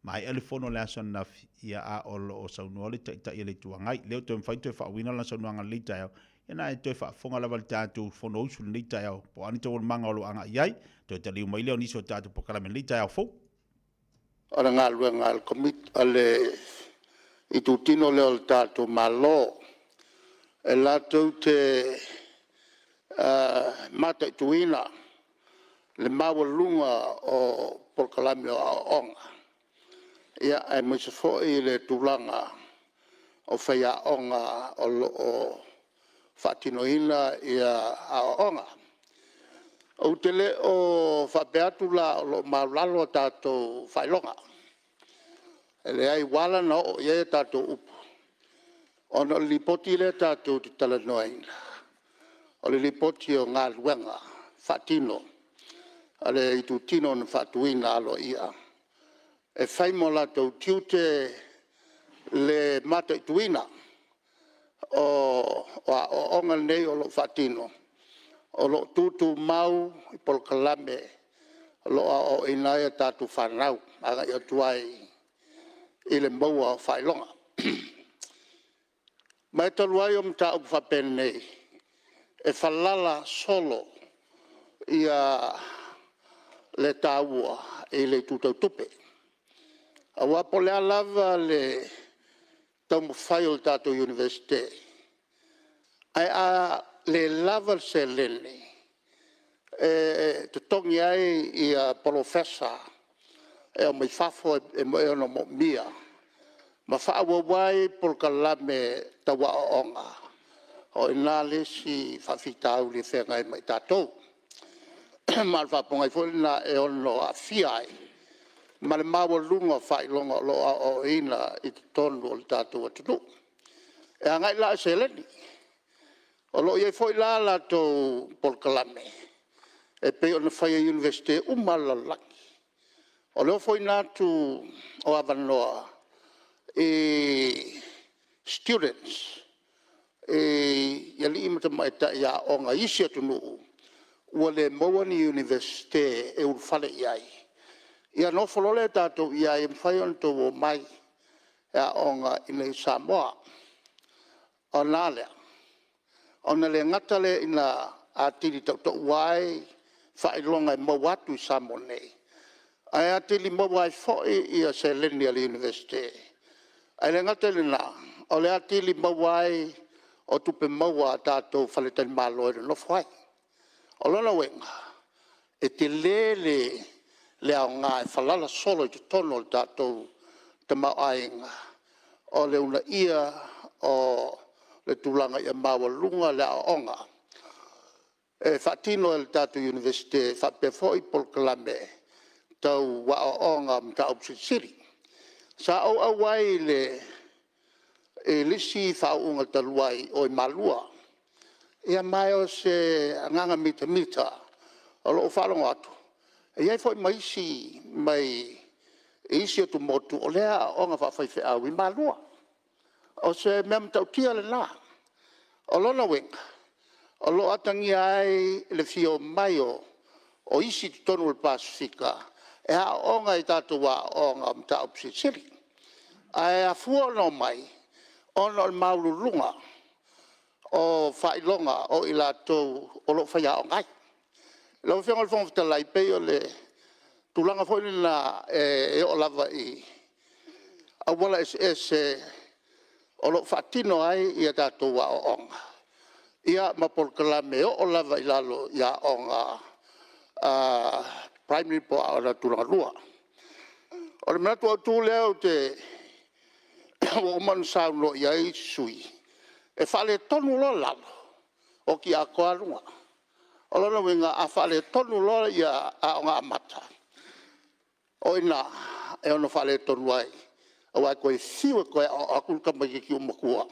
maea le fono i le aso ananafi, ia a o lo o saunoa le Taitai o le Itu Agai. Lea ua toe mafai ona toe faauuina lana saunoaga i lenei taeao, ia na e toe faafofoga lava i le tatou Fonousu i lenei taeao, po o a ni taualumaga o lo o agai i ai, toe taliu mai lea o nisi o tatou polokalame i lenei taeao fou. O le galuega a le itutino lea o le tatou Malo e latou te mataituina le maualuga o polokalame o aoaoga, aemaise foi le tulaga o faiaoga o lo o faatinoina aoaoga. Ou te le o faapea atu la o lo o maualalo a tatou faailoga. E leai, ua ala ona oo i ai a tatou upu, ona o le Lipoti lea tatou te talanoaina, o le Lipoti o Galuega Faatino a le itutino na faatuina aloaia e fai ma o latou tiute le mataituina o aoaoga nei o lo o faatino, o lo o tutumau i polokalame o lo o aoaoina ai a tatou fanau agai atu ai i le maua o faailoga. Ma e talu ai o mataupu faapenei e falala solo le taua i le itu tau tupe. Aua po o le a lava le taumafai o le tatou Iunivesite, ae a le lava le seleni e totogi ai polofesa e aumai fafo e ono moomia ma faaauau ai polokalame tau aoaoga, o i ina le isi faafitauli e feagai ma i tatou. Ma o le faapogai foi lena e ono aafia ai ma le maualuga o faailoga o lo o aoaoina i totonu o le tatou atunuu. E agai la i seleni. O lo o i ai foi la latou polokalame e pei ona fai e Iunivesite uma lava o le lalolagi. O le ofoina atu o avanoa i students i alii ma tamaitai aoga i isi atunuu ua le maua ni Iunivesite e ulufale i ai, ia ona ofo loa lea o tatou i ai, e mafai ona outou omai e aooga iinei i Samoa. Ona a lea? Ona le gata lea ina atili tautaua ai faailoga e maua atu i Samoa nei, ae atili maua ai foi seleni a le Iunivesite. Ae le gata i lena, o le atili maua ai o tupe maua a tatou faletalimalo e nonofo ai. O lona uiga, e tele le aoga e falala solo i totonu o le tatou tamaoaiga o le uunaia o le tulaga ia maualuga le aoaoga e faatino e le tatou Iunivesite faapea foi polokalame tau aoaoga o mataupu silisili. Sa ou auai i le isi faauuga talu ai i o i Malua, ma o se agaga mitamita o lou faalogo atu e i ai foi ma isi mai isi atumotu o lea e aooga faafaifeau i Malua. O se mea matautia lena. O lona uiga, o lo o atagia ai le fia omai o isi i totonu o le Pasefika e aooga i tatou aoga o mataupu silisili. Ae afua ona omai, ona o le maualuluga o faailoga o i latou o lo o faiaoga ai. Lau Afioga i le Fofoga Fetalai, e pei o le tulaga foi lena e oo lava i auala eseese o lo o faatino ai tatou aoaoga, ia ma polokalame e oo lava i lalo i aoga primary po o aoga tulagalua. O le manatu autu lea ua uma ona saunoa i ai isi sui usufono, e faaletonu loa lalo, oti atoa lava luga. O lona uiga a faaletonu loa Aoga Amata, o i ina e ono faaletonu ai, aua e toe fiu e toe aoao atu le tamaitiiti ua matua,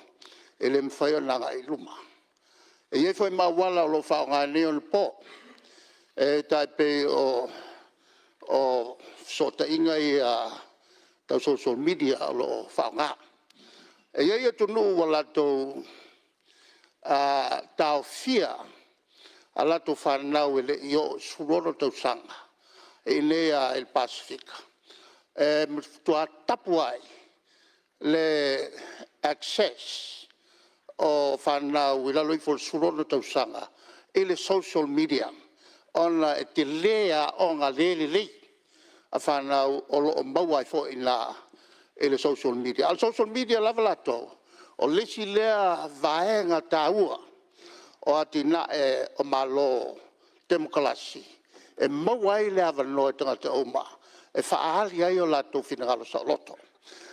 e le mafai ona agai i luma. E i ai foi ma auala o lo o faaaoga i nei ona po, e tai pei o fesootaiga ia tau social media o lo o faaaoga. E i ai atunuu ua latou taofia a latou fanau e le i oo i le 16 tausaga i inei lava i le Pasefika, e matua tapu ai le access o fanau i lalo ifo o le 16 tausaga i le social media, ona e tele aoga le lelei a fanau o lo o maua ai foi i ina i le social media. A o le social media lava latou, o le isi lea vaega taua o atinae o Malo Temokarasi, e maua ai le avanoa e tagata uma e faaali ai o latou finagalo saoloto.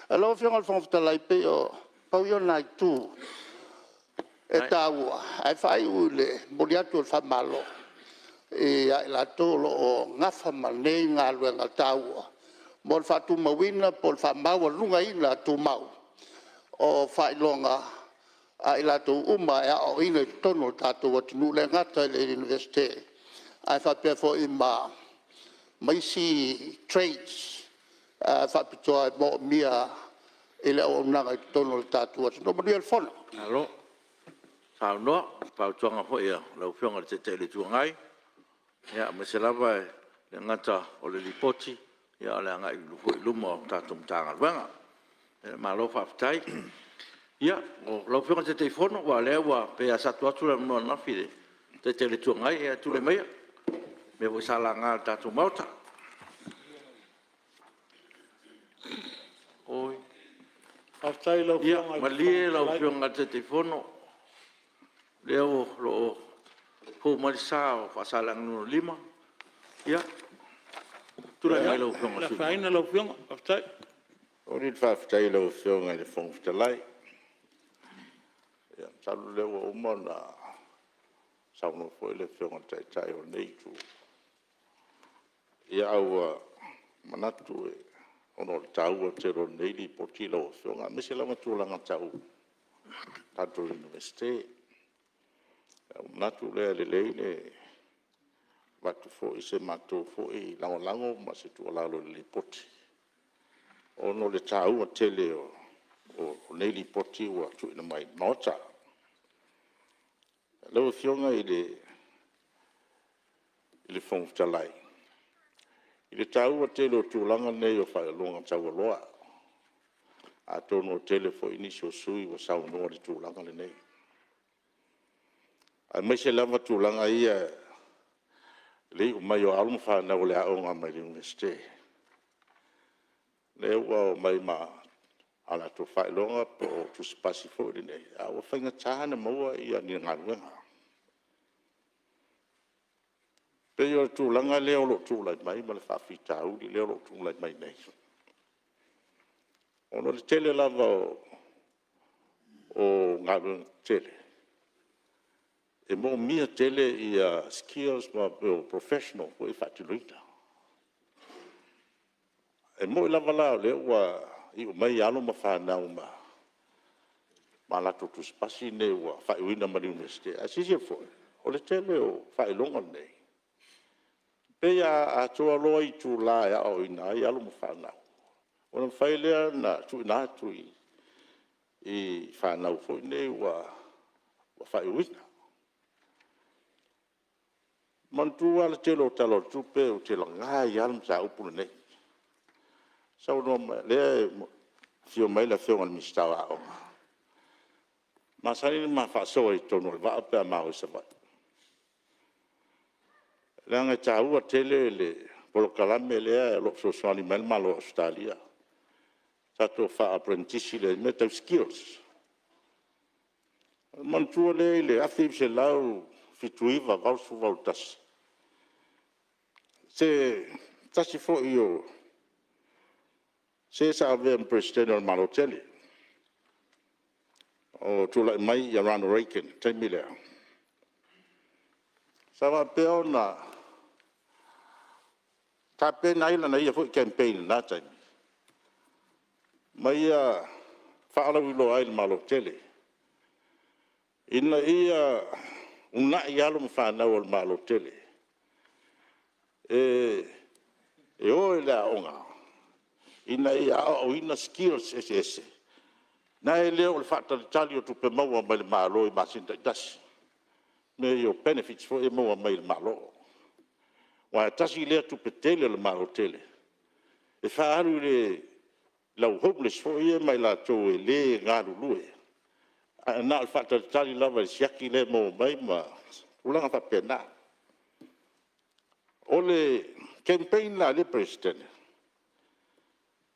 Lau Afioga i le Fofoga Fetalai, pei na pau ia o nai itu e taua ae faaiu i le momoli atu o le faamalo ia i latou o lo o nafa ma nei galuega taua mo le faatumauina po o le faamaualugaina tumau o faailoga a i latou uma e aoaoina i totonu o le tatou atunuu, e le gata i le Iunivesite, ae faapea foi ma isi trades faapitoa e moomia i le auaunaga i totonu o le tatou atunuu. Manuia le Fono. Malo saunoa i fautuaga foi a lau Afioga i le Taitai o le Itu Agai, aemaise lava e le gata o le Lipoti, a o le agai foi i luma o le tatou Matagaluega. Malo faafetai. Ia, o lau Afioga i le Taitaifono, aua o lea pei lava sa tuu atu le avanoa ananafi i le Taitai o le Itu Agai, ia tulai maia i mea foi sa laga e le tatou Maota. Ia malie lau Afioga i le Taitaifono, o lea o lo o fou mai le sa o Faasaleleaga 5. Ia, tulai mai lau Afioga i le sui usufono mamalu. E momoli le faafetai i lau Afioga i le Fofoga Fetalai. Ia masalo o lea ua uma ona saunoa foi le Afioga i le Taitai o lenei Itu, ae ua manatu ona o le taua tele o lenei Lipoti lau Afioga, aemaise lava tulaga tau tatou Iunivesite. Ona manatu lea e lelei le avatu foi o se matou foi lagolago ma se tuualalo i le Lipoti, ona o le taua tele o nei Lipoti ua tuuina mai i le Maota. Lau Afioga i le Fofoga Fetalai, i le taua tele o tulaga nei o faailoga taualoa, atonu e tele foi nisi o sui usufono ua saunoa i le tulaga lenei, aemaise lava tulaga ia i le iu mai o alo ma fanau mai le Iunivesite, lea ua omai ma o latou faailoga po o tusipasi foi nei, a ua faigata ona maua ni galuega. E pei o le tulaga lea o lo o tulai mai ma le faafitauli lea o lo o tulai mai nei, ona o le tele lava o galuega tetele, e manaomia tele skills ma mea o professionals foi ia e faatinoina. E moni lava la o lea ua iu mai alo ma fanau ma latou tusipasi nei ua faaiuina mai le Iunivesite, ae silasila foi, o le tele o faailoga nei, e pei a atoa loa itula e aoaoina ai alo ma fanau, ona mafai lea ona tuuina atu i fanau foi nei ua faaiuina. Manatua lava le tele o Tala o le Tupe ou te laga ai lava le mataupu lenei. Lea e afio mai le Afioga i le Minisita o Aoga, e masani ona ma faasoa i totonu o le vaa pe a ma o i Savaii, leaga e taua tele le polokalame lea o lo o fesoasoani mai ai le Malo o Ausetalia, tatou faa-aperenitisi lea i mea tau skills. Ona manatua lea i le 1979, 1980, 1981, se tasi foi o se sa avea ma Peresetene o le Malo tele, o tulai mai Ronald Reagan i le taimi lea, sa faapea ona tapena ai lana ia foi campaign i lena taimi, ma ia faalauiloa ai i le Malo tele, ina ia uunai alo ma fanau a le Malo tele e o i le aoga ina ia aoaoina skills eseese, nai lo le faatalitali o tupe maua mai le Malo i masina taitasi, mea ia o benefits foi ia e maua mai le Malo. Aua e tasi lea tupe tele a le Malo tele e faaalu i le au homeless foi ia ma i latou e le galulue, ae na o le faatalitali lava i le siaki lea e maua mai ma tulaga faapena. O le campaign la a lea Peresetene,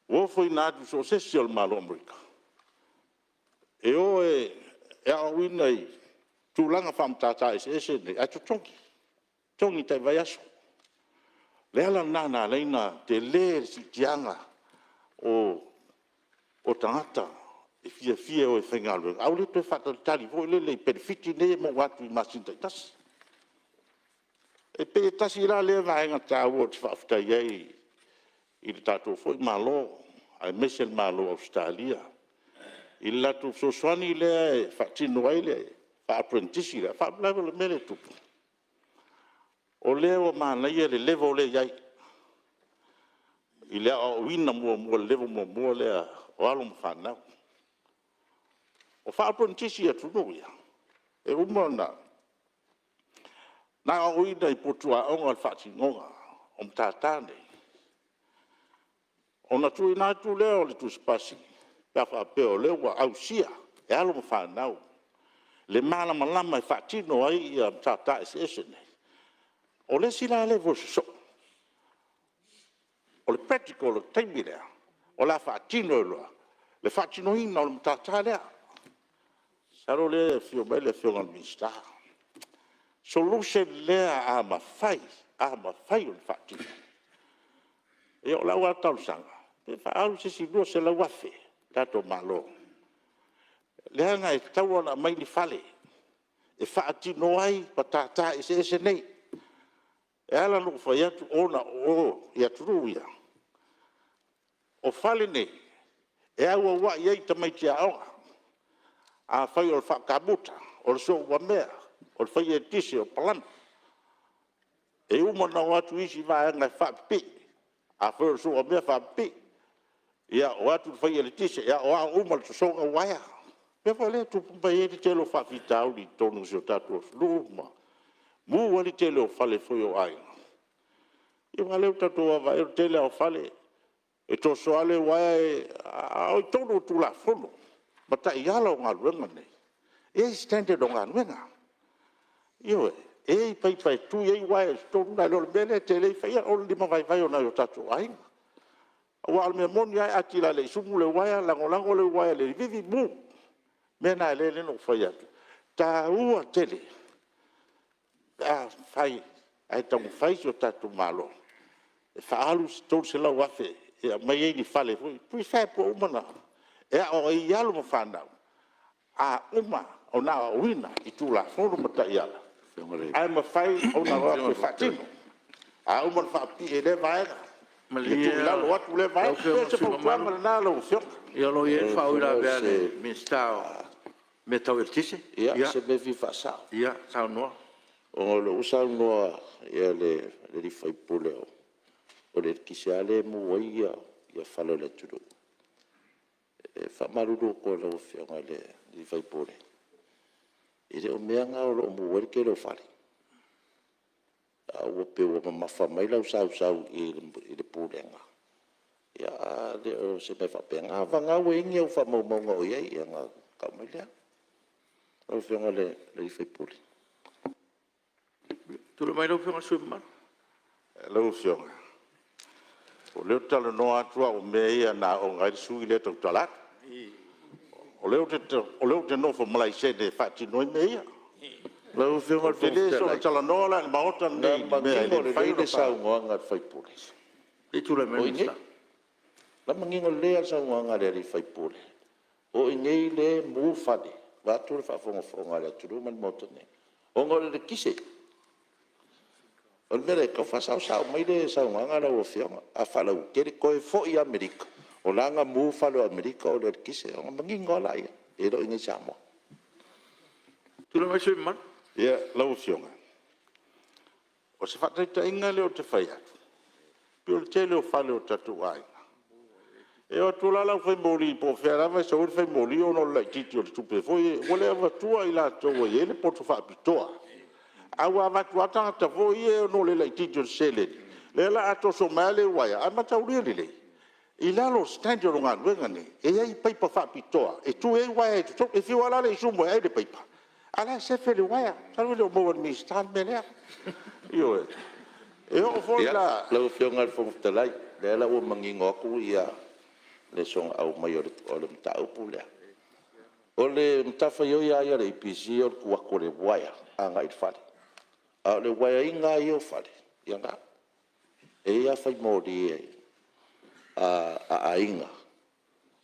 ua ofoina atu i so o se isi o le Malo o Amerika, e o e aoaoina i tulaga faamatata eseese nei, ae totogi, totogi tai vaiaso. O le ala lena na ala ai ona tele le siitiaga o tagata e fiafia e o e faigaluega, ae ua le toe faatalitali foi lele i penefiti nei e maua atu i masina taitasi. E pei e tasi la lea vaega taua ou te faafetai ai i le tatou foi Malo aemaise le Malo o Ausetalia i le latou fesoasoani lea e faatino ai le faa-aperenitisi lea. A o le faalavelave o le mea lea e tupu, o lea ua manaia le level lea e i ai i le aoaoina muamua i le level muamua lea o alo ma fanau. O faa-aperenitisi i atunuu ia, e uma ona aoaoina i potu aoga le faatinoga o matata nei, ona tuuina atu lea o le tusipasi pe a faapea o lea ua ausia e alo ma fanau le malamalama e faatino ai matata eseese nei. O le isi la level sosoo, o le practical o le taimi lea, o le a faatino ai loa le faatinoina o le matata lea. Masalo o lea e afio mai le Afioga i le Minisita. Solution lea a mafai, a mafai ona faatino. Ia o lau lava talosaga, pe faaalu se isi $200,000 a le tatou Malo, leaga e tatau lava ona aumai ni fale e faatino ai matata eseese nei. E ala ona ou fai atu ona o o i atunuu ia, o fale nei, e auauai ai tamaiti aoga. Afai o le faa-kamuta, o le soouamea, o le fai eletise o le palama. E uma ona o atu isi vaega e faapipii. Afai o le soouamea, faapipii. Ia o atu le fai eletise e aoao uma i le sosoga o uaea. O le mea foi lea e tupu mai ai le tele o faafitauli i totonu o si o tatou atunuu ma mu ai le tele o fale foi o aiga. Ia aua o lea ua tatou vaavaai o le tele lava o fale, e toso lava le uaea, a o totonu o Tulafono ma taiala o galuega nei, e i ai standard o galuega. Ioe, e i ai paipa e tui ai uaea i totonu, nai lo le mea lea e tele ai faia, o le limavaivai o nai o tatou aiga. Aua o le mea moni lava e ati lava e le i sumu le uaea, lagolago le uaea i le vili, mu. O le mea lena e ala ai ona ou fai atu, e taua tele pe afai ae taumafai si o tatou Malo e faaalu se $300,000 e aumai ai ni fale foi, prefab ua uma ona… e aooga ai alo ma fanau, a uma ona aoaoina i Tulafono ma taiala, ae mafai ona o atu e faatino. A uma ona faapipii e lea vaega, ia tuu i lalo atu lea vaega. E pei o se fautuaga lena lau Afioga. Ia o lo o i ai le faauilavea a le Minisita o Mea Tau Eletise. Ia, o se mea e fia faasao. Ia saunoa. Ona o lea ua saunoa le sui usufono o le eletise lava lea e mu ai fale o le atunuu. E faamalulu atu i lau Afioga i le sui usufono, e le o mea na o lo o mu ai le tele o fale. Ae ua pei ua mamafa mai lau sausau i le Pulega, ae le o se mea faapena. Vagana ua i ai ni au faamaumauga o i ai ona tau mai lea. Lau Afioga i le sui usufono. Tulai mai lau Afioga i le sui usufono mamalu. Lau Afioga, o lea ou te talanoa atu au i mea ia na aooga ai le sui usufono lea e tautala atu. O lea ou te nofo ma laisene e faatino ai mea ia. Lau Afioga i Ou te le le Fofoga soona Fetalai, talanoa la i le Maota na lenei i mea e manino le mafai lelei ona le saunoaga a le sui usufono, o i inei. Na manino lelei lava le saunoaga a le sui usufono, o i inei lea e mu fale, vaeatu le faafogafoga a le atunuu ma le Maota nei, ona o le eletise. O le mea lea, e tau faasaosao mai le saunoaga lau Afioga. A faalauaitele, toe foi lava i Amerika, o la e na mu fale o Amerika ona o le eletise, ona manino lava lea, e le o i inei i Samoa. Tulai Ia, lau Afioga, o se faataitaiga lea ou te fai atu, e pei o le tele o fale o tatou aiga, e o atu loa le aufaimoli po o fea lava e sau ai le faimoli ona o le laitiiti o le tupe foi lea, ua le avatua i latou ua i ai le poto faapitoa, ae ua avatu lava tagata foi ia ona o le laitiiti o le seleni, lea o le a toso mai lava le uaea. Ae mataulia lelei, i lalo o standard o galuega nei, e i ai paipa faapitoa e tui ai uaea i totonu. E fiu lava la le isumu e ai le paipa, a o la e sefe le uaea. Masalo e le o maua e le Minisita le mea lea. Ioe. E oo foi la… Lau Afioga i le Fofoga Fetalai, o lea la ua manino atu le soona aumai o le mataupu lea. O le matafaioi lava ia a le EPC o le tuu atu o le uaea agai i le fale, a o le uaeaina lava ia o fale, ia na. E i ai lava faimoli a aiga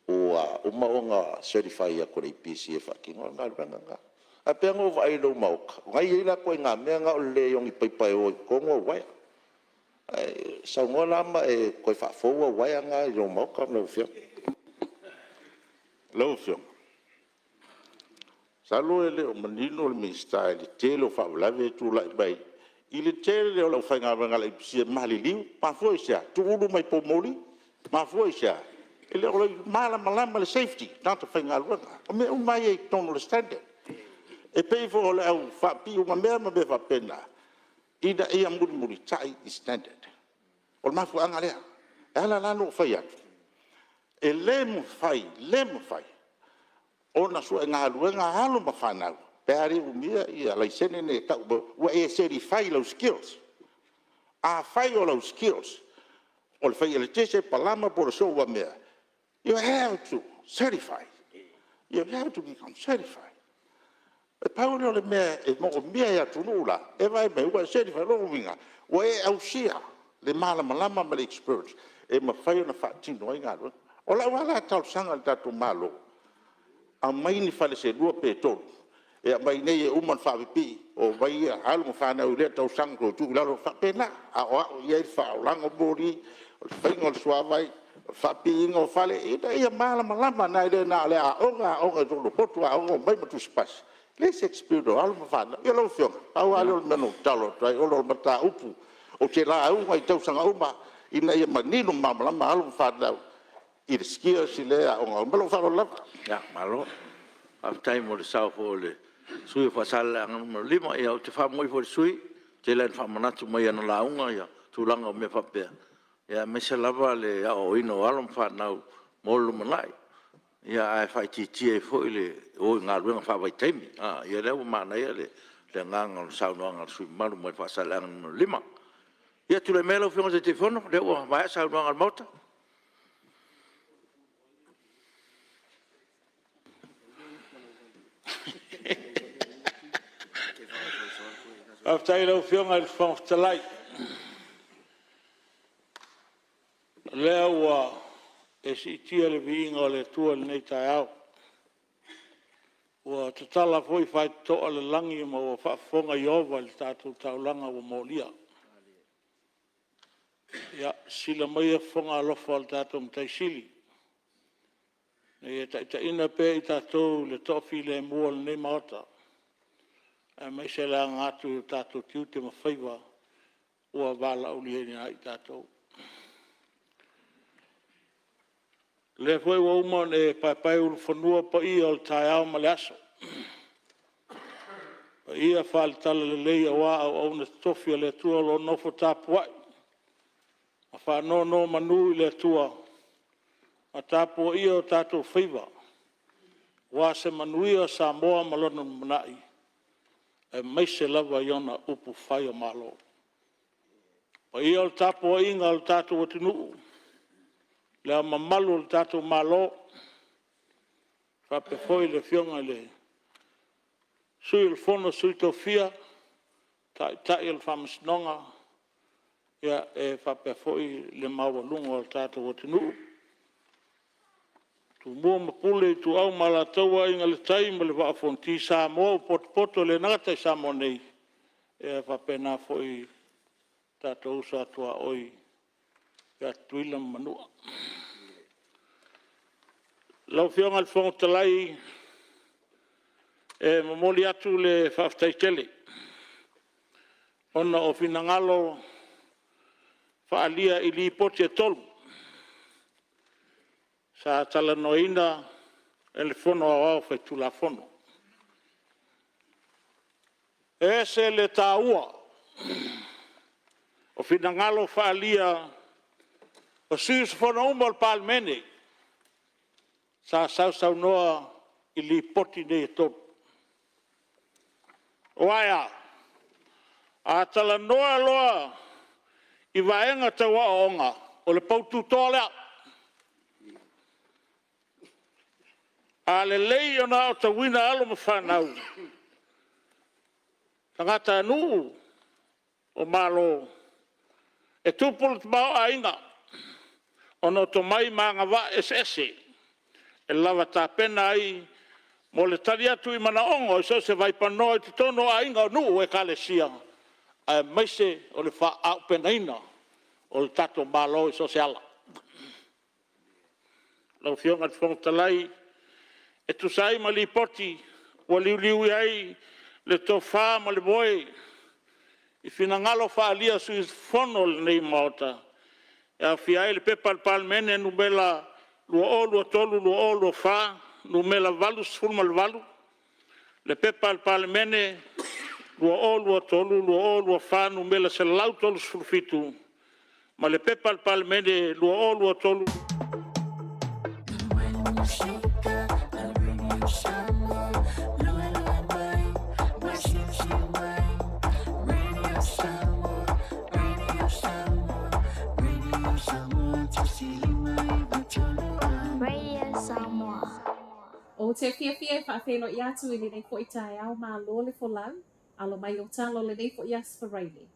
ua uma ona certify atu e le EPC e faatinoina le galuega lena. Ae pei lava ona ou vaai i lou maota, o na e i ai la ituaiga mea na o le leai o ni paipa e o ai i totonu au uaea. Ae saunoa la ma e toe faafou au uaea na i lou maota lau Afioga. Lau Afioga, masalo e le o manino le Minisita i le tele o faalavelave e tulai mai i le tele o le aufaigaluega a le EPC e maliliu. Mafua i se a? Tuulu mai poumoli. Mafua i se a? E le o malamalama i le safety tagata faigaluega. O mea uma lava ia e i totonu o le standard. E pei foi o le au faapipii umamea ma mea faapena, ina ia mulimulitai i standard. O le mafuaaga lea. E ala la ona ou fai atu, e le mafai, le mafai ona sue galuega alo ma fanau pe a le umia laisene nei e tau ua e certify i lau skills. Afai o lau skills o le fai eletise, palama po o le software, you have to certify, you have to become certified. E pau lea o le mea e manaomia e atunuu la, e vaai mai ua e certify. O lona uiga, ua e ausia le malamalama ma le experience e mafai ona faatino ai galuega. O lau lava la talosaga i le tatou Malo, aumai ni fale se lua pe tolu e aumai i inei e uma ona faapipii, omai alo ma fanau i lea tausaga toe tuu i lalo, e faapena, e aoao i ai le faaolaina o moli, o le faiga o le suavai, o le faapipiina o fale, ina ia malamalama, nai lo na o le aoga, aoga i totonu o potu aoga, omai ma tusipasi, leai se experience o alo ma fanau. Ia lau Afioga, pau lava lea o le mea na ou tatalo atu ai, ona o le mataupu ou te lauga i tausaga uma ina ia manino ma malamalama alo ma fanau i le skills lea e aooga ai. Ma lou faaaloalo lava. Malo faafetai mo le sao foi o le sui usufono mo Faasaleleaga 5. Ia ou te faamaoi foi i le sui usufono, e tele lava ina faamanatu mai i ana lauga tulaga o mea faapea, aemaise lava le aoaoina o alo ma fanau mo le lumanai, ae faaitiitia ai foi le o i galuega faavaitaimi. Ia lea ua manaia le agaga o le saunoaga a le sui usufono mamalu mai Faasaleleaga 5. Ia tulai maia lau Afioga i le Taitaifono o lea ua maea saunoaga a le Maota. Faafetai i lau Afioga i le Fofoga Fetalai, o lea ua e siitia le viiga o le Atua i lenei taeao, ua tatala foi faitotoa o le lagi ma ua faafofoga Ieova i le tatou taulaga ua molia. Ia, sisila maia fofoga alofa o le tatou Matai Sili ina ia taitaiina pea i tatou i le toafilemu o lenei Maota, aemaise le aga atu i o tatou tiute ma faiva ua valaaulia ai i tatou. O lea foi ua uma ona e paepaeulufanua paia o le taeao ma le aso, paia faale-Talalelei aua auauna totofi a le Atua o lo o nofo tapuai ma faanonomanu i le Atua ma tapuaia o tatou faiva aua se manuia o Samoa ma lona lumanai, aemaise lava i ona upufai o Malo. O paia o le tapuaiga a lo tatou atunuu, Le Ao Mamalu o le tatou Malo, faapea foi le Afioga i le Sui o le Fono a Sui Tofia, Taitai o le Faamasinoga, e faapea foi le maualuga o le tatou atunuu. Tumua ma Pule, Ituau ma Alataua, Aiga i le Tai ma le Vaa o Fonoti, Samoa ua potopoto e le gata i Samoa nei, ae faapena foi i tatou uso a tuaoi ia Tutuila ma Manua. Lau Afioga i le Fofoga Fetalai, e momoli atu le faafetai tele. ona o finagalo faaalia i Lipoti e 3 sa talanoaina e le Fono Aoao Faitulafono. E ese le taua o finagalo faaalia o sui usufono uma o le Palemene sa sausaunoa i Lipoti nei e 3. Aua e a? A talanoa loa i vaega tau aoaoga, o le poutu toa lea. A lelei ona aotauina alo ma fanau, tagatanuu o Malo, e tupu le tamaoaiga ona o tomai ma agavaa eseese e lava tapena ai mo le tali atu i manaoga i so o se vaipanoa i totonu o aiga, o nuu, ekalesia, aemaise o le faaauupegaina o le tatou Malo i so o se ala. Lau Afioga i le Fofoga Fetalai, e tusa ai ma Lipoti ua liuliu i ai le tofa ma le moe i finagalo faaalia o sui usufono o lenei Maota, e aofia ai le Pepa a le Palemene Nu.1 2023/2024 Nu.88, le Pepa a le Palemene 2023/2024 Nu.137, ma le Pepa a le Palemene 2023 Ou te fiafia e faafeiloai atu i lenei foi taeao malo le folau, alo mai o talo lenei foi Aso Faraile.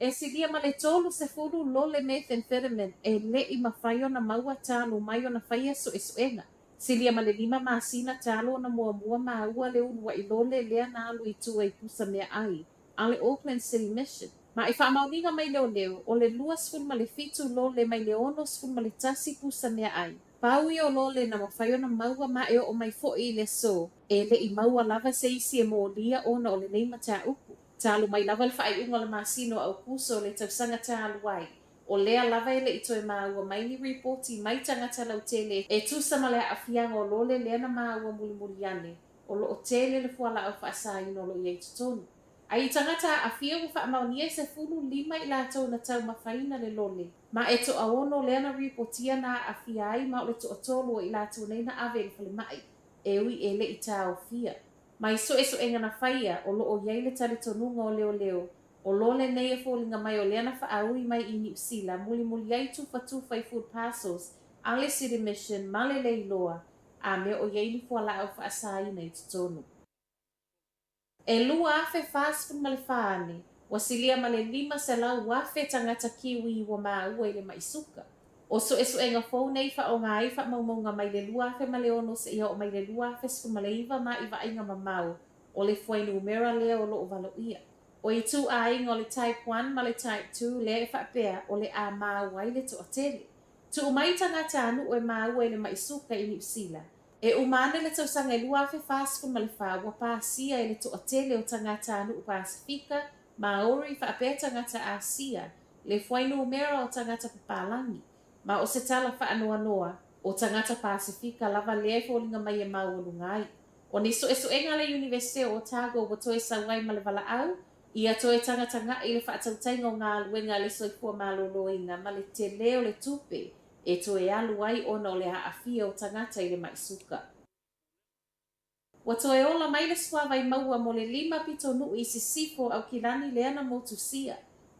E silia ma le 30 lole methamphetamine e le i mafai ona maua talu mai ona faia suesuega. Silia ma le lima masina talu ona muamua maua le uluai lole lea na alu i tua i pusa meaai a le Auckland City Mission. Ma i faamaoniga mai leoleo, o le 27 lole mai le 61 pusa meaai. Pau ia o lole na mafai ona maua ma e oo mai foi i le aso, e le i maua lava se isi e molia ona o lenei mataupu. Talu mai lava le faaiuga o le masina o Aokuso o le tausaga talu ai, o lea lava e le i toe maua mai ni ripoti mai tagata lautele e tusa ma le aafiaga o lole lea na maua mulimuli ane, o lo o tele le fualaau faasaina o lo o i ai i totonu. Ae i tagata aafia ua faamaonia e 15 i latou na taumafaina le lole, ma e toaono lea na ripotia na aafia ai ma o le toatolu o i latou nei na ave i le falemai, e ui e le i taofia. Mai suesuega na faia, o lo o i ai le talitonuga o leoleo, o lole nei e foliga mai o lea na faaui mai i Niu Sila mulimuli ai tufatufa i food parcels a le City Mission ma le Leiloa, a mea o i ai ni fualaau faasaina i totonu. E 2044 ane, ua silia ma le 500,000 tagata Kiwi ua maua i le maʻi suka. O suesuega fou nei faaaoga ai faamaumauga mai le 2006 seia oo mai le 2019 ma i vaaiga mamao o le fuainumera lea o lo o valoia. O ituaiga o le Type 1 ma le Type 2 lea e faapea o le a maua ai le toatele. Tuu mai tagatanuu e maua i le maʻi suka i Niu Sila. E uma ane le tausaga e 2044 ua pasia e le toatele o tagatanuu Pasefika, Māori faapea tagata Āsia le fuainumera o tagata papalagi, ma o se tala faanoanoa, o tagata Pasefika lava lea e foliga mai e maualuga ai. O ni suesuega a le Iunivesite o Otago ua toe sau ai ma le valaau, ia toe tagatagaʻi le faatautaiga o galuega a le soifua maloloina ma le telē o le tupe e toe alu ai ona o le aafia o tagata i le maʻi suka. Ua toe ola mai le suavai maua mo le lima pitonuu i sisifo o Aukilani lea na motusia.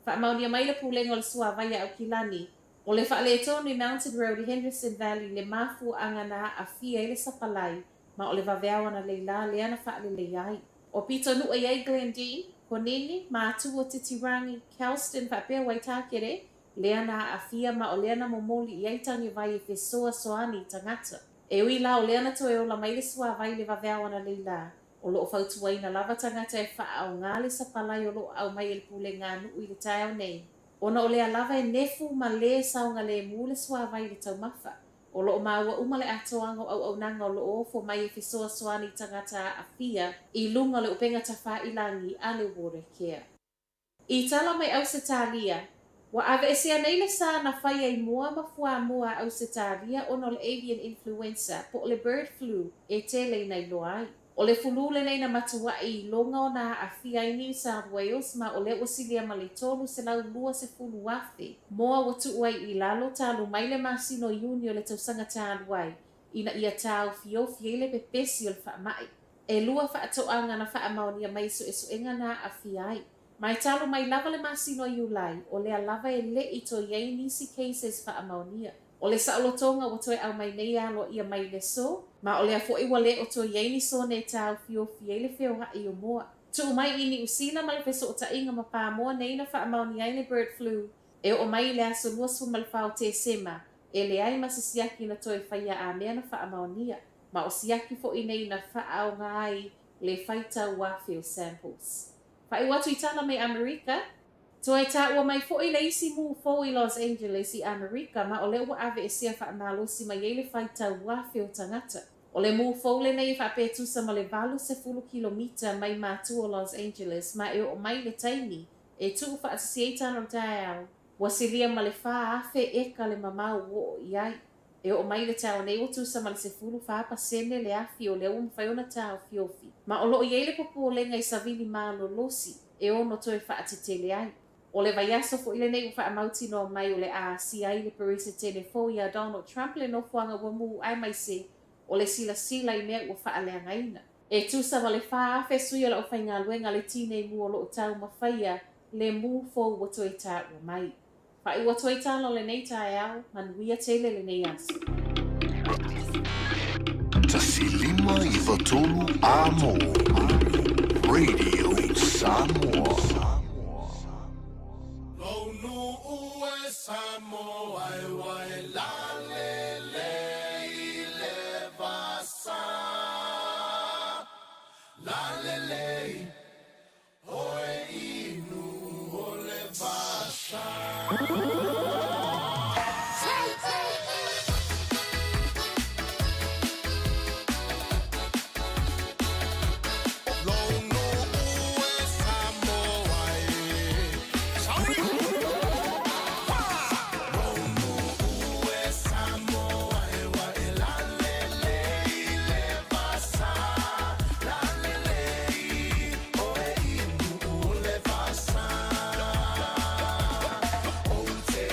Faamaonia mai le Pulega o le Suavai a Aukilani, o le faaletonu i Mountain Road i Henderson Valley le mafuaaga na aafia ai le sapalai ma o le vaveao analeila lea na faaleleia ai. O pitonuu e i ai Glendene, Konini, Matua, Titirangi, Kelston faapea Waitakere, lea na aafia ma o lea na momoli i ai tagevai e fesoasoani i tagata. E ui la o lea na toe ola mai le suavai i le vaveao analeila, o lo o fautuaina lava tagata e faaaoga le sapalai o lo o aumai e le pulega nuu i le taeao nei, ona o lea lava e nefu ma lē saogalēmū le suavai i le taumafa. O lo o maua uma le atoaga o auaunaga o lo o ofo mai e fesoasoani i tagata aafia i luga o le upega tafailagi a le Watercare. I tala mai Ausetalia, ua aveesea nei le sa na faia i moa ma fuamoa a Ausetalia ona o le avian influenza po o le bird flu e tele ina iloa ai. O le fulu lenei na matuaʻi iloga ona aafia ai New South Wales ma o lea ua silia ma le 320,000 moa ua tuu ai i lalo talu mai le masina o Iuni o le tausaga talu ai ina ia taofiofi ai le pepesi o le faamai. ʻElua faatoaga na faamaonia mai i suesuega na aafia ai. Ma e talu mai lava le masina o Iulai, o lea lava e le i toe i ai nisi cases faamaonia. O le saolotoga ua toe aumai nei e aloaia mai le so, ma o lea foi ua le o toe i ai ni sone e taofiofi ai le feoai o moa. Tuu mai i Niu Sila ma le fesootaiga ma Pamoa nei na faamaonia ai le bird flu e oo mai i le aso 24 o Tesema, e leai ma se siaki na toe faia a mea na faamaonia, ma o siaki foi nei na faaaoga ai le faitau afe o samples. Faaiu atu i tala mai Amerika, Toe taua mai foi le isi mū fou i Los Angeles i Amerika ma o lea ua aveesea faamalosi mai ai le faitau afe o tagata. O le mū fou lenei e faapetusa ma le 80 kilomita mai matua o Los Angeles ma e oo mai le taimi e tuu faatasi ai tala o le taeao, ua silia ma le 4,000 eka le mamao ua oo i ai. E oo mai le taeao nei ua tusa ma le 14% le afi o lea ua mafai ona taofiofi, ma o lo o i ai le popolega i savili malolosi e ono toe faatetele ai. O le vaiaso foi lenei ua faamautinoa mai o le a asia ai le Peresetene fou iā Donald Trump le nofoaga ua muae mai se o le silasila i mea ua faaleagaina. E tusa ma le 4,000 sui o le aufaigaluega a le Tinei Mu o lo o taumafaia le mū fou ua toe taua mai. Faaiu atu ai tala o lenei taeao, manuia tele lenei aso. 1593 A mo Radio Samoa. Lou nuu e Samoa e ua e lalelei i le vasa. Lalelei oe i nuu o le vasa. Lou nuu e Samoa e. Lou nuu e Samoa e ua e lalelei i le vasa. Lalelei oe i nuu o le vasa. Ou te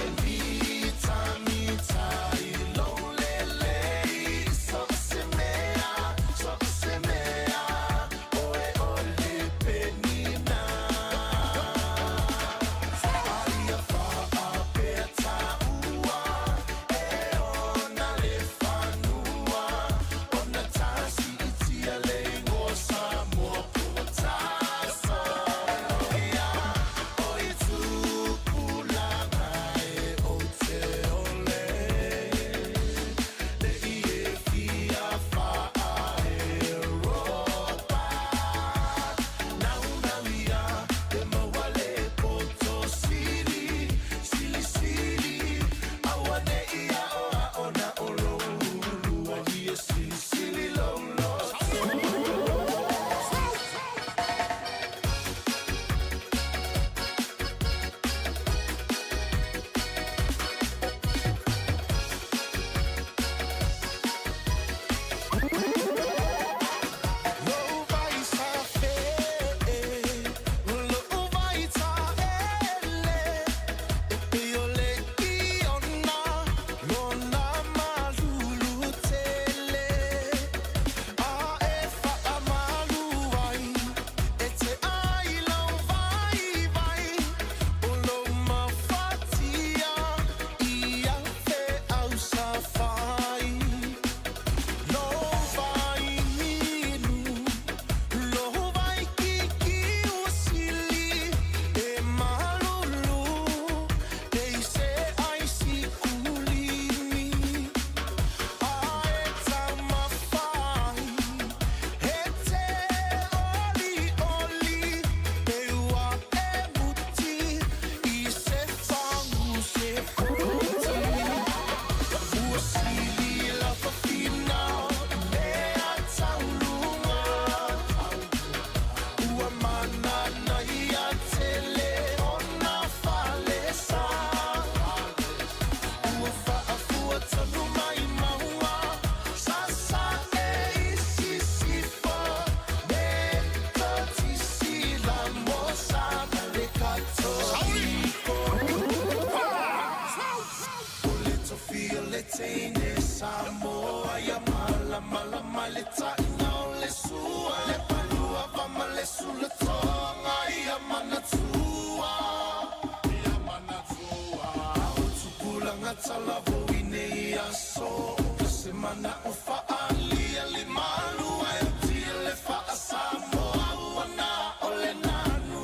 talavou i nei aso O se manaʻo faaliali malu ae oti le faa-Samoa ua na o le nanu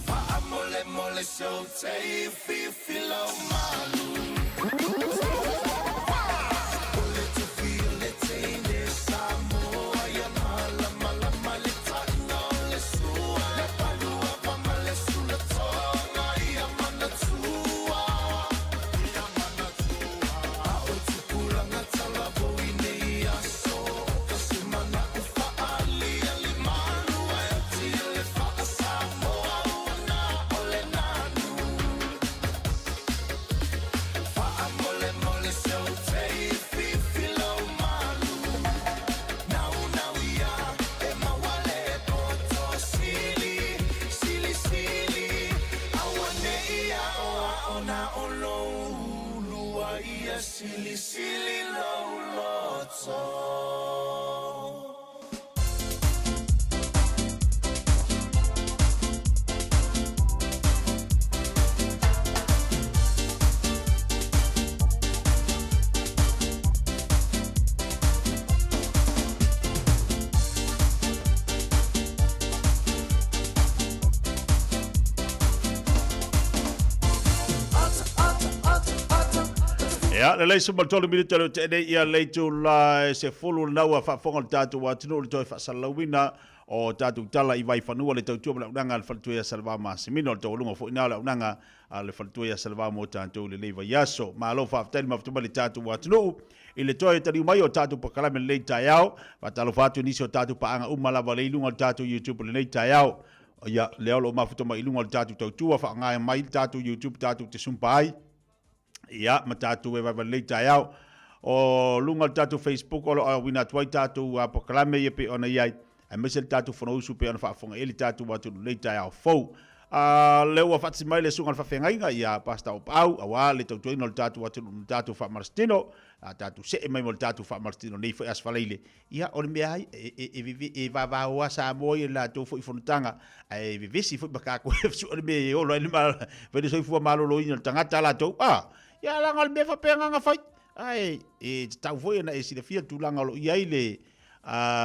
Faamolemole se ou tei fifi lau malu O le tofi o le teine Samoa ia malamalama le taina o le sua Le paluava ma le sulatoga ia manatua Ia manatua A o tupulaga talavou i nei aso O se manaʻo faaliali malu ae oti le faa-Samoa ua na o le nanu Faamolemole se ou tei fifi lau malu Naunau ia e maua le poto sili Silisili auaneʻi aʻoaʻo na o lou ulu ai ia Silisili lou loto. Ia, lelei se ma le tolu minute o le tea nei ia le itula e 10 lena ua faafofoga le tatou atunuu i le toe faasalalauina o tatou tala i Vaifanua le tautua ma le auaunaga a le faletua ia Salevao Masimino, le taualuga foi lena o le auaunaga a le faletua ia Salevao mo tatou i lenei vaiaso. Malo faafetai le mafuta mai le tatou atunuu i le toe taliu mai o tatou polokalame i lenei taeao. Faatalofa atu i nisi o tatou paaga uma lava lea i luga o le tatou YouTube i lenei taeao. Ia, lea o lo o mafuta mai i luga o le tatou tautua, faaaoga mai le tatou YouTube tatou te sumpa ai. Ia, ma tatou e vaivai lelei taeao. O luga o le tatou Facebook o lo o auina atu ai tatou polokalame ia pei ona i ai, aemaise le tatou Fonousu pei ona faafofoga i ai le tatou atunuu i lenei taeao fou. A lea ua faatasi mai le susuga i le faafeagaiga ia Pastor Opaau aua le tautuaina o le tatou atunuu ma le tatou faamalositino. A tatou see mai mo le tatou faamalositino nei foi Aso Faraile. Ia, o le mea ai, e, e, e, e vavao lava Samoa ia i le latou foi fonotaga, ae vevesi foi ma tatou e sue le mea e ola ai le fai le soifua maloloina o le tagata latou. A, ia leaga o le mea faapena na fai. Ae e tatau foi ona e silafia le tulaga o lo o i ai le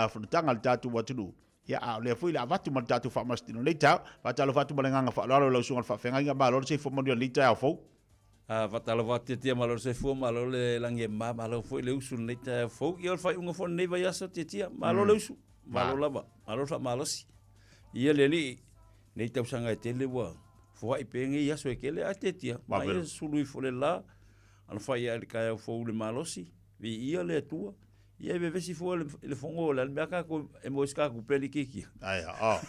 fonotaga a le tatou atunuu. Ia, a o lea foi o le a avatu ma le tatou faamasino i lenei taeao. Faatalofa atu ma le agaga faaaloalo i lau susuga i le faafeagaiga, malo le soifua manuia i lenei taeao fou. A faatalofa atu Tiatia, malo le soifua, malo le lagi e mama, malo foi le usu i lenei taeao fou. Ia o le faaiuga foi o lenei vaiaso Tiatia, malo le usu, malo lava, malo le faamalosi. Ia le alii, nei tausaga e tele ua foai pea nei aso e tele, ae Tiatia, mai ia sulu ifo le la, alofai ae i le taeao fou i le malosi, viia le Atua. Ia e vevesi fua i le fono o le a le mea tatou e maua ai se tatou tupe alii Tiatia. Ai a.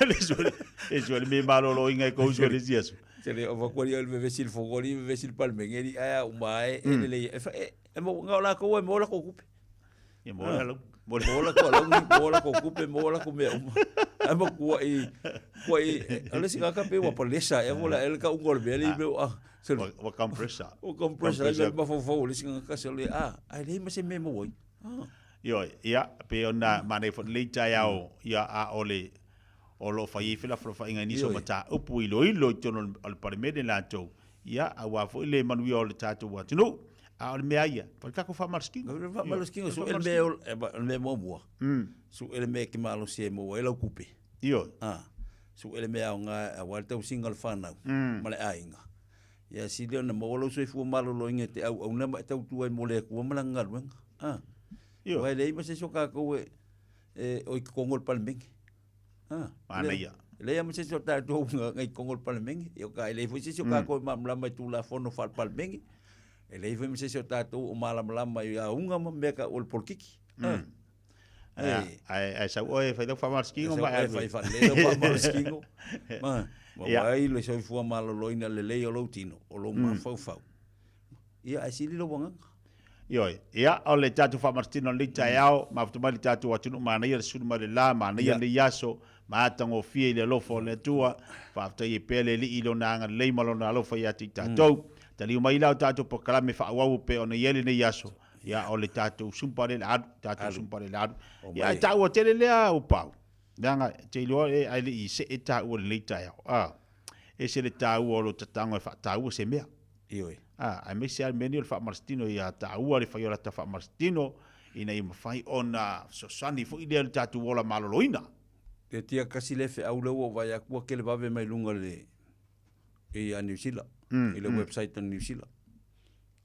Le sue le sue le me maloloina e kou sue le isi aso. Te le ova kua le vevesi le fono alii vevesi le palemene alii ae a uma e e lelei e e e mo nga o latou e maua latou tupe. Ia maua la maua latou alauni maua latou tupe maua latou mea uma. Ae matuai kuai o le isi tagata pei ua palesa ea mo le le tauga o le mea lea i mea a Ua compressor. Ua compressor ai le mafaufau o le isi tagata se le a ae leai ma se mea e maua ai. Ah. Ioe, ia, pei ona manaia foi lenei taeao, ia, a o le, o lo o fai ai felafolafoaiga i nisi o mataupu iloilo i totonu o le Palemene latou, ia, aua foi le manuia o le tatou atunuu. A o le mea ia, o le tatou faamalositino. O le faamalositino, sue le mea, o le mea muamua, sue le mea e te malosi ai e maua ai lau tupe. Ioe. Ah. Sue le mea aoga aua le tausiga o le fanau ma le aiga. Ia sili ona maua lou soifua maloloina e te auauna ma e tautua ai mo le Atua ma lana galuega. A. Aua e leai ma se isi o tatou e, e o i totonu o le Palemene. A. Manaia. E leai ma se isi o tatou na i totonu o le Palemene. Ia ka e leai foi se isi o tatou e malamalama i Tulafono faale-Palemene. E leai foi ma se isi o tatou o malamalama i auga ma mea tau o le polokiki. A. Ae sau oe e fai lau faamalositino ma e alu. Fai faalelei lau faamalositino. Ma maua ai le soifua maloloina lelei o lou tino, o lou mafaufau. Ia, ae sili lou agaga. Ioe. Ia, o le tatou faamalositino i lenei taeao, mafuta mai le tatou atunuu, manaia le sulu mai le la, manaia lenei aso, matagofie i le alofa o le Atua. Faafetai ai pea le Alii i Lona agalelei ma Lona alofa ia te i tatou. Taliu mai la o tatou polokalame faaauau pei ona i ai lenei aso. Ia, o le tatou sumpa lea le alu, tatou sumpa lea le alu. Ia, ae taua tele lea o Pau. Leaga, te iloa e, ae le i see taua i lenei taeao. A. Ese le taua o lou tatago e faataua se mea. Ioe. A, aemaise lava le mea lenei o le faamalositino ia taua le fai o lata faamalositino ina ia mafai ona fesoasoani foi lea i le tatou ola maloloina. E tia kasi le feau lea ua ou vaai atu ua tele vave mai luga le ia Niu Sila, i le website a Niu Sila.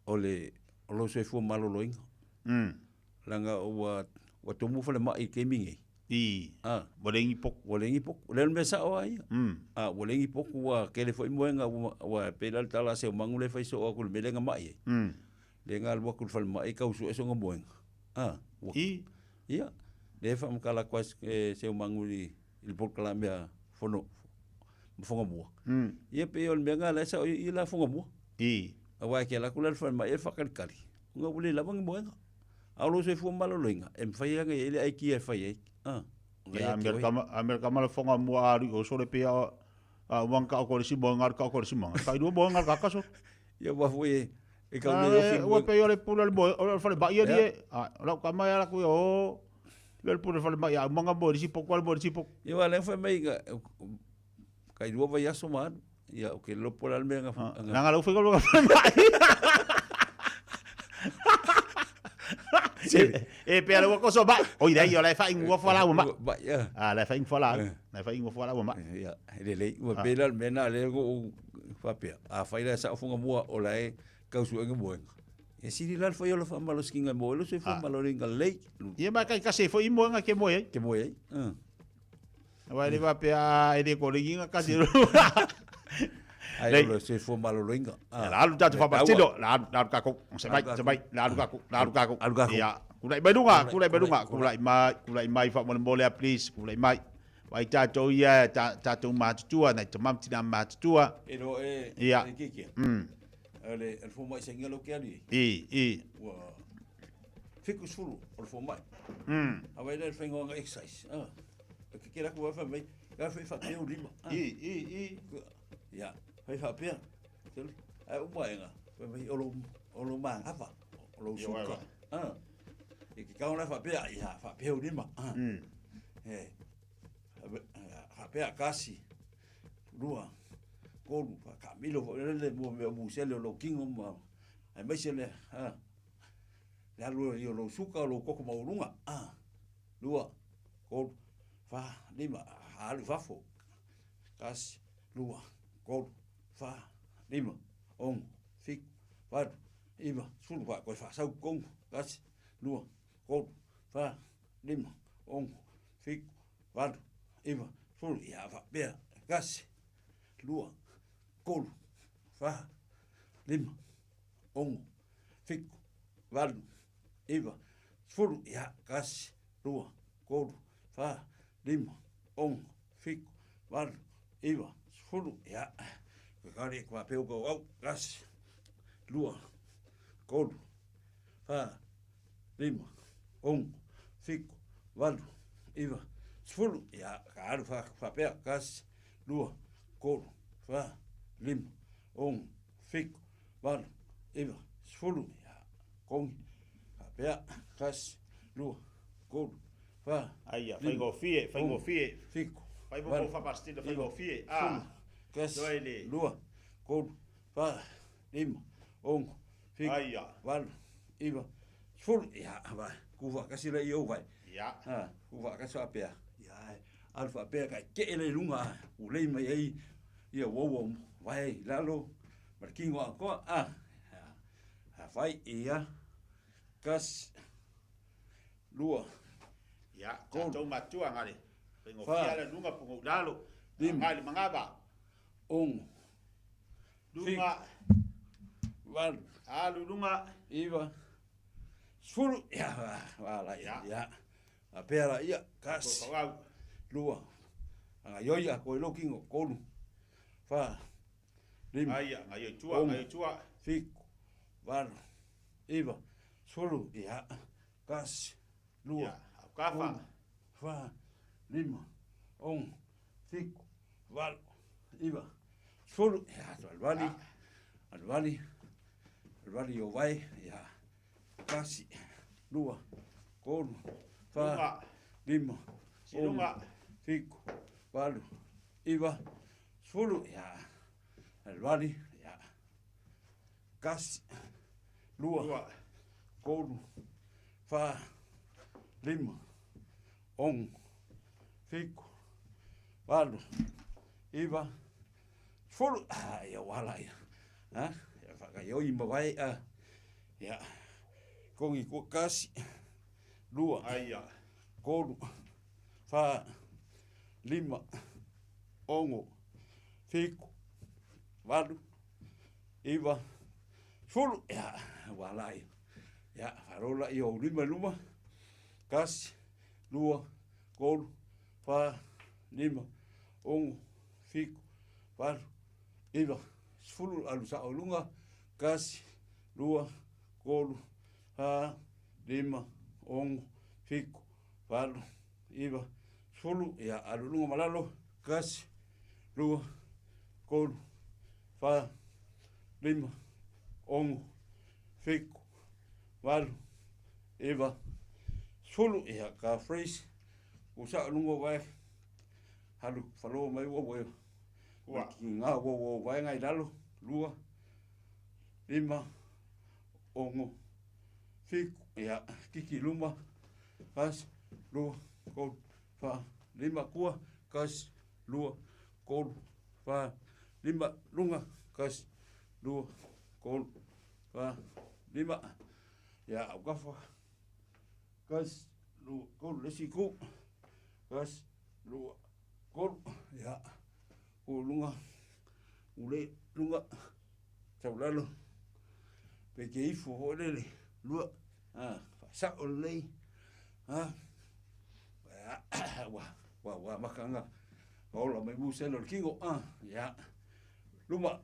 O le o lou soifua maloloina. Leaga ua ua tumu falemai i taimi nei. I. A. Ua leai ni potu. Ua leai ni potu. O le mea sao lava ia. A, ua leai ni potu, ua tele foi moega, ua, ua pei la le tala a Seumagu lea e fai soo atu i le mea lea na mai ai. Lea na alu atu i le falemai tau sue sona moega. A, ua. I. Ia, lea e faamatala atu lava e Seumagu i le polokalame a Fono, ma Fogamua. Ia pei o le mea lena la e sao i la Fogamua. I. Aua e te alu atu la i le falemai e faatalitali, ona ua le lava ni moega. A o lou soifua maloloina, e mafai lava ona i ai le aikia e fai ai. A, Ia, Amerika ma le fonga mua a o sole pia a uang ka ko le simo ngar ka ko le simo. Ka ilua mo ngar ka ka so. Ia ua foi e e kau le ofi. Ua pe o le pula le mo o le fale ba ia ni. A la ka mai ala ku o le pula fale ba ia manga mo le sipo ko mo le sipo. Ia wa le fa mai ka ka ilua vai aso ma ia o ke lopo la le mea nga. Nga lau fai ko le fale ba. E pe ala ko so ba. Oi dai o le fa ingu fo la ma. Ba ia. A le fa ingu fo la. Le fa ingu fo la ma. Ia, lelei. Ua pei la le mea lena lea ua ou faapea, afai la e sao Fugamua o la e tau sue ni moega, e sili la le fai o le faamalosikiga e maua ai lou soifua maloloina lelei. Ia ma kai kasi foi moega ke moe ai. Ke moe ai. Aua e le faapea e le kolegi na kasi. Ai o le soifua maloloina. La alu tatou faamalositino, la alu, la alu tatou. Se mai, se mai, la alu tatou, la alu tatou. Alu tatou. Ia, tulai mai luga, tulai mai luga, tulai mai, tulai mai faamolemole a please, tulai mai. Vai tatou ia, tatou matutua, nai tama ma tina matutua. E lo e, Ia. e kiki. O le fomai sainga lo ke alu i. I, i. Ua 70 o le fomai. A vai le whainga o exercise. Ah. E ke kera ku wha mai, ka whai whapea o lima. I, i, i. Ia, whai whapea. Tele, ai uma enga. Whai mai o lo, o lo maangafa, o lo suka. Ah. E ke kaona whapea, ia, whapea o lima. Ah. E, faapea kasi, lua, tolu, faakaamilo foi lele mo mea o musele o lou tino ma aemaise le a le alu ai o lou suka o lou koko maualuga, a, lua, tolu, fa, lima, alu i fafo, kasi, lua, tolu, fa, lima, ono, fitu, valu, iva, sefulu, fa, toe faasau totonu, kasi, lua, tolu, fa, lima, ono, fitu, valu, iva, sefulu, ia faapea, kasi, lua, tolu, fa, lima, ono, fitu, valu, iva, sefulu, ia, kasi, lua, tolu, fa, lima, ono, fitu, valu, iva, sefulu, ia, kare faapea ua au, kasi, lua, tolu, fa, lima, ono, fitu, valu, iva, sefulu, ia, ka alu faapea, kasi, lua, tolu, fa, lima, ono, fitu, valu, iva, sefulu, ia, kogi, faapea, kasi, lua, tolu, fa, Aia, faigofie, faigofie. fitu, Fai mo mo faapasitino faigofie. Ah. kasi, lua, tolu, fa, lima, ono, fitu, valu, iva, sefulu, ia, vai, ku faatasi lea i ou vai. Ia. Ha, ku faatasi faapea, ia, alu faapea kai kee lea i luga, ulei mai ai, ia uaua vai i lalo, ma le tino atoa, a, a fai, ia, kasi, lua, Ia, tatou matua ngale. Faigofie ala luga pugou lalo. Lima. Ngali mangava. Ono. Luga. Valu. Alu luga. Iva. Sefulu. Ia, va, la, ia, ia. Faapea la, ia, kasi. Lua. Agaioi a koe lou tino, tolu. Fa. Lima. Aia, agaioi tua, agaioi tua. Fitu. Valu. Iva. Sefulu. Ia. Kasi. Lua. Ia, aukafa. Tolu. Fa. Lima. Ono. Fitu. Valu. Iva. Sefulu. Ia, alualu. Alualu. Alualu i o vai. Ia. Kasi. Lua. Tolu. Fa. Lima. Siluga. Ono. Fitu. Valu. Iva. Sefulu. Ia. Aluali, ia. Kasi, lua, kolu, fa, lima, ongo, fiku, valu, iva, sefulu. Ah, ia ua ala ia. Ha? Ia faagaioi ma vae a. Ia. Kongi kua kasi, lua, Aia. kolu, fa, lima, ongo, fiku, valu, iva, sefulu. Ia, ua ala ia. Ia, faalogo laia o ou lima i luma. Kasi, lua, kolu, fa, lima, ongo, fiku, valu, iva, sefulu. Alu sa'o i luga. Kasi, lua, kolu, fa, lima, ongo, fiku, valu, iva, sefulu. Ia, alu i luga ma lalo. Kasi, lua, kolu, fa, lima, ongo, fiku, valu, iva, sefulu. Ia, ka freeze. Ua sa'o i luga o vae. Alu faloa mai ua ua ua kiga ua ua vaega i lalo. Lua, lima, ongo, fiku. Ia, kiki i luma. Kasi, lua, kolu, fa, lima, kua. Kasi, lua, kolu, fa, lima, luga. Kasi, lua, kolu, fa, lima. Ia, aukafa. Kasi, lua, kolu, le isi itu. Kasi, lua, kolu. Ia, ku luga, ule, luga, sau lalo. Pe ke ifo foi lele, lua, a, faasa'o lelei, a, ua, ua, ua makaga ola mai musele o le kino, a, ia, luma,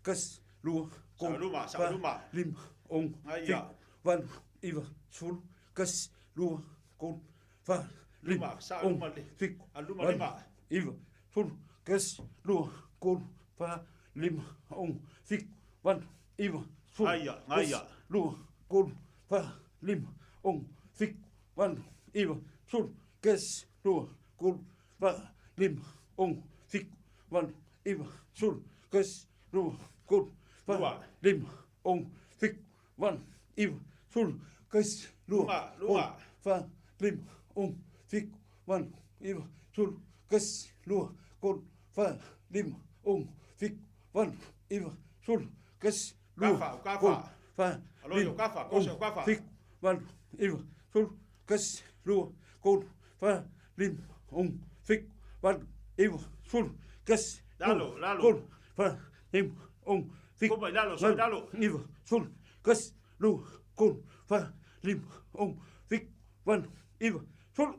kasi, lua, Sa'o kolu, luma, sa'o fa, luma. lima, ongo, Aia. fiku, valu, iva, sefulu, kasi, lua, kolu, fa, lima, Luma, sa'o ongo, luma le. fiku, A luma valu, lima. iva, sefulu, kasi, lua, kolu, fa, lima, ongo, fiku, valu, iva, sefulu, Aia, kasi, aia. lua, kolu, fa, lima, ongo, fiku, valu, iva, sefulu, kasi, lua, kolu, fa, lima, ongo, fiku, valu, iva, sefulu, kasi, lua, kolu, fa, Lua. lima, ongo, fiku, valu, iva, sefulu, kasi, lua, Luma, luma. kolu, fa, lima, ongo, fiku, valu, iva, sefulu, kasi, lua, kolu, fa, lima, ongo, fiku, valu, iva, sefulu, kasi, lua, Kafa, kafa. kolu, fa, Alo, lima, kafa, kose, ongo, kafa. fiku, valu, iva, sefulu, kasi, lua, kolu, fa, lima, ongo, fiku, valu, iva, sefulu, kasi, lua, Lalo, lalo. kolu, fa, lima, ongo, fiku, Kuma i lalo, so i valu, lalo. iva, sefulu, kasi, lua, kolu, fa, lima, ongo, fiku, valu, iva, sefulu.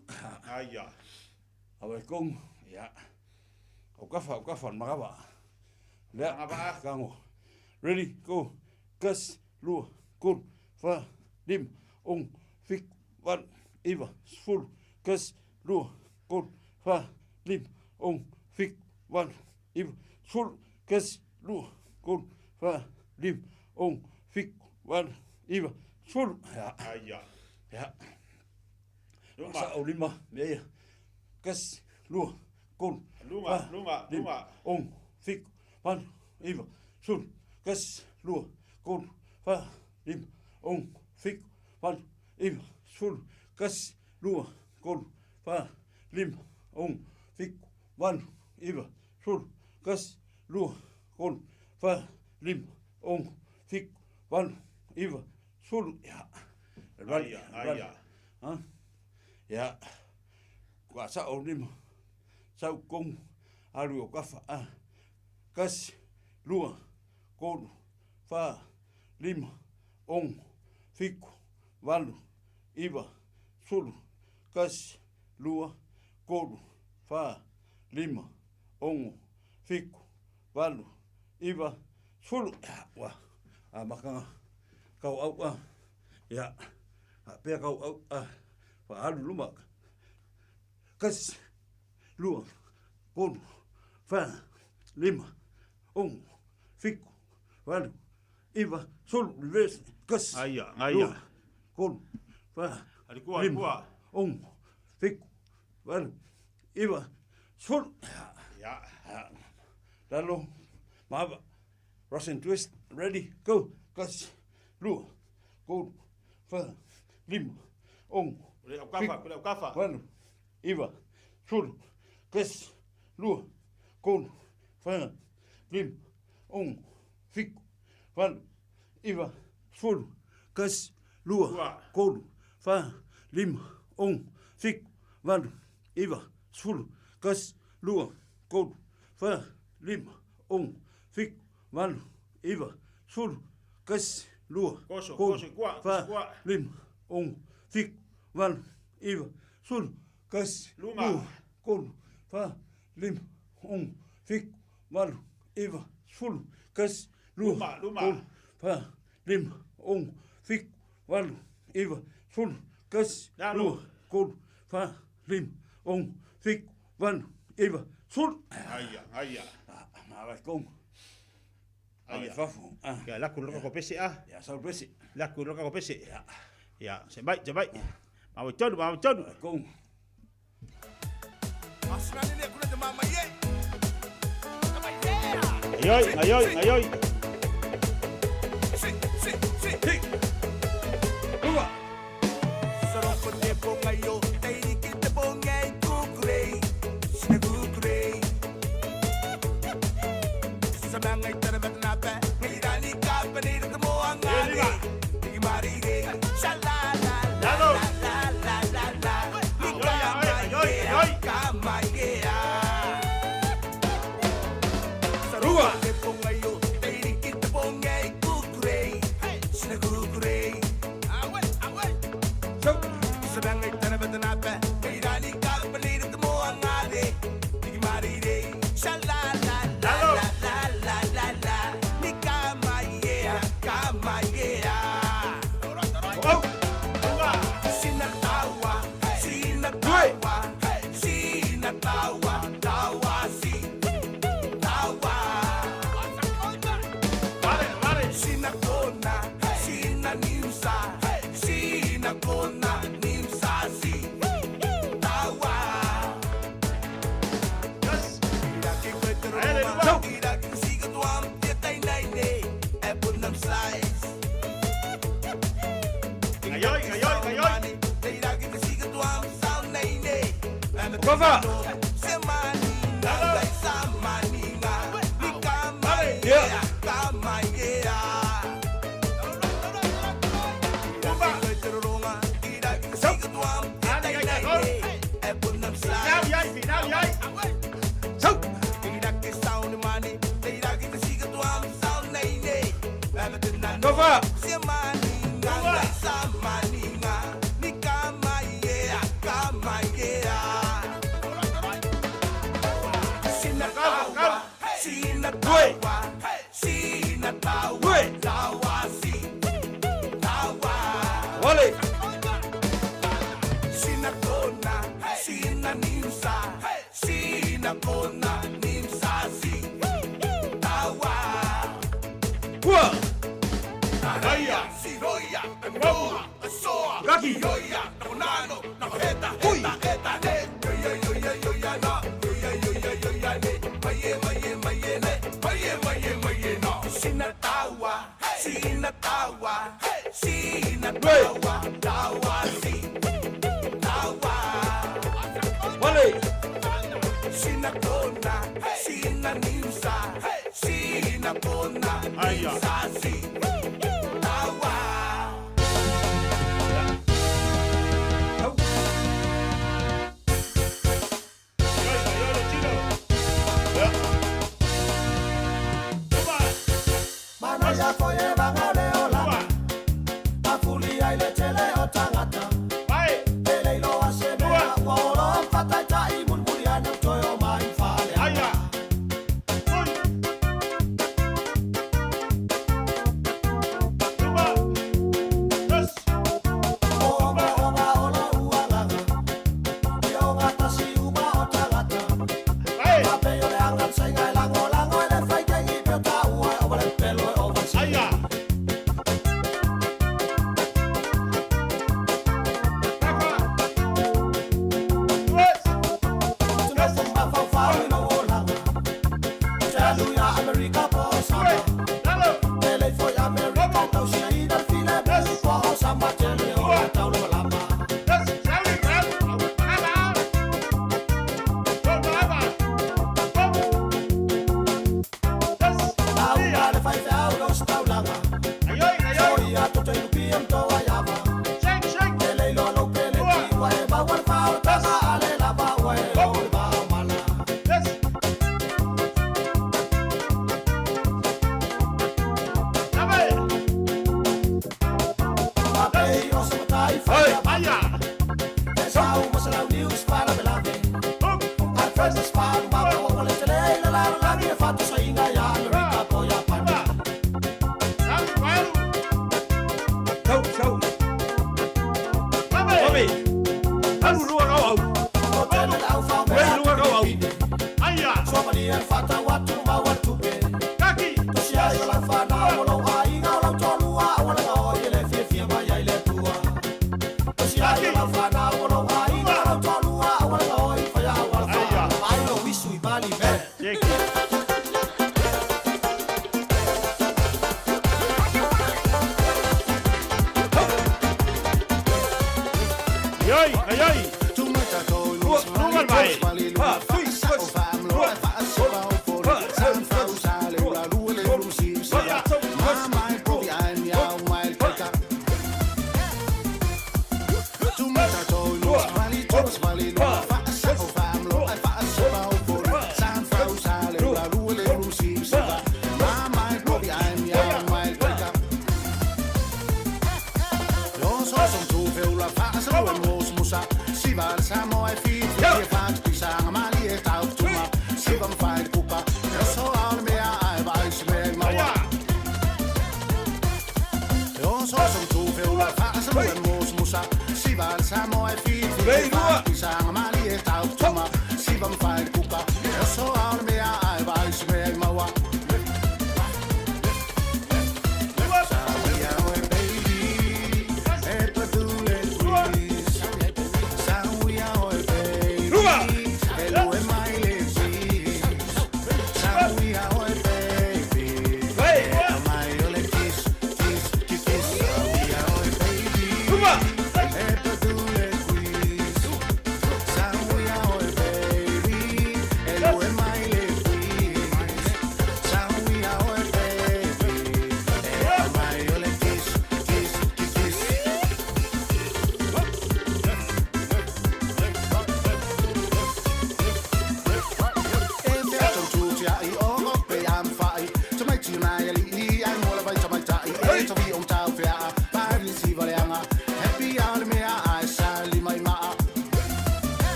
Aia. Awa e kongo, ia. Au kafa, au kafa, magava. Lea, Magava. kango. Ready, go. Kasi, lua, kolu, fa, lima, ongo, fiku, valu, iva, sefulu, kasi, lua, kolu, fa, lima, ongo, fiku, valu, iva, sefulu, kasi, lua, kolu, fa, lima, ongo, fiku, valu, iva, sefulu. Ia. Aia. Ia. Luma. Sa'o lima, mea ia. Kasi, lua, kolu, Luma, fa, luma, lima, luma. ongo, fiku, valu, iva, sefulu, kasi, lua, kolu, fa, lima, ongo, fiku, valu, iva, sefulu, kasi, lua, kolu, fa, lima, ongo, fiku, valu, iva, sefulu, kasi, lua, kolu, fa, lima, ongo, fiku, valu, iva, sefulu. Ia. Alu Aia, alu aia. Ha? Ia. Kua sa'o lima, sau kogu, alu i o kafa, a. Kasi, lua, kolu, fa, lima, ongo, fiku, valu, iva, sefulu, kasi, lua, kolu, fa, lima, ongo, fiku, valu, iva, sefulu. Ia, ua, amakaga, kau'au a, ia, faapea kau'au a, fa'aalu luma. Kasi, lua, kolu, fa, lima, ongo, fiku, valu, iva, sefulu, reverse, kasi, Aia, aia. lua, kolu, fa, Alikuwa, lima, alikuwa. ongo, fiku, valu, iva, sefulu. Ia. Ia. Lalo, maava. Russian twist, ready, go. Tasi, lua, tolu, fa, lima, ono, fitu, valu, iva, sefulu, tasi, lua, tolu, fa, lima, ono, fitu, valu, iva, sefulu, tasi, lua, tolu, fa, lima, ono, fitu, valu, iva, sefulu, tasi, lua, tolu, fa, lima, ono, fitu, valu, iva, sefulu, tasi, lua, tolu, fa, lima, ono, fitu, valu, iva, sefulu, tasi, lua, tolu, fa, lima, ono, fitu, valu, iva, sefulu, tasi, lua, tolu, fa, lima, ono, fitu, valu, iva, sefulu, tasi, lua, tolu, fa, lima, ono, fitu, valu, iva, sefulu. Aia, aia. Ma vai komu. Aia. Fafo. Ia, laku loka ko pese a. Ia, sau pese. Laku loka ko pese. Ia. Ia, se mai, se mai. Ma tonu, ma tonu. Komu. Aioi, aioi, aioi. Lauga le faifeau i ositaulaga. Soia toto i lupia ma toa i ava. E le iloa lou peleti ua e maua le faaolataga a le lava ua e o le vaomala. Fapei o se matai fai E sau ma se launiu se faalavelave. Alfred ma se faalumava ua ua le tele i le lalolagi e faatusaina ia Amerika po o Iapani. Sau, sau. Ave. Alu lua kau au. O tele le au Wei lua kau au. Suamalie le faatau atu ma maua le tupe. Tosi ai o lau fanau o lou aiga o lau toalua aua le gaoi e le fiafia mai ai le Atua. Tosi ai o lau fanau o lou aiga o lau toalua aua le gaoi faia auala faa. Vaai lou isu i bali me. Ioi, ioi. Lua, lua mai. Ha, tui, lua,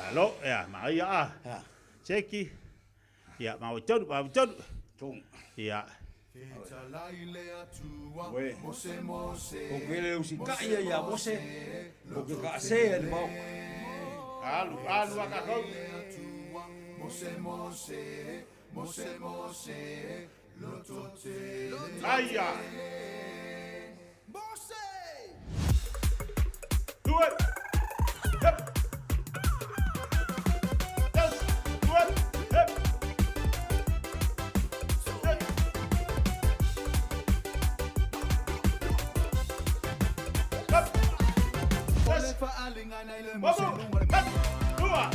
Alo, ia, maia a. Seki. Ia, mau tonu, mau tonu. Ia. Ué. O que le usikai ia ia Mose, o que ka se le mau. Alu, alu a kakau. Aia. Dua. Hep. Tas. Dua. Hep. Hep. Tas. Wabu. Hep. Dua.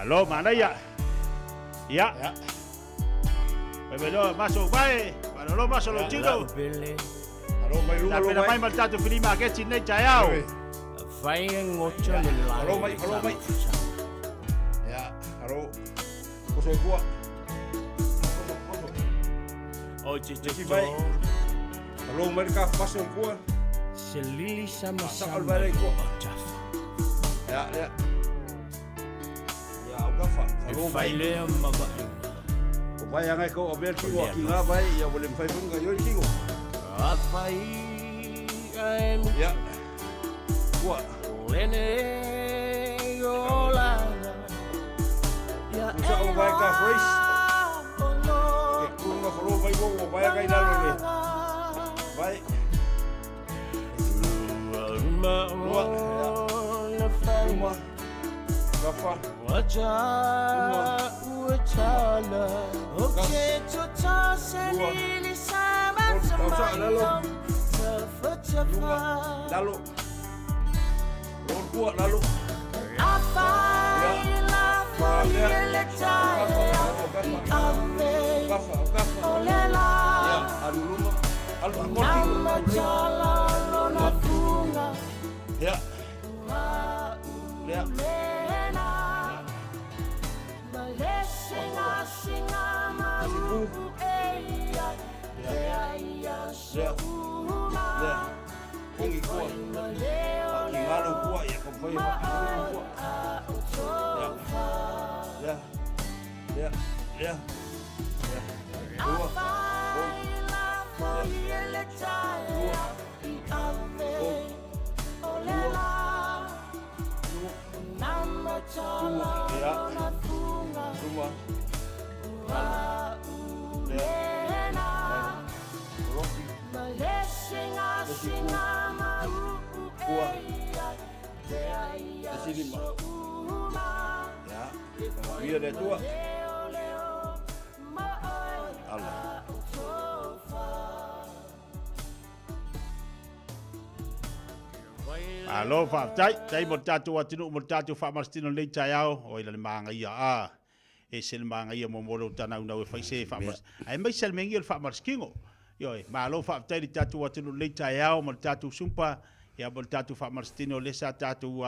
Malo, manaia. Ia. Fai mai loa, maso vai. Malolo maso lo tino. Alo mai lunga lo Tapena mai ma le tatou flea market i lenei taeao. Fai e ngoto le lai. Alo mai, alo mai. Ia, alo. Koso i kua. O te te Lisi mai. Alo mai le ka maso i kua. Se lili sama sama. Saka le i kua. Ia, ia. Ia, au kafa. Alo mai. Fai lea ma vai. O vai anga ko o bel ki o ki ngā vai ia wale mwhai funga yo ki go. A fai ai mu. Ia. Kua. Lene o la. Ia Usa o vai ka fresh. Ke kunga falo vai wo o vai anga i lalo le. Vai. Lua. Luma. Kafa. Wacha uchala Oke tuta selili sama Tausa, lalo. sama Lalo. Lor kua lalo. Ia, alu luma. Alu akoti. Ia. Lea. Lea. Lea. Kongi kua. Ki ngalo kua ia ka whai kua. Lea. Lea. Lea. Lea. Lea. Lua. Ia. Luma. Lea. Roki. Kua. Esilima. Ia. Ia le tua. Ala. Malo, faafetai. Tai mo le tatou atunuu mo le tatou faamalositino i lenei taeao. O ila le magaia a. E se le magaia mo mo lou tanaunau e fai se faamalos. Aemaise le mea o le faamalositino. Ioe, malo faafetai i le tatou atunuu i lenei taeao ma le tatou sumpa, ia ma le tatou faamalositino lea sa tatou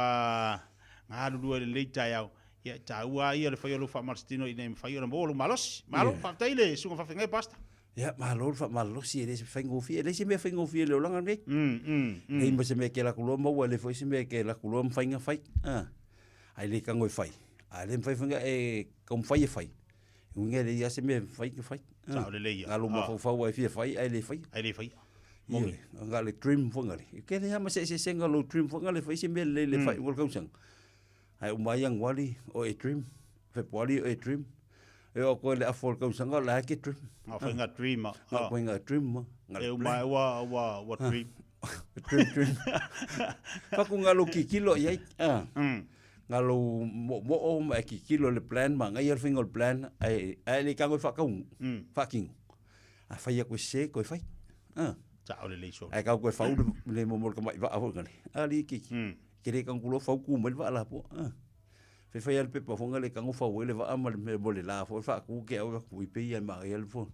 galulue i lenei taeao. Ia, e taua lava ia le fai o lou faamalositino ina ia mafai ona maua lou malosi. Malo, faafetai i le susuga faafeagai Pastor. Ia, malo le faamalolosi, e le se faigofie, e leai se mea faigofie i le olaga lenei. Leai ma se mea e ke laku loa maua, e leai foi se mea e ke laku loa mafai ona fai. Ae le tago e fai, a le mafai foi ona e taumafai e fai, e uiga e leai lava se mea e mafai ona fai. Sao lelei ia. Na lou mafaufau lava e fia fai ae le faia. Ae le faia. Ioe, na o le dream foi lea. E tele lava ma se eseesega o lou dream foi lea e fai se mea lelei i le faaiuga o le tausaga. Ae uma ai Ianuari o e dream, Fepuari o e dream, e oo atu ai le afa o le tausaga o la e ke dream. Nga whainga dream a. Nga whainga dream a. Nga E uma e ua, ua, ua dream. Dream, dream. Faku nga lou kikilo i ai. Nga lou mo'omo'o ma e kikilo le plan ma ngai le whainga o le plan, ae, ae le kago e whakaungu, whakingo. A whai a koe se, koe whai. Sao le leiso. Ae kau koe whau le, le momo le kamai waa foi ngale. A li kiki. Ke le kangu lo fau ku mai le vaa la po. Fai fai a le pepa foi ngale kangu fau ai le vaa ma le mea mo le la foi whaaku ke au ku i pei ai ma ai le fo.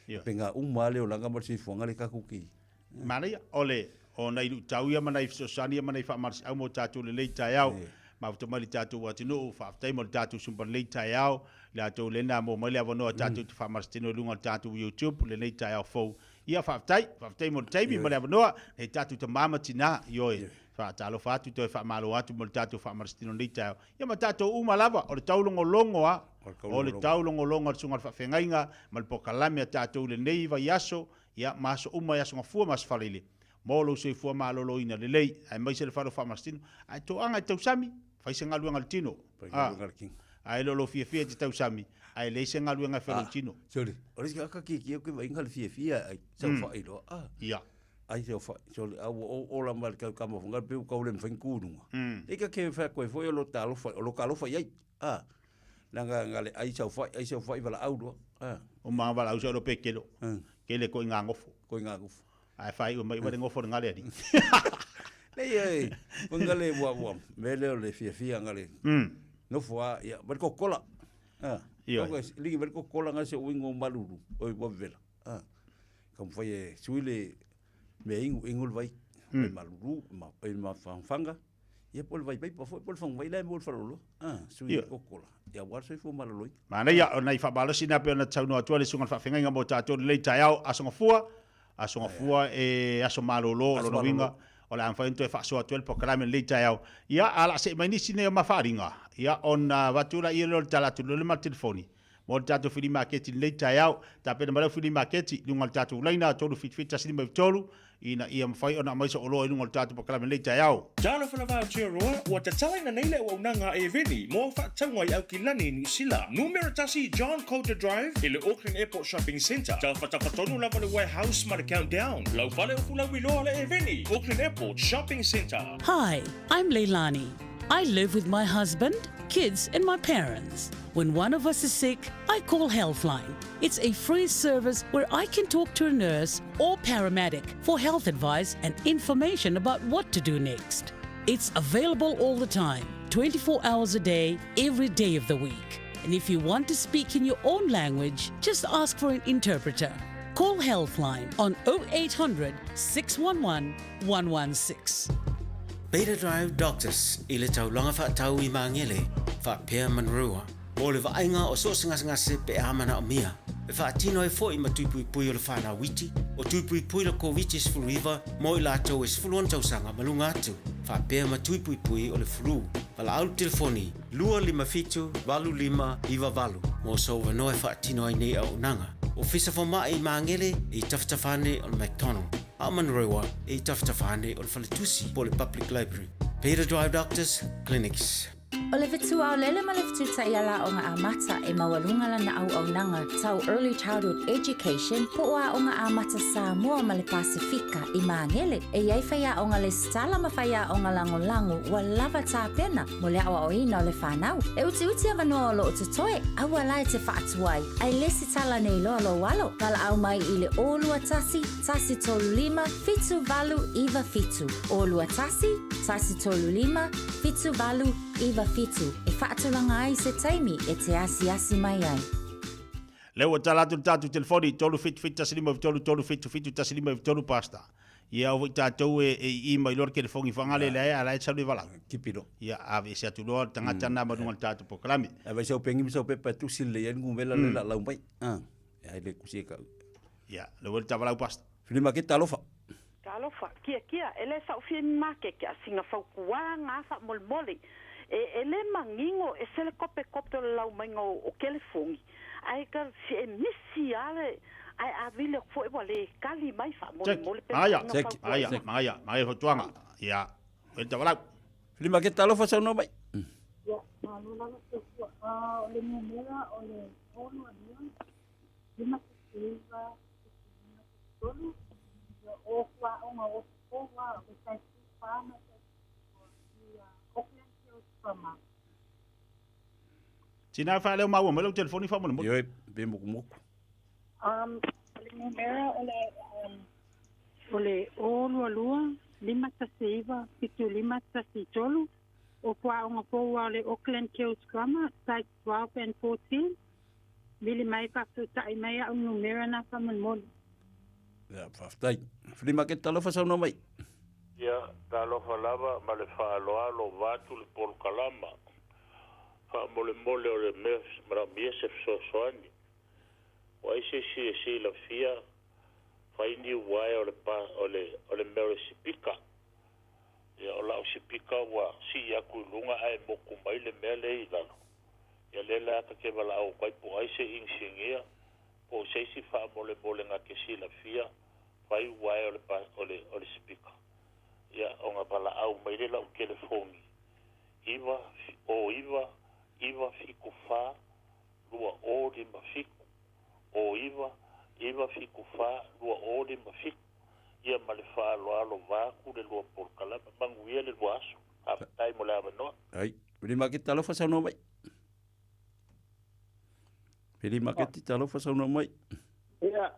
Pe ngā uma le olaga ma le soifuaga le kaku ki. Manaia, o le, o nai luitau ia ma nai fesoasoani ia ma nai faamalosiau mo tatou lelei taeao. Mafuta mai le tatou atunuu, faafetai mo le tatou sumpa lelei taeao, le atou lena mo mai le avanoa tatou te faamalositino i luga o le tatou YouTube lenei taeao fou. Ia faafetai, faafetai mo le taimi ma le avanoa, nei tatou tama ma tina, ioe, faatalofa atu toe faamalo atu mo le tatou faamalositino lenei taeao. Ia ma tatou uma lava, o le taulogologo a, o le taulogologo a le Susuga i le Faafeagaiga ma le polokalame a tatou i lenei vaiaso, ia ma aso uma i Aso Gafua ma Aso Faraile. Mo lou soifua maloloina lelei, aemaise le fale o Faamasino, ae toaga e tausami, fai se galuega a le tino. Fai galuega a le tino. Ae le o lou fiafia e te tausami, ae leai se galuega e fai lou tino. Sorry, o le isi aka kiekie ke vaaiga le fiafia ai saofai loa. Ah. Ia. Ai saofai, sorry, a ua o ola mai le kau kama fonga pe u kau le mawhai ku lunga. E ka ke whea koe foi o lo talofa, o lo kalofa i ai. Ah. Nanga nga le ai saofai, ai saofai wala au loa. Ah. O mga wala au sa lo pe kelo. Kele ko i ngā ngofo. Ko i ngā ngofo. Ae whai ua mai ua le ngofo le ngale ali. Nei e, ko ngale ua ua, me leo le fiafia ngale. Nofo lava, ia, ma le kokola. A, Ioe. Ligi mai le kokola na se uiga o malulu, oi ua vevela. A, taumafai e sui le mea e inu, inu le vai, vai malulu, ma, oi mafangafaga, ia po o le vai paipa foi, po o le faguvai la e maua i le faleoloa. A, sui le kokola, ia aua le soifua maloloina. Manaia, o nai faamalosi na pei ona saunoa atu ai le susuga i le faafeagaiga mo tatou i lenei taeao, Aso Gafua, Aso Gafua e aso malolo, o lona uiga o le a mafai ona toe faasoa atu ai le polokalame i lenei taeao. Ia, a o le a see mai nisi nei o mafaalinga, ia, ona avatu laia lea o le tala atu loa le ma le telefoni mo le tatou fili maketi i lenei taeao. Tapena mai lau fili maketi i luga o le tatou laina 377 153 ina ia mafai ona aumai sou oloa i luga o le tatou polokalame i lenei taeao. Talofa lava Aotearoa, ua tatalaina nei le auaunaga a Eveni mo au faatauga i Aukilani, Niu Sila. Numera tasi John Coulter Drive i le Auckland Airport Shopping Centre. Tafatafa tonu lava le Warehouse ma le Countdown. Lau fale upu lauiloa le Eveni, Auckland Airport Shopping Centre. Hi, I'm Leilani. I live with my husband, kids and my parents. When one of us is sick, I call Healthline. It's a free service where I can talk to a nurse or paramedic for health advice and information about what to do next. It's available all the time, 24 hours a day, every day of the week. And if you want to speak in your own language, just ask for an interpreter. Call Healthline on 0800 611 116. Beta Drive Doctors i le taulaga faatau i Magele faapea Manurewa mo le vaaiga o so o se gasegase pe a manaomia e faatino ai foi ma tui puipui o le fanau iti, o tui puipui le Koviti-19 mo i latou e 16 tausaga ma luga atu, faapea ma tui puipui o le flu. Valaau le telefoni 257 8598 mo sou avanoa e faatino ai nei auaunaga. Ofisa Fomai i Magele e i tafatafa ane o le McDonald, a o Manurewa e i tafatafa ane o le Faletusi po o le Public Library. Beta Drive Doctors Clinics. O le fetu aolele ma le fetu taiala aoga amata e maualuga lana auaunaga tau Early Childhood Education po o Aoga Amata Samoa ma le Pasefika i Magele. E i ai faiaoga lesitala ma faiaoga lagolago ua lava tapena mo le aoaoina o le fanau. E utiuti avanoa o lo o totoe, aua la e te faatuai, ae lesitala nei loa lou alo. Valaau mai i le 021 135 7897. 021 135 7897 e faatulaga ai se taimi e te asiasi mai ai. Lea ua tala atu le tatou telefoni, 377 15 3 377 15 Pastor. Ia aua foi tatou e e ii mai loa le telefoni fagale lea a la e sau le valaau. Kipi loa. Ia aveese atu loa le tagata na ma luga o le tatou polokalame. Ave sau peni ma sau pepa e tusi lelei ai le numera lea o le a lau mai. Ai le tusi e kau. Ia, lea ua le tavalau Pastor. Filima ke talofa. Talofa, kia kia, e le sa'u fia ni makeke a sina fautuaga a faamolemole. E, e le manino e se le kopekope o le lau maiga o, o kelefogi, ae ka si e misi a le, ae a vili atu foi ua le kali mai Check. faamolemole pe Magaia, sina fautuaina. magaia, magaia, magaia fautuaga. Ia, ua le tavalau. Filima ke talofa saunoa mai. Ia, malo lava soifua. Ah, o le numera o le 022 59 73, ia o fuaʻoga o Ofofoga, o tai tufa ma tai tufa i Auckland Hills Grammar. Tina faaleo maua mai lau telefoni faamolemole. Ioe, pe mokumoku. Um, o le numera o le um, o le 022 519 7513, o fuaʻoga fou o le Auckland Hills Grammar, sites 12 and 14. Vili mai faafeutaʻi mai a'u numera na faamolemole. Ia, faafetai. Filima ke talofa saunoa mai. Ia, talofa lava ma le faaaloalo vaeatu le polokalama. Faamolemole o le mea manaomia se fesoasoani. Ua ai se isi e silafia fai ni uaea o le pa, o le, o le mea o le sipika. Ia, o la'u sipika ua sii atu i luga ae moku mai le mea lea i lalo. Ia lea la ta te valaau atu ai po o ai se inisinia po o se isi faamolemolega te silafia fai uaea o le o le o le sipika. Ia ona valaau mai lea lau telefoni 9 o 9 9 7 4 2 o 5 7 o 9 9 7 4 2 o 5 7 ia ma le faaaloalo vaeatu le lua polokalame. Manuia le lua aso. Faafetai mo le avanoa. Ai, Vili Maketi talofa saunoa mai. Vili Maketi talofa saunoa mai. Ia,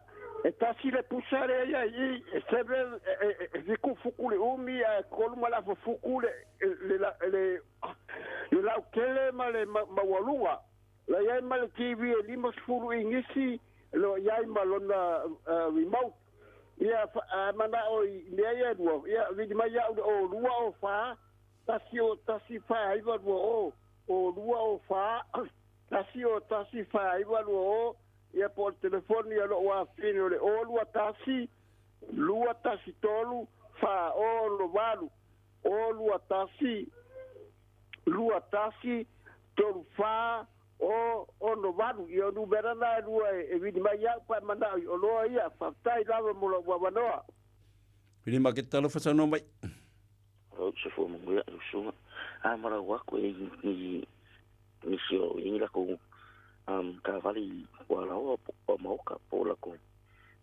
E tasi le pusa lea i ai i, e seven, e fitu futu le umi ae tolu ma le afa futu le le le le lautele ma le maualuga. La i ai ma le TV e 50 inisi, lo i ai ma lona remote. Ia, a manao i mea ia e lua, ia, vili mai au le 02 04 1 0 1 4 9 2 0, 02 04 1 0 1 4 9 2 0, ia po o le telefoni a lou afafine o le 021 213 4068, 021 21 34 0 68. Ia o numera na e lua e vili mai au pa e manao i oloa ia. Faafetai lava mo lou avanoa. Vili Makete talofa saunoa mai. Lau soifua manuia lau susuga. A ma lau atu e ni nisi o i lakou um, taavale i Kualaoa po o Maoka po o lakou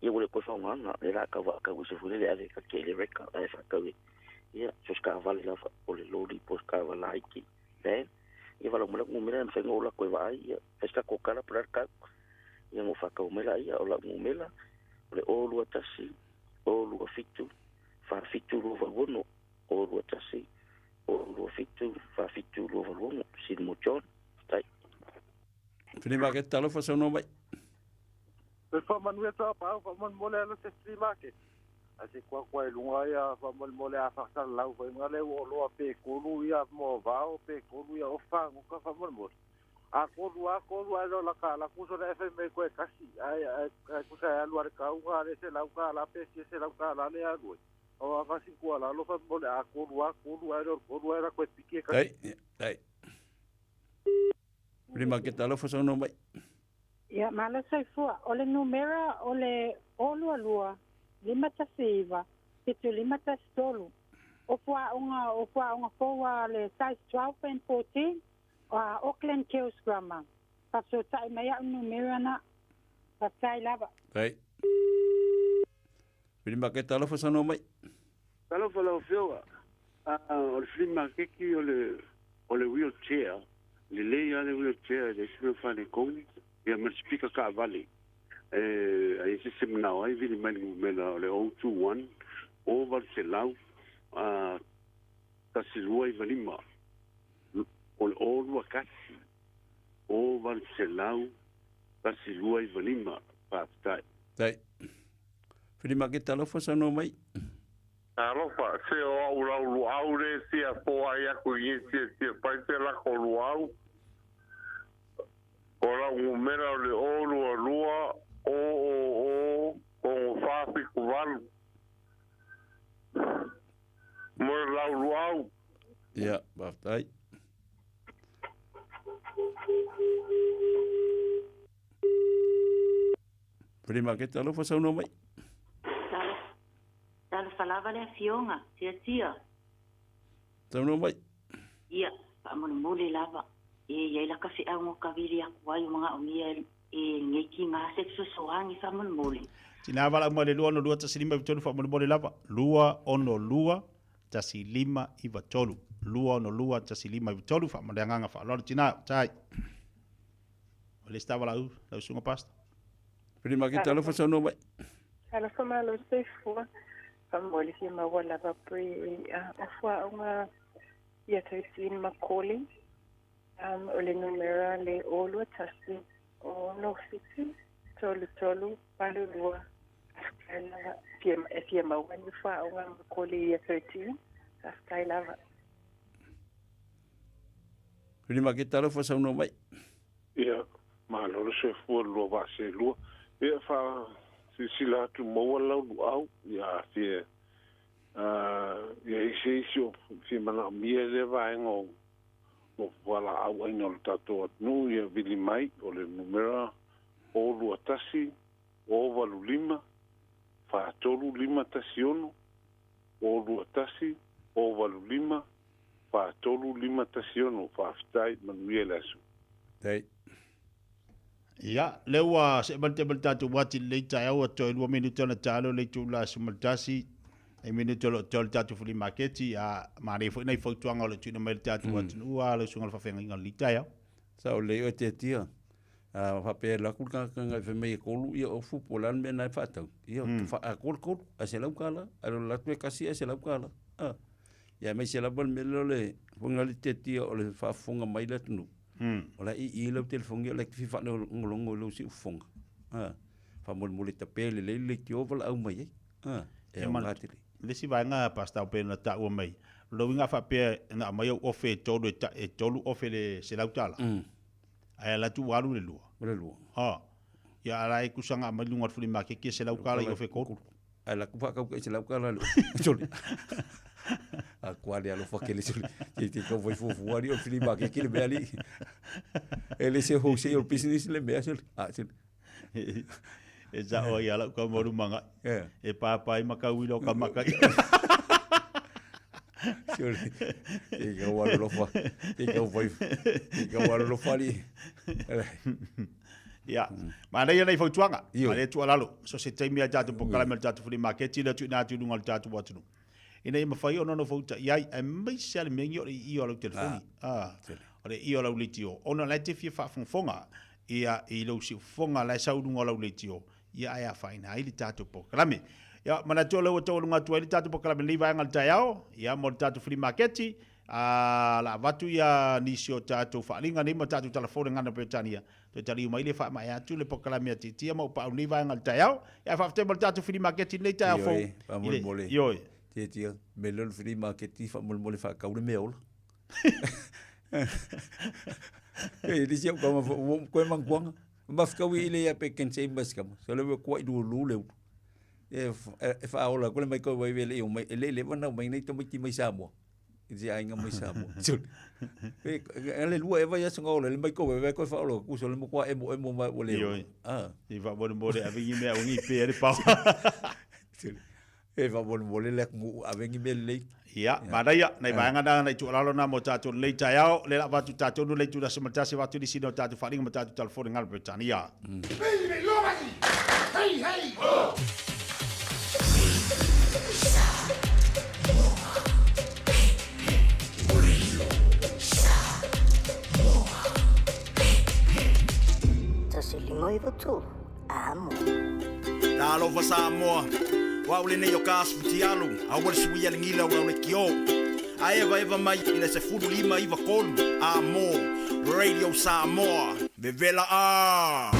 ia ua le toe faaaogaina lea la a tau faatau i se foi lele ave ka kele reka ae faatau i ia so o se taavale lava po o le loli po o se taavale laiti van ia valaau mai lau numera e mafai ona ou alu atu e vaai ia fai se tatou tala po o le a le tau ia ona ou faatau mai laia o lau numera o le 0 2 1 0 2 7 4 7 2 8 6 0 2 1 0 2 7 4 7 2 8 6 Silimo John. Faafetai. Fili Makete talofa saunoa mai. E faamanuia tauapaau faamolemole ala se flea market. Ae se kuakua i luga ia faamolemole a faasalalau foi nga le ua oloa pe tolu ia moavao pe tolu ia ofa fagoka faamolemole. A tolu a tolu ae le o laka ala kuso le fai mai koe kasi ae ae kusa e alu ale kauga ale $100 pe fia $100 le alu ai. O a fasi kua lalo faamolemole a tolu a tolu ae le o le tolu ae la koe piki e kasi. Ai, ai. Fili Makete talofa saunoa mai. Ia, malo soifua. O le numera o le 0 2 2 5 1 9 7 5 1 3. O fuaʻoga o fuaʻoga fou a le size 12 and 14 o a Auckland Kells Grammar. Faafesootai mai a'u numera na. Faafetai lava. Ai. Fili Makete talofa saunoa mai. Talofa lau Afioga. O le flea market o le o le wheelchair, lelei lava le wheelchair e leai se mea faaletonu, ia ma le sipika taavale. E a i ai se isi e manao ai, vili mai le numera o le 021 0800 1295. O le 021 0800 1295. Faafetai. Faafetai. Fili Makete talofa saunoa mai. Talofa, se o a'u lau luau le fia foai aku i fia fia fai se lako luau. O lau numera o le 0 2 2 O O O 6 4 7 8. Mo le lau luau. Ia, faafetai. Fili Makete talofa saunoa mai. Talofa lava le afioga, Tiatia. Saunoa mai. Ia, faamolemole lava. E i ai laka feau o ka vili aku ai o manaomia e lenei tiga se fesoasoani faamolemole. Tina valaau mai le 2 6 2 1 5 9 3 faamolemole lava. 2 6 2 1 5 9 3. 2 6 2 1 5 9 3 faamale le agaga faaaloalo tina. Tai. O le isi valaau lau susuga Pastor. Fili Makete talofa saunoa mai. Talofa malo soifua. Faamolemole fia maua lava pe o fuaʻoga ia tausiin Macaulay. O le numera le 0 2 1 6 7 3 3 8 2. Faafetai lava. Fia e fia maua ni fuaʻoga Macaulay ia 13. Faafetai lava. Fili Makete talofa saunoa mai. Ia, malo le soifua le lua vaa selua. Ia, fa silasila atu maua lau luau, ia a fia ia i se isi o fia manaomia i lea vaega o o fualaau aina o le tatou atunuu, ia vili mai o le numera 0 2 1 0 8 5 4 3 5 1 6 0 2 1 0 8 5 4 3 5 1 6. Faafetai, manuia le aso. Tai. Ia, lea ua see mai le taimi o le tatou uati i lenei taeao, ua toe 2 minute ona taalo le itula 11, nai minute o lo o totoe o le tatou flea maketi, a manaia foi nai fautuaga o lo o tuuina mai i le tatou atunuu a lau susuga i le faafeagaiga o lenei taeao. Sao lelei oe Tiatia. A faapea e alu atu le tagata na fai mai e tolu ia ofu po o le a le mea lena e faatau, ia atoa le tolu ae $100. Ae alu atu e tasi ae $100. A. Ia aemaise lava le mea lea o le foi lea le tiatia o le faafofoga mai le atunuu. O la e ii lau telefoni o la e te fia faalogologo i lou siufofoga. A. Faamolemole tape lelei le leitio valaau mai ai. A. E aoga tele. Le isi vaega Pastor e pei ona taua mai, o le uiga faapea na aumai au ofe e tolu e tolu ofe i le $100. Ae alu atu ua alu le lua. O le lua. Ha. Ia a la e kusa nga aumai luga o le flea market ia $100 i ofe e tolu. Ae alu atu faatau tai $100 le ofe. Sole. A kua le alofa tele sole. Te te tau fai fuafua alii o le flea market le mea alii. E le se wholesale business le mea sole. A sole. E sao ai a lau tama o Lumagai. E pāpā ai makau i lo ka maka. Sole. Te kau alolofa. Te kau fai. Te kau alolofa alii. Ia, manaia nei fautuaga, ma lea tuualalo, so se taimi a tatou polokalame o le tatou flea market lea tuuina atu i luga o le tatou atunuu. Ina ia mafai ona nofouta'i ai, aemaise lava le mea lenei o le ii o lau telefoni, o le ii o lau leitio, ona o la e te fia faafogafoga ia i lou siufofoga la e sau i luga o lau leitio, ia ae afaina ai le tatou polokalame. Ia, manatu o lea ua taualuga atu ai le tatou polokalame i lenei vaega o le taeao, ia mo le tatou flea market, a la avatu ia nisi o tatou faaaliga nei ma tatou tala fou i le gagana Peretania, toe taliu mai lea faamaea atu le polokalame a Tiatia ma Upaau i lenei vaega o le taeao. Ia ae faafetai mo le tatou flea market i lenei taeao fou. Ioe, faamolemole. Ioe. Tiatia, mea lea o le flea market faamolemole faatau le meaola. E le si au kama fo wo koe manguanga. Mafikawi ile ia pe kense mas kama. So le ko i lu lu le. E e fa ola ko le mai ko wai le o mai le le wana mai nei tamaiti mai Samoa. I se aiga mai Samoa. E le lua e vai aso ngaola le mai ko wai ko fa ola ku so le mo kwa emo emo mai o le. Ah. I fa mo mo le avingi me aungi pe le pa. E faamolemole le atunuu ave ni mea lelei. Ia, manaia, nai vaega na nai tuualalo na mo tatou i lenei taeao, lea la avatu tatou nu le itula 11 avatu nisi nei o tatou faaaliga ma tatou talafoni i Peretania. Talofa Samoa, o au lenei o ka asu futialu, aua le suia le gila o lau leitio. A evaeva mai i le 15 93 a mo Radio Samoa, vevela a!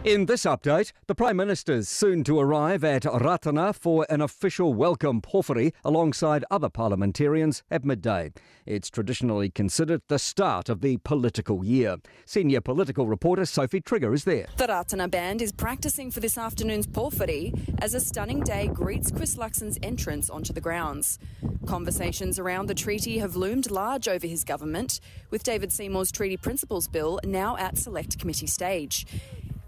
In this update, the Prime Minister's soon to arrive at Ratana for an official welcome pōwhiri alongside other parliamentarians at midday. It's traditionally considered the start of the political year. Senior political reporter Sophie Trigger is there. The Ratana band is practicing for this afternoon's pōwhiri as a stunning day greets Chris Luxon's entrance onto the grounds. Conversations around the treaty have loomed large over his government, with David Seymour's Treaty Principles Bill now at select committee stage.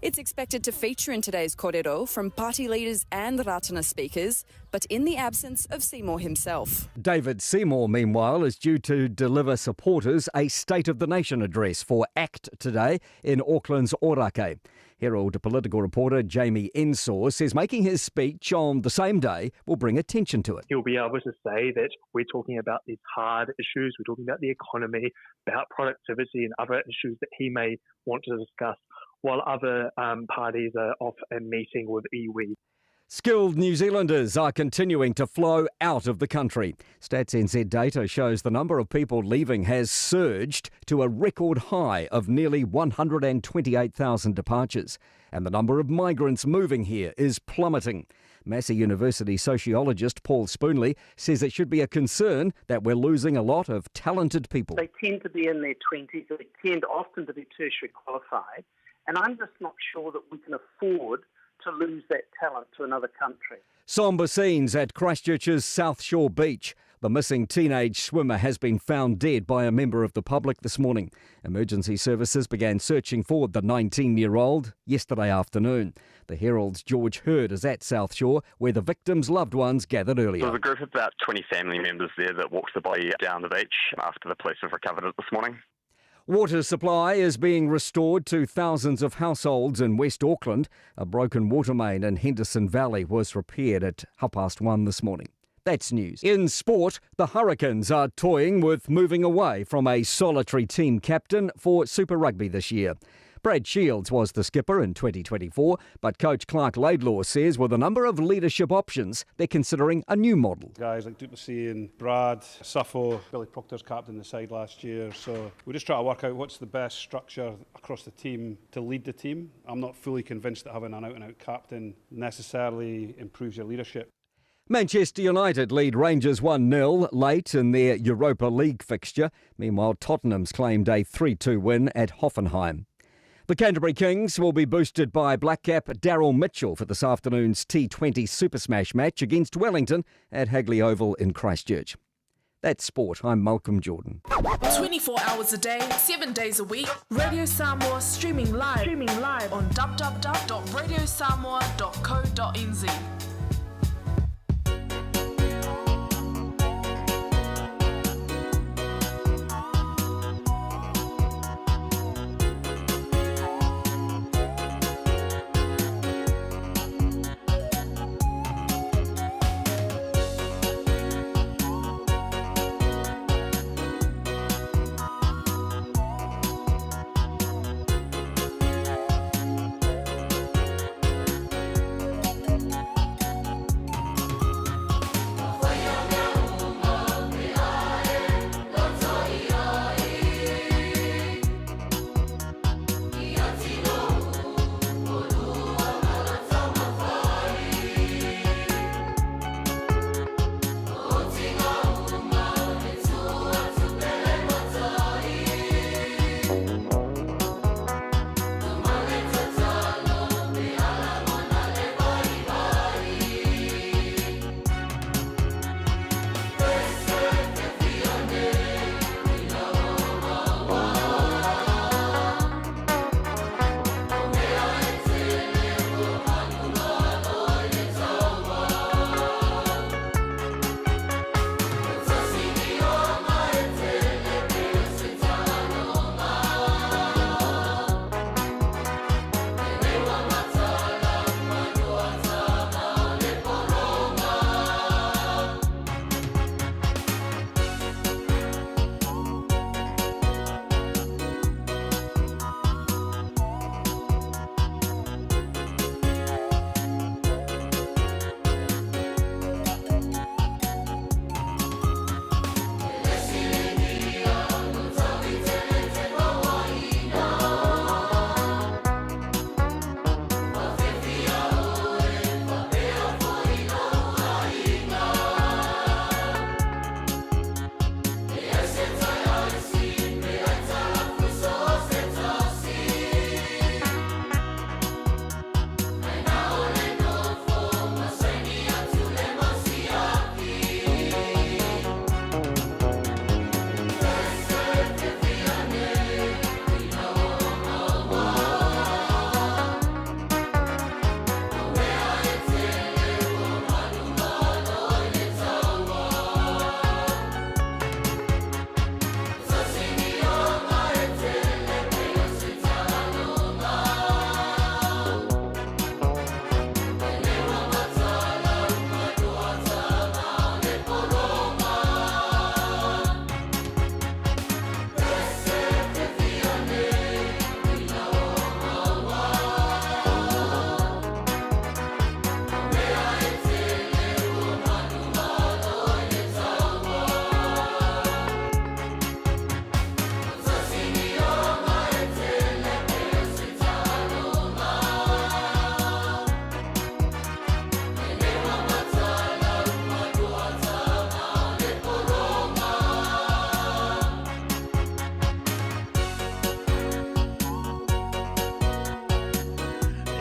It's expected to feature in today's kōrero from party leaders and Ratana speakers, but in the absence of Seymour himself. David Seymour, meanwhile, is due to deliver supporters a State of the Nation address for ACT today in Auckland's Ōrākei. Herald political reporter Jamie Ensor says making his speech on the same day will bring attention to it. He'll be able to say that we're talking about these hard issues, we're talking about the economy, about productivity and other issues that he may want to discuss, while other parties are off and meeting with iwi. Skilled New Zealanders are continuing to flow out of the country. Stats NZ data shows the number of people leaving has surged to a record high of nearly 128,000 departures. And the number of migrants moving here is plummeting. Massey University sociologist Paul Spoonley says it should be a concern that we're losing a lot of talented people. They tend to be in their 20s, they tend often to be tertiary qualified, and I'm just not sure that we can afford to lose that talent to another country. Somber scenes at Christchurch's South Shore Beach. The missing teenage swimmer has been found dead by a member of the public this morning. Emergency services began searching for the 19-year-old yesterday afternoon. The Herald's George Hurd is at South Shore, where the victim's loved ones gathered earlier. There was a group of about 20 family members there that walked the body down the beach after the police have recovered it this morning. Water supply is being restored to thousands of households in West Auckland. A broken water main in Henderson Valley was repaired at 1:30 this morning. That's news. In sport, the Hurricanes are toying with moving away from a solitary team captain for Super Rugby this year. Brad Shields was the skipper in 2024, but coach Clark Laidlaw says with a number of leadership options, they're considering a new model. Guys like Duplessis and Brad, Suffo, Billy Proctor's captain the side last year, so we just try to work out what's the best structure across the team to lead the team. I'm not fully convinced that having an out-and-out captain necessarily improves your leadership. Manchester United lead Rangers 1-0 late in their Europa League fixture. Meanwhile, Tottenham's claimed a 3-2 win at Hoffenheim. The Canterbury Kings will be boosted by Black Cap Daryl Mitchell for this afternoon's T20 Super Smash match against Wellington at Hagley Oval in Christchurch. That's sport. I'm Malcolm Jordan. 24 hours a day, 7 days a week. Radio Samoa streaming live, on www.radiosamoa.co.nz.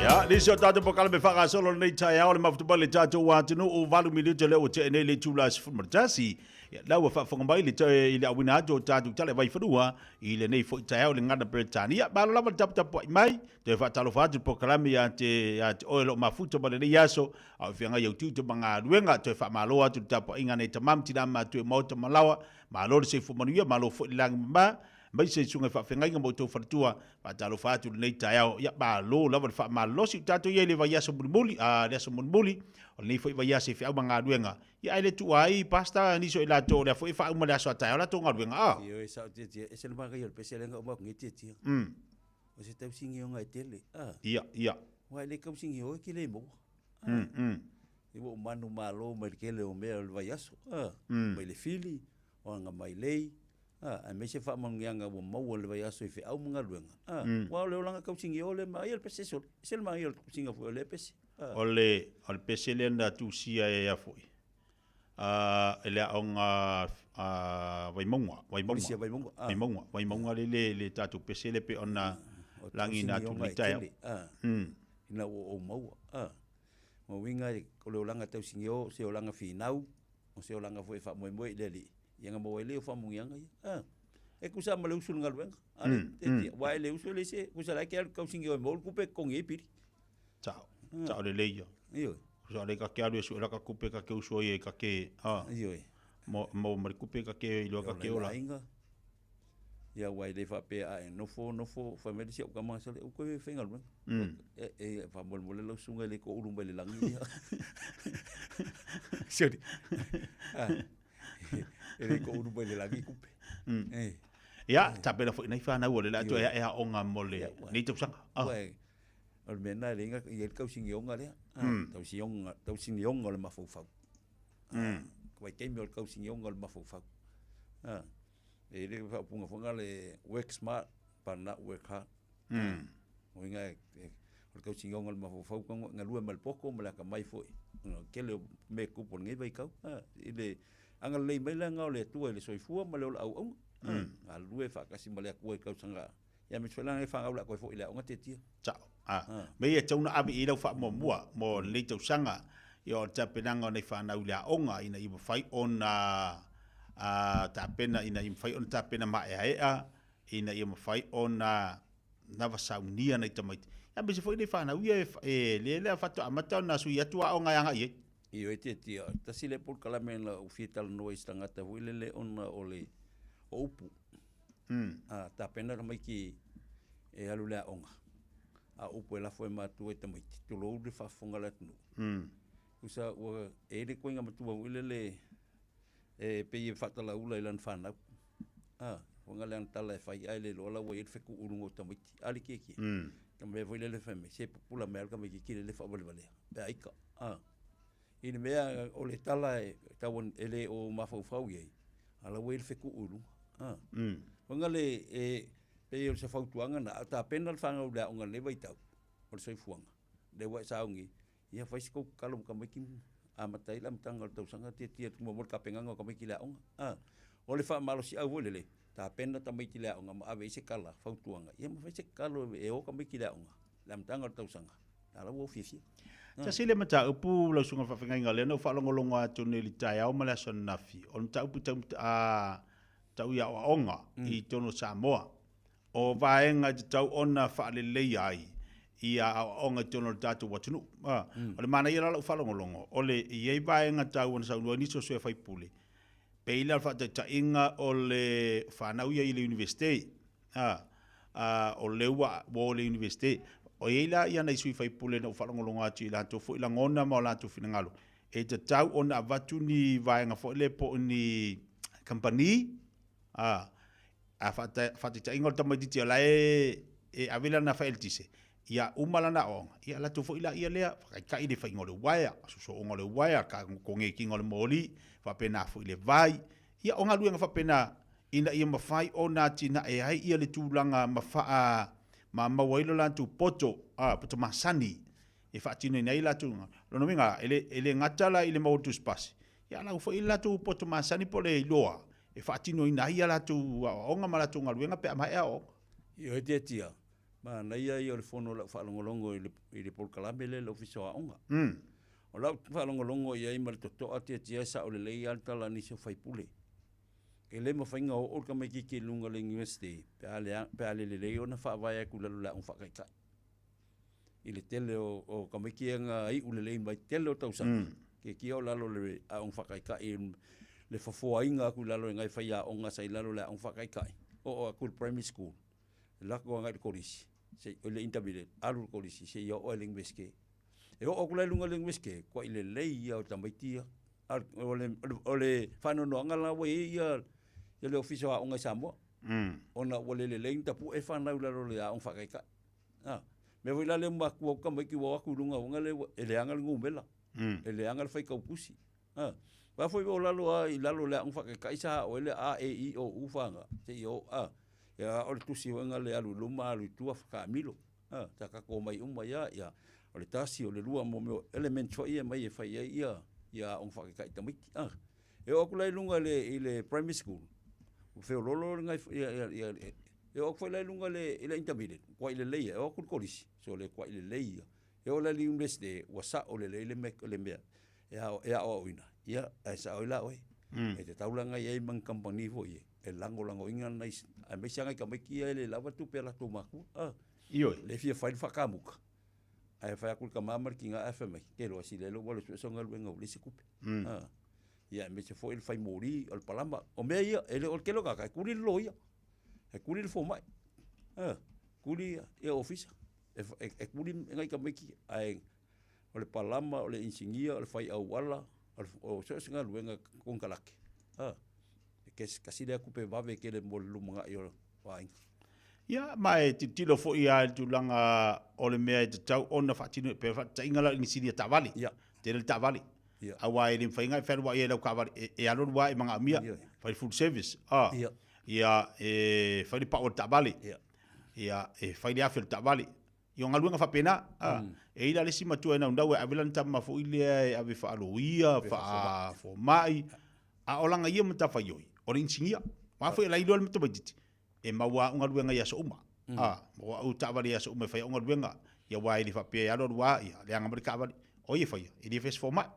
Ia, nisi o tatou polokalame faagasolo lenei taeao le mafuta mai le tatou atunuu, 8 minute lea ua tea nei le itula 11. Ia, la ua faafofoga mai le i le auina atu o tatou tala i Vaifanua i lenei foi taeao i le gagana Peretania. Malo lava le taputapuai mai, toe faatalofa atu le polokalame ia te, ia te oe o lo o mafuta ma lenei aso, a o feagai au tiute ma galuega, toe faamalo atu le tapuaiga a nei tama ma tina ma matua i maota ma laoa, malo le soifua manuia, malo foi le lagi mama. Aemaise i susuga i faafeagaiga ma outou faletua, faatalofa atu i lenei taeao. Ia, malo lava le faamalosi ua tatou i ai i le vaiaso mulimuli, a, le aso mulimuli o lenei foi vaiaso i feau ma galuega. Ia, ae le tuua ai, Pastor, nisi o i latou o lea foi e faauma le aso a taeao latou galuega, a. Ioe, sao tietie, ese le manaia o le pese lea na uma atu nei tietie. O se tausiga e tele, a. Ia, ia. Aua e le tausiga e te le maua. I ua ou manumalo mai le tele o mea o le vaiaso, a. Mai le fili, o aga mailei, a, aemaise faamanuiaga ua maua i le vaiaso i feau ma galuega, a. Aua o le olaga tausiga lea, manaia le pese sole, ese le manaia o le tausiga foi o lea pese. A. O le, o le pese lea na tusia e a foi, a, e le aoga a Vaimauga, Vaimauga. Kolisi a Vaimauga, a. Vaimauga, Vaimauga le, le, le tatou pese lea pei ona lagiina atu i lenei taeao. A, ina ua ou maua, a. O uiga o le olaga tausiga o se olaga finau, o se olaga foi e faamoemoe i le Alii, ia na maua ai lea o faamanuiaga ia. A, e tusa ma le usu i le galuega. A, aua e le usu e leai se, tusa la e te alu i le tausiga e maua le tupe e totogi ai pili. Sao, sao lelei ia. Ioe. Tusa o lea ka te alu e sue laka kupe ka te usu ai e ka te, a. Ioe. Maua ma le kupe ka te iloa ka te ola. Aiga. Ia aua e le faapea a e nofo nofo fai mai le isi au tama sole ua toe faigaluega. E e faamolemole lau susuga e le toulu mai le lagi ia. Sioli. E le toulu mai le lagi kupe. E. Ia, tapena foi nai whanau o le la toe ae aoga mo le nei tausaga. Ua o le mea lena e le i ai le tausinioga lea. Tausinioga, tausinioga o le mafaufau. Vaitaimi o le tausinioga o le mafaufau. E le faaupuga foi lena le work smart but not work hard. O uiga o le tausinioga o le mafaufau e galue ma le poto ma le atamai foi. O le tele o mea e tutupu i lenei vaitau. I le agalelei mai la o le Atua i le soifua ma le ola auauna. Galulue faatasi ma le Atua i tausaga ia aemaise foi la e fanau o le a toe foi i le aoga tiatia. Sao. Mea ia e tatau ona ave i ai lau faamuamua mo lenei tausaga, ia o le tapenaga o nai fanau i le aoga ina ia mafai ona tapena, ina ia mafai ona tapena maeaea, ina ia mafai ona lava saunia nai tamaiti. Ia aemaise foi nai fanau ia e lea lea faatoa amata ona sui atu aoga e agai i ai. Ioe tiatia, tasi lea polokalame na ou fia talanoa i se tagata foi lele ona o le o upu. Tapena tamaiti e alu i le aoga, a o upu e lafo e matua i tamaiti, tulou le faafofoga a le atunuu. Tusa ua e i ai le ituaiga matua foi lele e pei e faatalaula i lana fanau. Fofoga le tala e fai ae le iloa la ua i ai le fetuu i luga o tamaiti. A le kiekie. Ta mea foi lele fai mai, se pupula mai lava le tamaititi lele faavalevalea pe a ika. I le mea o le tala e tau e le o mafaufau i ai, a la ua i ai le fetuu i luga. Fofoga le e pei o se fautuaga lena, a o tapena le fanau i le aoga i lenei vaitau o le soifuaga, lea ua e sauni, ia fai se tou tatalo ma tamaiti amata ai le amataga o le tausaga tiatia atu muamua le tapenaga o tamaiti i le aoga. O le faamalosiau foi lele, tapena tamaiti i le aoga ma ave i ai se tala fautuaga, ia ma fai se tatalo e o tamaiti i le aoga i le amataga o le tausaga, a la ua fiafia. Tasi le mataupu lau susuga i le faafeagaiga lea na ou faalogologo atu nei i le taeao ma le aso ananafi, o le mataupu tau tau i aoaoga i totonu o Samoa. O vaega e tatau ona faaleleia ai ia aoaoga i totonu o le tatou atunuu. O le manaia la lau faalogologo, o le i ai vaega taua na saunoa ai nisi o sui usufono, pei la o le faataitaiga o le fanau ia i le Iunivesite, o lea ua o i le Iunivesite. O i ai la ia nai sui usufono na ou faalogologo atu i latou foi lagona ma o latou finagalo, e tatau ona avatu ni vaega foi lea po o ni kamupani, a faataitaiga o le tamaitiiti o la e ave lana faaeletise, ia uma lana aoaoga, ia alu atu foi laia lea, faataitai le faiga o le uaea, sosooga o le uaea, konekiga o le moli, faapena foi le vai. Ia o galuega faapena ina ia mafai ona atinae ai ia le tulaga ma faa ma maua ai lo latou poto, poto masani e faatinoina ai latou. Lona uiga, e le gata la i le maua o le tusipasi, ia a la ua foi i le latou poto masani po o le iloa e faatinoina ai a latou aoaoga ma latou galuega pe a maea aoaoga. Ioe tiatia, manaia ia o le fono o lau faalogologo i le polokalame lea i le Ofisa o Aoga. O lau faalogologo i ai ma le totoa tiatia e sao lelei lava le tala a nisi o faipule. E le mafai ona oo le tamaitiiti i luga o le University pe a le lelei ona faavae atu i lalo o le aoga faataitai. I le tele o tamaiti ia na iu lelei mai tele o tausaga, tiatia o lalo o le aoga faataitai, le fofoaina atu i lalo e nai faiaoga sa i lalo o le aoga faataitai. Oo atu i le primary school, lako agai i le kolisi, se i le intermediate, alu i le kolisi seia oo i le Iunivesite. E oo atu la i luga i le Iunivesite, kuai lelei ia o tamaiti ia. A o le faanoanoaga la ua i ai ia le Ofisa o Aoga i Samoa, ona ua le lelei ona tapue fanau i lalo o le aoga faataitai. A mea foi la lea ua matua atu tamaiti ua o atu i luga uaga lea e leaga le numera, e leaga le faitau tusi. A aua foi o lalo lava i lalo o le aoga faataitai sa ao ai le a, e, i, o, u, f, g, seia oo a. Ia o le tusi foi lena le alu i luma alu i tua taamilo. A sa tatou omai uma ai lava, ia o le tasi o le lua mo mea o elements foi ia e aumai e fai ai ia aoga faataitai i tamaiti. A e oo atu la i luga i le primary school, ua feoloolo ia e oo atu foi la i luga i le intermediate, ua matua lelei lava. E oo atu i le kolisi, sole matua lelei lava. E oo la i le Iunivesite, ua sao lelei le mea e aoaoina, ia, ae sao ai la oe. E tatau la ona i ai ma ni kamupani foi ia e lagolagoina nai, aemaise lava nai tamaiti ia e le lava tupe a latou matua. A, Ioe. Lea e fia fai le faakamuta, ae fai atu i le tama ma le tina ae fai mai, te iloa sili ai lou alu e sue sau galuega ua leai se tupe. A, ia aemaise foi le fai moli, o le palama. O mea ia, e le o le tele o tagata e tuli le loia, e tuli le fomai, a, tuli ia ofisa, e tuli nai tamaiti, ae o le palama, o le inisinia, o le fai auala, o so o se galuega konekarate, a, e tasi lea tupe vave tele mo le lumanai o aiga. Ia, ma e tilotilo foi lava i le tulaga o le mea e tatau ona faatino e pei o le faataitaiga la o le inisinia taavale, tele le taavale, aua e le mafai ona e fealuai ai i lau taavale, e alu alu lava e manaomia, fai le full service, a, ia, e fai le pau o le taavale, ia, e fai le afi o le taavale, Ia o galuega faapena, a. E i ai la le isi matua e naunau e ave lana tama foi lea e ave faaloia, faafomai, a o lana ia matafaioi, o le inisinia. Aua foi e lailoa le tamaitiiti, e maua au galuega i aso uma. A, maua au taavale i aso uma e fai au galuega, ia aua e le faapea e alu alu lava, ia leaga mai le taavale. O ai e faia? E le faia e se fomai.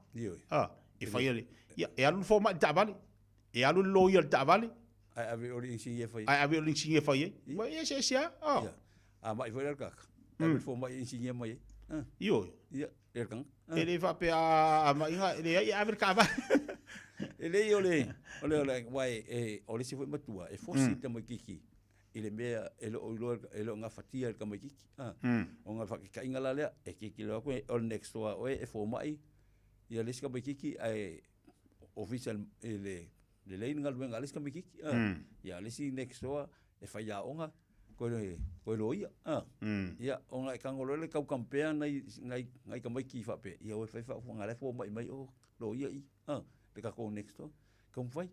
A, e faia e le, ia, e alu le fomai i le taavale, e alu le loia i le taavale, Ae ave o le inisinia e fai ai. Ae ave o le inisinia e fai ai. Ua e eseese lava. Oh. Ia. A mai foi la le tagata. Mm. Ave le fomai e inisinia mai ai. Ah. Ioe. Ia, e le tagata. Ah. E le faapea a mai nga, e leai e ave le taavale. E leai o le, o le, o le, aua e, e, o le isi foi matua, e fosi mm. tamaitiiti i le mea e le o iloa, e le o gafatia e le tamaitiiti. Ah. Ona o le faataitaiga la lea, e tilotilo atu o le next door a oe e fomai ia le isi tamaitiiti ae ofisa i le lelei le galuega a le isi tamaitiiti a. Ia a le isi next door e faiaoga koe koe loia a. Ia ona e tago loa lea tau compare nai nai nai tamaiti faapea ia oe fai faaupuga la e fomai mai o loia i a le tatou next door. Taumafai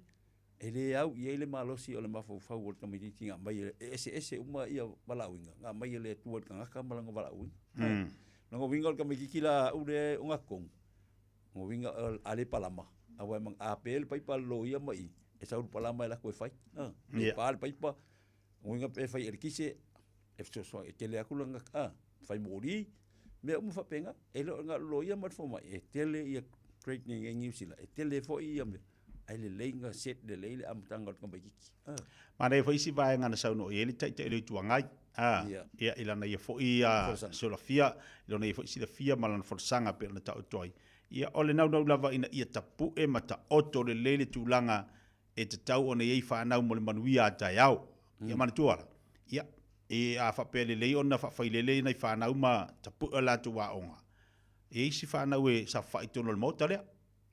e le au i ai le malosi o le mafaufau o le tamaitiiti na aumai e eseese uma ia valaauina na aumai e le Atua i le tagata ma lana valaauina. Lona uiga o le tamaitiiti la a au lea e ogatotonu Lona uiga a le palama, aua e a pe le paipa a le loia ma i, e sau le palama e alu atu e fai. Pe pa le paipa, lona uiga pe fai eletise, e fesoasoani, e tele atu lana, fai moli, mea uma faapena. E le o na o le loia ma le fomai, e tele ia trade nei i Niu Sila, e tele foi ia mea, ae lelei ona set lelei le amataga o le tamaitiiti. Manaia foi isi vaega na saunoa i ai le Taitai o le Itu Agai, ia, i lana ia foi solafia, i lona ia foi silafia ma lana folasaga pei ona taoto ai. Ia, o le naunau lava ina ia tapu'e ma taoto lelei le tulaga e tatau ona i ai fanau mo le manuia a taeao. Ia manatua la, ia, e a faapea lelei ona faafailele nai fanau ma tapu'e a latou aoga, e i ai isi fanau e saofai i totonu o le Maota lea.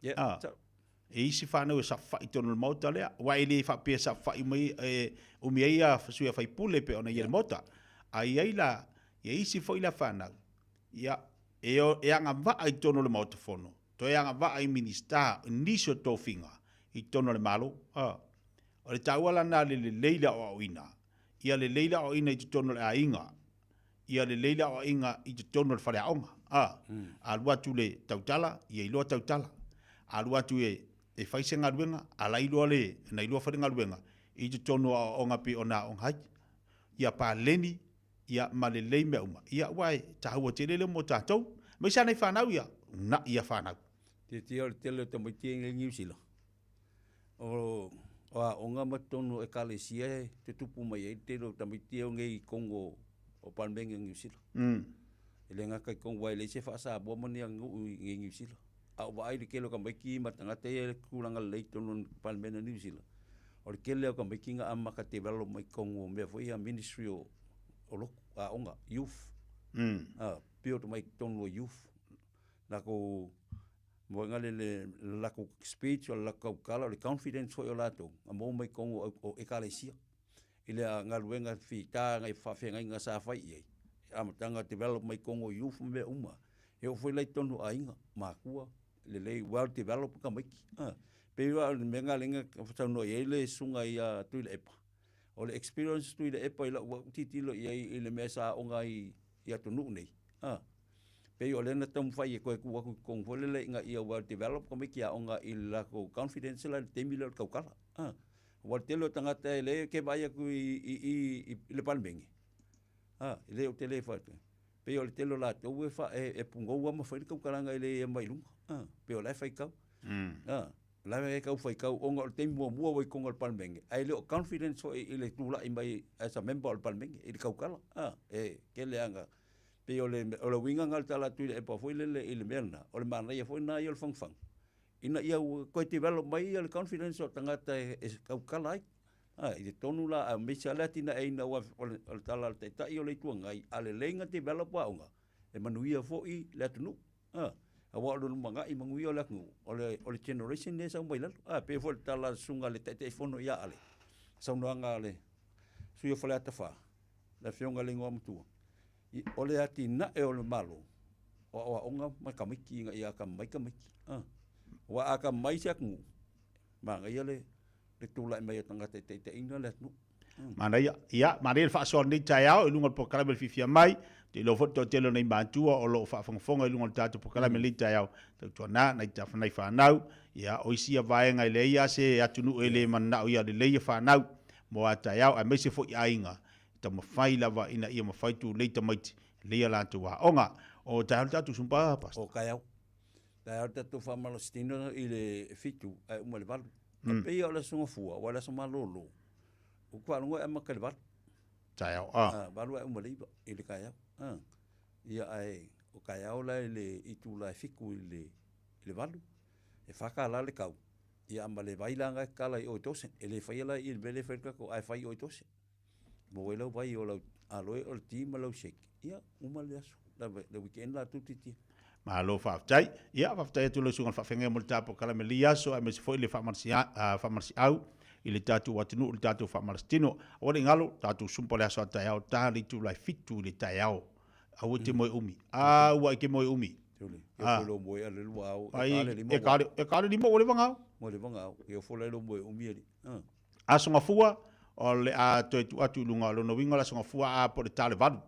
E i ai isi fanau e saofai i totonu o le Maota lea, aua e le faapea e saofai uma e umi ai ia sui usufono pei ona i ai i le Maota. A i ai la, e i ai isi foi la fanau, ia, e, e agavaa i totonu o le Maota Fono, toe agavaa i Minisita, i nisi o tofiga i totonu o le Malo. O le taua la lena le lelei le aoaoina, ia lelei le aoaoina i totonu o le aiga, ia lelei le aoaiga i totonu o le faleaoga. A, alu atu le tautala, ia iloa tautala. Alu atu e, e fai se galuega, a la iloa le, na iloa fai le galuega i totonu o aoaoga pei ona aoga ai. Ia paleni, ia ma lelei mea uma. Ia aua e taua tele lea mo tatou. Aemaise lava nai fanau ia, uunai ia fanau. Tiatia o le tele o tamaiti i Niu Sila. O aoga ma totonu o ekalesia e tutupu mai ai le tele o tamaiti ia nei i totonu o Palemene o Niu Sila. E le gata i totonu aua e leai se faa-Samoa ma ni aganuu i inei i Niu Sila. A ou vaai i le tele o tamaiti ma tagata ia i le tulaga lelei i totonu o le Palemene o Niu Sila, O le tele o tamaiti na amata develop mai totonu o mea foi ia ministry o o lotu, aoga, youth. Build mai totonu o youth. Latou moega le le latou speech o le latou tautala o le confidence foi o latou na maua mai totonu o o Ekalesia i le galuega fita nai faafeagaiga sa fai i ai, amataga develop mai totonu o youth ma mea uma. E oo foi la i totonu o aiga, matua, lelei well develop tamaiti. Pei la o le mea lena lea na saunoa i ai le susuga ia Tuilaepa, o le experience Tuilaepa i lau tilotilo i ai i le mea sa aoga ai i atunuu nei, pei o lea na taumafai e toe tuu atu i totonu foi lele ina ia well develop tamaiti aoga i le latou confidence la i le taimi lea o le tautala. Aua o le tele o tagata e lea e te vaai atu i le Palemene, e le o tele fai atu, pei o le tele o latou e fa e pugou lava ma fai le tautalaga e le mai i luga, pei o la e faitau. O la e tau faitau ona o le taimi muamua ua i totonu o le Palemene, ae le o confidence foi i le tulai mai as a member o le Palemene i le tautala, e tele lava ina pei o le o le uiga lena o le tala a Tuilaepa foi lele i le mea lena, o le manaia foi lena ia o le fagufagu, ina ia toe develop mai le confidence o tagata e tautala ai. I totonu la, aemaise lava le atinaeina aua o le tala a le Taitai o le Itu Agai, a lelei ona develop aoga, e manuia foi le atunuu. Aua o le lumanai manuia o le atunuu, o le generation lea e sau mai lalo. E pei foi o le tala a le susuga i le Taitaifono ia Ale, saunoaga a le sui usufono o Faleata 4, le Afioga i le Igoamatua, o le atinae o le Malo, o aoaoga ma tamaiti ina ia atamamai tamaiti. Aua a atamamai se atunuu, manaia le le tulai mai o tagata e taitaiina le atunuu. Manaia, ia, manaia le faasoa o lenei taeao i luga o le polokalame o le Fiafia Mai. Ou te iloa foi le toatele o nai matua o lo o faafogafoga i luga o le tatou polokalame i lenei taeao. Tautuana, nai nai fanau, ia, o isi ia vaega e leai lava se atunuu e le mananao ia lelei ia fanau mo a taeao, aemaise foi aiga, e taumafai lava ina ia mafai tulei tamaiti, lelei a latou aoga. O taeao le tatou Zumba, Pastor? O taeao. Taeao le tatou faamalositino i le 7 ae uma i le 8. E pei o le Aso Gafua, aua o le aso malolo, ou te faalogo e amata i le 8. Taeao, a. 8 ae uma i le 9 i le taeao. Ia ae o taeao la i le itula e 7 i le 8, e $4 le tau, ia ma le vai la na e tatala i o i Dawson. E le faia la i i le mea lea e fai ai le tatou, ae fai i o i Dawson. Maua ai lau vai o lau aloe o le ti ma lau shake, ia uma le aso, le weekend la atu titia. Malo faafetai. Ia, faafetai atu i lau susuga i le faafeagaiga mo le ta polokalame i lenei aso, aemaise foi le faamalosiau i le tatou atunuu i le tatou faamalositino. Aua ne i galo, tatou sumpa le aso a taeao, ta le itula e 7 i le taeao. Aua e te moe umi. Aua e te moe umi. Ah. E ka le lima ua leva gao. Ua leva gao. E ofo lai lo moe umi ali. Aso Gafua, o le a toe tuu atu i luga. O lona uiga o le Aso Gafua a po o le ta le 8.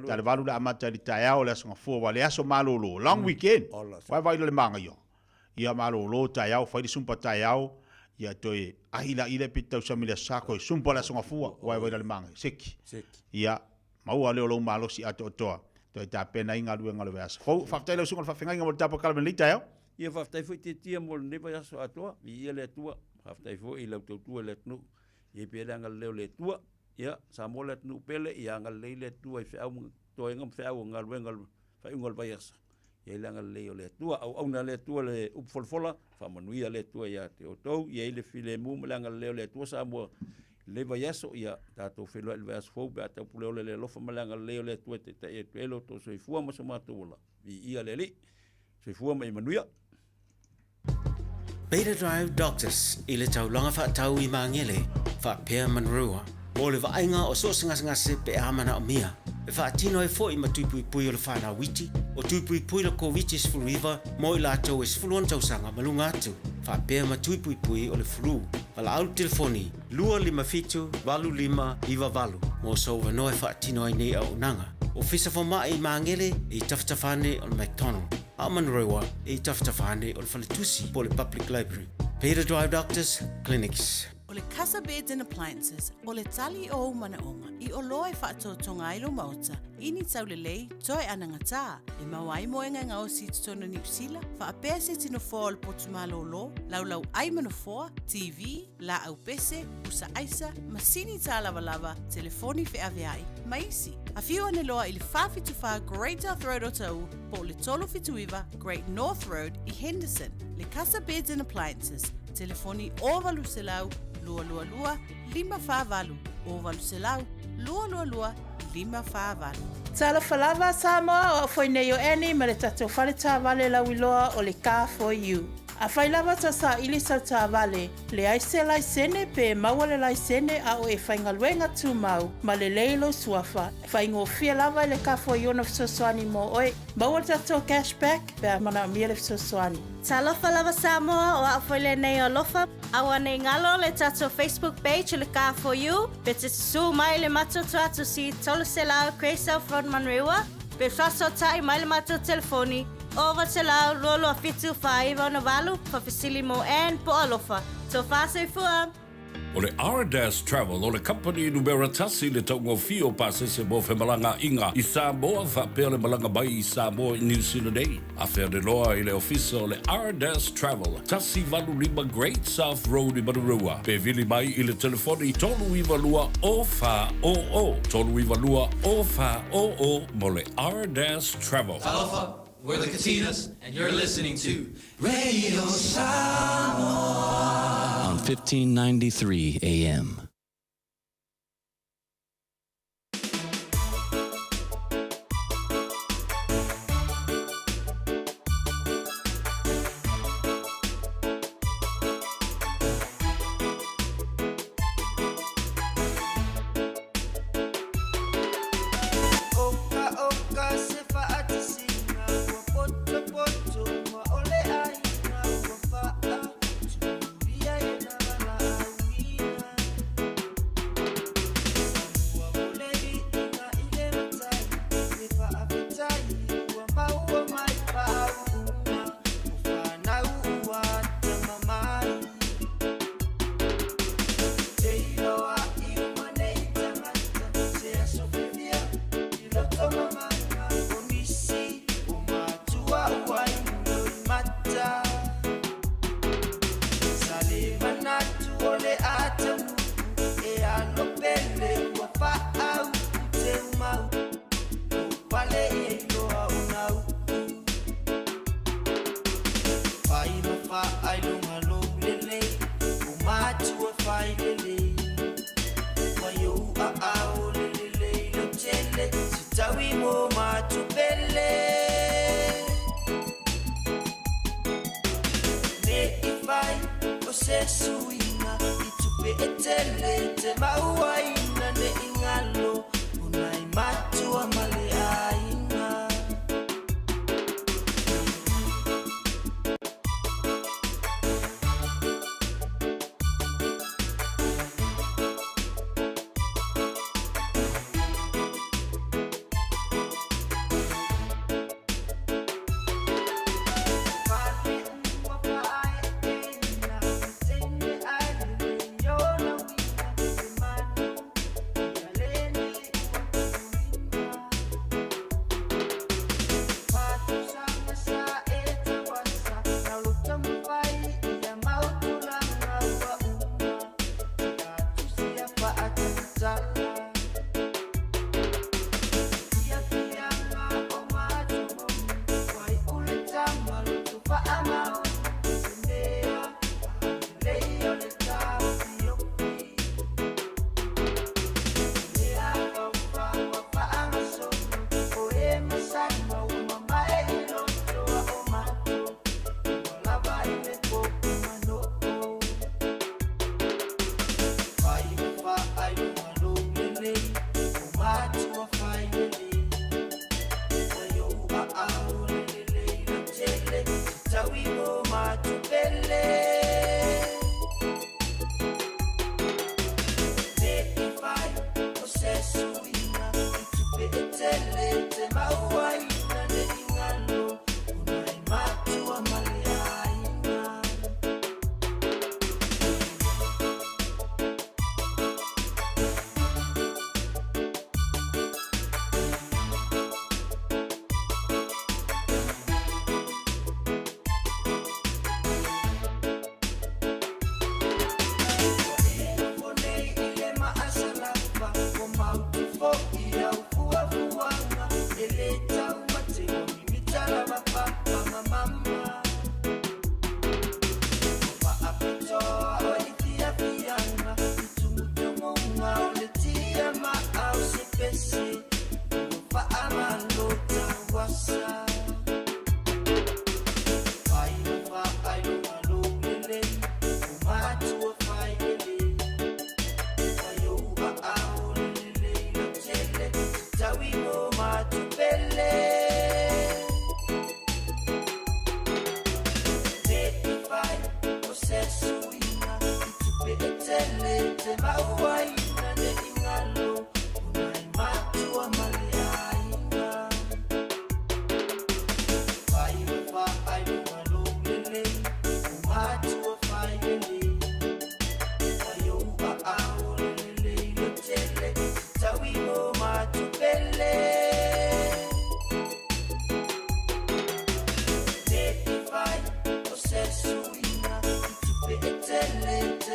Ta le 8 le amata i le taeao o le Aso Gafua, aua o le aso malolo, long weekend. Uae vaai loa le magaia. Ia malolo taeao, fai le sumpa taeao, ia toe ahi laʻi lea pe tausami i le Aso Sa, toe sumpa le Aso Gafua, uae vaai loa le magaia. Seki. Ia, maua lea o lou malosi atoatoa, toe tapena ai galuega o le vaiaso fou. Faafetai lau susuga i le faafeagaiga mo le tapokala i lenei taeao. Ia faafetai foi Tietia mo lenei vaiaso atoa, viia le Atua. Faafetai foi i lau tautua i le atunuu, ia i pea le agalelei o le Atua. Ia, Samoa le atunuu pele, ia agalelei le Atua i feau ma toega ma feau o galuega o le faaiuga o le vaiaso. Ia i le agalelei o le Atua. Auauna le Atua le upu folafola, faamanuia le Atua ia te outou, ia i le filemu ma le agalelei o le Atua Samoa i lenei vaiaso, ia tatou feiloai i le vaiaso fou pe a taupuleola i le alofa ma le agalelei o le Atua e taitai atu ai lo outou soifua ma so matou ola. Viia le Alii. Soifua ma ia manuia. Beta Drive Doctors i le taulaga faatau i Magele faapea Manurewa mo le vaaiga o so o se gasegase pe a manaomia. E faatino ai foi ma tuipuipui o le whanau iti, o tuipuipui le Koviti-19 mo i latou e 16 tausaga ma luga atu, faapea ma tuipuipui o le flu. Valaau le telefoni 257 8598 mo sou avanoa e faatino ai nei auaunaga. Ofisa Fomai i Magele i tafatafa ane o le McDonald, a o Manurewa i tafatafa ane o le Faletusi po o le Public Library. Peter Drive Doctors Clinics. O le Casa Beds and Appliances, o le tali o ou manaoga i oloa e faatotoga ai lou maota i ni taulelei toe anagatā e maua ai moega e gaosi i totonu o Niu Sila, faapea se tino foa o le potu malōlō, laulau ai ma nofoa, TV, laau pese, pusa aisa, masini tālavalava, telefoni feaveai, ma isi. Afio ane loa i le 474 Great South Road o Taʻu po o le 379 Great North Road i Henderson. Le Casa Beds and Appliances, telefoni 0800 222 548. 0800 222 548. Talofa lava Samoa, o au foi nei o Annie ma le tatou fale taavale lauiloa o le Car For You. Afai lava tau saili sau taavale, leai se laisene pe maua le laisene a o e faigaluega tumau ma lelei lou suafa, faigofie lava i le Car For You ona fesoasoani mo oe. Maua le tatou cash back pe a manaomia le fesoasoani. Talofa lava Samoa, o au foi lenei o Alofa. Aua nei galo le tatou Facebook page o le Car For You, pe te susū mai i le matou tuatusi 300 Grey South Road Manurewa, pe faasootai mai le matou telefoni 0800 227 4968, faafesili mo Ann po o Alofa. Tofa soifua! O le Ardas Travel o le kamupani numera tasi i le taugofie o pasese mo femalagaaiga i Samoa faapea le malaga mai i Samoa i Niu Sila nei. Afea loa i le ofisa o le Ardas Travel, 185 Great South Road i Manurewa, pe vili mai i le telefoni 392 0400, 392 0400 mo le Ardas Travel. Talofa, we're the Katinas, and you're listening to Radio Samoa on 1593 AM. Oka se faatasina ua potopoto ma o le aiga ua faatulia e na valaauina. Ua mo le viiga i le matai le faafetai ua maua mai faauuga o fanau ua tamamai. Te iloa i uma nei tagata se aso fefia i loto mamana o nisi o matua ua inulo i mata. Sa le manatu o le a taunuu e alo pele ua faauu te umau o pale ia iloa ona uu. Fai ma faailoga lou lelei o matua fai lelei. Mai ou aao le lelei lautele se taui mo matou pele. Ne i fai o se suiga i tupe e tele te mauaina ne i galo ona i matua ma le aiga. Fale ua faaeeina teine ae lelei ona uiga e manu.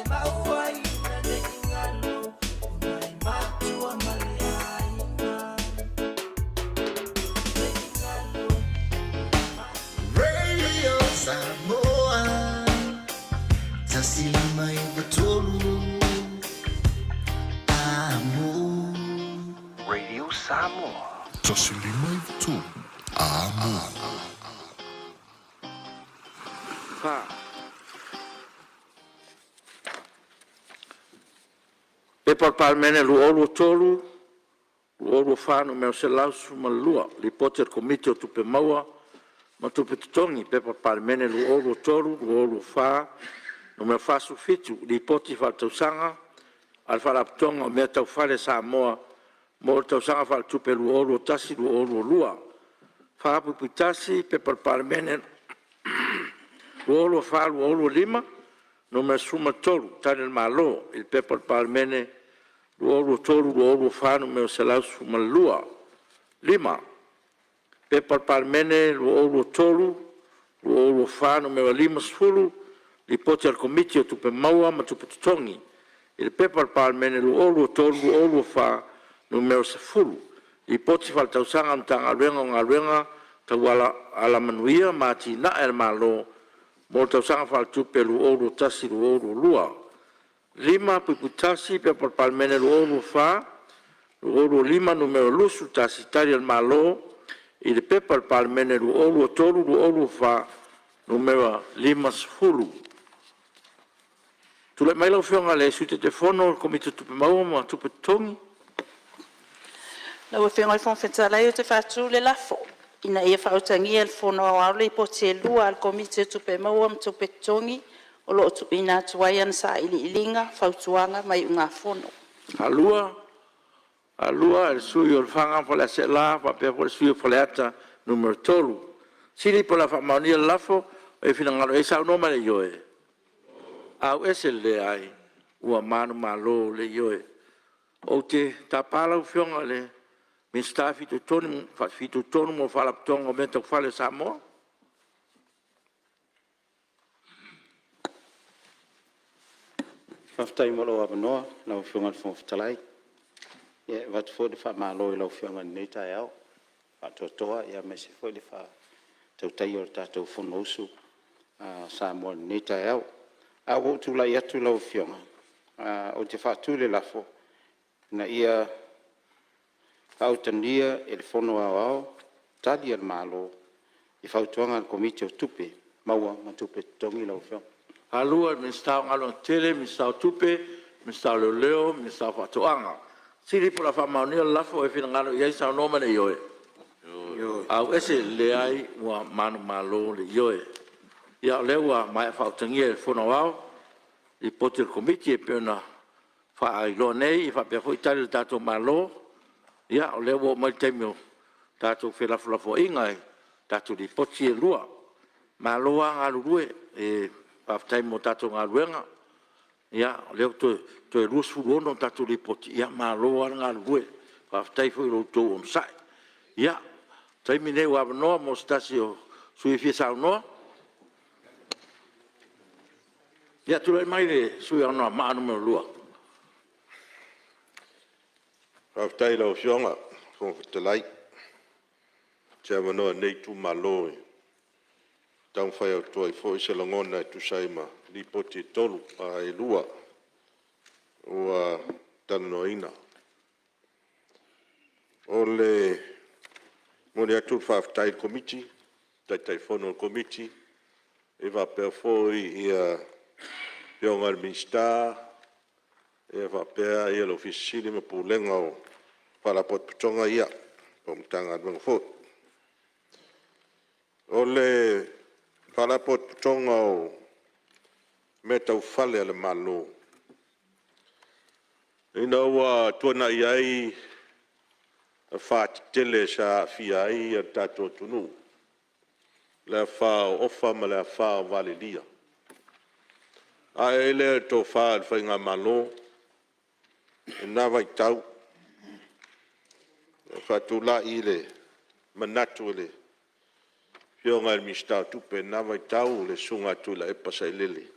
mauaina ne i galo ona i matua ma le aiga. Ne i galo. Radio Samoa 159 Amo. Radio Samoa. 159 Amo. Fa. Pepa o le Palemene 2023, 2024 Nu.112, Lipoti a le Komiti o Tupe Maua ma Tupe Totogi. Pepa o le Palemene 2023, 2024 Nu.47, Lipoti Faaletausaga a le Faalapotopotoga o Mea Tau Fale a Samoa mo le Tausaga Faaletupe 2021/2022. 4.1 Pepa o le Palemene 2024/2025 Nu.13, Tali a le Malo i le Pepa a le Palemene 2023/2024 Nu.112. 5. P.P. 2023/2024 Nu.50, Lipoti a le Komiti o Tupe Maua ma Tupe Totogi i le Pepa a le Palemene 2023/2024 Nu.10, Lipoti Faaletausaga a le Matagaluega o Galuega Tau Alamanuia ma Atinae a le Malo mo le Tausaga Faaletupe 2021/2022. 5.1 P.P.2023/2024 Nu.21, Tali a le Malo i le Pepa a le Palemene 2023/2024 Nu.50. Tulai mai lau Afioga i le Sui Taitaifono o le Komiti o Tupe Maua ma Tupe Totogi. Lau Afioga i le Fofoga Fetalai ou te faatu le lafo, Ina ia faautagia e le Fono Aoao Lipoti e lua a le Komiti o Tupe Maua ma Tupe Totogi o lo o tuuina atu ai ana Sailiiliga, Fautuaga ma Iugafono. Faalua e le sui usufono o Lefaga ma Faleaseela faapea foi le sui usufono o Faleata 3. O fesili po o le a faamaonia le lafo. O ai e finagalo i ai saunoa mai i le ioe. AUESE le LEAI. Ua manumalo le Ioe. Ou te tapa lau Afioga i le Minisita e fitoitonu mo Faalapotopotoga o Mea Tau Fale a Samoa. Faafetai mo lou avanoa lau Afioga i le Fofoga Fetalai. E avatu foi le faamalo i lau Afioga i lenei taeao faatoatoa aemaise foi le faatautaia o le tatou Fonousu a Samoa i lenei taeao. Ae ua ou tulai atu lau Afioga ou te faatu le lafo, Ina ia faautagia e le Fono Aoao Tali a le Malo i Fautuaga a le Komiti o Tupe Maua ma Tupe Totogi lau Afioga. Faalua e le Minisita o Galuega Tetele, Minisita o Tupe, Minisita o Leoleo, Minisita o Faatoaga. O fesili po o le a faamaonia le lafo. O ai e finagalo i ai saunoa mai i le ioe. AUESE le LEAI. Ua manumalo le Ioe. Ia o lea ua maea faautagia e le Fono Aoao Lipoti a le Komiti e pei ona faailoa nei faapea foi Tali a le tatou Malo. Ia o lea ua oo mai le taimi o tatou felafolafoaiga i tatou Lipoti ia e lua. Malo lava galulue, faafetai mo tatou galuega. O lea ua toe 26 a tatou Lipoti, ia malo lava le galulue, faafetai foi i lo outou onosai. Ia o le taimi lenei ua avanoa mo se tasi o sui usufono e fia saunoa. Ia tulai mai le sui usufono mo Anoamaa 2. Faafetai i lau Afioga i le Fofoga Fetalai mo se avanoa o lenei itumalo e taumafai atu ai foi se lagona e tusa ai ma Lipoti e 2 ua talanoaina. E momoli atu le faafetai i le Komiti, Taitaifono o le Komiti faapea foi Afioga i le Minisita faapea le Ofisa Sili o Pulega ma Pulega o Faalapotopotoga ia po o Matagaluega foi. O le Faalapotopotoga o Mea Tau Fale a le Malo, ina ua tuanai ai afa tetele sa aafia ai le tatou atunuu, le afa o Ofa ma le afa o Valelia, ae ai lea o le tofa i le faigamalo i lena vaitau, faatulai le manatu i le Afioga i le Minisita o Tupe i lena vaitau le Susuga ia Tuilaepa Sailele.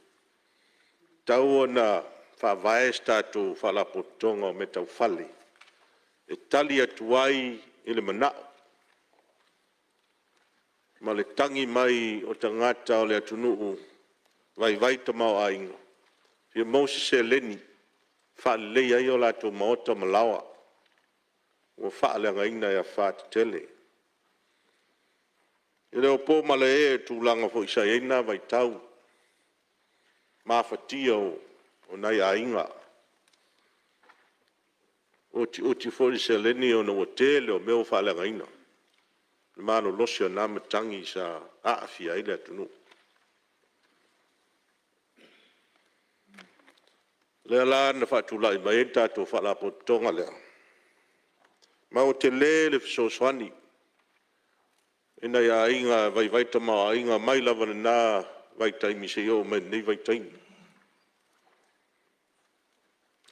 tatau ona faavae se tatou Faalapotopotoga o mea tau fale, e tali atu ai i le manao ma le tagi mai o tagata o le atunuu vaivai tamaoaiga, fia maua se seleni e faaleleia ai o latou maota ma laoa ua faaleagaina e afa tetele. E le o po malae i le tulaga foi sa i ai lena vaitau, mafatia o nai aiga, ua utiuti foi le seleni ona ua tele o mea ua faaleagaina, le malolosi o na matagi sa aafia ai le atunuu. O lea la na faatulai mai ai le tatou Faalapotopotoga lea, ma ua tele le fesoasoani i nai aiga e vaivai le tamaoaiga mai lava i lena vaitaimi seia oo mai lenei vaitaimi.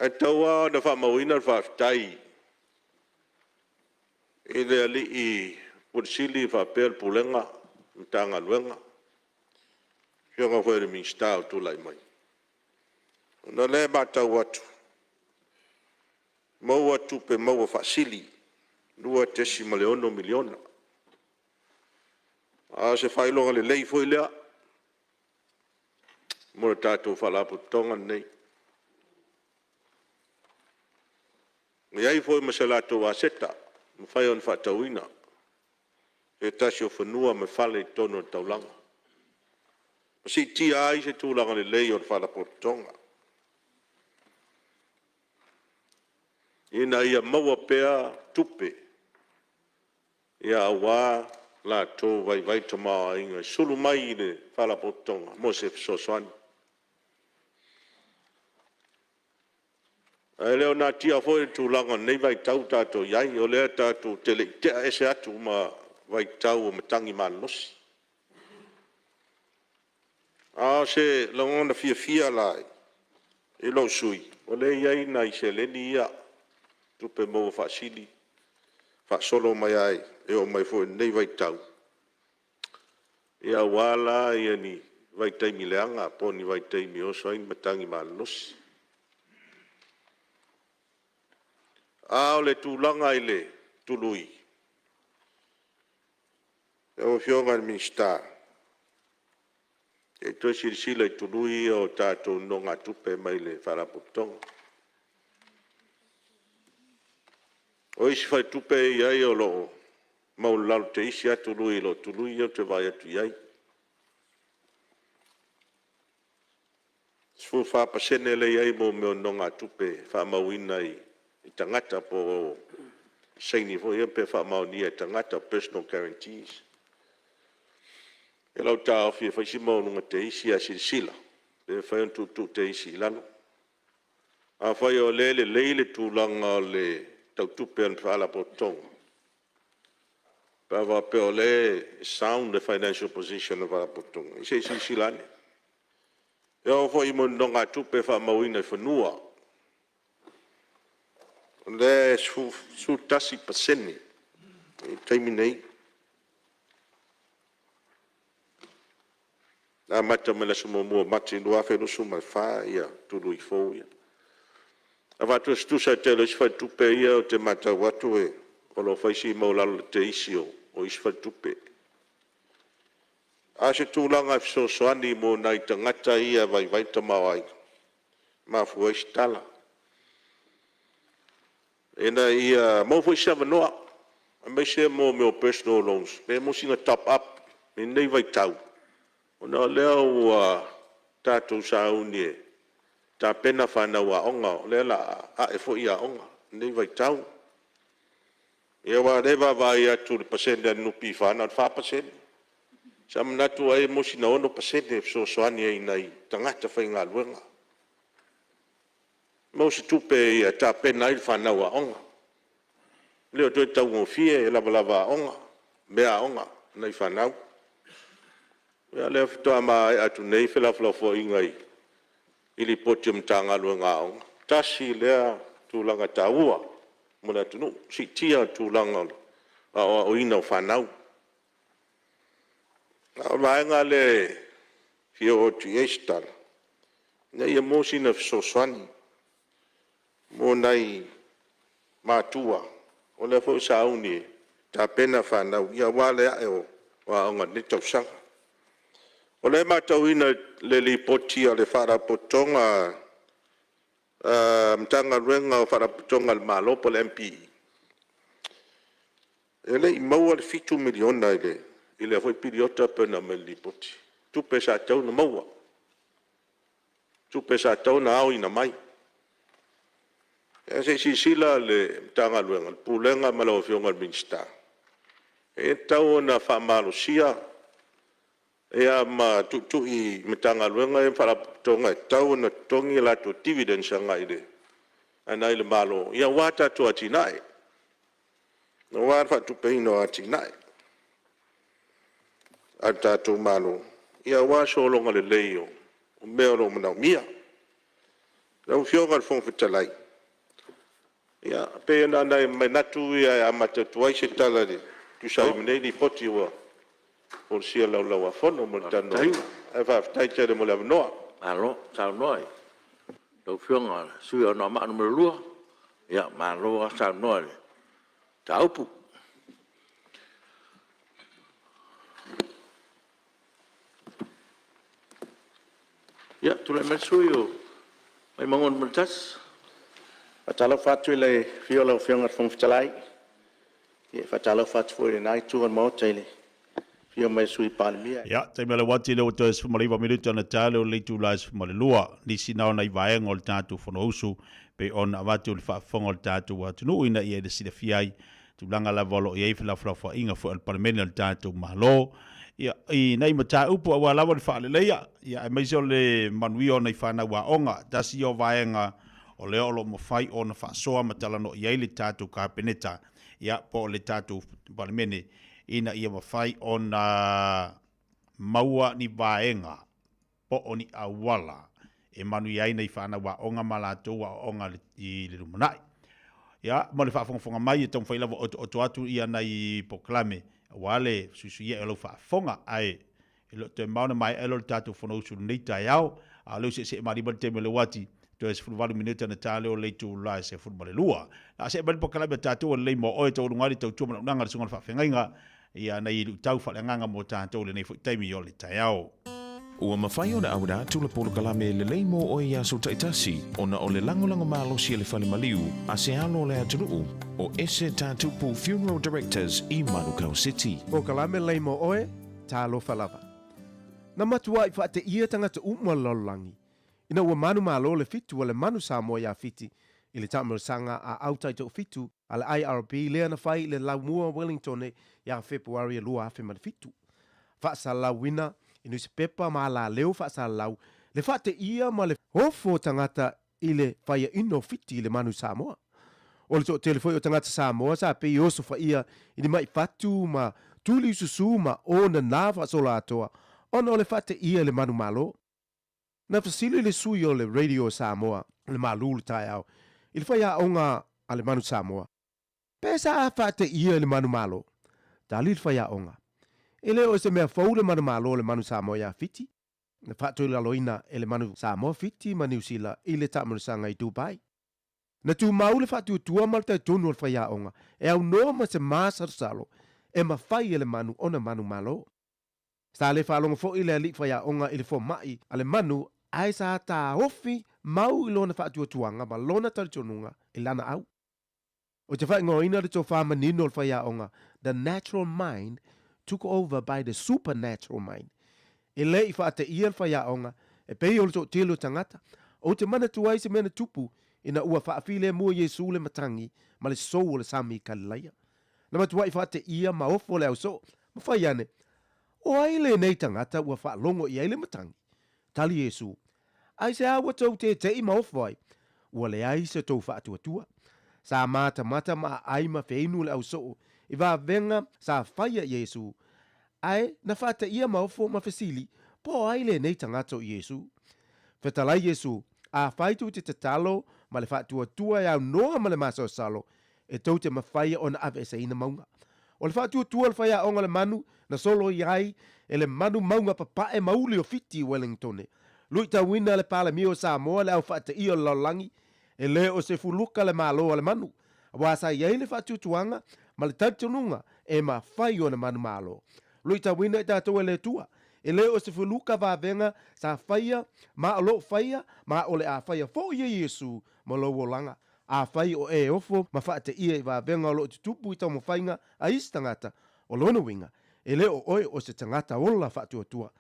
Ae tatau lava ona faamauina le faafetai i le alii Ofisa Sili faapea le Pulega ma le Matagaluega, le Afioga foi i le Minisita o tulai mai, ona o lea e matau atu, maua tupe maua faasili $2.6 miliona. A o se faailoga lelei foi lea mo le tatou Faalapotopotoga lenei. E i ai foi ma se latou aseta ua mafai ona faatauina, se tasi o fanua ma fale i totonu o le taulaga, ma siitia ai se tulaga lelei o le Faalapotopotoga, ina ia maua pea tupe aua latou vaivai tamaoaiga e sulu mai i le Faalapotopotoga mo se fesoasoani. Ae le o natia foi le tulaga o lenei vaitau ua tatou i ai, o lea tatou te le i tea ese atu ma vaitau o matagi malolosi. A o se lagona fiafia la i lou sui usufono, o lea e i ai nai seleni ia, tupe maua faasili faasolo mai lava e oo mai foi i lenei vaitau, aua la ni vaitaimi leaga po o ni vaitaimi e oso ai ni matagi malolosi. A o le tulaga i le tului, lau Afioga i le Minisita, se i toe silasila i tului ia o tatou nonogatupe mai le Faalapotopotoga. O isi faletupe ia e i ai o lo o maualalo te isi lava tului i lo tului ia ou te vaai atu i ai. E 14% lea e i ai mo mea o nonogatupe faamauina i tagata po o saini foi ia pe faamaonia e tagata, personal guarantees. I lau taofi e fai si maualuga teisi, ae silasila pe mafai ona tuutuu teisi i lalo. Afai o lea e lelei le tulaga tau tupe a le Faalapotopotoga, pe a faapea o lea e sound le financial position a le Faalapotopotoga, ia se i silasila ane. E oo foi i mea o nonogatupe faamauina i fanua, o lea e 11% i le taimi nei, na amata mai le aso 1 o Mati 2024 tului fou ia. A faatusatusa i le tele o isi faletupe ia ou te matau atu o lo o fai si maualalo teisi o isi faletupe. A o se tulaga e fesoasoani mo nai tagata ia e vaivai le tamaoaiga e mafua ai se tala, ina ia maua foi se avanoa, aemaise mo mea o personal loans, pe maua sina top up i lenei vaitau, ona o lea ua tatou sauni e tapena fanau aoga, o lea o le a ae foi aoga i lenei vaitau. Ia aua o lea e vaavaai atu i le pasene a le NPF na o le 4%. Sa manatu ai e maua sina 6% e fesoasoani ai i nai tagata faigaluega, maua se tupe e tapena ai le fanau aoga. E le o toe taugofie le lavalava aoga, meaaoga a nai fanau. Ia o lea faatoa maea atu nei felafolafoaiga i Lipoti a Matagaluega o Aoga, tasi lea tulaga taua mo le atunuu, siitia le tulaga o le aoaoina o fanau. A o le vaega lea e fia oo atu i ai se tala, ina ia maua sina fesoasoani mo nai matua o lea foi ua sauni e tapena fanau aua le ae o aoga i lenei tausaga. O lea e matauina i le Lipoti a le Faalapotopotoga Matagaluega o Faalapotopotoga a le Malo po o le MPE, e le i maua le $7 miliona i lea foi piriota pei ona aumai i le Lipoti, tupe sa tatau ona maua, tupe sa tatau ona aoina mai. Ae se i silasila le Matagaluega, le Pulega ma lau Afioga i le Minisita, e tatau ona faamalosia ma tuitui i Matagaluega ia ma Faalapotopotoga e tatau ona totogi a latou dividends agai i le Malo aua tatou atinae, aua le faatupeina o atinae a le tatou Malo, aua le sologa lelei o mea o lo o manaomia. Lau Afioga i le Fofoga Fetalai, ia e pei na o nai manatu ia e amata atu ai se tala e tusa ai ma nei Lipoti ua folasia i le Laulau-a-Fono mo le talanoaina. Ae faafetai tele mo le avanoa. Malo saunoa i lau Afioga i le sui usufono mo Anoamaa 2. Ia malo lava saunoa i le mataupu. Ia, tulai mai le sui usufono mo Vaimauga 1. E faatalofa atu i le afio o lau Afioga i le Fofoga Fetalai, e faatalofa atu foi i lena Itu o le Maota i le afio mai o le Sui Palemia. Ia, taimi o le uati lea ua toe 19 minute ona ta lea o le itula e 12. Nisi na o nai vaega o le tatou Fonousu pei ona avatu i le faafofoga o le tatou atunuu ina ia silafia ai tulaga lava o lo o i ai felafolafoaiga foi a le Palemene o le tatou Malo ia, i nai mataupu aua lava le faaleleia, ia, aemaise o le manuia o nai fanau aoga. Tasi ia o vaega o lea o lo o mafai ona faasoa ma talanoa i ai le tatou Kapeneta, ia, po o le tatou Palemene, ina ia mafai ona maua ni vaega po o ni auala e manuia ai nai fanau aoga ma latou aoaoga i le lumanai. Ia, mo le faafogafoga mai, e taumafai lava otooto atu ia nai polokalame aua le fesuisuiai o lau faafofoga, ae e le o toe mamao ona maea loa le tatou Fonousu i lenei taeao, a o lea ua seesee malie mai le taimi o le uati, toe 18 minute ona ta lea o le itula e 12. O le a see mai le polokalame a tatou e lelei mo oe, taualuga ai le tautua ma le auaunaga a le Susuga i le Faafeagaiga, ia nai luitau faaleagaga mo tatou i lenei foi taimi o le taeao. Ua mafai ona auina atu le polokalame lelei mo oe i aso taitasi ona o le lagolago malosi a le fale maliu a se alo o le atunuu o Ese Tatupu Funeral Directors i Manukau City. Polokalame lelei mo oe, talofa lava. Na matuai faateia tagata uma o le lalolagi ina ua manumalo le fitu a le Manu Samoa ia Fiti i le taamilosaga a Au Taitoafitu a le IRB lea na fai i le Laumua Wellingtone ia Fepuari 2007. Faasalalauina i nusipepa ma alaleo faasalalau le faateia ma le ofo o tagata i le faiaina o Fiti i le Manu Samoa. O le toatele foi o tagata Samoa sa pei e osofaia i ni mai fatu ma tuliususu ma onana faasoloatoa ona o le faateia i le manumalo. Na fesili le sui o le Radio Samoa le malu le taeao i le faiaoga a le Manu Samoa, Pe sa faateia i le manumalo? Tali le faiaoga, E le o se mea fou le manumalo o le Manu Samoa ia Fiti. Na faatoilaloina e le Manu Samoa Fiti ma Niu Sila i le taamilosaga i Dubai. Na tumau le faatuatua ma le talitonu o le faiaoga e aunoa ma se masalosalo e mafai e le manu ona manumalo. Sa le faalogo foi le alii faiaoga i le fomai a le manu ae sa taofi mau i lona faatuatuaga ma lona talitonuga i lana au. Ou te faaigoaina le tofa manino o le faiaoga The Natural Mind Took Over by the Supernatural Mind. E le i faateia le faiaoga e pei o le toatele o tagata. Ou te manatua ai se mea na tupu ina ua faafilemu e Iesu le matagi ma le sou o le sami i Kalilaia. Na matuai faateia ma ofo le ausoo, ma fai ane, O ai lenei tagata ua faalogo i ai le matagi? Tali Iesu, Aisea ua tou teteʻi ma ofo ai? Ua leai se tou faatuatua. Sa matamata ma aai ma feinu le ausoo i vavega sa faia i Iesu, ae na faateia ma ofo ma fesili, Po ai lenei tagata o Iesu? Fetalai Iesu, Afai tou te tatalo ma le faatuatua e aunoa ma le masalosalo, e tou te mafai ona aveeseina mauga. O le faatuatua o le faiaoga o le manu na solo i ai e le manu mauga papae ma uli o Fiti i Wellingtone. Luitauina le Palemia o Samoa le au faateia o le lalolagi, e le o se fuluka le Malo a le manu, aua sa i ai le faatuatuaga ma le talitonuga e mafai ona manumalo. Luitauina i tatou e le Atua, e le o se fuluka vavega sa faia ma o lo o faia ma o le a faia foi e Iesu mo lou olaga. Afai o e ofo ma faateia i vavega o lo o tutupu i taumafaiga a isi tagata, o lona uiga, e le o oe o se tagata ola faatuatua.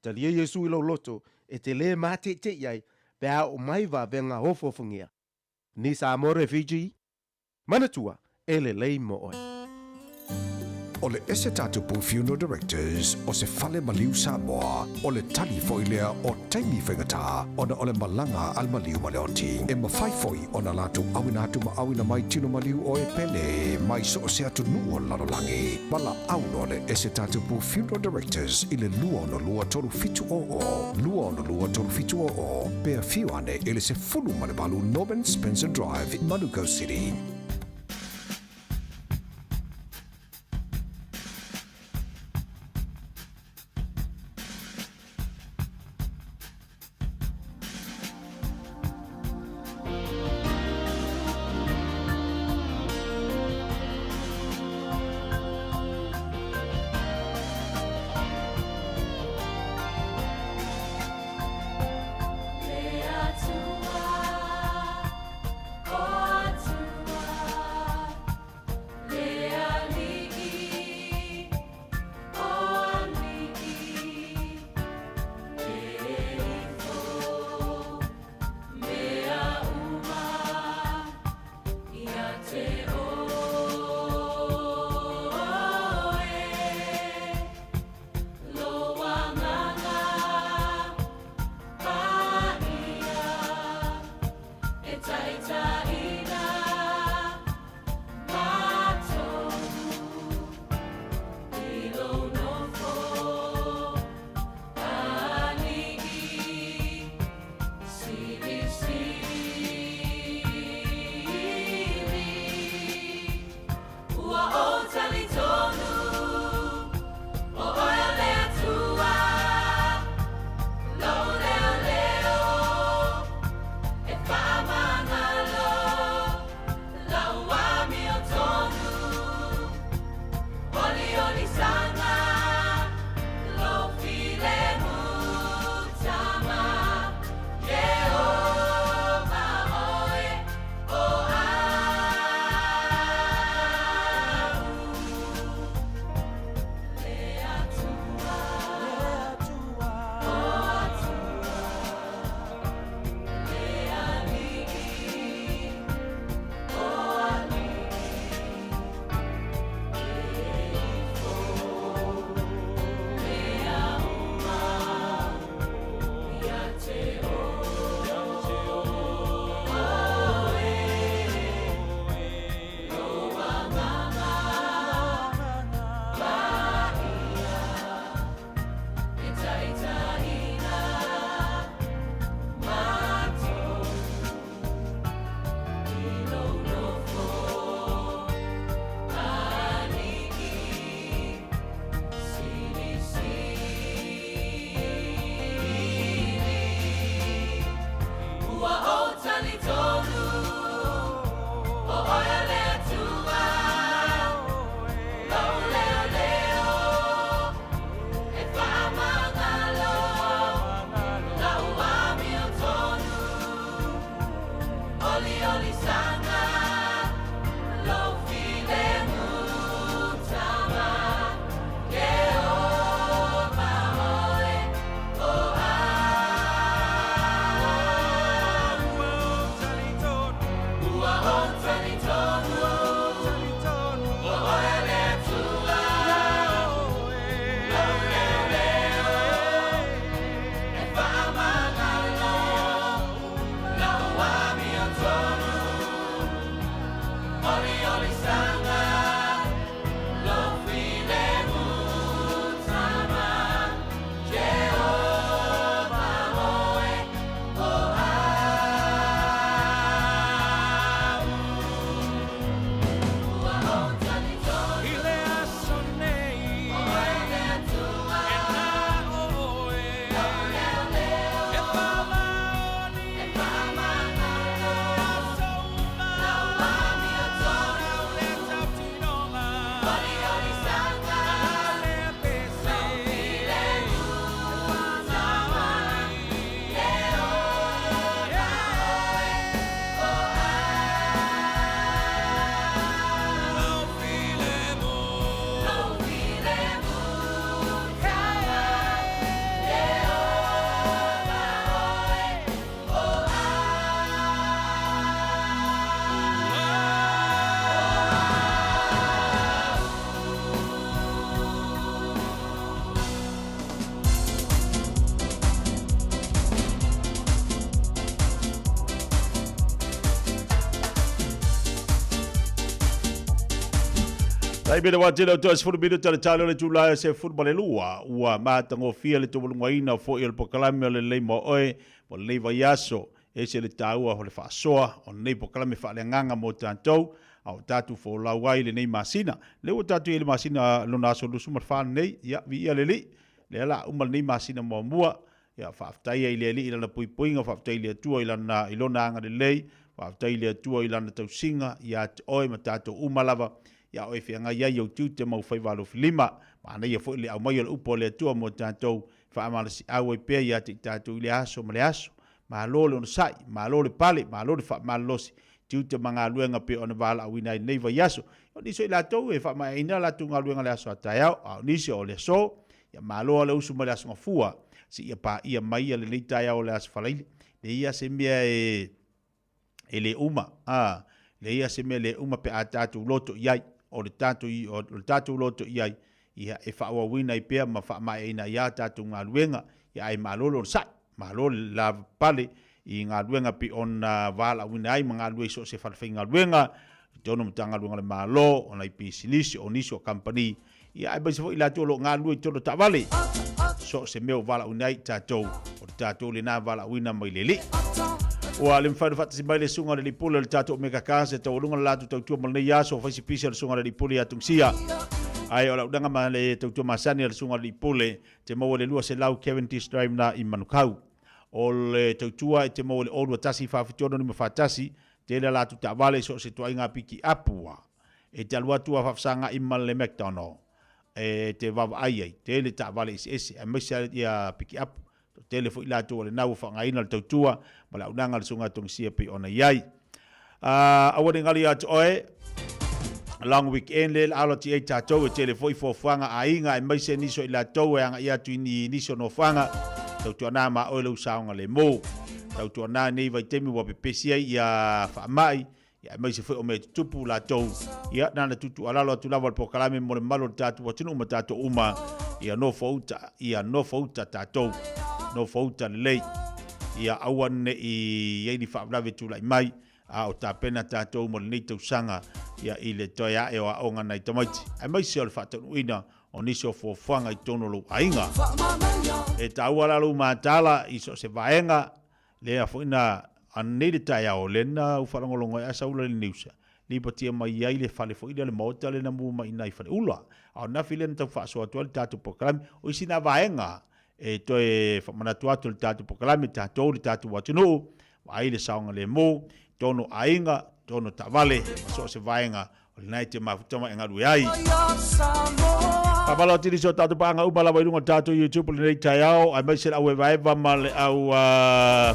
Talia Iesu i lou loto e te lē mateʻiteʻi ai pe a oo mai vavega ofofogia. Ni Samoa Refugee, Manatua e lelei mo oe. O le Ese Tatupu Funeral Directors o se fale maliu Samoa, o le tali foi lea o taimi faigata ona o le malaga a le maliu ma le oti. E mafai foi ona latou auina atu ma auina mai tino maliu o e pele mai so o se atunuu o le lalolagi. Valaau loa le Ese Tatupu Funeral Directors i le 262 3700, 262 3700, pe afio ane i le 18 Norman Spencer Drive, Manukau City. Le Atua, o Atua. Taimi le wā tele o toa 10 minuta le talo le tula e se fulu ma le lua. Ua matagofie le tuvalugaina foi o le pokalame o le lelei mo oe mo lenei vaiaso. E ese le taua o le faasoa o lenei pokalame faaleagaga mo tatou a o tatou folau ai lenei masina. Lea ua tatou i ai i le masina lona aso 24 lenei, ia viia le Alii, lea la a uma lenei masina muamua. Ia faafetai ai i le Alii i lana puipuiga, faafetai i le Atua i lana i lona agalelei, faafetai i le Atua i lana tausiga ia te oe ma tatou uma lava, ia oe e feagai ai i ou tiute ma ou faiva alofilima. Manaia foi le aumai o le upu a le Atua mo tatou e faamalosiau ai pea ia te i tatou i le aso ma le aso. Malo le onosai, malo le pale, malo le faamalolosi, tiute ma galuega pei ona valaauina ai lenei vaiaso. O nisi o i latou e faamaeaina a latou galuega i le aso a taeao, a o nisi o le aso, ia malo le usu mai le Aso Gafua, seia paia mai ia lenei taeao o le Aso Faraile. Leai lava se mea e e le uma, a, leai lava se mea e le uma pe a tatou loto i ai. O le tatou, o le tatou loto i ai, ia, e faaauauina ai pea ma faamaeaina ai a tatou galuega, ia ae malo le onosai, malo le lavapapale i galuega pei ona valaauina ai ma galulue i so o se falefaigaluega, i totonu o Matagaluega a le Malo, o nai pisinisi, o nisi o kamupani, ia aemaise foi i latou o lo o galulue i totonu o taavale. So o se mea ua valaauina ai i tatou, o le tatou lena valaauina mai le Alii. Ua le mafai ona faatasi mai le susuga i le Alii Pule o le tatou Omega Cars e taualuga le latou tautua mo lenei aso, fai si pisi o le susuga i le Alii Pule ia Tungisia. Ae o le auaunaga ma le tautua masani a le susuga i le Alii Pule te maua i le 200 Cavendish Drive na i Manukau. O le tautua e te maua i le 021 476 541, tele a latou taavale i so o se ituaiga piki apu a e te alu atu a faafesagai ma le McDonald e te vaavaai ai, tele taavale eseese aemaise ia pikiapu. Toatele foi latou o lena ua faaaogaina le tautua ma le auaunaga a le Susuga Togisia pei ona i ai. Aua ne i galo ia te oe, long weekend lea le alo atu i ai tatou, e tele foi fuafuaga a aiga aemaise nisi o i latou e agai atu i nisi o nofoaga. Tautuana ma oe lou saogalemu. Tautuana nei vaitaimi ua pepesi ai ia faamai, ia aemaise foi o mea tutupu latou, ia na ona tuutuualalo atu lava o le polokalame mo le mamalu o le tatou atunuu ma tatou uma, ia nofouta, ia nofouta tatou, nofouta lelei, ia aua ne i i ai ni faalavelave tulai mai, a o tapena tatou mo lenei tausaga ia i le toe ae o aoga nai tamaiti, aemaise o le faataunuuina o nisi o fuafuaga i totonu o lou aiga. E taua la lou mataala i so o se vaega Lea foi na anei le taeao lea na ou faalogologo ai a sau la le news lipatia mai ai le fale foi lea le maota lea na mua mai i Faleula. A o nafi lea na tau faasoa atu ai le tatou polokalame. O isi na vaega e toe faamanatu atu le tatou polokalame, tatou le tatou atunuu, vaai le saogalemu, tonu aiga, tonu taavale, ma so o se vaega O lena e te mafuta ma e galue ai. Faamalo atu i nisi o tatou paaga uma lava i luga o le tatou YouTube i lenei taeao, aemaise le au evaeva ma le au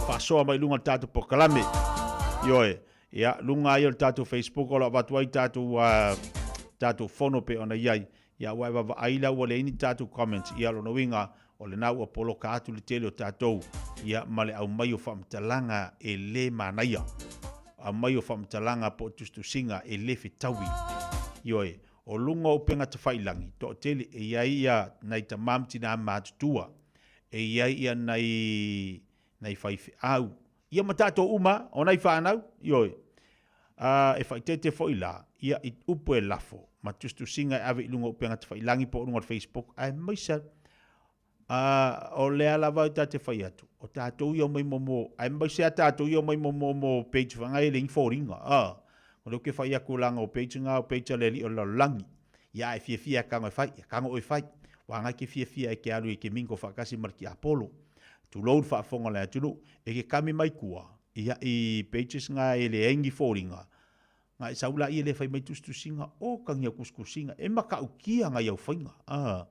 faasoa mai luga o le tatou polokalame. Ioe, ia, luga ai o le tatou Facebook o lo o avatu ai tatou, tatou fono pei ona i ai. Ia, ua e vaavaai la ua leai ni tatou comments, ia, lona uiga, o lena ua poloka atu le tele o tatou, ia, ma le aumai o faamatalaga e le manaia. Aumai o faamatalaga po o tusitusiga e le fetaui. Ioe, o luga o upega tafailangi, toatele e i ai ia nai tama ma tina matutua, e i ai ia nai, nai faifeau, ia ma tatou uma, o nai fanau, ioe. A, e faaeteete foi la, ia, i upu e lafo ma tusitusiga e ave i luga o upega tafailangi po o luga o le Facebook, aemaise a, o lea lava e ta te fai atu, o tatou ia omai momo, aemaise a tatou ia omai momo mo page whangai e le ingi fōringa, a, o lea ou ke fai atu langa o page ngā o page a le alii o le lalolagi, ia a e fiafia e kago e fai, ia kago oe fai, wa ngai ke fiafia e ke alu e ke mingo whaakasi ma le tiapolo, tulou le faafofoga a le atunuu, e ke kami mai kua, ia i pages ngā e leai ni fōringa, ngā e sau laia le fai mai tusitusiga, o kangia kusikusiga, e makaukia ngai au faiga, a,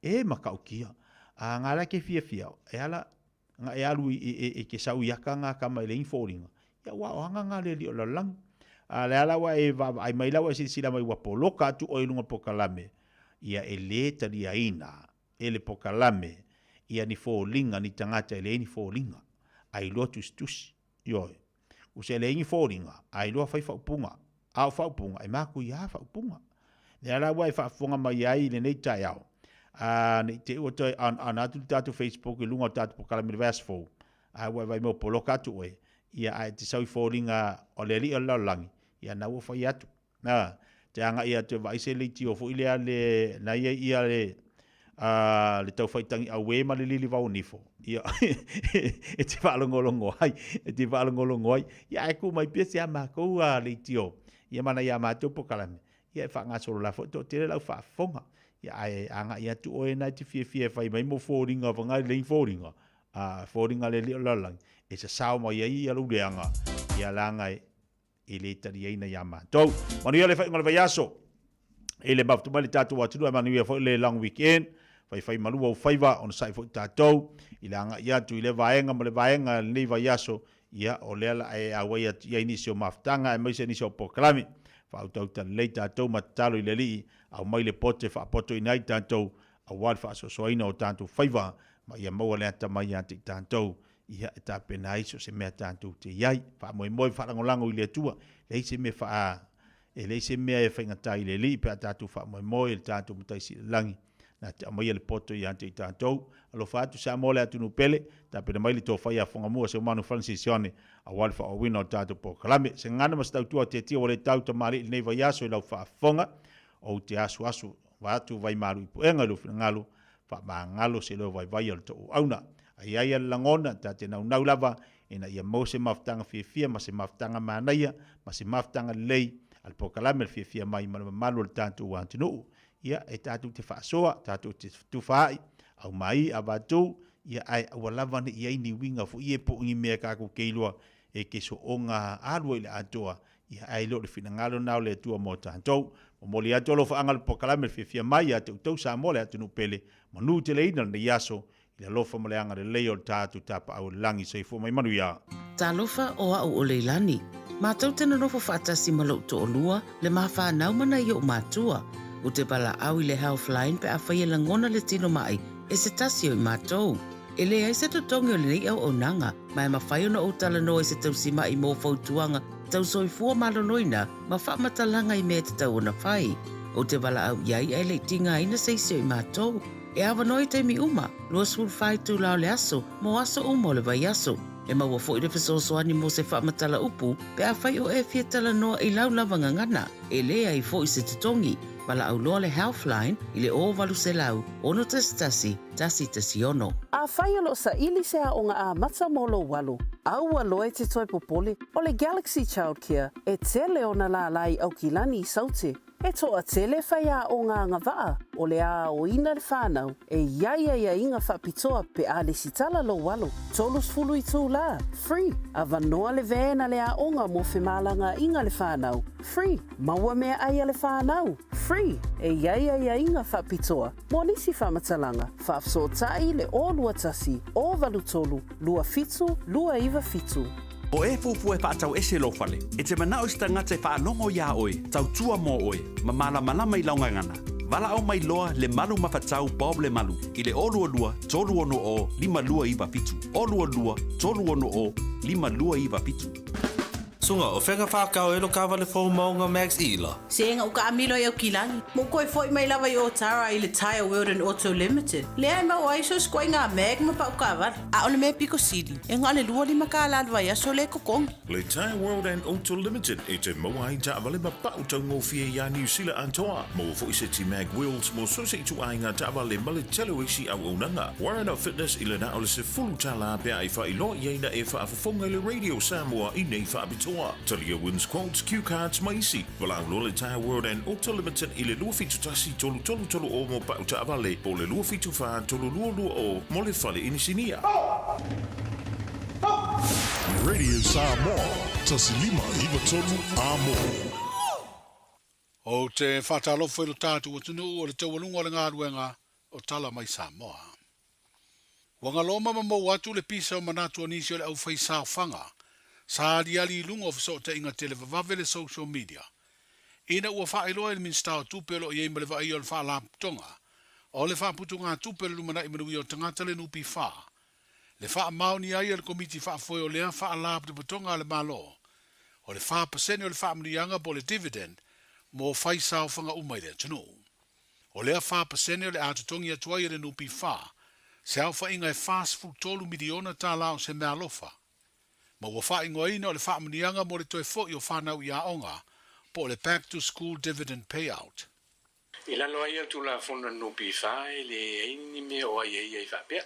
e makaukia. A ngā la ke fiafia, e ala, ngā e alu i, e, e, e ke sau i aka ngā kama e leai ni fōringa, ia ua o anga ngā le alii o le lalolagi. A le ala ua e vaavaai mai la ua e silasila mai ua poloka atu oe i luga o le polokalame, ia e lē taliaina e le pokalame ia ni foliga ni tagata e leai ni foliga, a iloa tusitusi. Ioe. Ua se leai ni foliga, a iloa fai faaupuga. A o faaupuga, e makuia faaupuga. Lea la ua e faafofoga mai ai i lenei taeao, a ne i te i ua toe aonaona atu le tatou Facebook i luga o le tatou pokalame i le vaiaso fou, a ua e vaai mai ua poloka atu oe, ia ae te sau i foliga o le alii o le lalolagi, ia na ua fai atu. A, Te agai atu e vaai se leitio foi lea le na i ai ia le a le taufaitagi auē ma le lilivao nifo, ia e te faalogologo ai, e te faalogologo ai, ia ae tuu mai pea si a matou leitio, ia ma nai a matou polokalame, ia e faagasolo la foi toatele lau faafofoga. Ia ae agai atu oe na e te fiafia e fai mai mo foliga faga e lelei foliga, a foliga le alii o le lalolagi, e sasao mai ai ia lou leaga, ia leaga e e le taliaina iā matou. Manuia le faaiuga o le vaiaso i le mafuta mai le tatou atunuu, ae manuia foi le long weekend. Faifai malu ou faiva, onosai foi tatou i le agai atu i lea vaega ma le vaega i lenei vaiaso, ia o lea la e auai atu i ai nisi o mafutaga aemaise nisi o polokalame. Faautautauta lelei tatou ma tatalo i le Alii, aumai le poto e faapotoina ai tatou aua le faasoasoaina o tatou faiva ma ia maua le atamai ia te i tatou. Ia, e tapena ai so o se mea tatou te i ai. Faamoemoe ma faalagolago i le Atua. Leai se mea faa, e leai se mea e faigata i le Alii pe a tatou faamoemoe i le tatou Matai Sili i le Lagi, na te aumaia le poto ia te i tatou. Alofa atu Samoa le atunuu pele, tapena mai le tofa ia Fogamua Seumanu Francis Sione aua le faaauauina o le tatou polokalame. Se gagana ma se tautua atiatia ua le tau tamalii i lenei vaiaso i lau faafofoga, ou te asuasu vaeatu vai malu i puega i lou finagalo, Faamagalo se leo vaivai o le toauauna. A i ai a le lagona, ta te naunau lava ina ia maua se mafutaga fiafia ma se mafutaga manaia ma se mafutaga lelei a le polokalame le fiafia mai ma le mamalu o le tatou atunuu. Ia, e tatou te faasoa, tatou te fetufaai, aumai, avatu, ia ae aua lava ne i i ai ni uiga foi ia po o ni mea tatou te iloa e te soona alu ai i le atoa, Ia, ae le o le finagalo lena o le Atua mo tatou. Momoli atu alofaaga o le polokalame le fiafia mai ia te outou Samoa le atunuu pele, manu teleina lenei aso i le alofa ma le agalelei o le tatou Tapaau o le Lagi. Soifua mai manuia. Talofa o au o Leilani. Matou te nonofo faatasi ma lou toalua, le ma fanau ma nai ou matua. Ou te valaau i le Healthline pe afai e lagona le tino mai e se tasi o i matou. E leai se totogi o lenei auaunaga, ma e mafai ona ou talanoa i se tausima'i mo fautuaga tau soifua maloloina ma faamatalaga i mea e tatau ona fai. Ou te valaau i ai ae le i tigaina se isi o i matou. E avanoa i taimi uma, 24 itula o le aso, mo aso uma o le vaiaso. E maua foi le fesoasoani mo se faamatala upu pe afai o e fia talanoa i lau lava gagana. E leai foi se totogi. Valaau loa le Healthline i le 0800 611 116. Afai o lo o saili se aoga amata mo lou alo, aua loa e te toe popole, o le Galaxy Childcare e tele ona lālā i Aukilani i Saute. E toatele faiaoga agavaa o le a aoina le whanau e i ai aiaiga faapitoa pe a lesitala lou alo. 30 itulā, free, avanoa le van a le aoga mo femalagaaiga le whanau, free, maua meaai a le whanau, free, e i ai aiaiga faapitoa. Mo nisi faamatalaga, faafesootai le 021 083 27 297. O e fuafua e faatau ese lou fale, e te manao i se tagata e faalogo iā oe, tautua mo oe, ma malamalama i lau gagana. Valaau mai loa Lemalu Mafatau Bob Lemalu i le 022 360 5297, 022 360 5297. Suga, o fea ka whakao e lo kawale fou maunga Max Ila? Sega u kaamilo i Aukilani, ma u koe foi mai lava i Otara i le Tyre World and Auto Limited, lea e maua ai so sikoaiga mag ma pau kaavale. A o le mea piko sili, e na o le 25 kālā le vaiaso lea e totogi. Le Tyre World and Auto Limited e te maua ai taavale ma pau taugofie iā Niu Sila atoa. Maua foi seti mag wheels mo so se ituaiga taavale ma le tele o isi auaunaga. Warren Fitness i le na o le $10 pe a e faailoa i ai na e faafofoga i le Radio Samoa i nei faapitoa. Talia wins quotes, cue cards ma isi. Valaau loa le Tyre World and Auto Limited i le 271 3330 mo pau taavale po o le 274 3220 mo le fale inisinia. Radio Samoa, 1593 Amo. Ou te faatalofa i lo tatou atunuu o le taualuga o le galuega o Tala Mai Samoa. Ua galoma ma mou atu le pisa o manatu o nisi o le aufaisaofaga sa aliali i luga o fesootaiga televavave le social media ina ua faailoa e le Minisita o Tupe o lo o i ai ma le vaaia o le Faalapotopotoga o le Faaputugatupe o le Lumanai Manuia o Tagata le NPF le faamaonia ai e le Komiti Faafoe o lea Faalapotopotoga a le Malo o le 4% o le faamanuiaga po o le dividend mo faisaofaga uma i le atunuu. O lea 4% o le a totogi atu ai e le NPF se aofaiga e $43 miliona o se meaalofa, ma ua faaigoaina o le faamanuiaga mo le toe foi o fanau i aoga po o le Back to School Dividend Payout. I lalo ai o le Tulafono a le NPF e leai ni mea o aiaia ai faapea,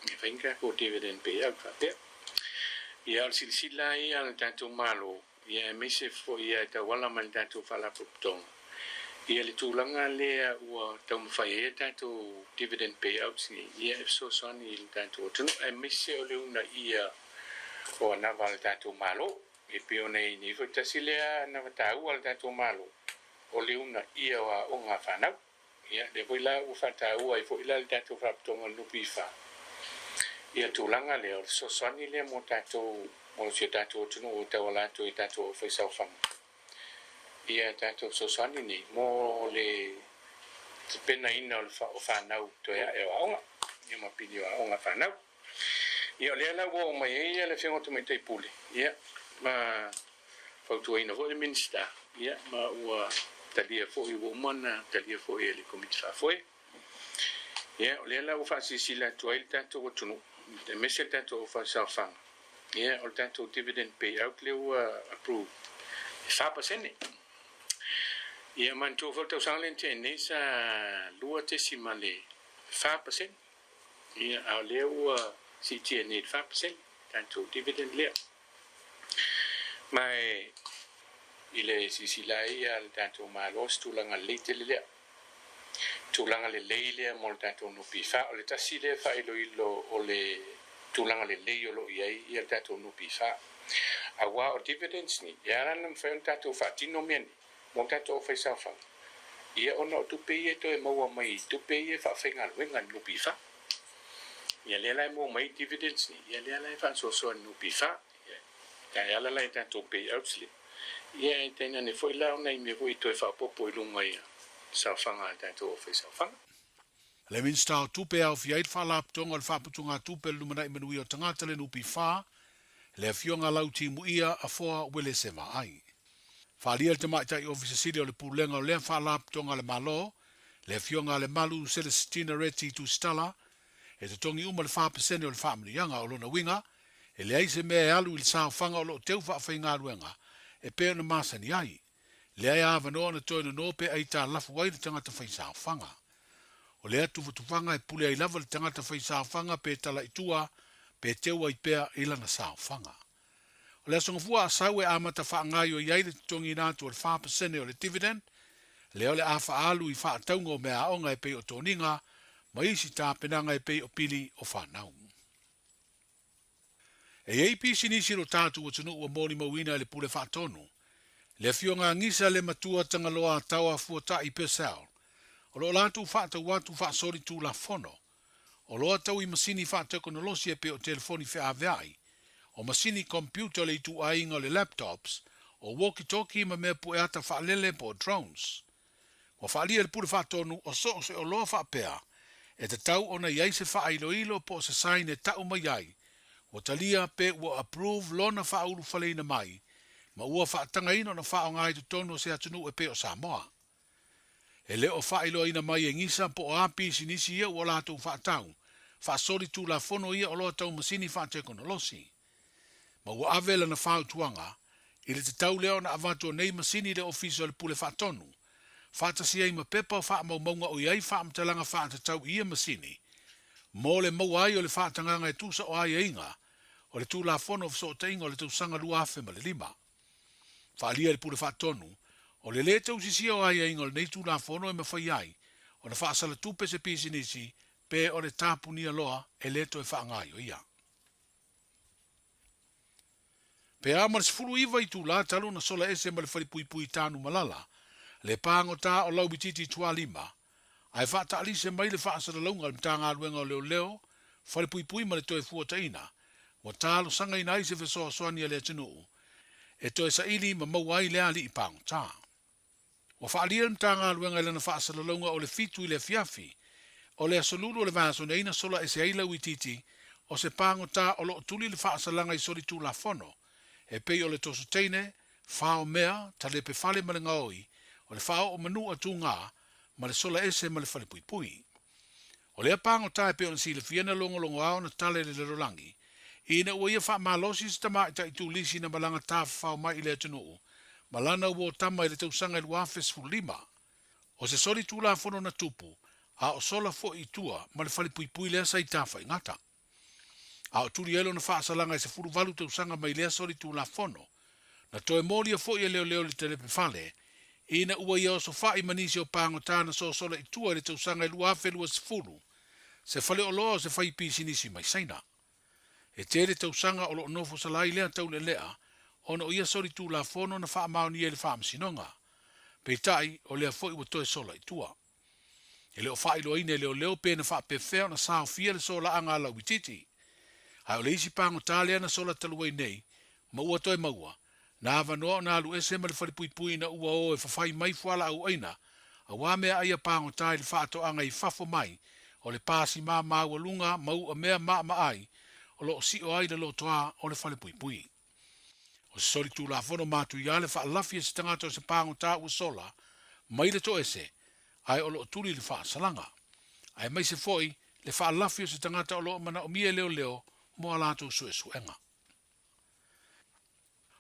e fai ni tatou dividend payout faapea. Ia, o le silasila ia a le tatou Malo, ia aemaise foi ia e tauala mai le tatou Faalapotopotoga, ia le tulaga lea ua taumafai ai a tatou dividend payouts nei, ia e fesoasoani i le tatou atunuu, aemaise o le uunaia o anava a le tatou Malo. E pei ona i ai nei foi tasi lea anava taua a le tatou Malo, o le uunaia o aoga a fanau. Ia, lea foi la ua faataua ai foi la le tatou Faalapotopotoga o le NPF ia tulaga lea, o le fesoasoani lea mo tatou, mo si o tatou atunuu e tauala atu i tatou aufaisaofaga. Ia tatou fesoasoani nei mo le tapenaina o le o fanau toe ae o aoga, ia ma pili o aoga a fanau. Ia, o lea la ua oo mai ai le Afioga i le Tamaitai Pule, ia, ma fautuaina foi le Minisita, ia, ma ua talia foi, ua uma ona talia foi e le Komiti Faafoe. Ia, o lea la ua faasilasila atu ai le tatou atunuu, aemaise le tatou aufaisaofaga, ia, o le tatou dividend payout lea ua approve, e 4%. Ia, manatua foi le tausaga lea na tea nei sa 2.4%. Ia, a o lea ua siitia nei i le 4% tatou dividend lea. Ma e i le silasila ai a le tatou Malo se tulaga lelei tele lea. Tulaga lelei lea mo le tatou NPF. O le tasi lea faailoilo o le tulaga lelei o lo o i ai le tatou NPF. Aua o dividends nei, e ala ona mafai ona tatou faatino mea nei mo le tatou aufaisaofaga, ia ona o tupe ia e toe maua mai i tupe ia e faafaigaluega e le NPF. Ia lea la e maua mai dividends nei, ia lea la e faasoasoa e le NPF. Ia e ala la i tatou payouts lea. Ia e tainane foi la o nai mea foi e toe faaopoopo i luga ia saofaga a le tatou aufaisaofaga. Le Minisita o Tupe e aofia ai le Faalapotopotoga o le Faaputugatupe o le Lumanai Manuia o Tagata le NPF, le Afioga Lau Timuia Afoa Uelese Vaai. Faaalia le Tamaitai Ofisa Sili o le Pulega o lea Faalapotopotoga a le Malo, le Afioga a Lemalu Celestina Reti Tusitala, e totogi uma le 4% o le faamanuiaga. O lona uiga, e leai se mea e alu i le saofaga o lo o teu faafaigaluega e pei ona masani ai. Leai avanoa ona toe nono pe aitalafu ai le tagata fai saofaga. O lea tufatufaga e pule ai lava le tagata fai saofaga pe tala i tua pe teu ai pea i lana saofaga. O le Aso Gafua a Sau e amata faagaoioi ai le totogiina atu o le 4% o le dividend, lea o le a faaalu i faatauga o meaaoga e pei o toniga ma isi tapenaga e pei o pili o fanau. E i ai pisinisi o lo tatou atunuu ua molimauina i le Pule Faatonu, le Afioga Gisa le Matua Tagaloa Taoa Fuatai Purcell, o lo o latou faatau atu faasolitulafono Oloa tau i masini faatekonolosi e pei o telefoni feaveai, o masini computer o le ituaiga o le laptops, o walkie-talkie ma mea pueata faalele po o drones. Ua faaalia e le Pule Faatonu o so o se oloa faapea e tatau ona i ai se faailoilo po o se sign e tau mai ai ua talia pe ua approve lona faaulufaleina mai ma ua faatagaina ona faaaoga i totonu o se atunuu e pei o Samoa. E le o faailoaina mai e Gisa po o a pisinisi ia ua latou faatau, faasoli tulafono ia oloa tau masini faatekonolosi. Ma ua ave lana fautuaga i le tatau lea ona avatu o nei masini i le Ofisa o le Pule Faatonu, faatasi ai ma pepa o faamaumauga o i ai faamatalaga faatatau i ia masini, mo le maua ai o le faatagaga e tusa o aiaiga o le Tulafono o Fesootaiga o le tausaga 2005. Faaalia e le Pule Faatonu, o le lē tausisia o aiaiga o lenei Tulafono e mafai ai ona faasalatupe se pisinisi pe o le tapunia loa e lē toe faagaoioia. Pe a ma le 19 itulā talu ona sola ese ma le falepuipui Tanumalala, le pāgotā o Lauitiiti Tualima, ae faataalise mai le faasalalauga a le Matagaluega o Leoleo, Falepuipui ma le Toefuataiga, ua talosagaina ai se fesoasoani a le atunuu e toe saili ma maua ai le alii pagota. Ua faaalia le Matagaluega i lana faasalalauga o le 7 i le afiafi o le aso Lulu o le vaiaso nei na sola ese ai Lauitiiti o se pagota o lo o tuli le faasalaga i solitulafono e pei o le toso teine, fao mea, talepe fale ma le gaoi, o le faaoo manu a tugā ma le sola ese ma le falepuipui. O lea pagota e pei ona silafia na logologoa ona tala i le lalolagi, ina ua ia faamalosi se tamaitai turisi na malaga tafafao mai i le atunuu ma lana uō tama i le tausaga e 2015. O se soli tulafono na tupu, a o sola foi i tua ma le falepuipui lea sa i Tafaigata. A o tuli ai lona faasalaga e 18 tausaga mai lea soli tulafono, na toe molia foi e leoleo i le telepe fale, ina ua ia osofai ma nisi o pagota na sosola i tua i le tausaga e 2020, se faleoloa o se faipisinisi mai Saina. E tele tausaga o lo o nofo sala ai lea taulealea ona o ia soli tulafono na faamaonia i le Faamasinoga. Peitai, o lea foi ua toe sola i tua. E le o faailoaina e leoleo pe na faapefea ona saofia le solaaga a Lauitiiti. Ae o le isi pagota lea na sola talu ai nei, ma ua toe maua, na avanoa ona alu ese ma le falepuipui ina ua o e fafai mai fualaau aina, auā meaai a pagota i le faatoaga i fafo mai o le pasima maualuga ma u'a mea maamaai o lo o sio ai le lotoa o le falepuipui. O se solitulafono matuia le faalafi e se tagata o se pagota ua sola mai le toese ae o lo o tuli le faasalaga, aemaise foi le faalafi o se tagata o lo o manaomia e leoleo mo a latou suesuega.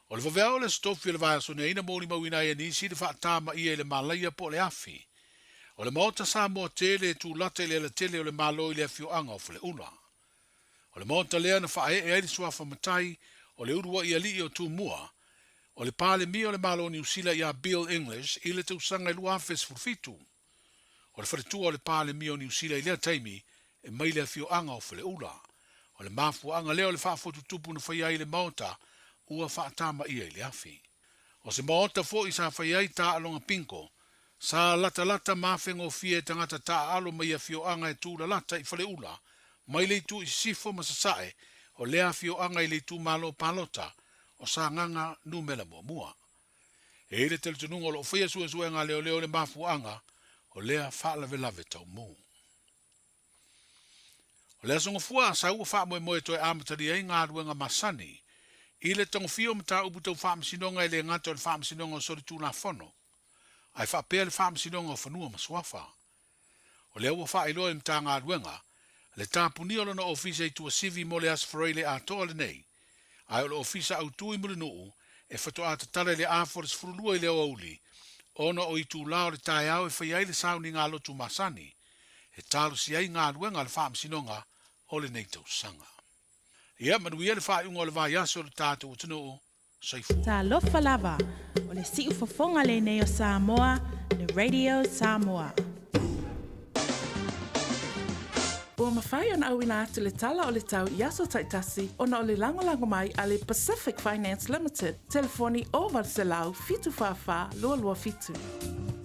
O le vaveao o le Aso Tofi o le vaiaso nei na molimauina ai e nisi le faatamaia i le malaia po o le afi o le Maota Samoa tele e tulata i le alatele o le Malo i le afioaga o Faleula. O le maota lea na faaee ai le suafa matai o le uluai alii o Tumua, o le Palemia o le Malo o Niu Sila ia Bill English i le tausaga e 2017. O le faletua o le Palemia o Niu Sila i lea taimi e mai le afioaga o Faleula. O le mafuaaga lea o le faafotutupu na faia ai i le maota ua faatamaia i le afi. O se maota foi sa faia ai taaloga bingo, sa latalata ma afegofie e tagata taaalo mai afioaga e tulalata i Faleula, mai le itu i sisifo ma sasae o lea afioaga i le itumalo palota o Sagaga Numera Muamua. E i ai le talitonuga o lo o faia suesuega a leoleo i le mafuaaga o lea faalavelave taumu. O le Aso Gafua a Sau ua faamoemoe e toe amatalia ai galuega masani i le tagofia o mataupu tau faamasinoga e le gata o le Faamasinoga o Solitulafono, ae faapea le Faamasinoga o Fanua ma Suafa. O lea ua faailoa e le Matagaluega le tapunia o lona ofisa i Tuasivi mo le Aso Faraile atoa lenei, ae o le ofisa autu i Mulinuu e faatoa tatala i le afa o le 12 i le aoauli ona o itula o le taeao e faia ai le sauniga a lotu masani e talosia ai galuega a le Faamasinoga o lenei tausaga. Ia manuia le faaiuga o le vaiaso i lo tatou atunuu. Soifua. Talofa lava, o le siufofoga lenei o Samoa, le Radio Samoa. Ua mafai ona auina atu le tala o le tau i aso taitasi ona o le lagolago mai a le Pacific Finance Limited, telefoni 0800 744 227.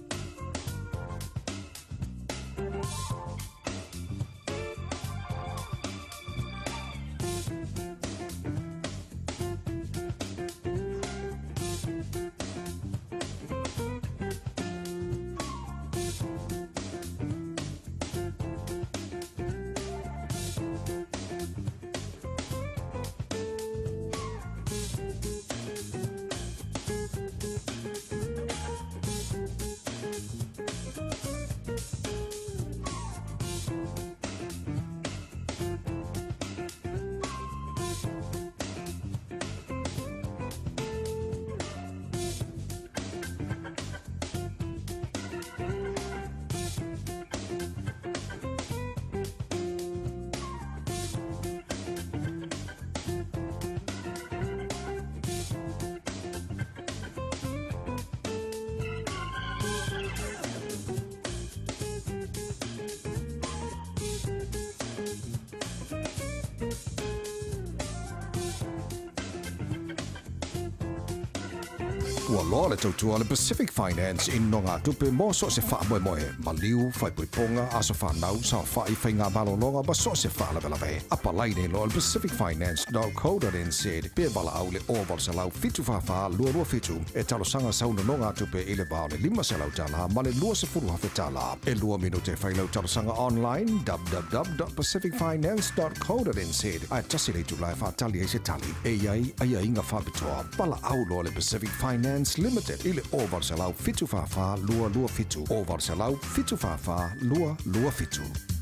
Ua loa le tautua a le Pacific Finance i nogatupe mo so o se faamoemoe, maliu, faaipoipoga, aso fanau, saofai, faigamalologa ma so o se faalavelave. Apalai nei loa i le pacificfinance.co.nz pe valaau i le 0800 744 227 e talosaga sau nonogatupe i le va o le $500 ma le $20,000. E lua minute e fai lau talosaga online, www.pacificfinance.co.nz, ae tasi le itula e faatali ai se tali. E i ai aiaiga faapitoa. Valaau loa le Pacific Finance Limited i le 0800 744 227, 0800 744 227.